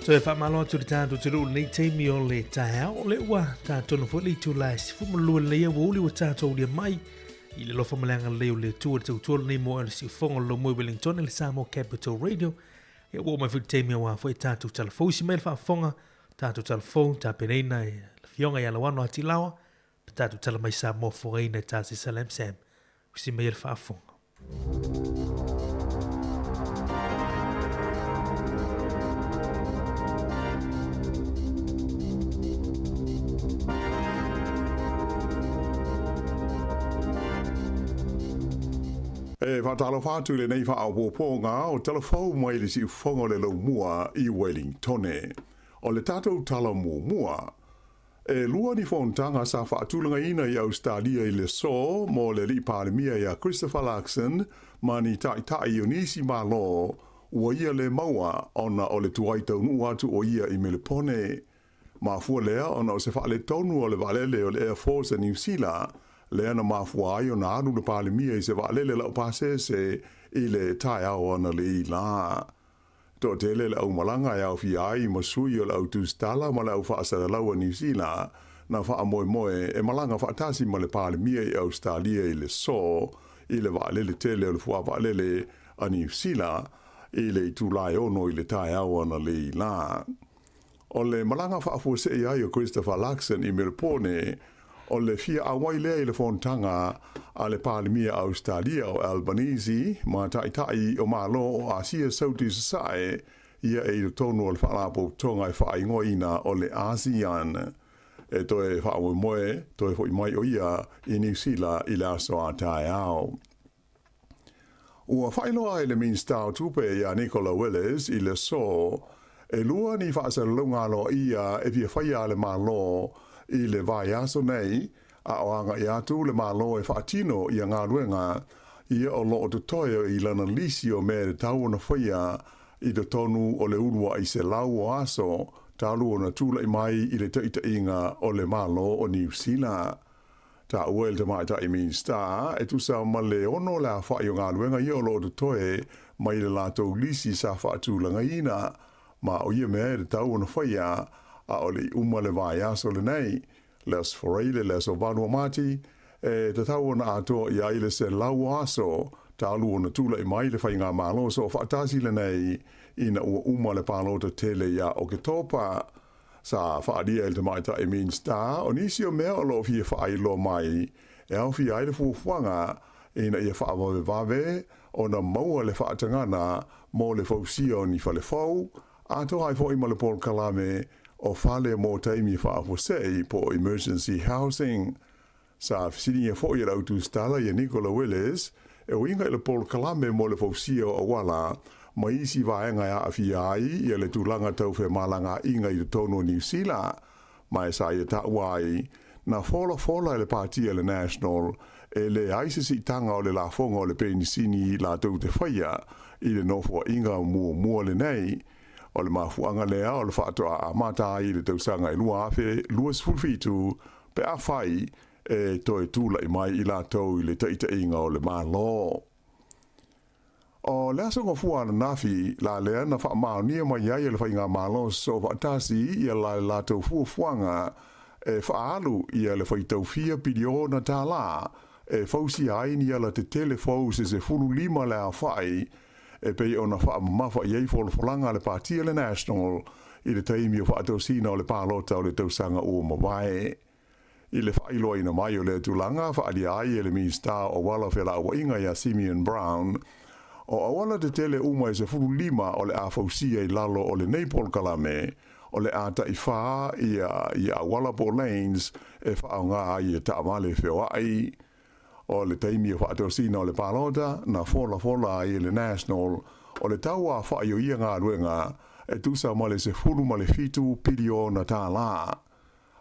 Toe faamalo atu i le tatou atunuu i lenei taimi o le taeao, o lea ua tatonu foi le itula e 12 lenei aoauli ua tatou aulia mai i le alofa ma le agalelei o le Atua i le tautua lenei mo le siufofoga o le Lomoi Wellington i le Samoa Capital Radio. Ia ua oo mai foi le taimi aua foi tatou talafou isi mai le faafofoga, tatou talafou tapenaina e le Afioga ia Lauano Atilawa, ma tatou tala mai Samoa fofogaina e Tasi Salam Sam. Usi mai le faafofoga. E faatalofa atu i lenei faaopoopoga o tala fou mai le siufofoga o le Laumua i Wellingtone. O le tatou tala muamua, E lua ni fonotaga sa faatulagaina i Ausetalia i le aso mo le Alii Palemia ia Christopher Luxon ma ni taitai o nisi Malo ua ia le maua ona o le tuai taunuu atu o ia i Melepone. Mafua lea ona o se faaletonu o le vaalele o le Air Force a Niu Sila lea na mafua ai ona alu le Palemia i se vaalele laupasese i le taeao analeila lā. Toatele le aumalaga e aofia ai ma sui o le au tusitala ma le au faasalalau a Niu Sila na faamoemoe e malaga faatasi ma le Palemia i Ausetalia i le aso i le vaalele tele o le fuavaalele a Niu Sila i le itula e 6 i le taeao analeila. O le malaga faafuasei ai o Christopher Luxon i Melbourne, o le fia auai lea i le fonotaga a le Palemia Ausetalia o Albanese ma Taitai o Malo o Asia Sauti Sasae, ia e i totonu o le Faalapotopotoga e faaigoaina o le ASEAN. E toe faamoemoe toe foi mai o ia i Niu Sila i le aso a taeao. Ua faailoa e le Minisita o Tupe ia Nicola Willis i le aso, e lua ni faasalalauga aloaia e fia faia a le Malo i le vaiaso nei, a o agai atu le Malo e faatino ia galuega ia o lo o totoe i lana lisi o mea e tatau ona faia i totonu o le uluai 100 o aso talu ona tulai mai i le taitaiga o le Malo o Niu Sila. Taua e le Tamaitai Minisita e tusa ma le ono le aofai o galuega ia o lo o totoe mai le latou lisi sa faatulagaina, ma o ia mea e tatau ona faia a o le i uma le vaiaso lenei, le Aso Faraile, le Aso Valu o Mati, e tatau ona atoa i ai le 100 o aso talu ona tulai mai le Faigamalo Soofaatasi lenei ina ua uma le palota tele ia Oketopa. Sa faaalia e le Tamaitai Minisita o nisi o mea o lo o fia faailoa mai e aofia ai le fuafuaga ina ia faavavevave ona maua le faatagana mo le fausia o ni fale fou, atoa ai foi ma le polokalame o fale mo taimi faafuasei po o emergency housing. Sa fesiligia foi e le autusitala ia Nicola Willis e uiga i le polokalame mo le fausia o auala ma isi vaega e aafia ai ia le tulaga tau femalagaaiga i totonu o Niu Sila, ma e sa ia taua ai na folafola e le Pāti a le National e leai se siitaga o le lafoga o le penisini latou te faia i le nofoaiga muamua lenei. O le mafuaaga lea o le faatoa amata ai i le tausaga e 2027 pe afai e toe tulai mai i latou i le taitaiga o le Malo. O le aso gafua ananafi la lea na faamaonia mai ai e le Faigamalo Soofaatasi ia la le latou fuafuaga e faaalu ia le faitau fia piliona tālā e fausia ai ni ala tetele fou se 15 le aofai e pei ona faamamafa i ai folafolaga a le Pāti a le National i le taimi o faatosina o le palota o le tausaga ua mavae. I le faailoaina mai o lea tulaga, faaalia ai e le Minisita o Auala o Felauaiga ia Simeon Brown, o auala tetele uma e 15 o le a fausia i lalo o lenei polokalame, o le a taifa ia i auala po o lanes e faaaoga ai e taavale feoai. O le taimi o faatosina o le palota, na folafola ai e le National o le tau aofai o ia galuega e tusa ma le 17 piliona tālā.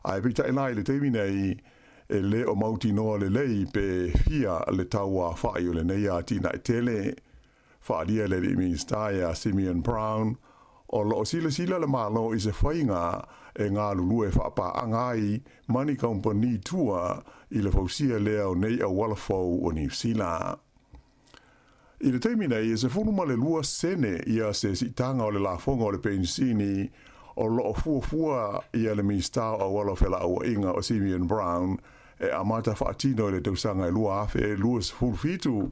Ae peitai la i le taimi nei, e le o mautinoa lelei pe fia le tau aofai o lenei atinae tele. Faaalia e le Alii Minisita ia Simeon Brown, o lo o silasila le Malo i se faiga e galulue faapaaga ai ma ni kamupani tua i le fausia lea o nei auala fou o Niu Sila. I le taimi nei, e 12 sene ia se siitaga o le lafoga o le penisini o lo o fuafua ia le Minisita o Auala o Felauaiga o Simeon Brown e amata faatino i le tausaga e 2027.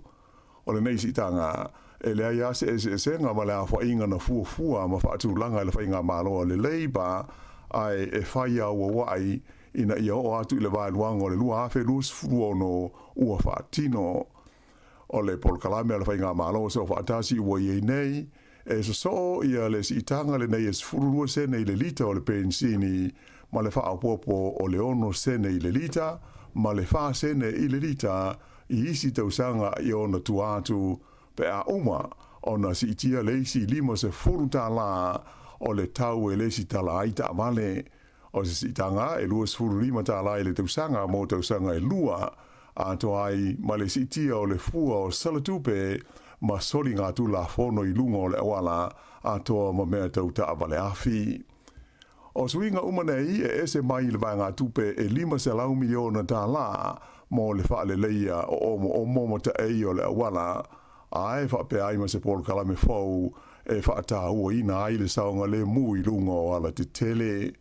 O lenei siitaga, e leai lava se eseesega ma le aofaiga na fuafua ma faatulaga e le Faigamalo a le Labour, ae e fai auauai ina ia oo atu i le vaeluaga o le 2026 ua faatino. O le polokalame a le Faigamalo Soofaatasi ua i ai nei, e sosoo ia le siitaga lenei e 12 sene i le lita o le penisini ma le faaopoopo o le 6 sene i le lita ma le 4 sene i le lita i isi tausaga i ona tua atu pe a uma ona siitia le isi 50 tālā o le tau e lesitala ai taavale. O se siitaga e 25 tālā i le tausaga mō tausaga e lua, atoa ai ma le siitia o le fua o salatupe ma soligatulafono i luga o le auala atoa ma mea tau taavale afi. O suiga uma nei e ese mai i le vaegatupe e $500 miliona tālā mō le faaleleia o omoomo ma taei o le auala, ae faapea ai ma se polokalame fou e faatauaina ai le saogalemu i luga o alatetele.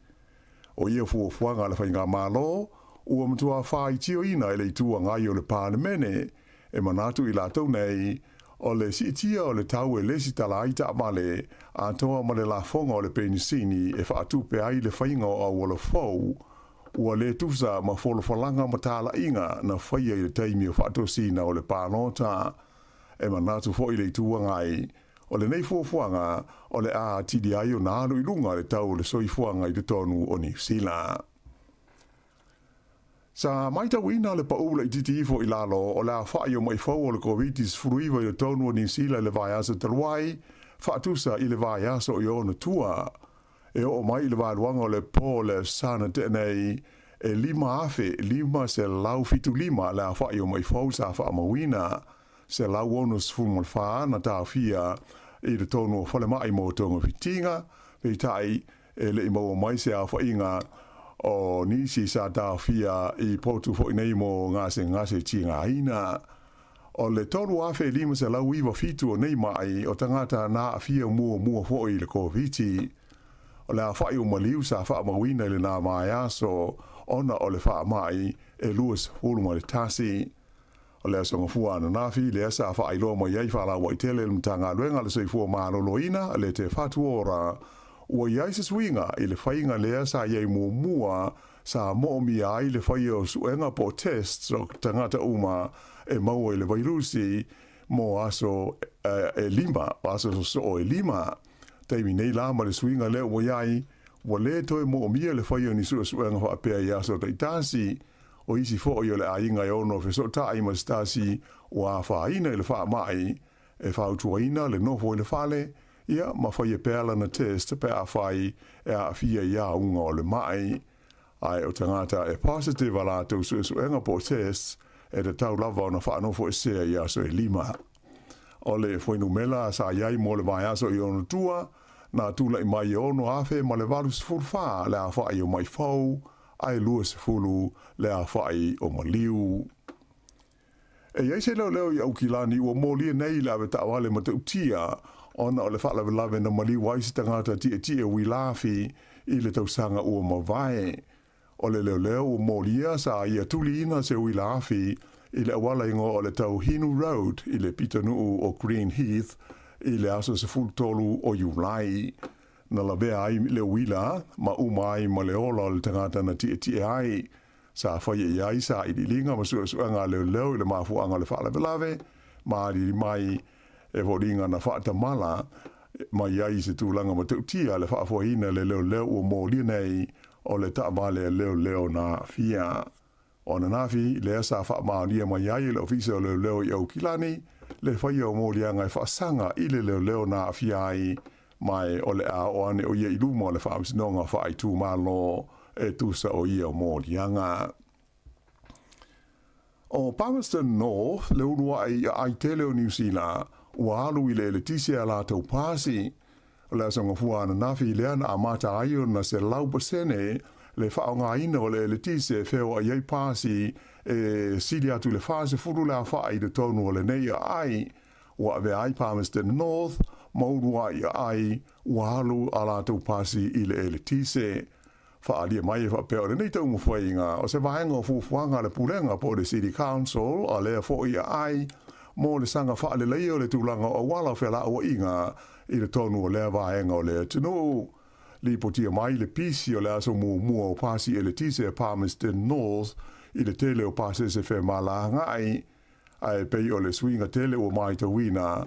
O ia fuafuaga a le Faigamalo, ua matua faaitioina e le Itu Agai o le Palemene, e manatu i latou nei, o le siitia o le tau e lesitala ai taavale atoa ma le lafoga o le penisini e faatupe ai le faiga o auala fou, ua le tusa ma folafolaga ma talaiga na faia i le taimi o faatosina o le palota. E manatu foi le Itu Agai, o lenei fuafuaga o le a atili ai ona alu i luga le tau o le soifuaga i totonu o Niu Sila. Sa matauina le pau laitiiti ifo i lalo o le aofai o maʻi fou o le Koviti-19 i totonu o Niu Sila i le vaiaso talu ai, faatusa i le vaiaso i ona tua. E oo mai i le vaeluaga o le po o le Aso Sa na tea nei, e 5,575 le aofai o maʻi fou sa faamauina, 164 na taofia i totonu o falemai mo togafitiga, peitai e le i maua mai se aofaiga o nisi sa taofia i potu foi nei mo gasegase tigaina. O le 3,597 o nei maʻi o tagata na aafia muamua foi i le Koviti. O le aofai o maliu sa faamauina i lena vaiaso ona o le faamai e 21. O le Aso Gafua ananafi lea sa faailoa mai ai faalauaitele e le Matagaluega a le Soifua Maloloina le Te Whatu Ora ua i ai se suiga i le faiga lea sa i ai muamua sa moomia ai le faia o suega po o tests o tagata uma e maua i le vairusi mo aso e lima, aso sosoo e lima. Taimi nei la ma le suiga lea ua i ai, ua lē toe moomia le faia o ni suesuega faapea i aso taitasi. O isi foi o le aiga e ono fesootai ma se tasi ua afaina i le faamai, e fautuaina le nofo i le fale, ia ma faia pea lana test pe afai e aafia i auga o le maʻi. Ae o tagata e positive a latou suesuega po o tests, e tatau lava ona faanofoesea i aso e lima. O le fuainumera sa i ai mo le vaiaso i ona tua, na tulai mai e 6,084 le aofai o maʻi fou, ae 20 le aofai o maliu. E i ai se leoleo i Aukilani ua molia nei le avetaavale matautia ona o le faalavelave na maliu ai se tagata tietie uila afi i le tausaga ua mavae. O le leoleo ua molia sa ia tuliina se uila afi i le auala igoa o le Tauhinu Road i le pitonuu o Green Heath i le aso 13 o Iulai. Na lavea ai le uila ma uma ai ma le ola o le tagata na tietie ai. Sa faia i ai sailiiliga ma suesuega a leoleo i le mafuaaga o le faalavelave ma alili mai e foliga na faatamala mai ai se tulaga matautia le faafoeina e le leoleo ua molia nei o le taavale a leoleo na aafia. O ananafi lea sa faamaonia mai ai e le Ofisa o Leoleo i Aukilani le faia o moliaga e faasaga i le leoleo na aafia ai, ma o le a oo ane o ia i luma o le Faamasinoga Faaitumalo e tusa o ia moliaga. O Palmerston North le uluai aai tele o Niu Sila ua alu i le eletise a latou pasi. O le Aso Gafua ananafi lea na amata ai ona 100% le faaaogaina o le eletise e feoai ai pasi e sili atu i le 40 le aofai i totonu o lenei aai. Ua avea ai Palmerston North ma uluai aai ua alu a latou pasi i le eletise. Faaalia mai e faapea o lenei taumafaiga o se vaega o fuafuaga a le Pulega po o le City Council a lea foi aai mo le saga faaleleia o le tulaga o auala o felauaiga i le tonu o lea vaega o le atunuu. Lipotia mai le pisi o le aso muamua o pasi eletise a Palmerston North i le tele o pasese femalagaai, Ae pei o le suiga tele ua maitauina,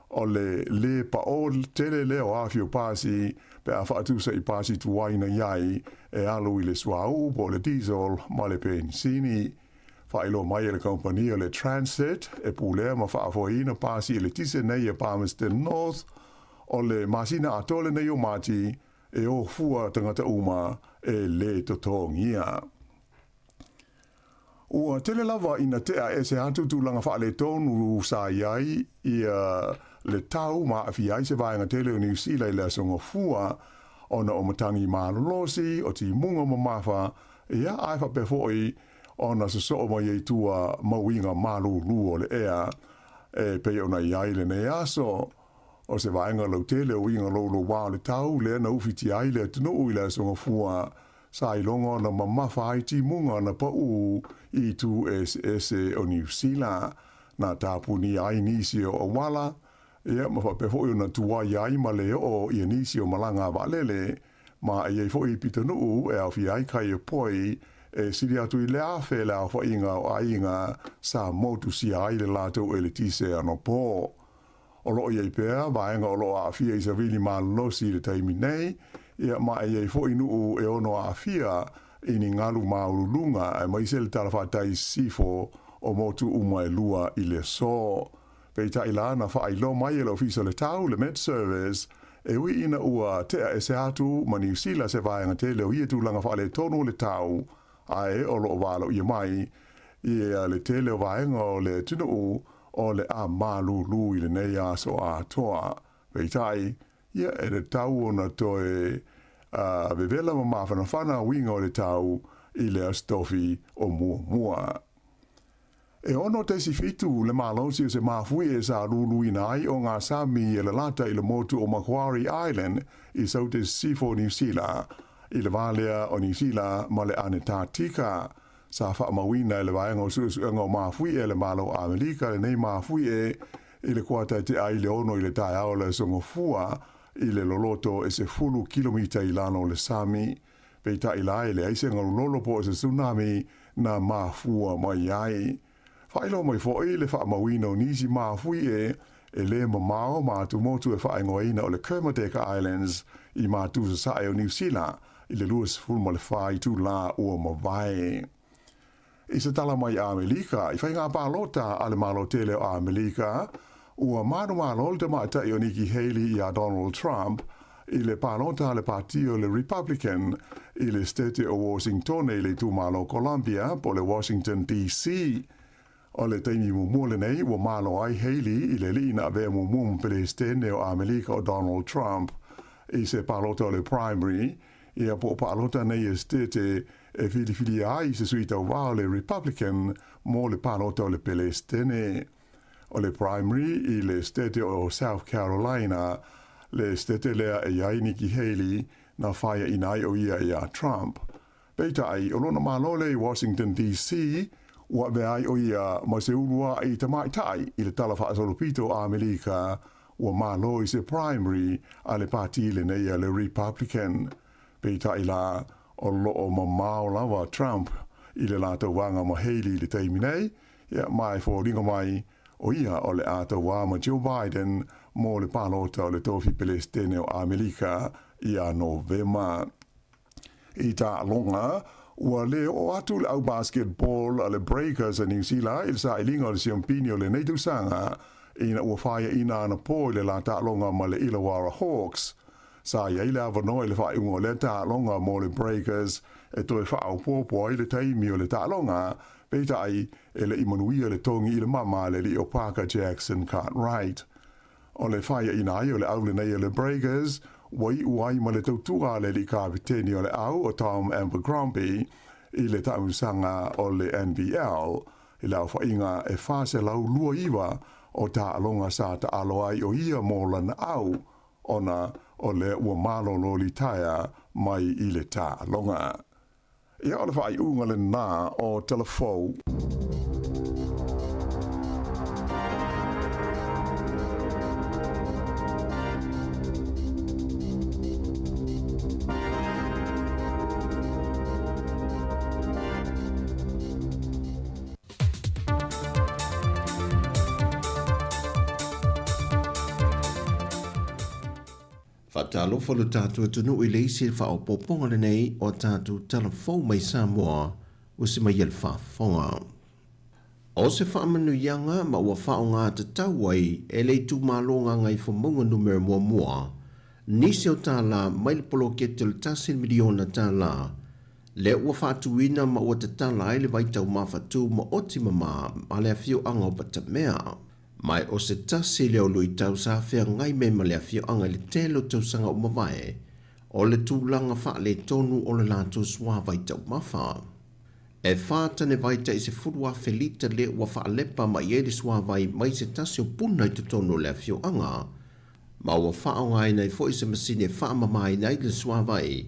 o le lē paʻō tele lea o afi o pasi pe a faatusa i pasi tuai na i ai e alu i le suauu po o le diesel ma le penisini. Faailoa mai e le kamupani o le Transit e pulea ma faafoeina pasi eletise nei a Palmerston North, o le masina atoa lenei o Mati e ō fua tagata uma e lē totogia. Ua tele lava ina tea ese atu tulaga faaletonu sa i ai ia le tau ma aafia ai se vaega tele o Niu Sila i le Aso Gafua ona o matagi malolosi, o timuga mamafa, ia ae faapea foi ona sosoo mai ai tua ma uiga malūlū o le ea e pei ona i ai lenei aso. O se vaega lautele o uiga loulouā o le tau lea na ufitia ai le atunuu i le Aso Gafua Sa iloga ona mamafa ai timuga na paʻū i itu eseese o Niu Sila, na tapunia ai nisi o auala, ia ma faapea foi ona tuai ai ma le oo ia nisi o malaga a vaalele, ma e i ai foi pitonuu e aofia ai kai e poi e sili atu i le afe le aofaiga o aiga sa motusia ai le latou eletise anapo. O lo o i ai pea vaega o lo o aafia i savili malolosi i le taimi nei, ia ma e i ai foi nuu e ono aafia i ni galu māululuga aemaise le talafatai sisifo o motu uma e lua i le aso. Peitai la na faailoa mai e le Ofisa o le Tau, le Met Service, e ui ina ua tea ese atu ma Niu Sila se vaega tele o ia tulaga faaletonu o le tau, ae o lo o valoia mai ia le tele o vaega o le atunuu o le a malūlū i lenei aso atoa. Peitai, ia e tatau ona toe vevela ma mafanafana uiga o le tau i le Aso Tofi o muamua. E 6.7 le malosi o se mafuie sa luluina ai o ngā sami e lalata i le motu o Macquarie Island i Saute Sisifo o Niu Sila, i le vā lea o Niu Sila ma le Anetatika. Sa faamauina e le Vaega o Suesuega o Mafuie a le Malo o Amelika lenei mafuie i le kuata e tea ai le 6 i le taeao o le Aso Gafua i le loloto e 10 kilomita i lalo o le sami. Peitai la e leai se galulolo po o se tsunami na mafua mai ai. Faailoa mai foi le faamauina o nisi mafuie e lē mamao ma atumotu e faaigoaina o le Kermadec Islands i matu sasae o Niu Sila i le 24 itulā ua mavae. I se tala mai Amelika, i faiga palota a le Malo Tele o Amelika, ua manumalo le tamaitai o Nikki Haley iā Donald Trump i le palota a le pati o le Republican i le Setete o Washingtone i le itumalo Columbia po o le Washington DC. O le taimi muamua lenei ua malo ai Haley i le alii na avea muamua ma Peresetene o Amelika o Donald Trump i se palota o le primary, ia po o palota nei e Setete e filifilia ai se sui tauva o le Republican mo le palota o le Peresetene. O le primary i le Setete o South Carolina, le Setete lea e i ai Nikki Haley na faiaina ai o ia iā Trump. Peitai, o lona malo lea i Washington DC, ua avea ai o ia ma se uluaʻi tamaitai i le tala faasolopito o Amelika ua malo i se primary a le pati lenei a le Republican. Peitai la, o lo o mamao lava Trump i le la tauvaga ma Haley i le taimi nei, ia, ma e foliga mai o ia o le a tauā ma Joe Biden mo le palota o le tofi Pelesitene o Amelika ia Novema. I taaloga, ua le oo atu le au basketball a le Breakers a Niu Sila i le sailiga o le siampini o lenei tausaga ina ua faiaina anapo i le la taaloga ma le Illawarra Hawks. Sa i ai le avanoa i le faaiuga o lea taaloga mo le Breakers e toe faaopoopo ai le taimi o le taaloga, peitai e le i manuia le togi i le mama a le alii o Parker Jackson Cartwright. O le faiaina ai o le au lenei a le Breakers, ua iu ai ma le tautua a le alii kapeteni o le au o Tom Abercrombie i le taamilosaga o le NBL i le aofaiga e 429 o taaloga sa taalo ai o ia mo lana au ona o lea ua malolo litaea mai i le taaloga. Ia o le faaiuga lena o Tala Fou. Faatalofa lo tatou atunuu i le isi faaopoopoga lenei o a tatou tala fou mai Samoa ua si mai e le faafofoga. O se faamanuiaga ma ua faaaoga tatau ai e le itumalo Gagaifomauga Numera Muamua nisi o tālā mai le poloketi o le $1 miliona tālā lea ua faatuina ma ua tatala ai le vaitaumafa tumaoti mamā ma le afioaga o Patamea. Ma o se tasi lea o luitau sa feagai mai ma le afioaga i le tele o tausaga ua mavae, o le tulaga faaletonu o le latou suavai taumafa. E fa tane vai tai 10,000 lita lea ua faalepa mai ai le suavai mai se tasi o puna i totonu o le afioaga, ma ua faaaogaina ai foi se masini e faamamaina ai le suavai,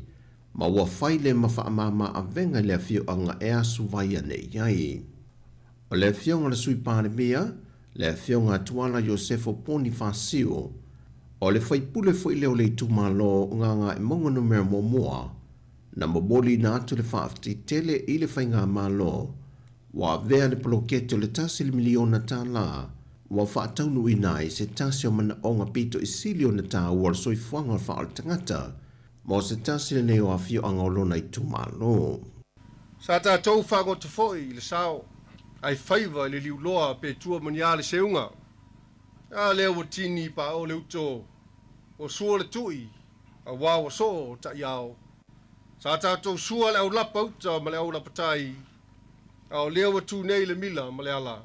ma ua fai lea ma faamama avega i le afioaga e asu vai ane i ai. O le afioga i le Sui Palemia, le afioga a Tuala Iosefo Ponifasio, o le faipule foi lea o le itumalo Gagaemauga Numera Muamua, na momoliina atu le faafetai tele i le faigamalo ua avea le poloketi o le $1 miliona ua faataunuuina ai se tasi o manaoga pito i sili ona taua o le soifuaga faaoletagata mo se tasi lenei o afioaga o lona itumalo. Sa tatou faagoto foi i le sao, ae faiva i le liuloa pe tua ma ni a le seuga. A lea ua tini paao le uto, ua sua le tui, auā ua soo taʻiao. Sa tatou sua le aulapa uta ma le aulapa tai, a o lea ua tu nei le mila ma le ala.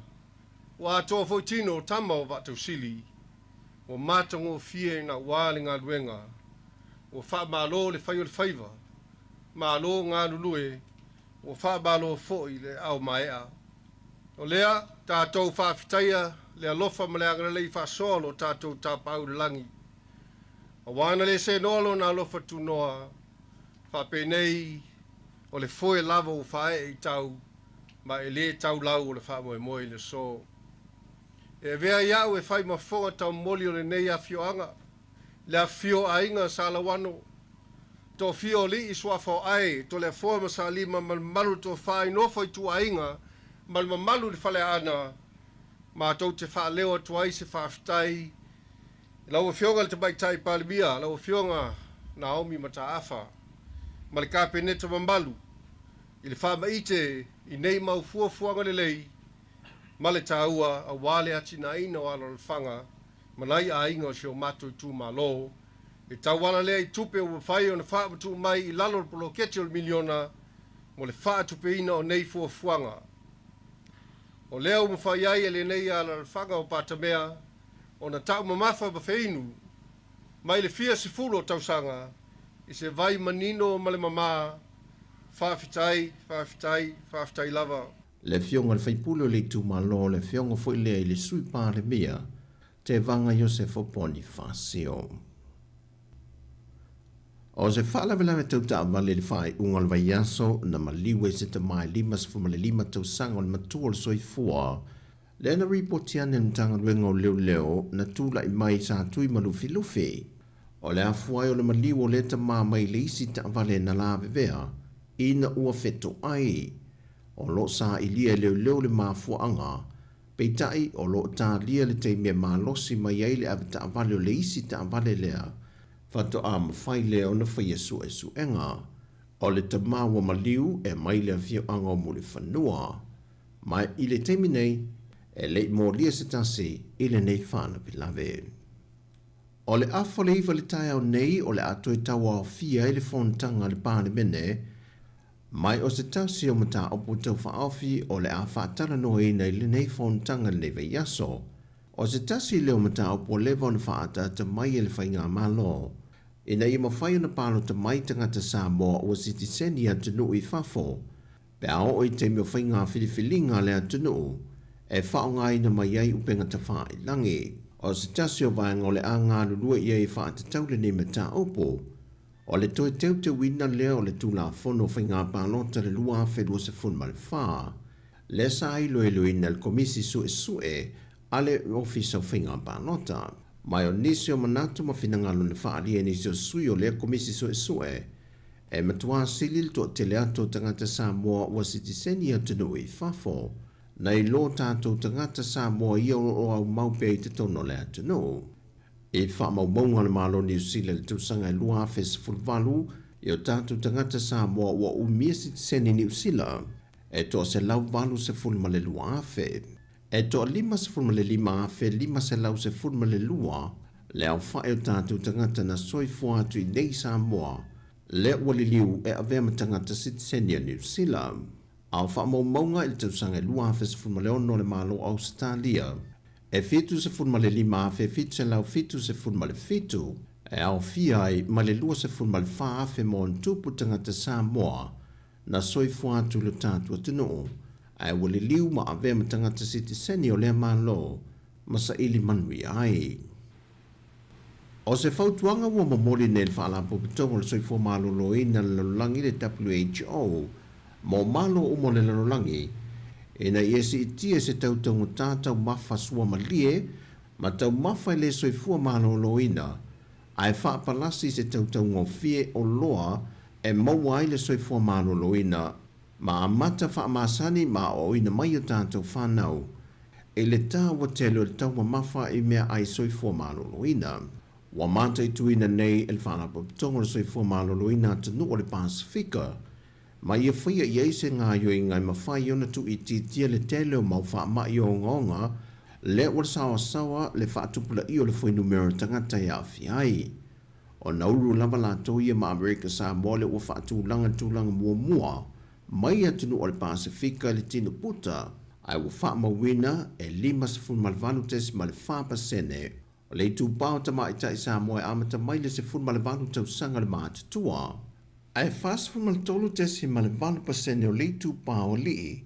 Ua atoa foi tino o tama o Vaatausili. Ua matagofie ina ua le galuega. Ua faamalo le fai o le faiva. Malo galulue, ua faamalo foi le aao maea. O lea, tatou faafetaia le alofa ma le agalelei faasoa o lo tatou Tapaau i le lagi. Auā na le senoa lona alofa tunoa, faapenei o le foe lava ua faaee i tau, ma e lē tau lau o le faamoemoe i le aso. E avea ai au e fai ma fofoga taumoli o lenei afioaga, le afifio o aiga sa Lauano, toafia o alii suafa o Ae, Toleafoa ma Salima ma le mamalu o le tofa i nofo ituaiga ma le mamalu i le Faleaana, matou te faaleo atu ai se faafetai i lau Afioga i le Tamaitai Palemia, lau Afioga Naomi Mataafa ma le Kapeneta mamalu i le faamaite i nei mau fuafuaga lelei ma le taua aua le atinaeina o alalafaga ma nai aiga o si o matou itumalo, e tauala lea i tupe ua mafai ona faamatuu mai i lalo o le poloketi o le miliona mo le faatupeina o nei fuafuaga. O lea ua mafai ai e lenei alalafaga o Patamea ona taumamafa ma feinu mai le fia sefulu o tausaga i se vai manino ma le mamā. Faafetai, faafetai, faafetai lava. Le afioga i le faipule o le itumalo, le afioga foi lea i le Sui Palemia, Tevaga Iosefo Ponifasio. O se faalavelave tau taavale i le faaiuga o le vaiaso na maliu ai se tama e 55 tausaga o le matua o le soifua, lea na ripoti ane le Matagaluega o Leoleo na tulai mai sa tui ma Lufilufi. O le afua ai o le maliu o lea tama mai le isi taavale na lavevea ina ua fetoai. O lo o sailia e leoleo le mafuaaga, peitai o lo o talia le taimi e malosi mai ai le avetaavale o le isi taavale lea faatoa mafai lea ona faia suesuega. O le tama ua maliu e mai le afioaga o Mulifanua. Ma i le taimi nei, e le i molia se tasi i lenei faalavelave. O le afa o le 9 i le taeao nei o le a toe tauaofia ai le fonotaga a le Palemene, Mai o se tasi o mataupu taufaaofi o le a faatalanoaina i lenei fonotaga i lenei vaiaso. O se tasi lea o mataupu ua leva ona faaataata mai e le Faigamalo ina ia mafai ona palota mai tagata Samoa ua sitiseni i atunuu i fafo pe a oo i taimi o faiga filifiliga a le atunuu. e faaaogaina mai ai upega tafailagi. O se tasi o vaega o le a galulue i ai e faatatau lenei mataupu, o le toe teuteuina lea o le Tulafono o Faiga Palota le 2024, lea sa iloiloina e le Komisi Suesue a le Ofisa o Faiga Palota. Ma o nisi o manatu ma finagalo na faaalia e nisi o sui o lea Komisi Suesue, e matuā sili le toatele atu o tagata Samoa ua sitiseni i atunuu i fafo, nai lo tatou tagata Samoa ia o lo o aumau pea i totonu o le atunuu. I faamaumauga a le Malo o Niu Sila i le tausaga e 2018, i o tatou tagata Samoa ua umia sitiseni Niu Sila e toa 182,000. E toa 55,512 le aofai o tatou tagata na soifua atu i nei i Samoa, lea ua liliu e avea ma tagata sitiseni a Niu Sila. A o faamaumauga i le tausaga e 2016 a le Malo o Ausetalia, e 75,777 e aofia ai ma le 24,000 ma ona tupu tagata Samoa na soifua atu i lo tatou atunuu, ae ua liliu ma avea ma tagata sitiseni o lea Malo ma saili manuia ai. O se fautuaga ua momoli nei e le Faalapotopotoga o le Soifua Maloloina o le Lalolagi, le WHO, mo malo uma o le lalolagi, ina ia siitia se tau taugata taumafa suamalie ma taumafa e le soifua maloloina, ae faapalasi se tau taugofie oloa e maua ai le soifua maloloina ma amata faamasani ma aoaoina mai o tatou fanau i le taua tele o le taumamafa i meaai soifua maloloina. Ua mataituina nei e le Faalapotopotoga o le Soifua Maloloina atunuu o le Pasefika ma ia faia i ai se gaoioiga e mafai ona tuuitiitia le tele o mau faamai ogaoga lea ua saoasaoa le faatupulaia o le fuainumera o tagata e aafia ai. O Nauru lava latou ia ma Amerika Samoa lea ua faatulaga i le tulaga muamua mai atunuu o le Pasefika i le tino puta, ae ua faamauina e 58.4% o le itupa o tamaitai Samoa e amata mai le 18 tausaga le matutua, ae 43.8% o le itupa o alii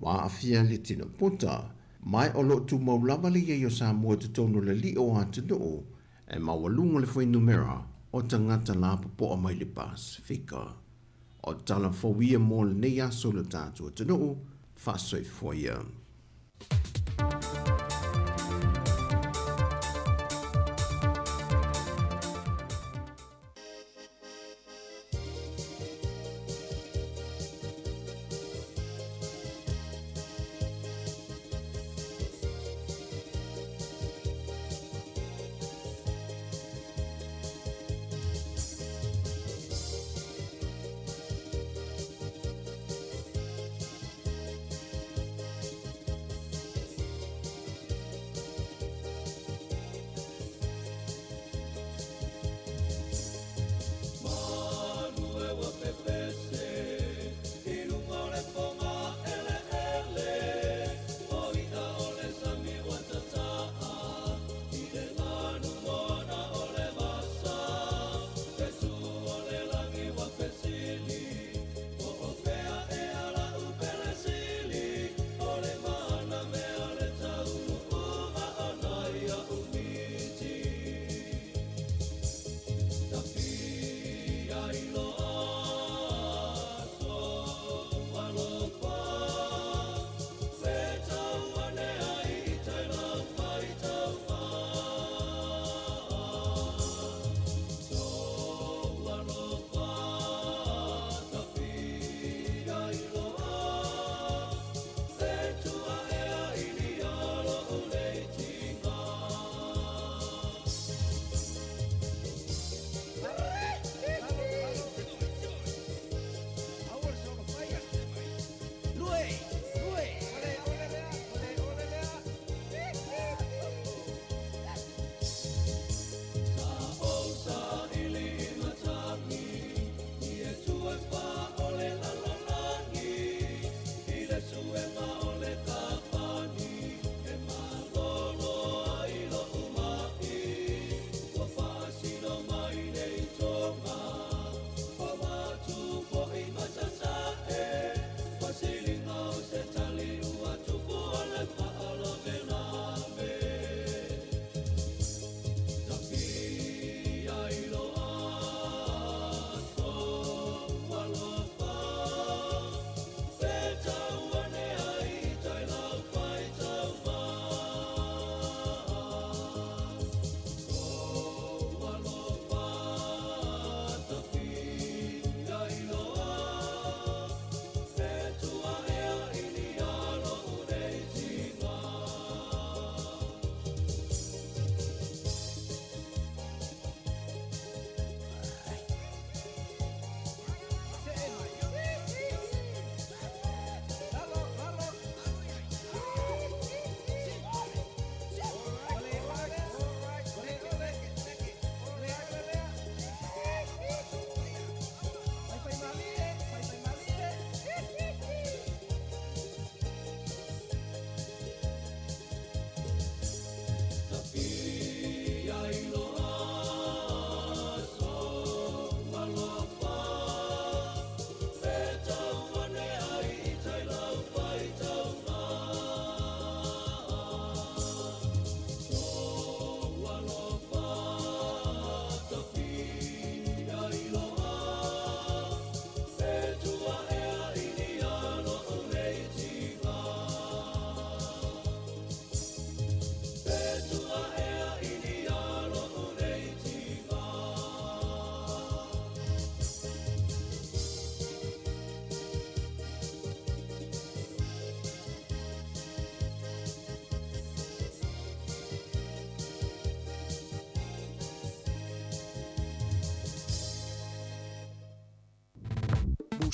ua aafia le tino puta. Ma o lo o tumau lava le i ai o Samoa i totonu o le lio o atunuu e maualuga le fuainumera o tagata lapopoa mai le Pasefika. O tala fou ia mo lenei aso i lo tatou atunuu, faasoifua ia.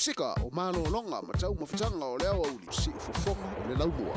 Pasefika o malologa ma taumafataga o le aoauli, siufofoga o le laumua.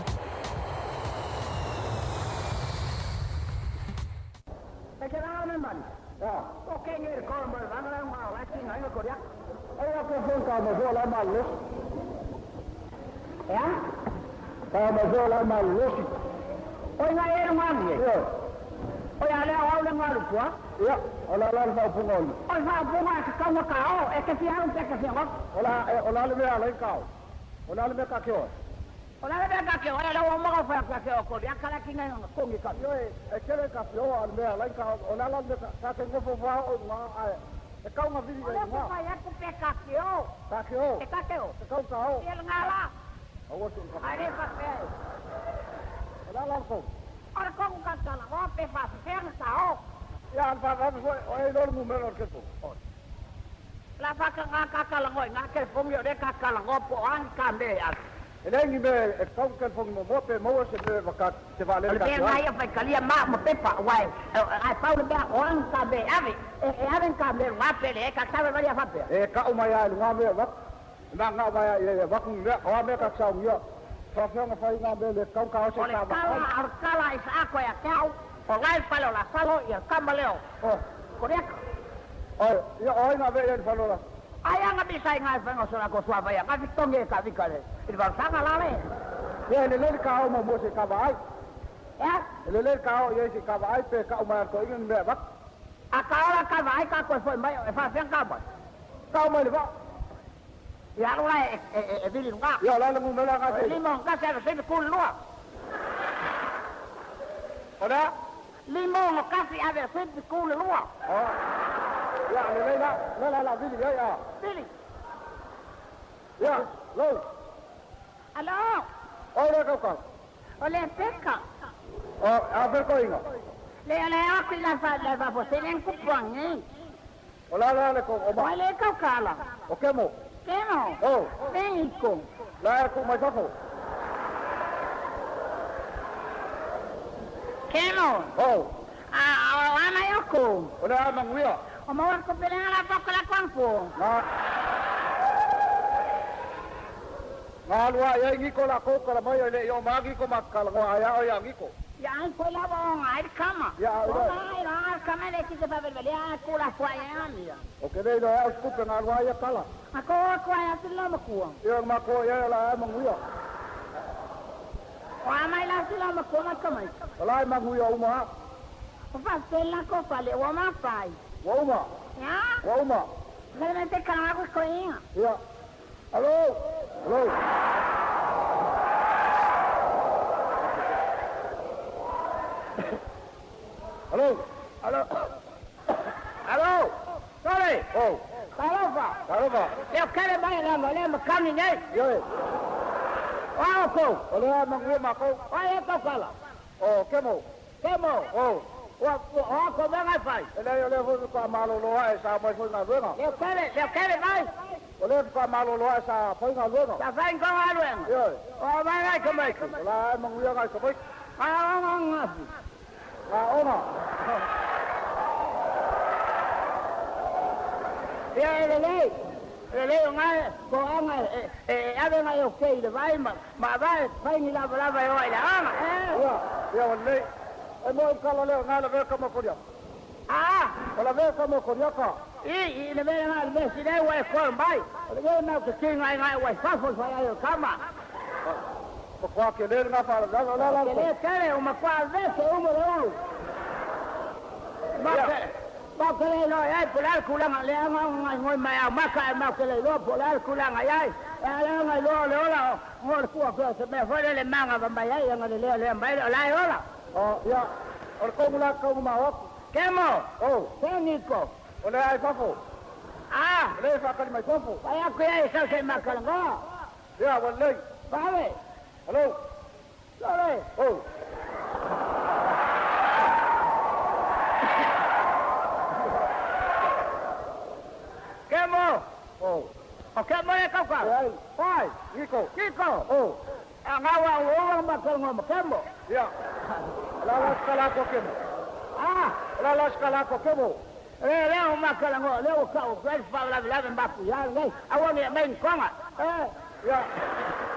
Le le o makala ngo le o ka o pe fa la la ma ku ya le. Aua ni mai konga. Eh. Ia.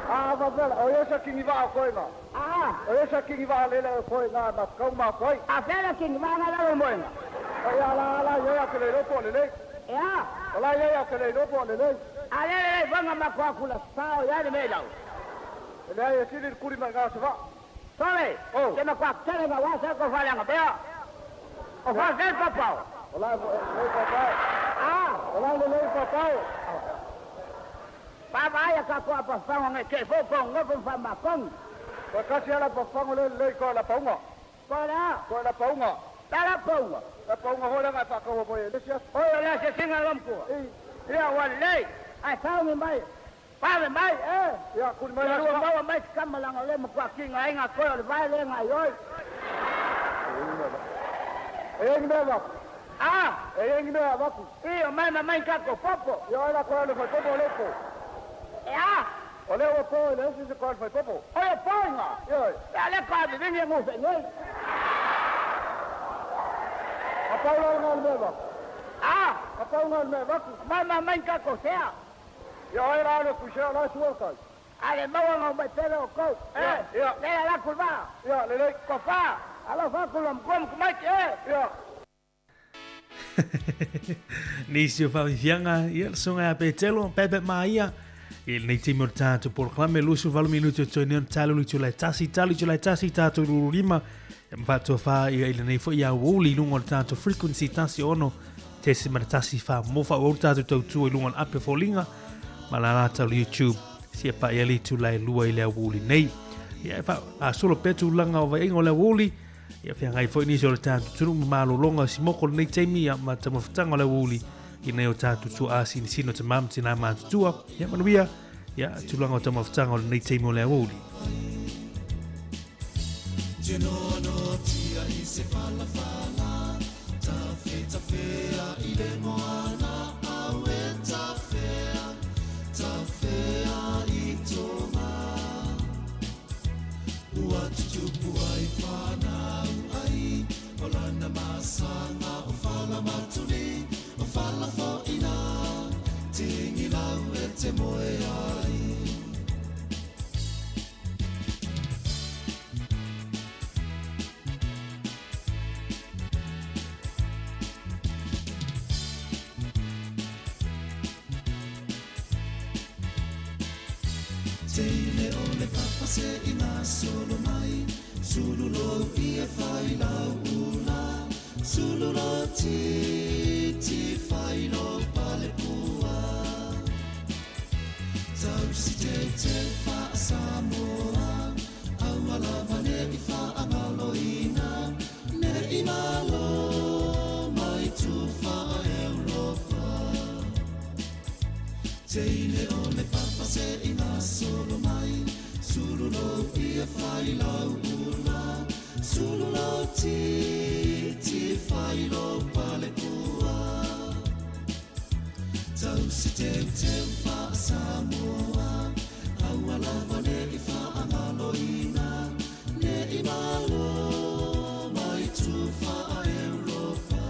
A va vela, o ia sa kingi va o koe ngā. Ah. O ia sa kingi va le le o koe ngā ma kau ma koe. A fela kingi va ngā la o moenga. O ia la la ia ke le ropo le le. Ia. O la ia ke le ropo le le. A le le vanga ma kwa kula sao ya le me lau. Le ai e sili kuri mai ngā se va. Sole. Oh. Te ma kwa tele nga wa sa ko fa le nga bea. O fa se papao. O la le papao. Ah. O la le le papao. Papa ia ka koa pa whango ngai ke fo ko ngopo fa ma kong. Ko kasi ala pa whango le le ko la paunga. Ko la. Ko la paunga. La la paunga. La paunga ho la ngai pa ko mo le sia. O la se singa lom ko. Ia wa le. Ai sa mi mai. Pa me mai eh. Ia kuri mai la. Ia mai kama la le mo kwa kinga ai nga ko le vai le nga yoi. E ngi me va. Ah, e ngi me va ku. Ia mai mai ka ko popo. Ia la ko le fa popo le po. Ia. O le o po le si se ko fa popo. O le po nga. Ia. Ia le ka bi ngi mo fe ngi. A pa la nga le va. Ah, a pa nga le va ku. Mai mai ka ko sea. Ia ai la le ku sea la su ka. A le maua nga mai pele o kou. Eh. Ia. Le la kulva. Ia le le. Ko fa. Alo fa ku lom kom ku mai eh. Ia. Nisi o whawifianga, ia le songa ia Petelo, pepe maia. I lenei taimi o le tātou polokalame, 28 minuti o toe nei ona talo i tūlai tasi, talo i tūlai tasi, tātou ruru lima. Ia mawhātua whā ia i lenei foi ia wōli lunga o le tātou frequency tasi ono, tesi mana tasi whā mōwha o tātou tautua i lunga o le ape fōlinga, ma la rātou le YouTube, sia pa ia li tūlai lua i lea wōli nei. Ia e wha, a solo petu langa o vainga o lea wōli, ia whiangai foi nisi o le tātou tunu ma malolonga o simoko lenei taimi ia ma tamawhatanga o lea wōli i nei o tātou tua asini sino te mam tina mātutua. Ia manuia, ia tūlanga o tamawhatanga o lenei taimi o lea wōli. Tino tia i se whala whala, ta whea i le moana, awe ta whea i tonga. Ua tutupu ai whanau ai, o lana masanga o whala matuli, o whala whaina, tingi lau e te moe ai. Teine o le papa se i ngā solo mai, sulu lo i e whai lau ula, sulu lo ti, ti whai lo pale pua. Tau si te te wha a Samoa, aua lava ne i wha angalo ina, ne i malo mai tu wha a Europa. Teine o le papa se i ngā solo mai, sulu lo i e whai lau ula, sulu lo ti, ti whai lo pale pua. Tau si teu teu wha a Samoa, aua lava ne i wha angalo ina, ne i malo mai tu wha a Europa.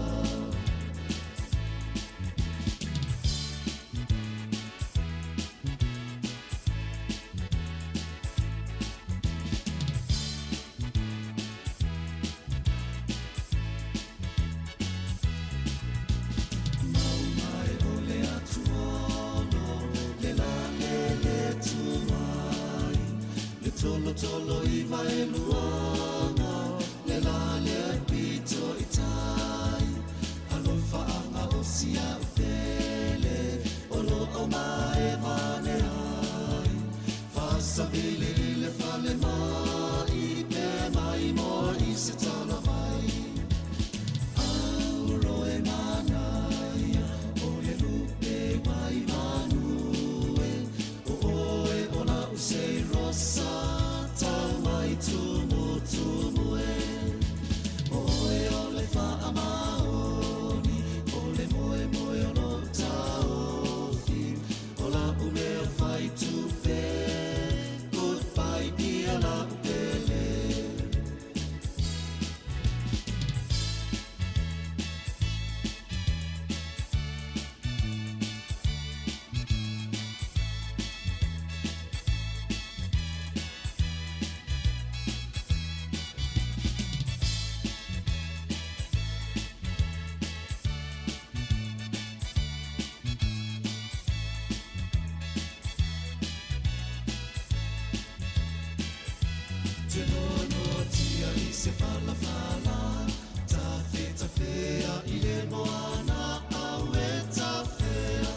se falafala Tafetafea i le moana au e tafea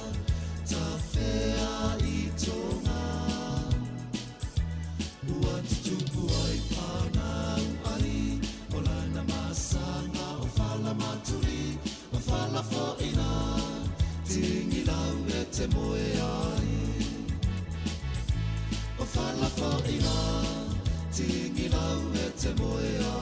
Tafea i Tonga Ua tutupu ai whanau ai O lana masanga o fala matuli O fala foina Tingilau e te moe ai O fala foina Tingilau e te moe ai.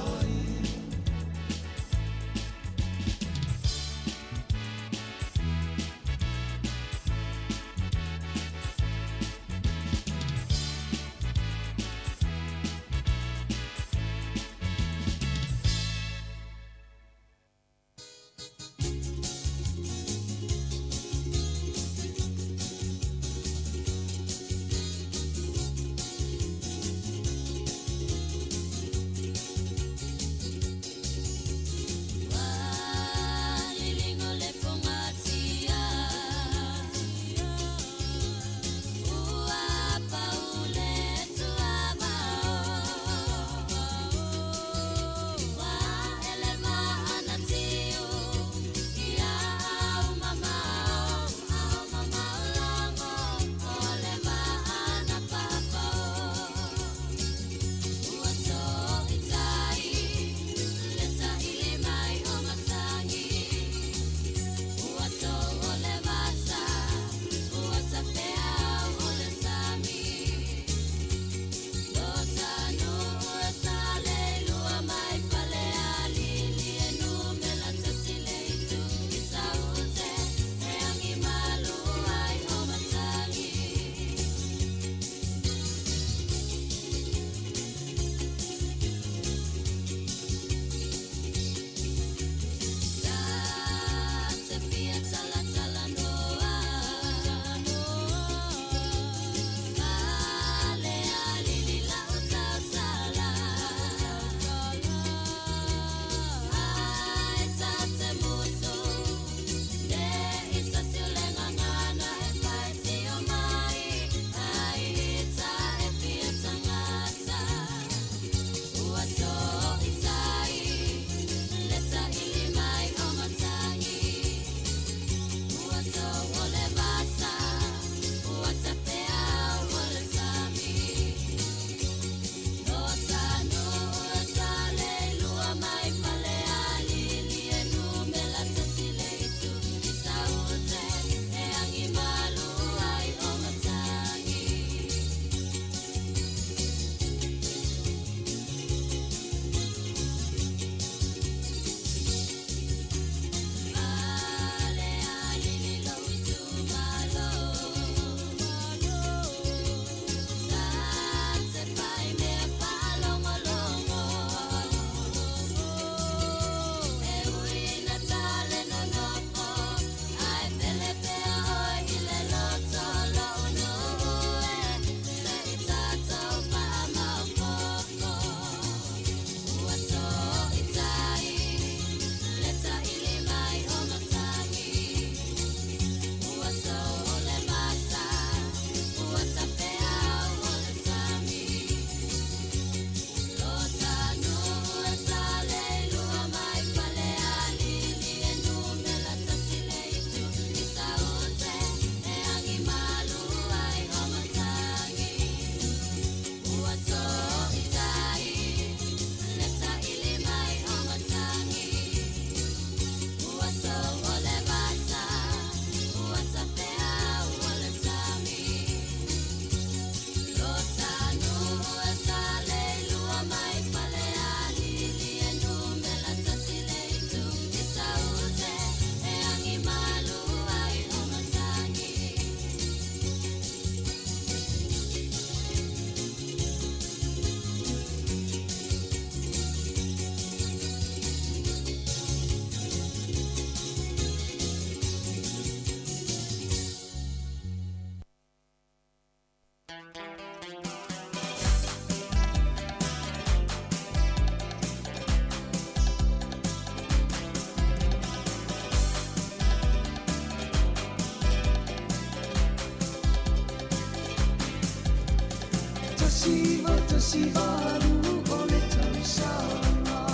1998 o le tausaga.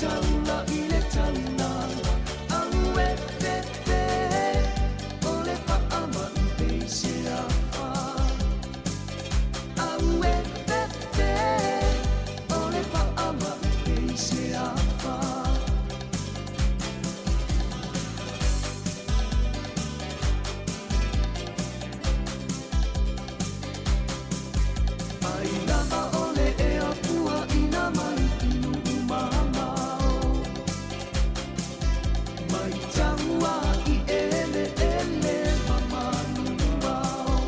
taula i le taulaga Au e fefe o le faamai peiseafa Au e fefe o le faamai peiseafa Ai lava o le ea puaʻina mai i nuu mamao Mai taua i eleele ma manuvao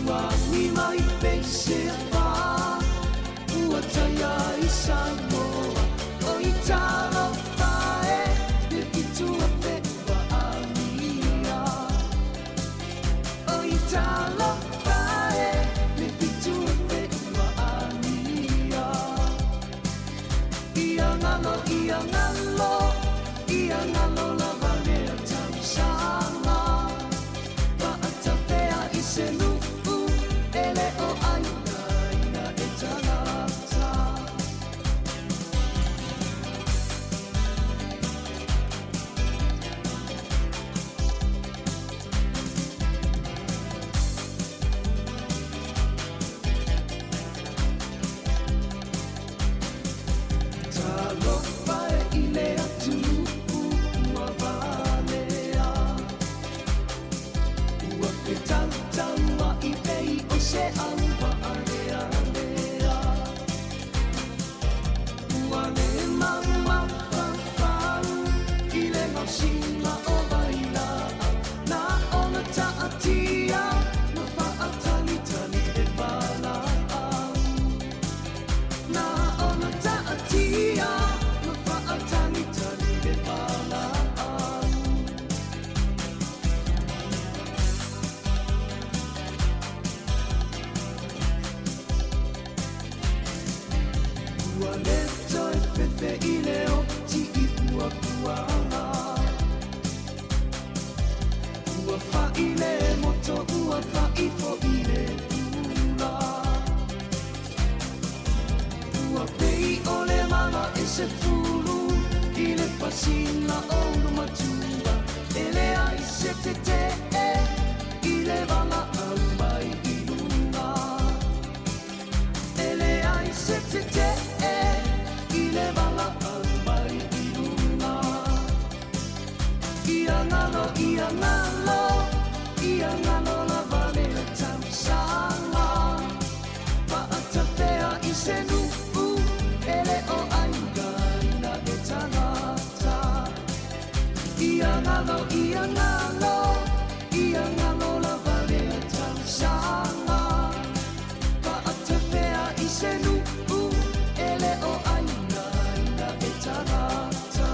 Ua agi mai peiseafa ua taia i Samoa Oi talofa e le 7000 ua agia Oi talofa e le 7000 ua agia Ia galo, ia galo, ia galo lava lea tausaga Paatafea i se nuu e le o ainaina e tagata. Talofa e i le atunuu ua valea Ua fetautauaʻi pei o se auvaalealea Ua le maumafafau i le gaosiga o vailaau Na ona taatia ma faatalitali le valaau Na ona taatia ma faatalitali le valaau Ua le toe fefe i le oti i puapuaga Ua fa'i le moto ua fa'i fo'i le ula Ua pei o le mala e se fulu i le pasina o ulumatua E leai se tetee i le valaau mai i luga E leai se tetee i le valaau mai i luga Ia galo, ia galo, ia galo lava lea tausaga Paatafea i se nuu e le o ainaina e tagata Ia galo, ia galo, ia galo lava lea tausaga Paatafea i se nuu e le o ainaina e tagata.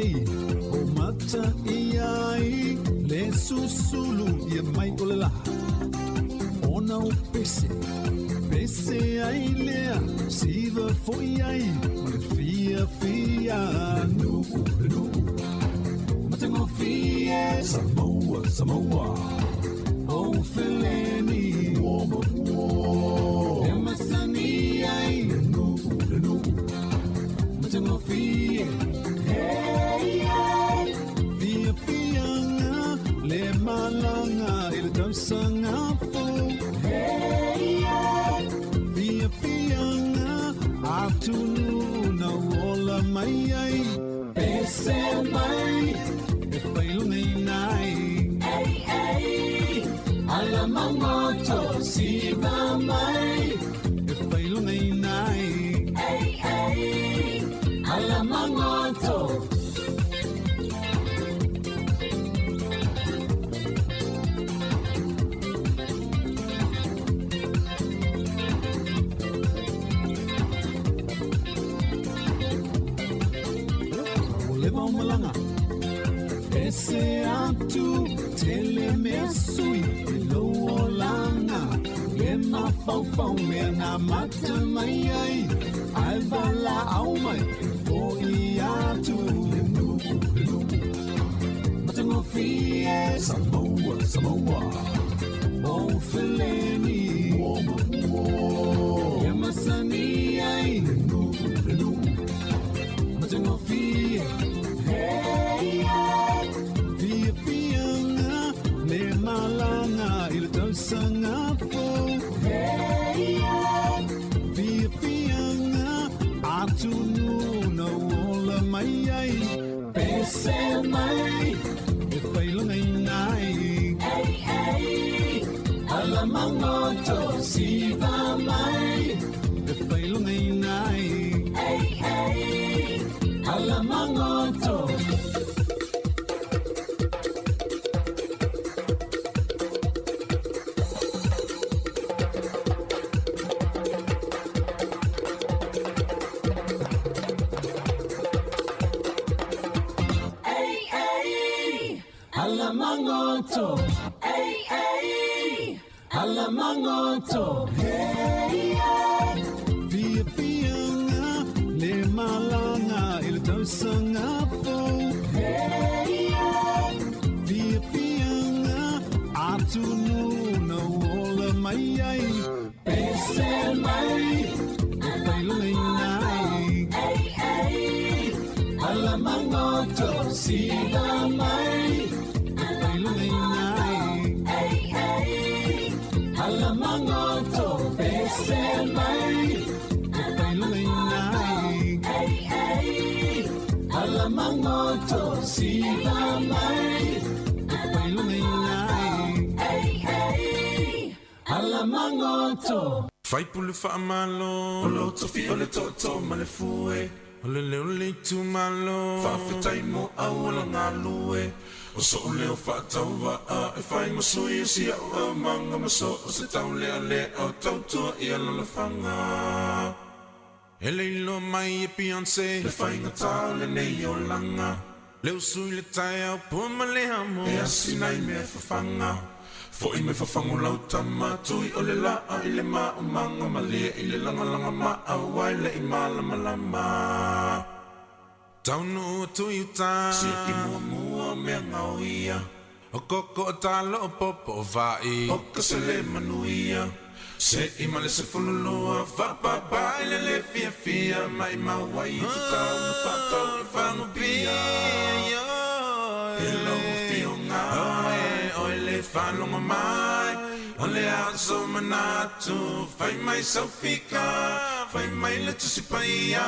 ai O mata i ai Le susulu ia mai o le la Ona o pese Pese ai lea Siva foi ai Ma le fia fia Nu'u le nu'u Matagofie Samoa Samoa O feleni Ua ma ua E masani ai Le nu'u le nu'u Matagofie Hey hey Fia fiaga Le malaga i le tausaga fou Hey hey Fia fiaga Atonu na ola mai ai Pese mai E failogaiina ai Ei ei Ala magoto siva mai E failogaiina ai Ei ei Ala magoto Ua leva o malaga Pese atu Tele mea sui I lou olaga Le mafaufau mea na mata mai ai Ae valaau mai E fo'i atu Le nu'u le nu'u Matagofie Samoa Samoa O feleni Ua ma ua E masani ai Le nu'u le nu'u Matagofie Hey hey Fia fiaga Le malaga i le tausaga fou Hey hey Fia fiaga Atonu na ola mai ai Pese mai E failogaiina ai Ei ei Ala magoto siva mai E failogaiina ai Ei ei Ala magoto Ei ei Ala magoto Ei ei Ala magoto Hey hey Fia fiaga Le malaga i le tausaga fou Hey hey Fia fiaga Atonu na ola mai ai Pese mai E failogaiina ai Ei ei Ala magoto siva mai E failogaiina ai Ei ei Ala magoto pese mai E failogaiina ai Ei ei Ala magoto siva mai E failogaiina ai Ei ei Ala magoto Faipule faamalo. O lou tofi o le tootoo ma le fue. O le leo o le itumalo. Faafetai mo auala galue. O so'u leo faatauvaa e fai ma sui o si a'u aumaga ma so o se taulealea o tautua i alalafaga. E le iloa mai e Beyonce le faigata o lenei olaga. Le usu i le taeao pua ma le amo. E asina i mea fafaga. Fo'i mai fafago lau tama tui o le laa i le maumaga malie i le lagalaga maau ai le i malamalama. Taunuu atu i uta. Siaki muamua o mea gaoia. O koko o talo o popo o va'i. O ka sele manuia. Se i ma le 12 faapapa i le le fiafia maimau ai i tatau na faatau i fagupia. E lau afioga oe le faalogo mai o le aso manatu fai mai sau fika fai mai le Tusi Paia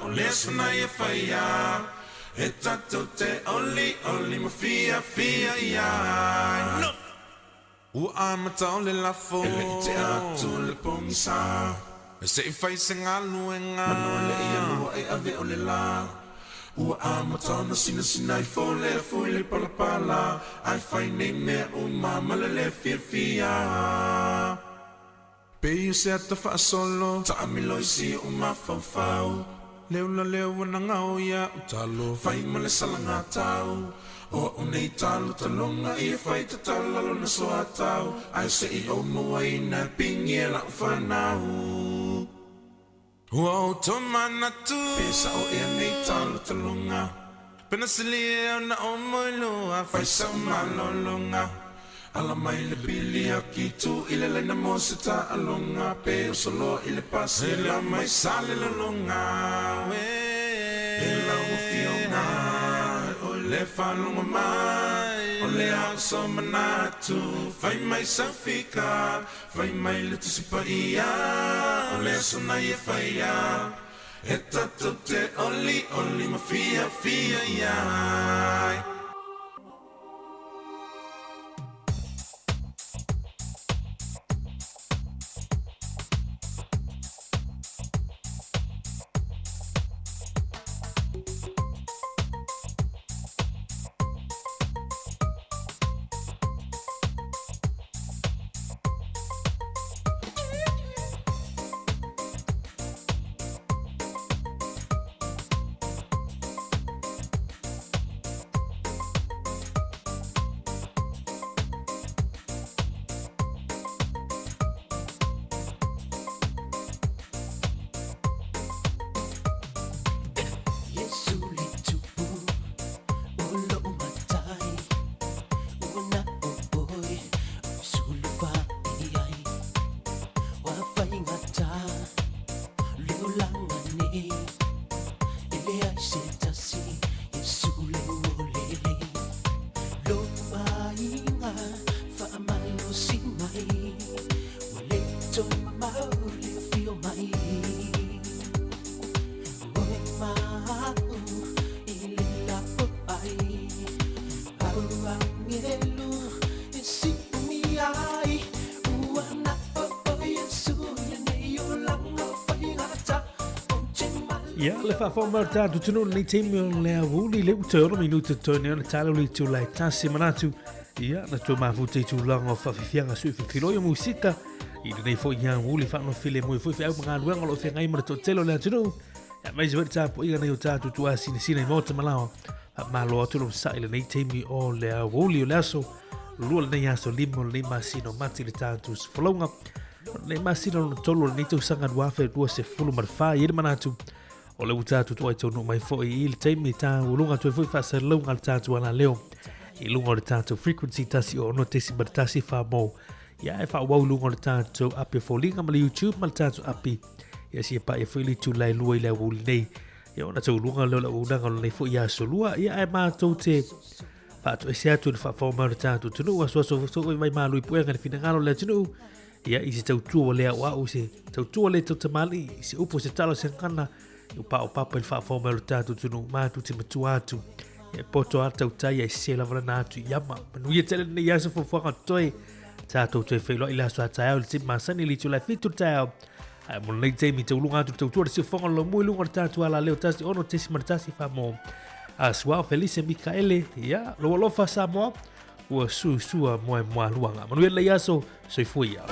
o le aso na ia faia e tatou te olioli ma fiafia i ai. Ua amata o le lafo. E le i tea atu le pogisa. Se i fai se galuega. Manu e le i alua e ave o le la. Ua amata ona sinasina ifo le afu i le palapala. Ae fai nei mea uma ma le le fiafia. Pei o se ata faasolo. Taamilo i si ou mafaufau. Le ula lea ua nagao ia utalo fai ma le salagatau. O a'u nei talo taloga ia fai tatala lona soatau. Ae se'i ou mauaina e pigi e la'u fanau. Ua ou tomanatu pe sa'o ea nei talo taloga. Pena silia ona o moelua fai sa'u malologa. Ala mai le pili aki tu i le laina mo se ta'aloga. Pe oso loa i le pasi e la mai sa le lologa. E lau afioga o le faalogo mai o le ao so manatu. Fai mai sau fika, fai mai le Tusi Paia o le aso nei e faia. E tatou te olioli ma fiafia ai. Ia, le faafofoga mai o le tatou atunuu lenei taimi o le aoauli le ua toe ono minute totoe nei ona tala le itula e tasi manatu. Ia, na toe mafuta i tulaga o faafiafiaga sui filifiloi o musika i lenei foi aoauli faanofile moe foi feau ma galuega o lo o feagai ma le toatele o le atunuu. Ia, aemaise foi le tapuaiga nai o tatou tuasinasina i maota ma laoa. Faamalo atu le onosai i lenei taimi o le aoauli o le aso lua lenei aso 5 o lenei masina o Mati le tatou folauga. O lenei masina lona tolu o lenei tausaga 2024 i ai le manatu o le ua tatou toai taunuu mai foi i le taimi taualuga atu ai foi faasalalauga a le tatou alaleo i luga o le tatou frequency 106.1 whamou. Ia e faaauau i luga o le tatou api o foliga ma le YouTube ma le tatou api. Ia sia paia foi le itula e lua i le aoauli nei. Ia ona taualuga lea o le auaunaga o lenei foi aso lua. Ia ae matou te faatoese atu i le faafofoga mai o le tatou atunuu asuasu foi mai malu i puega i le finagalo o le atunuu. Ia i se tautua ua le auau, i se tautua le tautamalii, i se upu, se tala, se gagana, i pao papa i le faafofoga mai o le tatou atunuu matou te matua atu. Ia e poto lava tautai ae sese lava lana atu i ama. Manuia tele lenei aso fuafuaga totoe. Tatou toe feiloai i le aso a taeao i le taimi masani i le itula e 7 le taeao. Ae mo lenei taimi tauluga atu le tautua le siufofoga o le laumua i luga o le tatou alaleo 106.1 whamō. A Suao Felice Mikaele, ia, lou alofa Samoa, ua suisua moe moaluaga. Manuia lenei aso, soifua ia.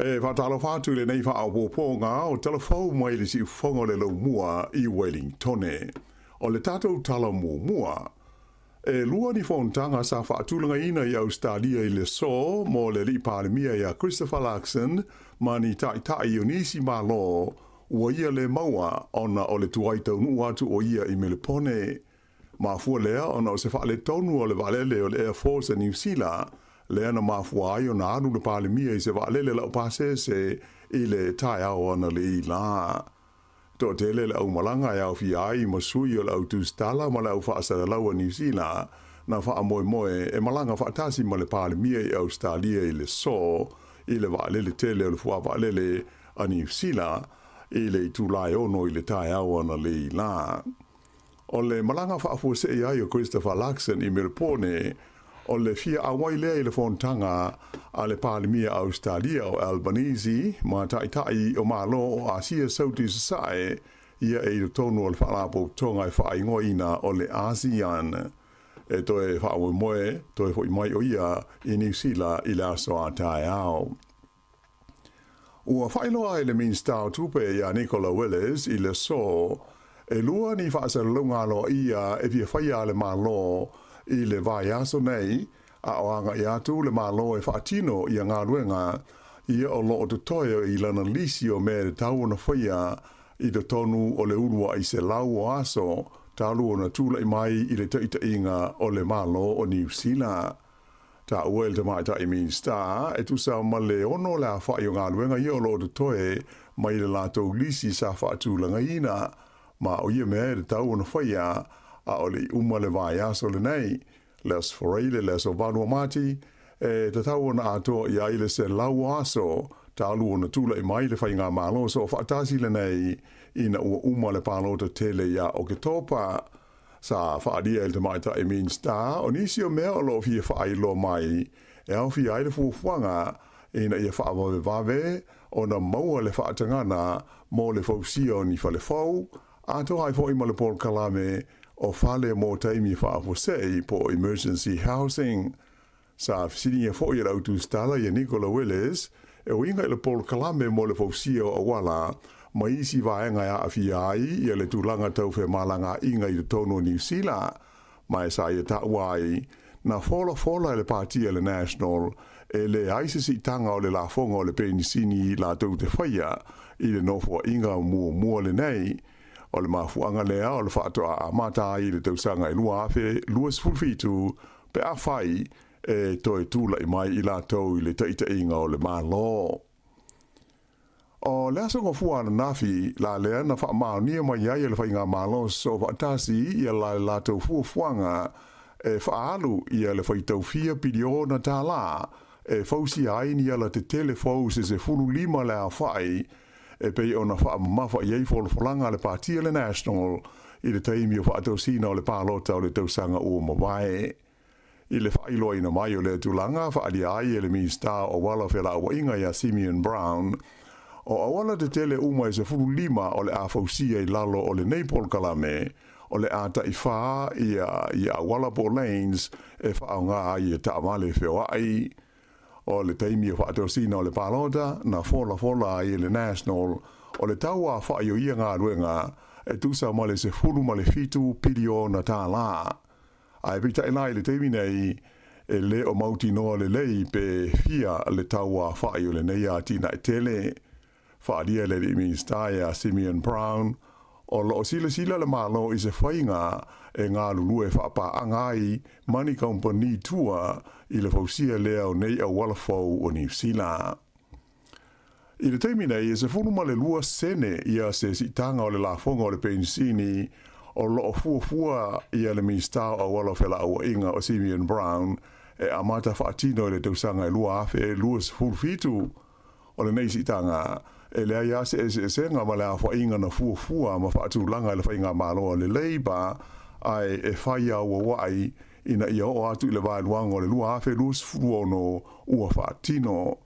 E faatalofa atu i lenei faaopoopoga o tala fou mai le siufofoga o le Laumua i Wellingtone. O le tatou tala muamua, e lua ni fonotaga sa faatulagaina i Ausetalia i le aso mo le Alii Palemia ia Christopher Luxon ma ni taitai o nisi Malo ua ia le maua ona o le tuai taunuu atu o ia i Melepone. Mafua lea ona o se faaletonu o le vaalele o le Air Force a Niu Sila, lea na mafua ai ona alu le Palemia i se vaalele laupasese i le taeao analeila lā. Toatele le aumalaga e aofia ai ma sui o le au tusitala ma le au faasalalau a Niu Sila na faamoemoe e malaga faatasi ma le Palemia i Ausetalia i le aso i le vaalele tele o le fuavaalele a Niu Sila i le itula e 6 i le taeao analeila lā. O le malaga faafuasei ai o Christopher Luxon i Melbourne, o le fia auai lea i le fonotaga a le Palemia Ausetalia o Albanese ma Taitai o Malo o Asia Sauti Sasae, ia e i totonu o le Faalapotopotoga e faaigoaina o le ASEAN. E toe faamoemoe toe foi mai o ia i Niu Sila i le aso a taeao. Ua faailoa e le Minisita o Tupe ia Nicola Willis i le aso, e lua ni faasalalauga aloaia e fia faia a le Malo i le vaiaso nei, a o agai atu le Malo e faatino ia galuega ia o lo o totoe i lana lisi o mea e tatau ona faia i totonu o le uluai 100 o aso talu ona tulai mai i le taitaiga o le Malo o Niu Sila. Taua e le Tamaitai Minisita, e tusa ma le 6 le aofai o galuega ia o lo o totoe mai le latou lisi sa faatulagaina, ma o ia mea e tatau ona faia a o le i uma le vaiaso lenei, le Aso Faraile, le Aso 8 o Mati, e tatau ona atoa i ai le 100 o aso talu ona tulai mai le Faigamalo Soofaatasi lenei ina ua uma le palota tele ia Oketopa. Sa faaalia e le Tamaitai Minisita o nisi o mea o lo o fia faailoa mai e aofia ai le fuafuaga ina ia faavavevave ona maua le faatagana mo le fausia o ni fale fou, atoa ai foi ma le polokalame o fale mo taimi faafuasei po o emergency housing. Sa fesiligia foi e le autusitala ia Nicola Willis e uiga i le polokalame mo le fausia o auala ma isi vaega e aafia ai ia le tulaga tau femalagaaiga i totonu o Niu Sila, ma e sa ia taua ai na folafola e le Pati a le National e leai se siitaga o le lafoga o le penisini latou te faia i le nofoaiga muamua lenei. O le mafuaaga lea o le faatoa amata ai i le tausaga e 2027 pe afai e toe tulai mai i latou i le taitaiga o le Malo. O le aso gafua ananafi la lea na faamaonia mai ai e le Faigamalo Soofaatasi ia la latou fuafuaga e faaalu ia le faitau fia piliona tālā e fausia ai ni ala tetele fou se 15 le aofai e pei ona faamamafa i ai folafolaga a le Pati a le National i le taimi o faatosina o le palota o le tausaga ua mavae. I le faailoaina mai o lea tulaga, faaalia ai e le Minisita o Auala o Felauaiga ia Simeon Brown, o auala tetele uma e 15 o le a fausia i lalo o lenei polokalame, o le a taifa ia auala po o lanes e faaaoga ai e taavale feoai. O le taimi o faatosina o le palota, na folafola ai e le National o le tau aofai o ia galuega e tusa ma le $17 piliona tālā. Ae peitai la i le taimi nei, e le o mautinoa lelei pe fia le tau aofai o lenei atinae tele. Faaalia e le Alii Minisita ia Simeon Brown, o lo o silasila le Malo i se faiga e galulue faapaaga ai ma ni kamupani tua i le fausia lea o nei auala fou o Niu Sila. I le taimi nei, e 12 sene ia se siitaga o le lafoga o le penisini o lo o fuafua ia le Minisita o Auala o Felauaiga o Simeon Brown e amata faatino i le tausaga e 2027. O lenei siitaga, e leai lava se eseesega ma le aofaiga na fuafua ma faatulaga e le Faigamalo a le Labour, ae e fai auauai ina ia oo atu i le vaeluaga o le 2026 ua faatino.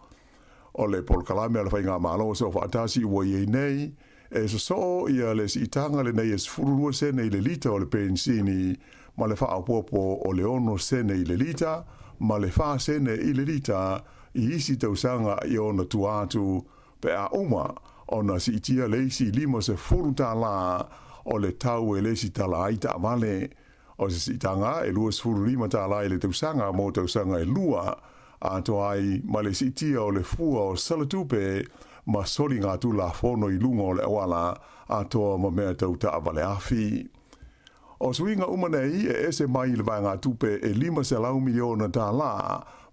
O le polokalame a le Faigamalo Soofaatasi ua i ai nei, e sosoo ia le siitaga lenei e 12 sene i le lita o le penisini ma le faaopoopo o le 6 sene i le lita ma le 4 sene i le lita. i isi tausaga i ona tua atu pe a uma ona siitia le isi $50 o le tau e lesitala ai taavale. O se siitaga e $25 i le tausaga mo tausaga e lua, atoa ai ma le siitia o le fua o salatupe ma soligatulafono i luga o le auala atoa ma mea tau taavale afi. O suiga uma nei e ese mai i le vaegatupe e $500 miliona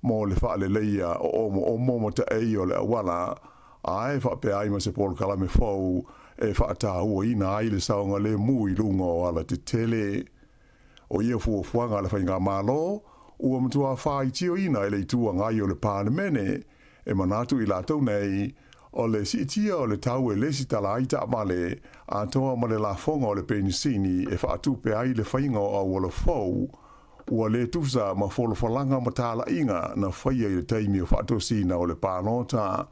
mo le faaleleia o omoomo ma taei o le auala, ae faapea ai ma se polokalame fou e faatauaina ai le saogalemu i luga o alatetele. O ia fuafuaga a le Faigamalo, ua matua faitioina e le Itu Agai o le Palemene, e manatu i latou nei, o le siitia o le tau e lesitala ai taavale, atoa ma le lafoga o le penisini e faatupe ai le faiga o auala fou, ua le tusa ma folafolaga ma talaiga na faia i le taimi o faatosina o le palota.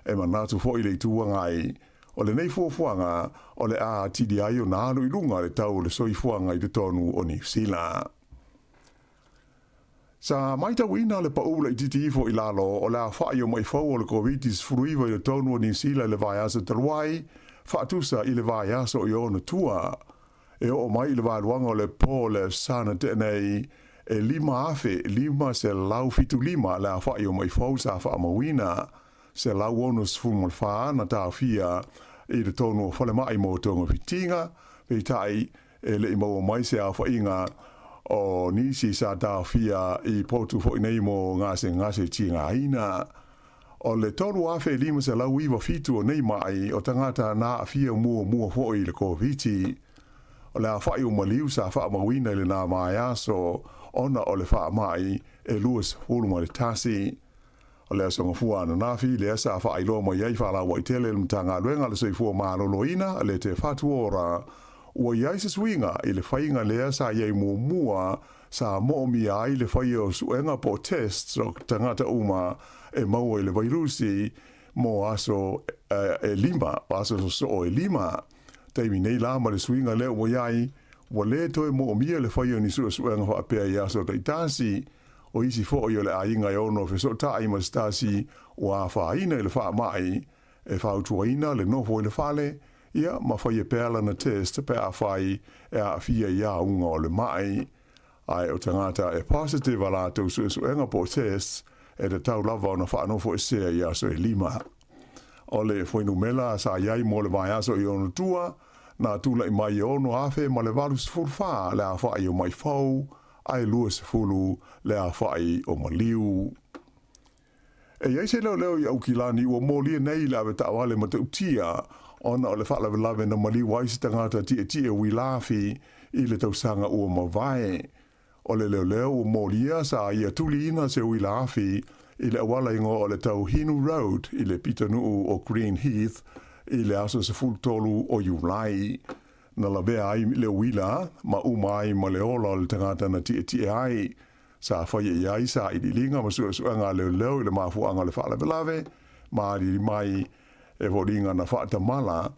E manatu foi le Itu Agai, o lenei fuafuaga o le a atili ai ona alu i luga le tau o le soifuaga i totonu o Niu Sila. Sa matauina le paū laitiiti ifo i lalo o le aofai o maʻi fou o le Koviti-19 i totonu o Niu Sila i le vaiaso talu ai, faatusa i le vaiaso i ona tua. E oo mai i le vaeluaga o le po o le Aso Sa na tea nei, e 5,575 le aofai o maʻi fou sa faamauina, 164 na taofia i totonu o falemai mo togafitiga, peitai e le i maua mai se aofaiga o nisi sa taofia i potu foi nei mo gasegase tigaina. O le 3,597 o nei maʻi o tagata na aafia muamua foi i le Koviti. O le aofai o maliu sa faamauina i lena vaiaso ona o le faamai e 21. O le Aso Gafua ananafi lea sa faailoa mai ai faalauaitele e le Matagaluega a le Soifua Maloloina le Te Whatu Ora ua i ai se suiga i le faiga lea sa i ai muamua sa moomia ai le faia o suega po o tests o tagata uma e maua i le vairusi mo aso e lima, aso sosoo e lima. Taimi nei la ma le suiga lea ua i ai, ua le toe moomia le faia o ni suesuega faapea i aso taitasi. O isi foi o le aiga e ono fesootai ma se tasi ua afaina i le faamai, e fautuaina le nofo i le fale, ia, ma faia pea lana test pe afai e aafia i auga o le maʻi. Ae o tagata e positive a latou suesuega po o tests, e tatau lava ona faanofoesea i aso e lima. O le fuainumera sa i ai mo le vaiaso i ona tua, na tulai mai e 6,084 le aofai o maʻi fou, ae 20 le aofai o maliu. E i ai se leoleo i Aukilani ua molia nei i le avetaavale matautia ona o le faalavelave na maliu ai se tagata tietie uila afi i le tausaga ua mavae. O le leoleo ua molia sa ia tuliina se uila afi i le auala igoa o le Tauhinu Road i le pitonuu o Green Heath i le aso 13 o Iulai. Na lavea ai le uila ma uma ai ma le ola o le tagata na tietie ai. Sa faia i ai sailiiliga ma suesuega a leoleo i le mafuaaga o le faalavelave ma alili mai e foliga na faatamala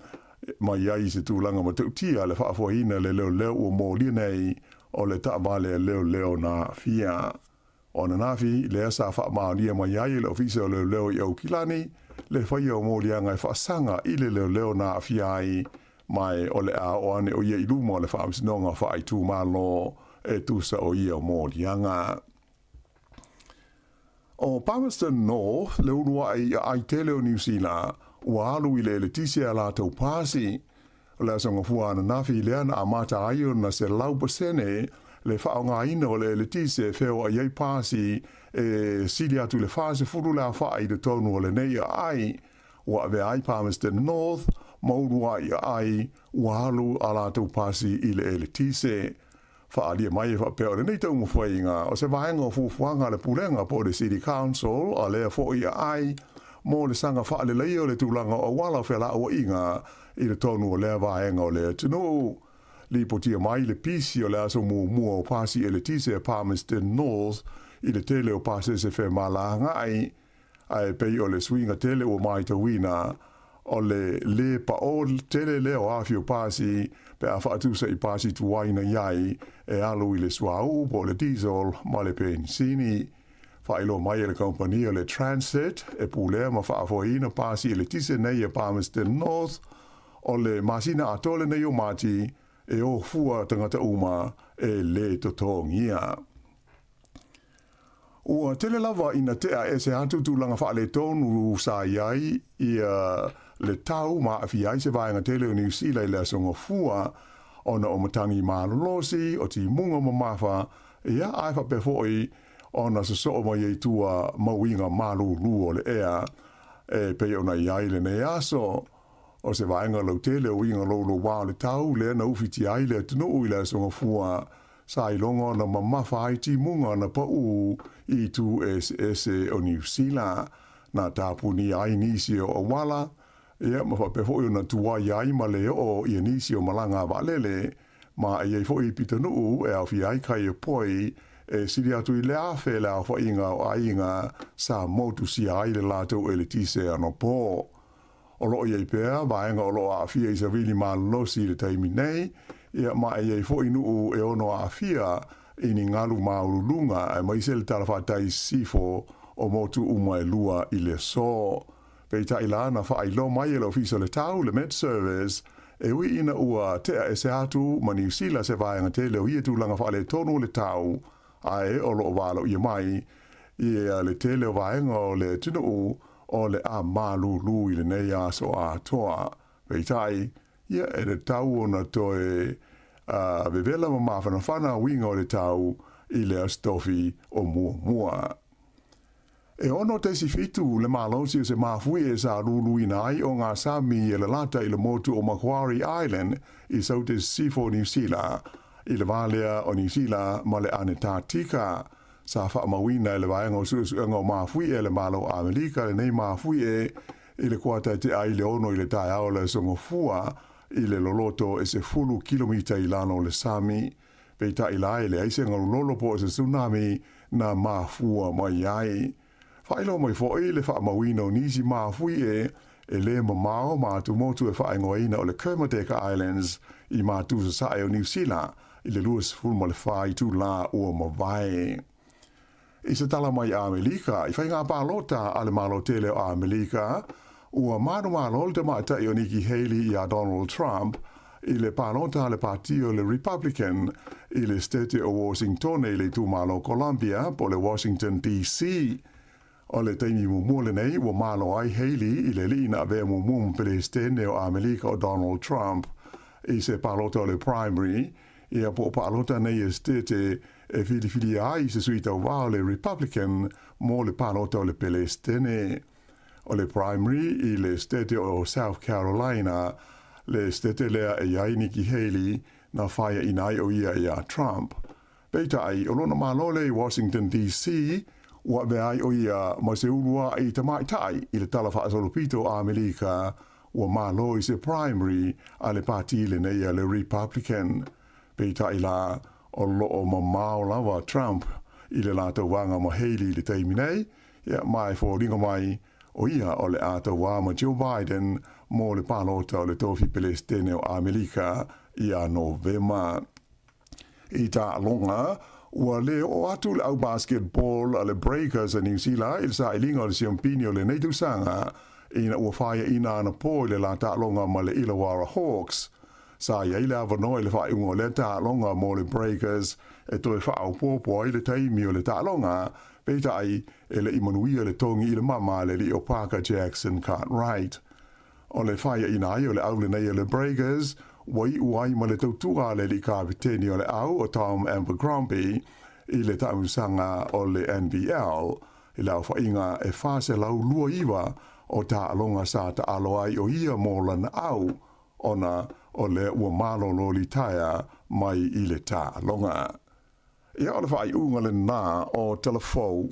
mai ai i se tulaga matautia le faafoeina le leoleo ua molia nei o le taavale a leoleo na aafia. O ananafi lea sa faamaonia mai ai e le Ofisa o Leoleo i Aukilani le faia o moliaga e faasaga i le leoleo na aafia ai ma e o le a oo ane o ia i luma o le Faamasinoga Faaitumalo e tusa o ia moliaga. O Palmerston North le uluai aai tele o Niu Sila ua alu i le eletise a latou pasi. O le Aso Gafua ananafi lea na amata ai ona 100% le faaaogaina o le eletise e feoai ai pasi e sili atu i le 40 le aofai i totonu o lenei aai. Ua avea ai Palmerston North ma uluai aai ua alu a latou pasi i le eletise. Faaalia mai e faapea o lenei taumafaiga o se vaega o fuafuaga a le Pulega po o le City Council a lea foi aai mo le saga faaleleia o le tulaga o auala o felauaiga i totonu o lea vaega o le atunuu. Lipotia mai le pisi o le aso muamua o pasi eletise a Palmerston North i le tele o pasese femalagaai, ae pei o le suiga tele ua matauina o le lē paʻō tele lea o afi o pasi pe a faatusa i pasi tuai na i ai e alu i le suauu po o le diesel ma le penisini. Faailoa mai e le kamupani o le Transit e pulea ma faafoeina pasi eletise nei a Palmerston North o le masina atoa lenei o Mati e o fua tagata uma e lē totogia. Ua tele lava ina tea ese atu tulaga faaletonu sa i ai ia le tau ma aafia ai se vaega tele o Niu Sila i le Aso Gafua ona o matagi malolosi, o timuga mamafa, ia ae faapea foi ona sosoo mai ai tua ma uiga malūlū o le ea e pei ona i ai lenei aso. O se vaega lautele o uiga loulouā o le tau lea na ufitia ai le atunuu i le Aso Gafua sa iloga ona mamafa ai timuga na paʻū i itu eseese o Niu Sila. Na tapunia ai nisi o auala, ia ma faapea foi ona tuai ai ma le oo ia nisi o malaga a vaalele, ma e i ai foi pitonuu e aofia ai kai o poi e sili atu i le 1000 le aofaiga o aiga sa motusia ai le latou eletise anapo. O lo o i ai pea vaega o lo o aafia i savili malolosi i le taimi nei, ia ma e i ai foi nuu e ono aafia i ni galu maualuluga aemaise le talafatai i sisifo o motu uma e lua i le aso. Peitai la na faailoa mai e le Ofisa o le Tau, le Met Service, e ui ina ua tea ese atu ma Niu Sila se vaega tele o ia tulaga faaletonu o le tau, ae o lo o valaauia mai ia le tele o vaega o le atunuu o le a malūlū i lenei aso atoa. Peitai, ia e tatau ona toe vevela ma mafanafana uiga o le tau i le Aso Tofi o muamua. E 6.7 le malosi o se mafuie sa luluina ai o ngā sami e lalata i le motu o Macquarie Island i Saute Sisifo o Niu Sila, i le vā lea o Niu Sila ma le Anetatika. Sa faamauina e le Vaega o Suesuega o Mafuie a le Malo o Amelika lenei mafuie i le kuata e tea ai le 6 i le taeao o le Aso Gafua i le loloto e 10 kilomita i lalo o le sami. Peitai la e leai se galulolo po o se tsunami na mafua mai ai. Faailoa mai foi le faamauina o nisi mafuie e lē mamao ma atumotu e faaigoaina o le Kermadec Islands i matu sasae o Niu Sila i le 24 itulā ua mavae. I se tala mai Amelika, i faiga palota a le Malo tele o Amelika, ua manumalo le tamaitai o Nikki Haley iā Donald Trump i le palota a le pati o le Republican i le Setete o Washingtone i le itumalo Columbia po o le Washington DC. O le taimi muamua lenei ua malo ai Haley i le alii na avea muamua ma Peresetene o Amelika o Donald Trump i se palota o le primary, ia po o palota nei e Setete e filifilia ai se sui tauva o le Republican mo le palota o le Peresetene. O le primary i le Setete o South Carolina, le Setete lea e i ai Nikki Haley na faiaina ai o ia iā Trump. Peitai, o lona malo lea i Washington DC, ua avea ai o ia ma se uluaʻi tamaitai i le tala faasolopito o Amelika ua malo i se primary a le pati lenei a le Republican. Peitai la, o lo o mamao lava Trump i le latou vaga ma Haley i le taimi nei, ia, ma e foliga mai o ia o le a tauā ma Joe Biden mo le palota o le tofi Peresetene o Amelika ia Novema. I taaloga, ua lē oo atu le au basketball a le Breakers a Niu Sila i le sailiga o le siampini o lenei tausaga ina ua faiaina anapo i le la taaloga ma le Illawarra Hawks. Sa i ai le avanoa i le faaiuga o lea taaloga mo le Breakers e toe faaopoopo ai le taimi o le taaloga, peitai e le i manuia le togi i le mama a le alii o Parker Jackson Cartwright. O le faiaina ai o le au lenei a le Breakers, ua iu ai ma le tautua a le alii kapeteni o le au o Tom Abercrombie i le taamilosaga o le NBL i le aofaiga e 429 o taaloga sa taalo ai o ia mo lana au ona o lea ua malolo litaea mai i le taaloga. Ia, o le faaiuga lena o Tala Fou.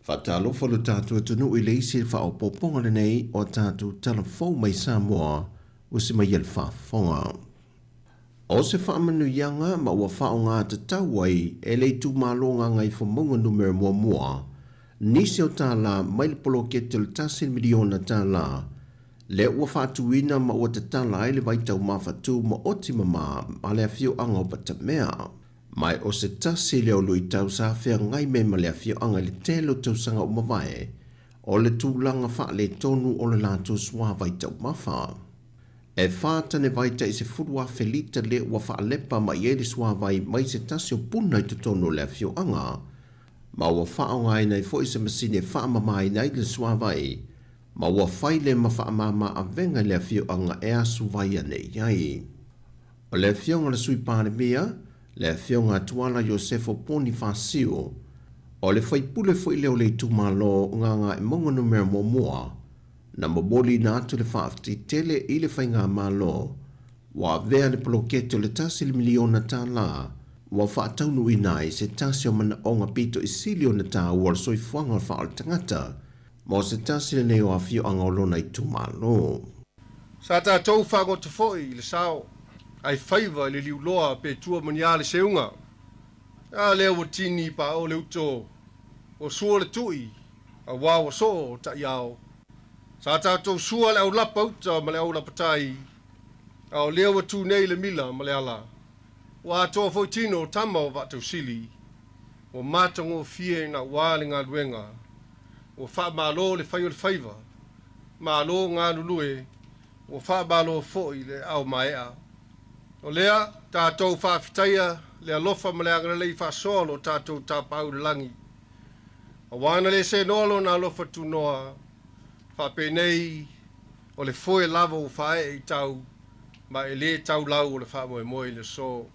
Faatalofa lo tatou atunuu i le isi faaopoopoga lenei o a tatou tala fou mai Samoa ua se mai ai le faafofoga. O se faamanuiaga ma ua faaaoga tatau ai e le itumalo Gagaifomauga Numera Muamua nisi o tālā mai le poloketi o le $1 miliona lea ua faatuina ma ua tatala ai le vaitaumafa tumaoti mamā ma le afioaga o Patamea. Ma o se tasi lea o luitau sa feagai me ma le afioaga i le tele o tausaga ua mavae, o le tulaga faaletonu o le latou suavai taumafa. E 4 tane vai tai 10,000 lita lea ua faalepa mai ai le suavai mai se tasi o puna i totonu o le afioaga. Ma ua faaaogaina ai foi se masini e faamamaina ai le suavai, ma ua fai le ma faamama avega i le afioaga e asu vai ane i ai. O le afioga le Sui Palemia, le afioga Tuala Iosefo Ponifasio, o le faipule foi lea o le itumalo Gagaemauga Numera 1, na momoliina atu le faafetai tele i le faigamalo ua avea le poloketi o le $1 miliona ua faataunuuina ai se tasi o manaoga pito i sili ona taua o le soifuaga o le faaoletagata mo se tasi lenei o afioaga o lona itumalo. Sa tatou faagoto foi i le sao, ae faiva i le liuloa pe tua ma ni a le seuga. A lea ua tini paao le uto, ua sua le tui, auā ua soo taʻiao. Sa tatou sua le aulapa uta ma le aulapa tai, a o lea ua tu nei le mila ma le ala. Ua atoa foi tino o tama o Vaatausili, ua matagofie nauā le galuega, ua faamālō le fai o le faiva, malo galulue, ua faamālō foi le aao maea. O lea tatou faafetaia le alofa ma le agalelei faasoa o lo tatou Tapaau i le lagi. Auā na le senoa lona alofa tunoa, faapenei o le foe lava ua faaee i tau, ma e lē taulau o le faamoemoe i le aso.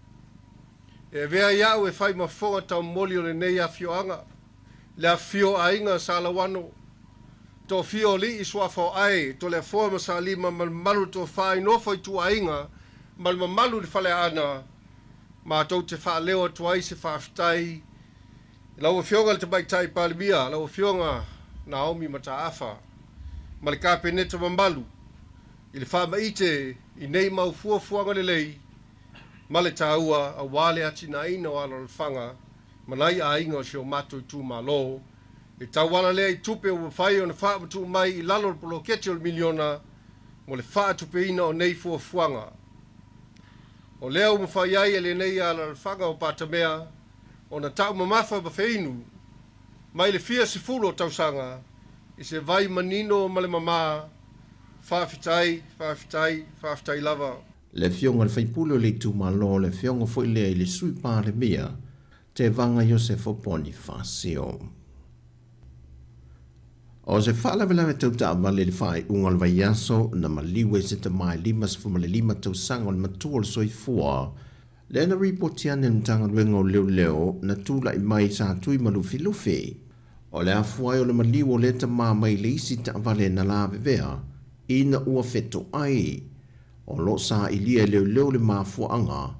E avea ai au e fai ma fofoga taumoli o lenei afioaga, le afifio o aiga Sa Lauano, toafia o alii suafa o Ae, Toleafoa ma Salima ma le mamalu o le toafa i nofo ituaiga ma le mamalu i le Faleaana, matou te faaleo atu ai se faafetai i lau Afioga i le Tamaitai Palemia, lau Afioga Naomi Mataafa, ma le Kapeneta mamalu i le faamaite i nei mau fuafuaga lelei ma le taua auā le atinaeina o alaalafaga ma nai aiga o si o matou itumalo, e tauala lea i tupe ua mafai ona faamatuu mai i lalo o le poloketi o le miliona mo le faatupeina o nei fuafuaga. O lea ua mafai ai e lenei alaalafaga o Patamea ona taumamafa ma feinu mai le fia sefulu o tausaga i se vai manino ma le mamā. Faafetai, faafetai, faafetai lava. Le afioga i le faipule o le itumalo, le afioga foi lea i le Sui Palemia, Tevaga Iosefo Ponifasio. O se faalavelave tau taavale i le faaiuga o le vaiaso na maliu ai se tama e 55 tausaga o le matua o le soifua, lea na ripoti ane le Matagaluega o Leoleo na tulai mai sa tui ma Lufilufi. O le afua ai o le maliu o lea tama mai le isi taavale na lavevea ina ua fetoai. O lo o sailia e leoleo le mafuaaga,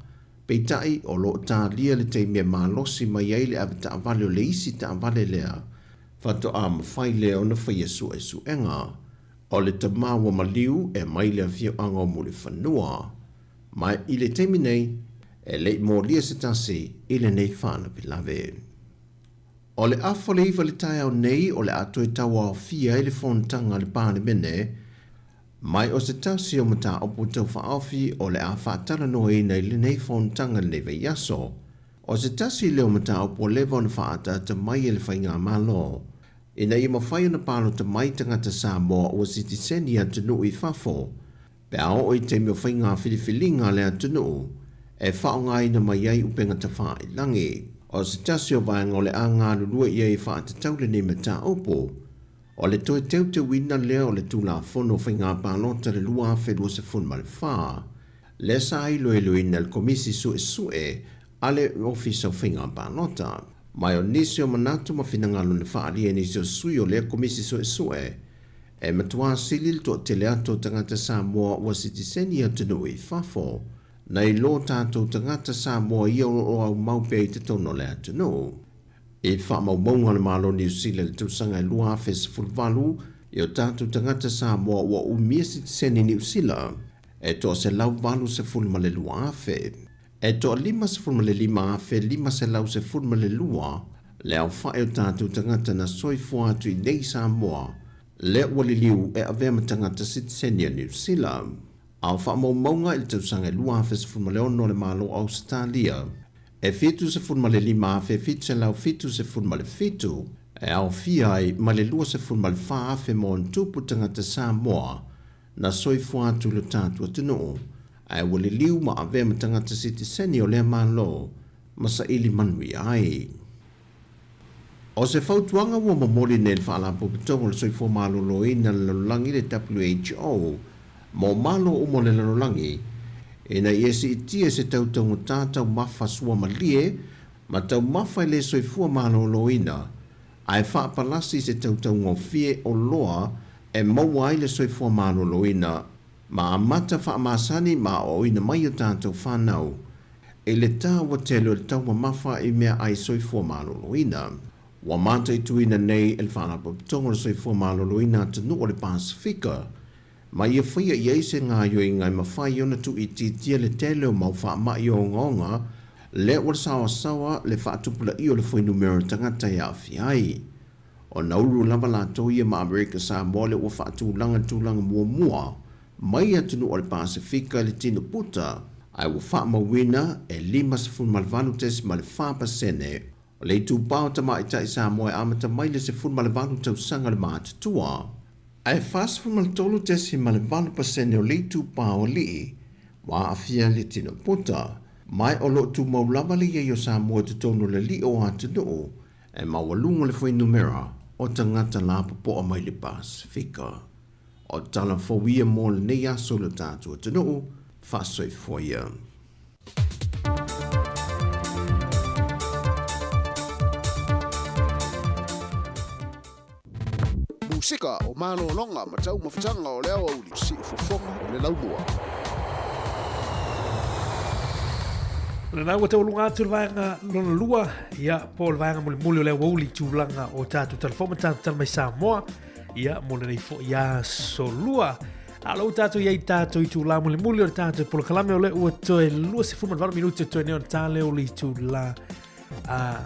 peitai o lo o talia le taimi e malosi mai ai le avetaavale o le isi taavale lea faatoa mafai lea ona faia suesuega. O le tama ua maliu e mai le afioaga o Mulifanua. Ma i le taimi nei, e le i molia se tasi i lenei faalavelave. O le 8:30 i le taeao nei o le a toe tauaofia ai le fonotaga a le Palemene, mai o se tasi o mataupu taufaaofi o le a faatalanoaina i lenei fonotaga lenei vaiaso. O se tasi lea o mataupu ua leva ona faaataata mai e le faigamalo, ina ia mafai ona palota mai tagata Samoa ua sitiseni i atunuu i fafo, pe a oo i taimi o faiga filifiliga a le atunuu e faaaogaina mai ai upega tafailagi. O se tasi o vaega o le a galulue i ai e faatatau lenei mataupu, o le toe teuteuina lea o le Tulafono o Faiga Palota le 2024, lea sa iloiloina e le Komisi Suesue a le Ofisa o Faiga Palota. Ma o nisi o manatu ma finagalo na faaalia e nisi o sui o lea Komisi Suesue, e matuā sili le toatele atu o tagata Samoa ua sitiseni i atunuu i fafo, nai lo tatou tagata Samoa ia o lo o aumau pea i totonu o le atunuu. I faamaumauga a le Malo Niu Sila i le tausaga e 2018, i o tatou tagata Samoa ua umia sitiseni Niu Sila, e 182,000. E 55,512 le aofa'i o tatou tagata na soifua atu i nei Samoa lea ua liliu e avea ma tagata sitiseni a Niu Sila. A o faamaumauga i le tausaga e 2016 a le Malo o Ausetalia, e 75,777 e aofia ai ma le 24,000 ma ona tupu tagata Samoa na soifua atu i lo tatou atunuu, ae ua liliu ma avea ma tagata sitiseni o lea Malo ma saili manuia ai. O se fautuaga ua momoli nei e le Faalapotopotoga o le Soifua Maloloina o le Lalolagi, le WHO, mo malo uma o le lalolagi, ina ia siitia se tautaugata taumafa suamalie ma taumafa i le soifua maloloina, ae faapalasi se tautaugofie oloa e maua ai le soifua maloloina ma amata faamasani ma aoaoina mai o tatou fanau i le taua tele o le taumamafa i meaai soifua maloloina. Ua mataituina nei e le Faalapotopotoga o le Soifua Maloloina Atunuu o le Pasefika ma ia faia i ai se gaoioiga e mafai ona tuuitiitia le tele o mau faamai ogaoga lea ua saoasaoa le faatupulaia o le fuainumera o tagata e aafia ai. O Nauru lava latou ia ma Amerika Samoa lea ua faatulaga le tulaga muamua mai atunuu o le Pasefika i le tino puta, ae ua faamauina e 58.4% o le itupa o tamaitai Samoa e amata mai le 18 tausaga le matutua, ae 43.8% o le itupa o alii ua aafia le tino puta. Ma o lo o tumau lava le i ai o Samoa i totonu o le alii o atunuu e maualuga le fuainumera o tagata lapopoa mai le Pasefika. O tala fou ia mo lenei aso i lo tatou atunuu, faasoifua ia. Musika o malologa ma taumafataga o le aoauli, siufofoga o le laumua. O lena ua taualuga atu le vaega lona lua, ia, po o le vaega mulimuli o le aoauli i tulaga o tatou talafou ma tatou tala mai Samoa, ia, mo lenei foi aso lua. A o lea ua tatou i ai i tatou itula mulimuli o le tatou polokalame o lea ua toe 28 minute toe nei ona ta lea o le itula a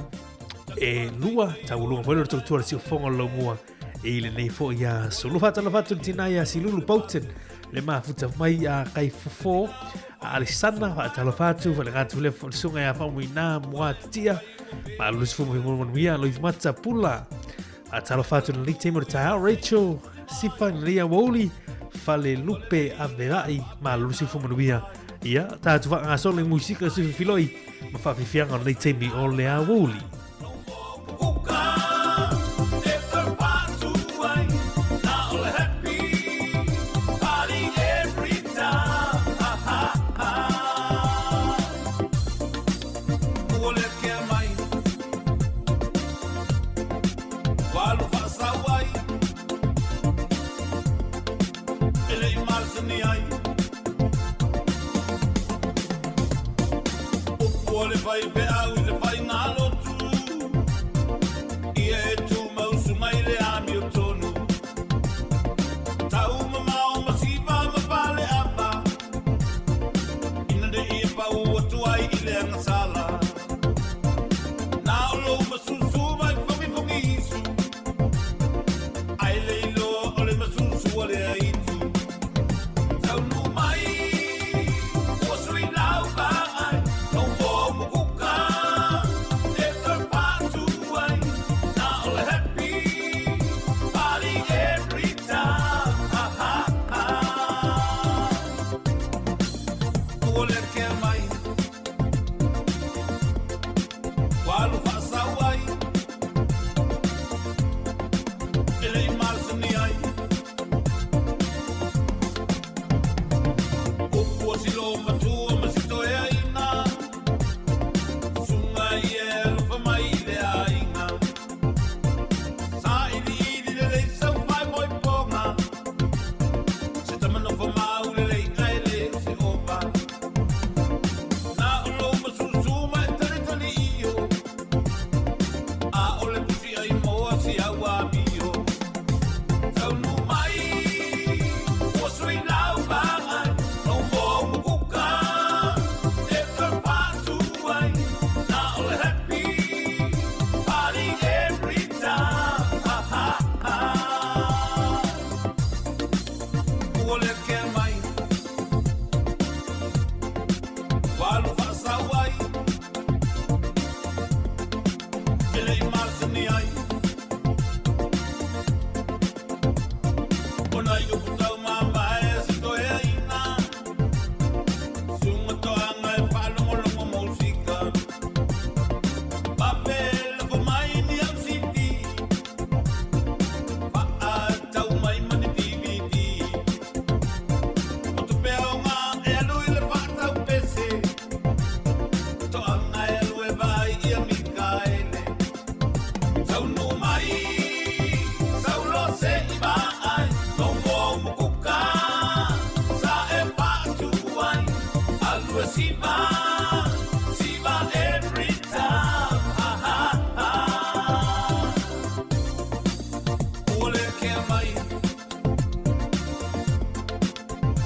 e lua taualuga foi le tautua le siufofoga o le laumua i lenei foi aso. Lua faatalofa atu le tina ia Silulu Bolton le mafuta mai a kai fofo a Alisana faatalofa atu falega atu le susuga ia Faamuina Moatitia ma Lusi Fumu Manuia Loifi Mata Pula faatalofa atu lenei taimi o le taeao Rachel Sifa Lia Wouli Fale Lupe Aveai ma Lusi Fumu Manuia ia tātu whakangasolo i musika sufi filoi ma whawhiwhianga o lenei taimi o le aouli. Alua siva, siva every time. Ah, ah, ah. Ua le kea mai.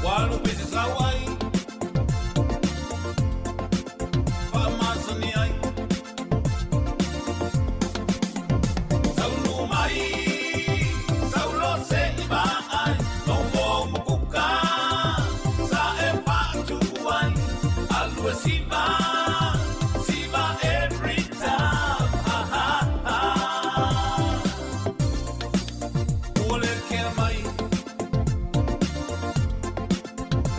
Walu pese sau ai. Whaamasani ai. Saunu mai, saulo se i ai. No mo mukuka, sa e whaatu ai. Alua siva, siva every time. Ah, ah, ah. Ua le kea mai.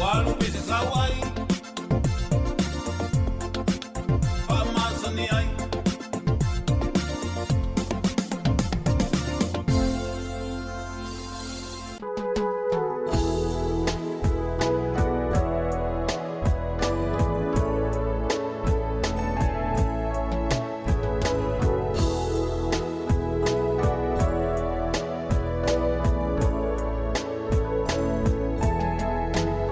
Walu pese sau ai. Whaamasani ai.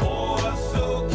O aso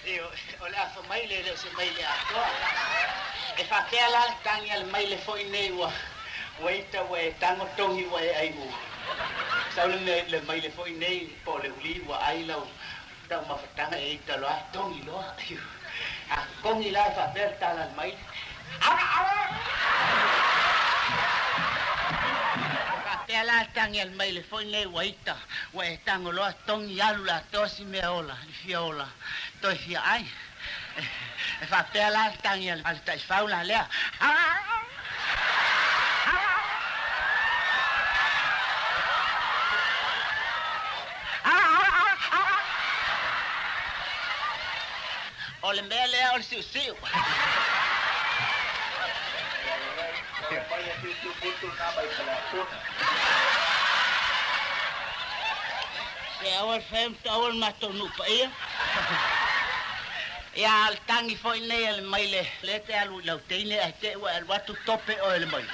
Ioe, o le afa maile e le o se maile atoa. E faapea la le tagi a le maile foi nei ua ua ita ua e tago togi ua e ai u sau le mea le maile foi nei po o le uli ua ai lau taumafataga e ita loa togi loa. A togi la e faapea le tala a le maile. Faapea la le tagi a le maile foi nei ua ita ua e tago loa togi alu le atoa si mea ola i fia ola toe fia ai. E faapea la le tagi a le taifau la lea. O le mea lea o le siusiu. Se aua le fai aua le matou nuu paia. Ia a o le tagi foi lenei a le maile lea e te alu i lau teine ae te i ua e alu atu tope oe e le maile.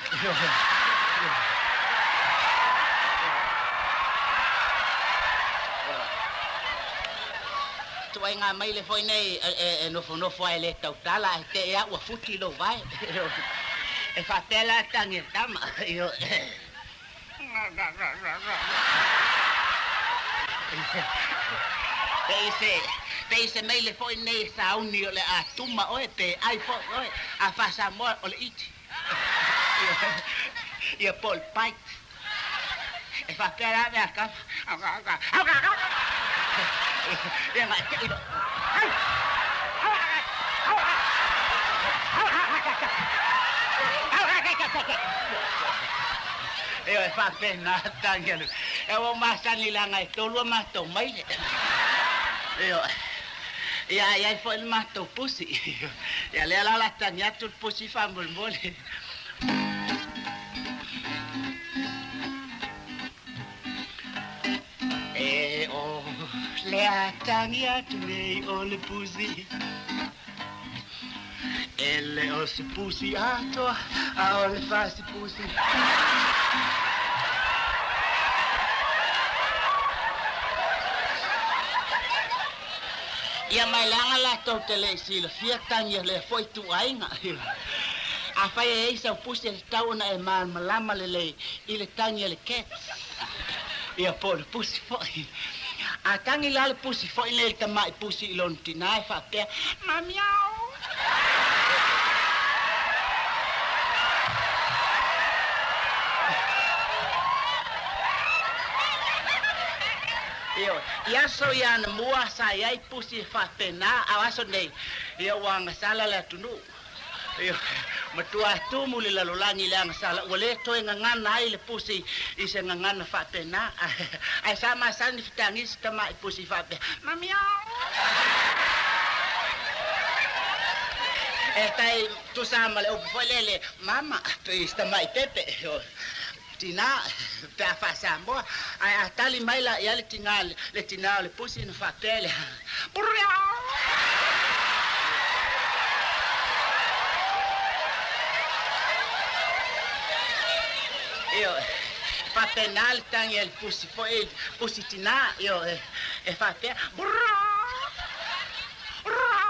Ituaiga maile foi nei e nofonofo lava e le tautala ae te i lava ua futi lou vae. E faapea la le tagi a le tama. Pei se, pei se maile foi nei e sauni o le a tuma oe pe ai foi oe, a faa-Samoa o le iti. Ia po o le bite. E faapea la mea a tama. Ia na te i Ioe, e faapena tagi a le. E ua ou masani leaga e tolu a matou maile. Ioe. Ia, a i ai foi le matou pusi. Ia, lea la o le a tagi atu le pusi faamolemole. E o le a tagi atu nei o le pusi. E le o se pusi atoa, a o le fasi pusi. Ia mai leaga latou te le i silafia tagi a lea foi ituaiga. Afai e i ai sau pusi e tatau ona e malamalama lelei i le tagi a le cat, ia po o le pusi foi. A tagi la le pusi foi nei le tamai pusi i lona tinā e faapea, Mamiao! Ioe, i aso ia anamua sa i ai pusi e faapena, a o aso nei, ia ua agasala le atunuu. Ioe, matua tumu le lalolagi i le agasala, ua le toe gagana ai le pusi i se gagana faapena. Ae sa masani fetagi si tamai pusi faapea, Mamiao! E tai tusa ma le upu foi lele, Mama, i si tamai pepe. Tinā, pe a faa-Samoa, ae a tali mai la i ai le tinā, le tinā o le pusi ona faapea lea, Brrrr! Ioe, e faapena le tagi a le pusi foi, le pusi tinā, ioe, e faapea, Brrrr! Brrrr!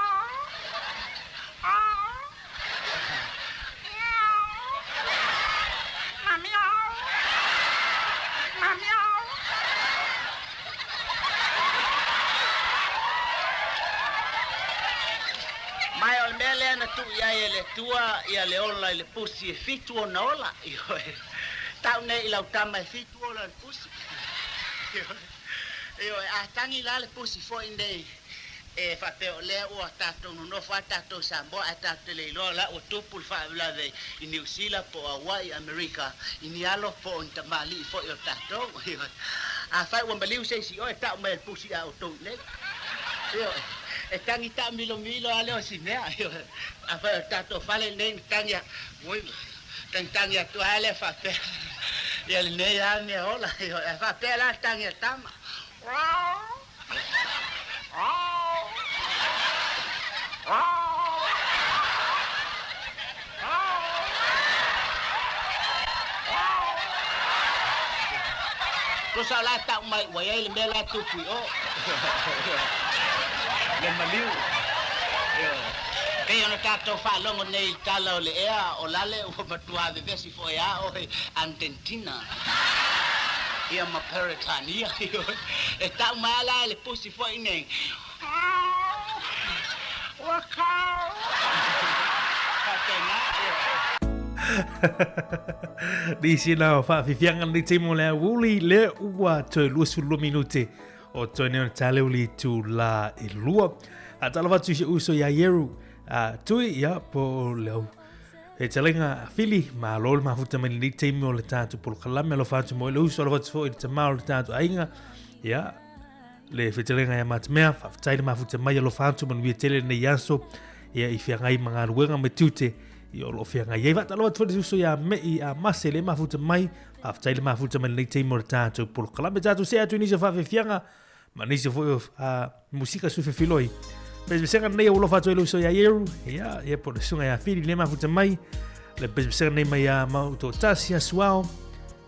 Ma o le mea lea na tuu i ai e le Atua ia le ola i le pusi e fitu ona ola. Ioe. Tau nei i lau tama e fitu ola o le pusi. Ioe. Ioe, a tagi la le pusi foi nei E faapea o lea ua tatou nonofo lava tatou i Samoa ae tatou te le iloa la ua tupu le faalavelave i Niu Sila po o Hawaii, Amerika, i ni alo po o ni tamalii foi o tatou. Afai ua maliu se isi oe, tau mai e le pusi a outou i inei. Ioe, e tagi taamilomilo lava lea o si mea. Ioe, afai o le tatou fale lenei na tagi a, oi, tagitagi atu lava lea faapea, ia lenei lava mea ola. Ioe, ae faapea la le tagi a le tama. Tusa o la e ta'u mai ua i ai le mea la e tupu i o. Le maliu. Ioe. Pei ona tatou faalogo nei i le tala o le ea o Lale ua matuā vevesi foi a oe Antentina ia ma Peretania. Ioe. E ta'u mai a la e le pusi foi nei. Ua kau. Faapena, ioe. Nisi na o whaafifianga ni te mo le auli le ua toe 22 minute o toe neo tale uli tu la i lua. A tala watu se uso ia Yeru a tui ia po le au. He talenga fili ma lo le mafuta mai ni te mo le tātu polokalame lo whatu mo le uso lo whatu fo i te tamao le tātu ainga. Ia le fetelenga ia Matamea, faafetai le mafuta mai alofa atu manuia tele lenei aso, ia i feagai ma galuega me tiute ia o lo o feagai ai. Faatalofa atu foi le uso ia Me'i a Mase le mafuta mai, faafetai le mafuta mai lenei taimi o le tātou polokalame. Tātou see atu i nisi o faafefiaga ma nisi foi o musika sui fefiloi. Pesepesega nei o alofa atu ai le uso ia Ieru, ia, ia po le suga ia Fili le mafuta mai, le pesepesega nei mai ia Mautoatasi ia Suao,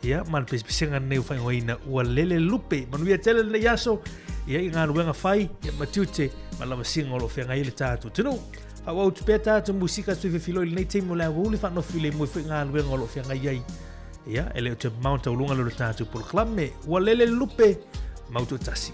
Ia, ma le pesepesega lenei ua faaigoaina ua lele lupe. Manuia tele lenei aso, ia i galuega fai, ia ma tiute, ma lavasiga o lo o feagai ai le tatou atunuu. Faaauau atu pea tatou musika sui fefiloi i lenei taimi o le aoauli faanofi le moe foi galuega o lo o feagai ai. Ia, e le o toe mamao tauluga lea o le tatou polokalame. Ua lele lupe, mau toatasi.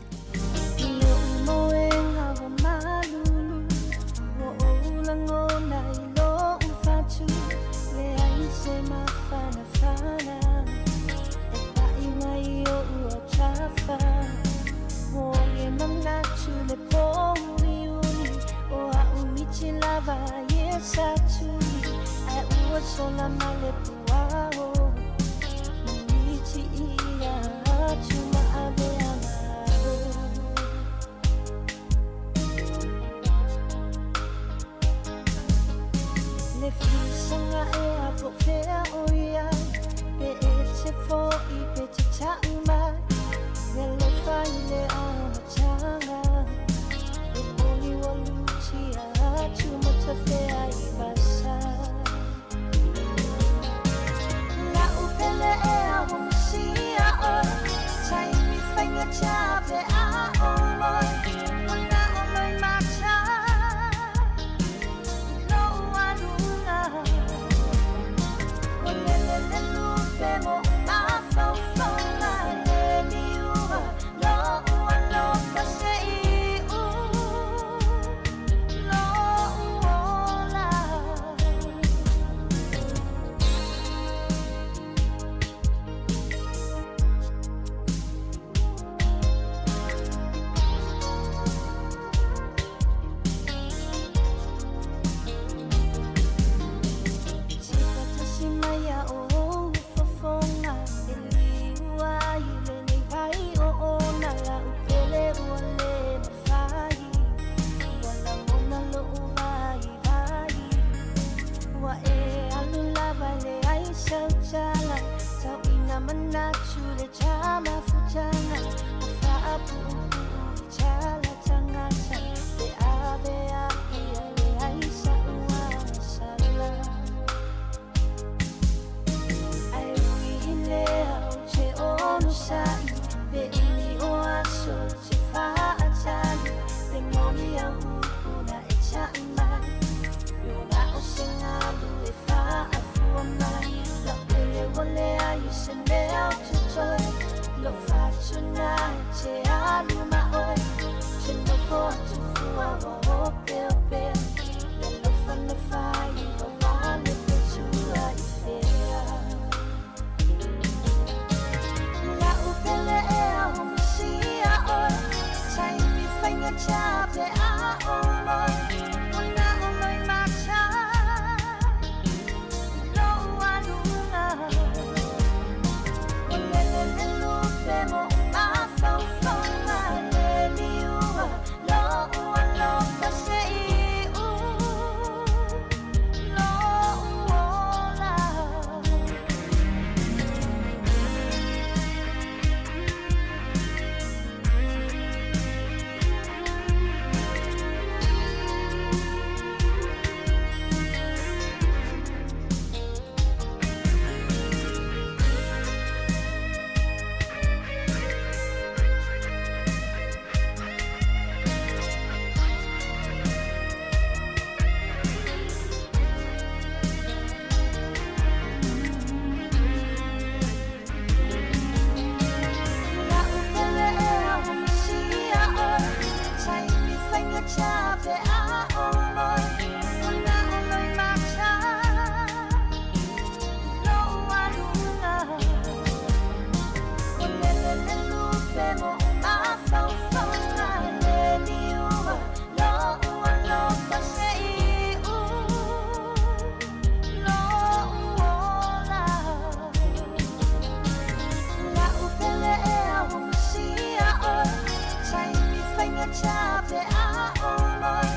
Faigata pe a oloi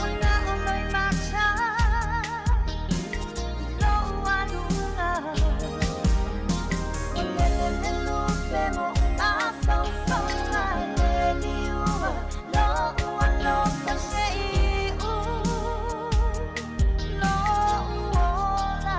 Ona oloi mata I lou aluga O lele lelu pe mo mafaufauga Le liua lou alofa se iu Lou ola.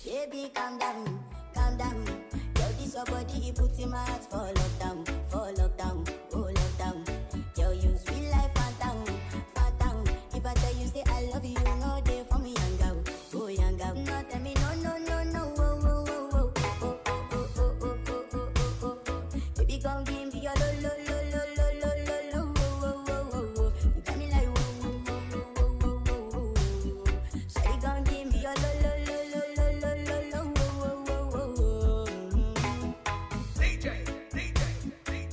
Baby, calm down, calm down. Yo, this your body, it puts in my heart for lockdown, for lockdown, oh lockdown. Yo, you sweet life, phantom, phantom. If I tell you say I love you, you know they for me, young girl, oh young girl. No, tell me no, no, no, no, oh, oh, oh, oh, oh, oh, oh, oh, oh, oh, oh, oh, oh, oh. Baby, come give me your lo, lo, lo, lo, lo, lo, lo, lo, oh, oh, oh, oh, oh. You got me like, oh, oh, oh, oh, oh, oh, oh, oh. Shawty gon' give me your lo lo lo lo lo lo lo lo wo wo wo wo wo. DJ, DJ, DJ.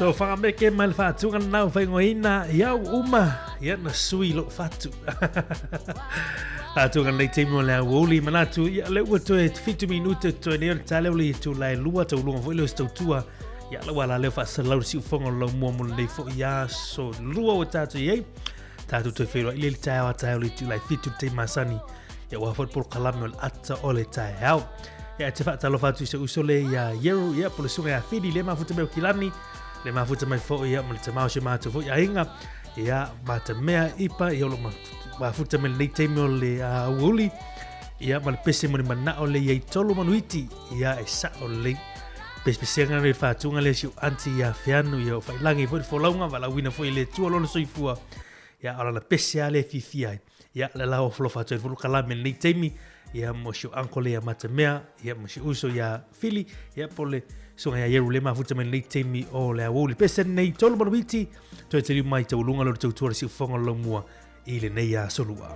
So whakameke mai le whātūnga nā o whaingoina i au uma ia na sui lo whatu. Whātūnga nei te mo le auli manatu ia le ua toe 7 minute toe nei o le tale o le itu lai lua tau lunga foi le o se tautua ia la wala leo whaasalau si ufonga o lau mua mo le nei fo ia so lua o tātou i ei tātou toe whenua i le le taeao a taeao le itu lai fitu te masani ia ua foi polo kalame o le ata o le taeao. Ia te whaatalofa atu i se uso le ia Yeru, ia po le sunga ia Whiri, le mafuta mai o Kilani, le mafuta mai fo ia mo le tamao se mātou fo ia inga, ia mata mea ipa, ia o lo mafuta mai lenei teimi o le uh, uli, ia ma le pese mo le manao le ia i tolu manuiti, ia e sao lei. Pesepeseaga le whātunga le si o anti ia whianu, ia o whailangi fo le folaunga, walauina fo i le tua lona soifua, ia o lana pese a le fifi ai. Ia, le la o falofa atu ai fulu kalame lenei taimi, ia mo si o uncle ia Matamea, ia mo si uso ia Fili, ia po le suaga ia Ieru le mafuta mai lenei taimi o le aouli. Pese nei tolu manuiti, toe te mai taualunga lo le tautua le siufoga o le laumua i lenei aso lua.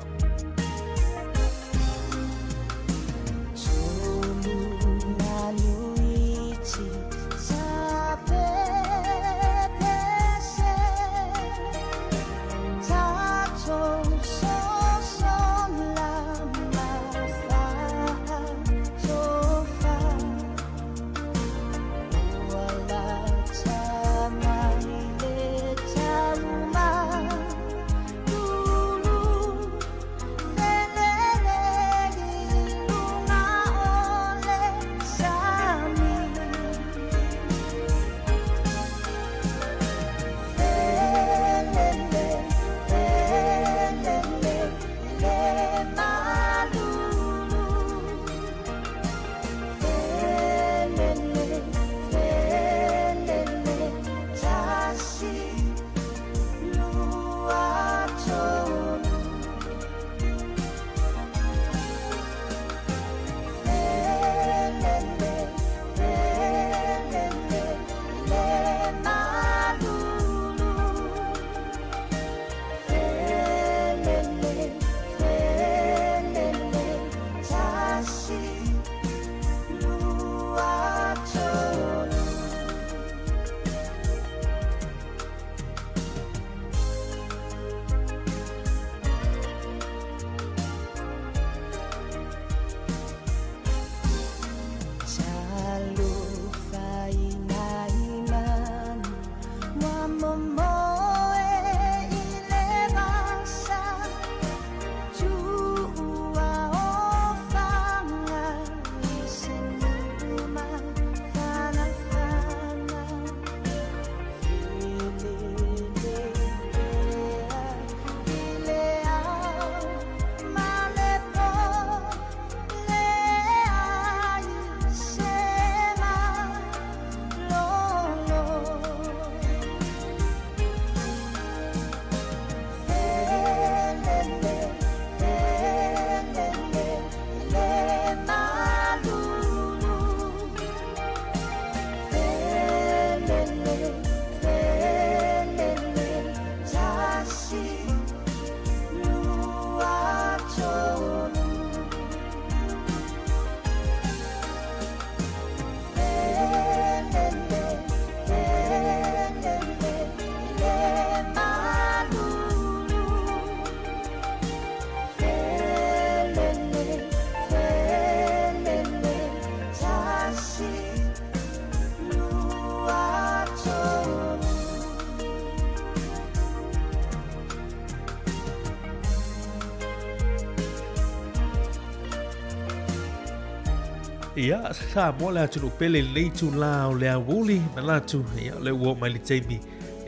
Ia, Samoa le atunuu pele i lenei itulā o le aoauli, manatu, ia, o lea ua oo mai le taimi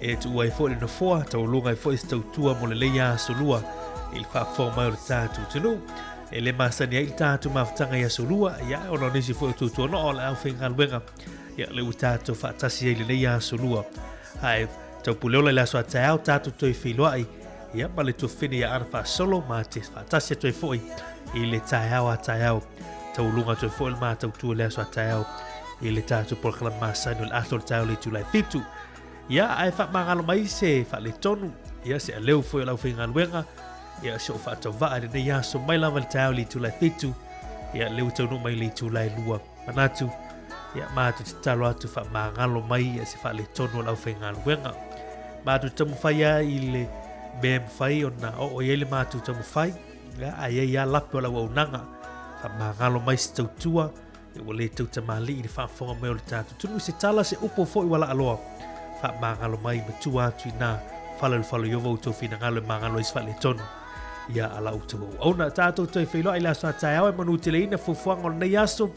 e tuua ai foi le nofoa, taualuga ai foi se tautua mo lenei aso lua i le faafofoga mai o le tatou atunuu. E le masani ai le tatou mafutaga i aso lua, ia, ona o nisi foi o tuatuanoa o le aufaigaluega, ia, o lea ua tatou faatasi ai i lenei aso lua. Ae taupuleola i le aso a taeao tatou toe feiloai, ia, ma le tuafafine ia Ana Faasolo, ma te faatasi atu ai foi i le taeao a taeao. Taualuga atu ai foi le matautu i le aso a taeao i le tatou polokalame masani o le ato o le taeao i le itula e 7. Ia, ae faamagalo mai se faaletonu, ia, se aleu foi o le aufaigaluega, ia, se o faatauvaa i lenei aso mai lava i le taeao i le itula e 7, ia, lea ua taunuu mai i le itula e 2. Manatu, Ia, matou te tatalo atu faamagalo mai ia se faaletonu o le aufaigaluega. Matou te taumafai lava i le mea e mafai ona oo i ai le matou taumafai, ia, ae i ai lava lape o le auaunaga. Faamagalo mai se tautua, ia ua le tautamalii i le faafofoga mai o le tatou atunuu. Se tala, se upu foi ua laaloa, faamagalo mai ma tua atu i nā fale o le fale o Ieova outou finagalo e magalo ai se faaletonu. Ia a la outou auauna. Tatou toe feiloai i le aso a taeao e manuteleina fuafuaga o lenei aso,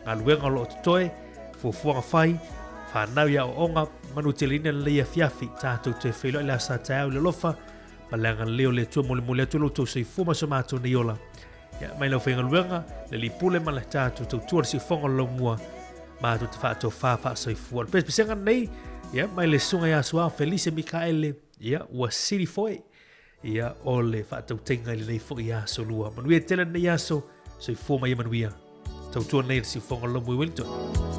galuega o lo o totoe, fuafuaga fai, fanau i aoaoga, manuteleina lenei afiafi. Tatou toe feiloai i le aso a taeao i le alofa ma le agalelei o le Atua. Molimoli atu lo outou soifua ma so matou nei ola. Ia, mai lau faigaluega, le lipule ma le tatou tautua le siufofoga o le laumua, matou te faatofa faasoifua. O le pesepesega lenei, ia, mai le susuga ia Suao Felise Mikaele, ia, ua sili foi, ia, o le faatautaiga i lenei foi aso lua. Manuia tele lenei aso, soifua ma ia manuia. Tautua nei le siufofoga o le laumua i Wellington.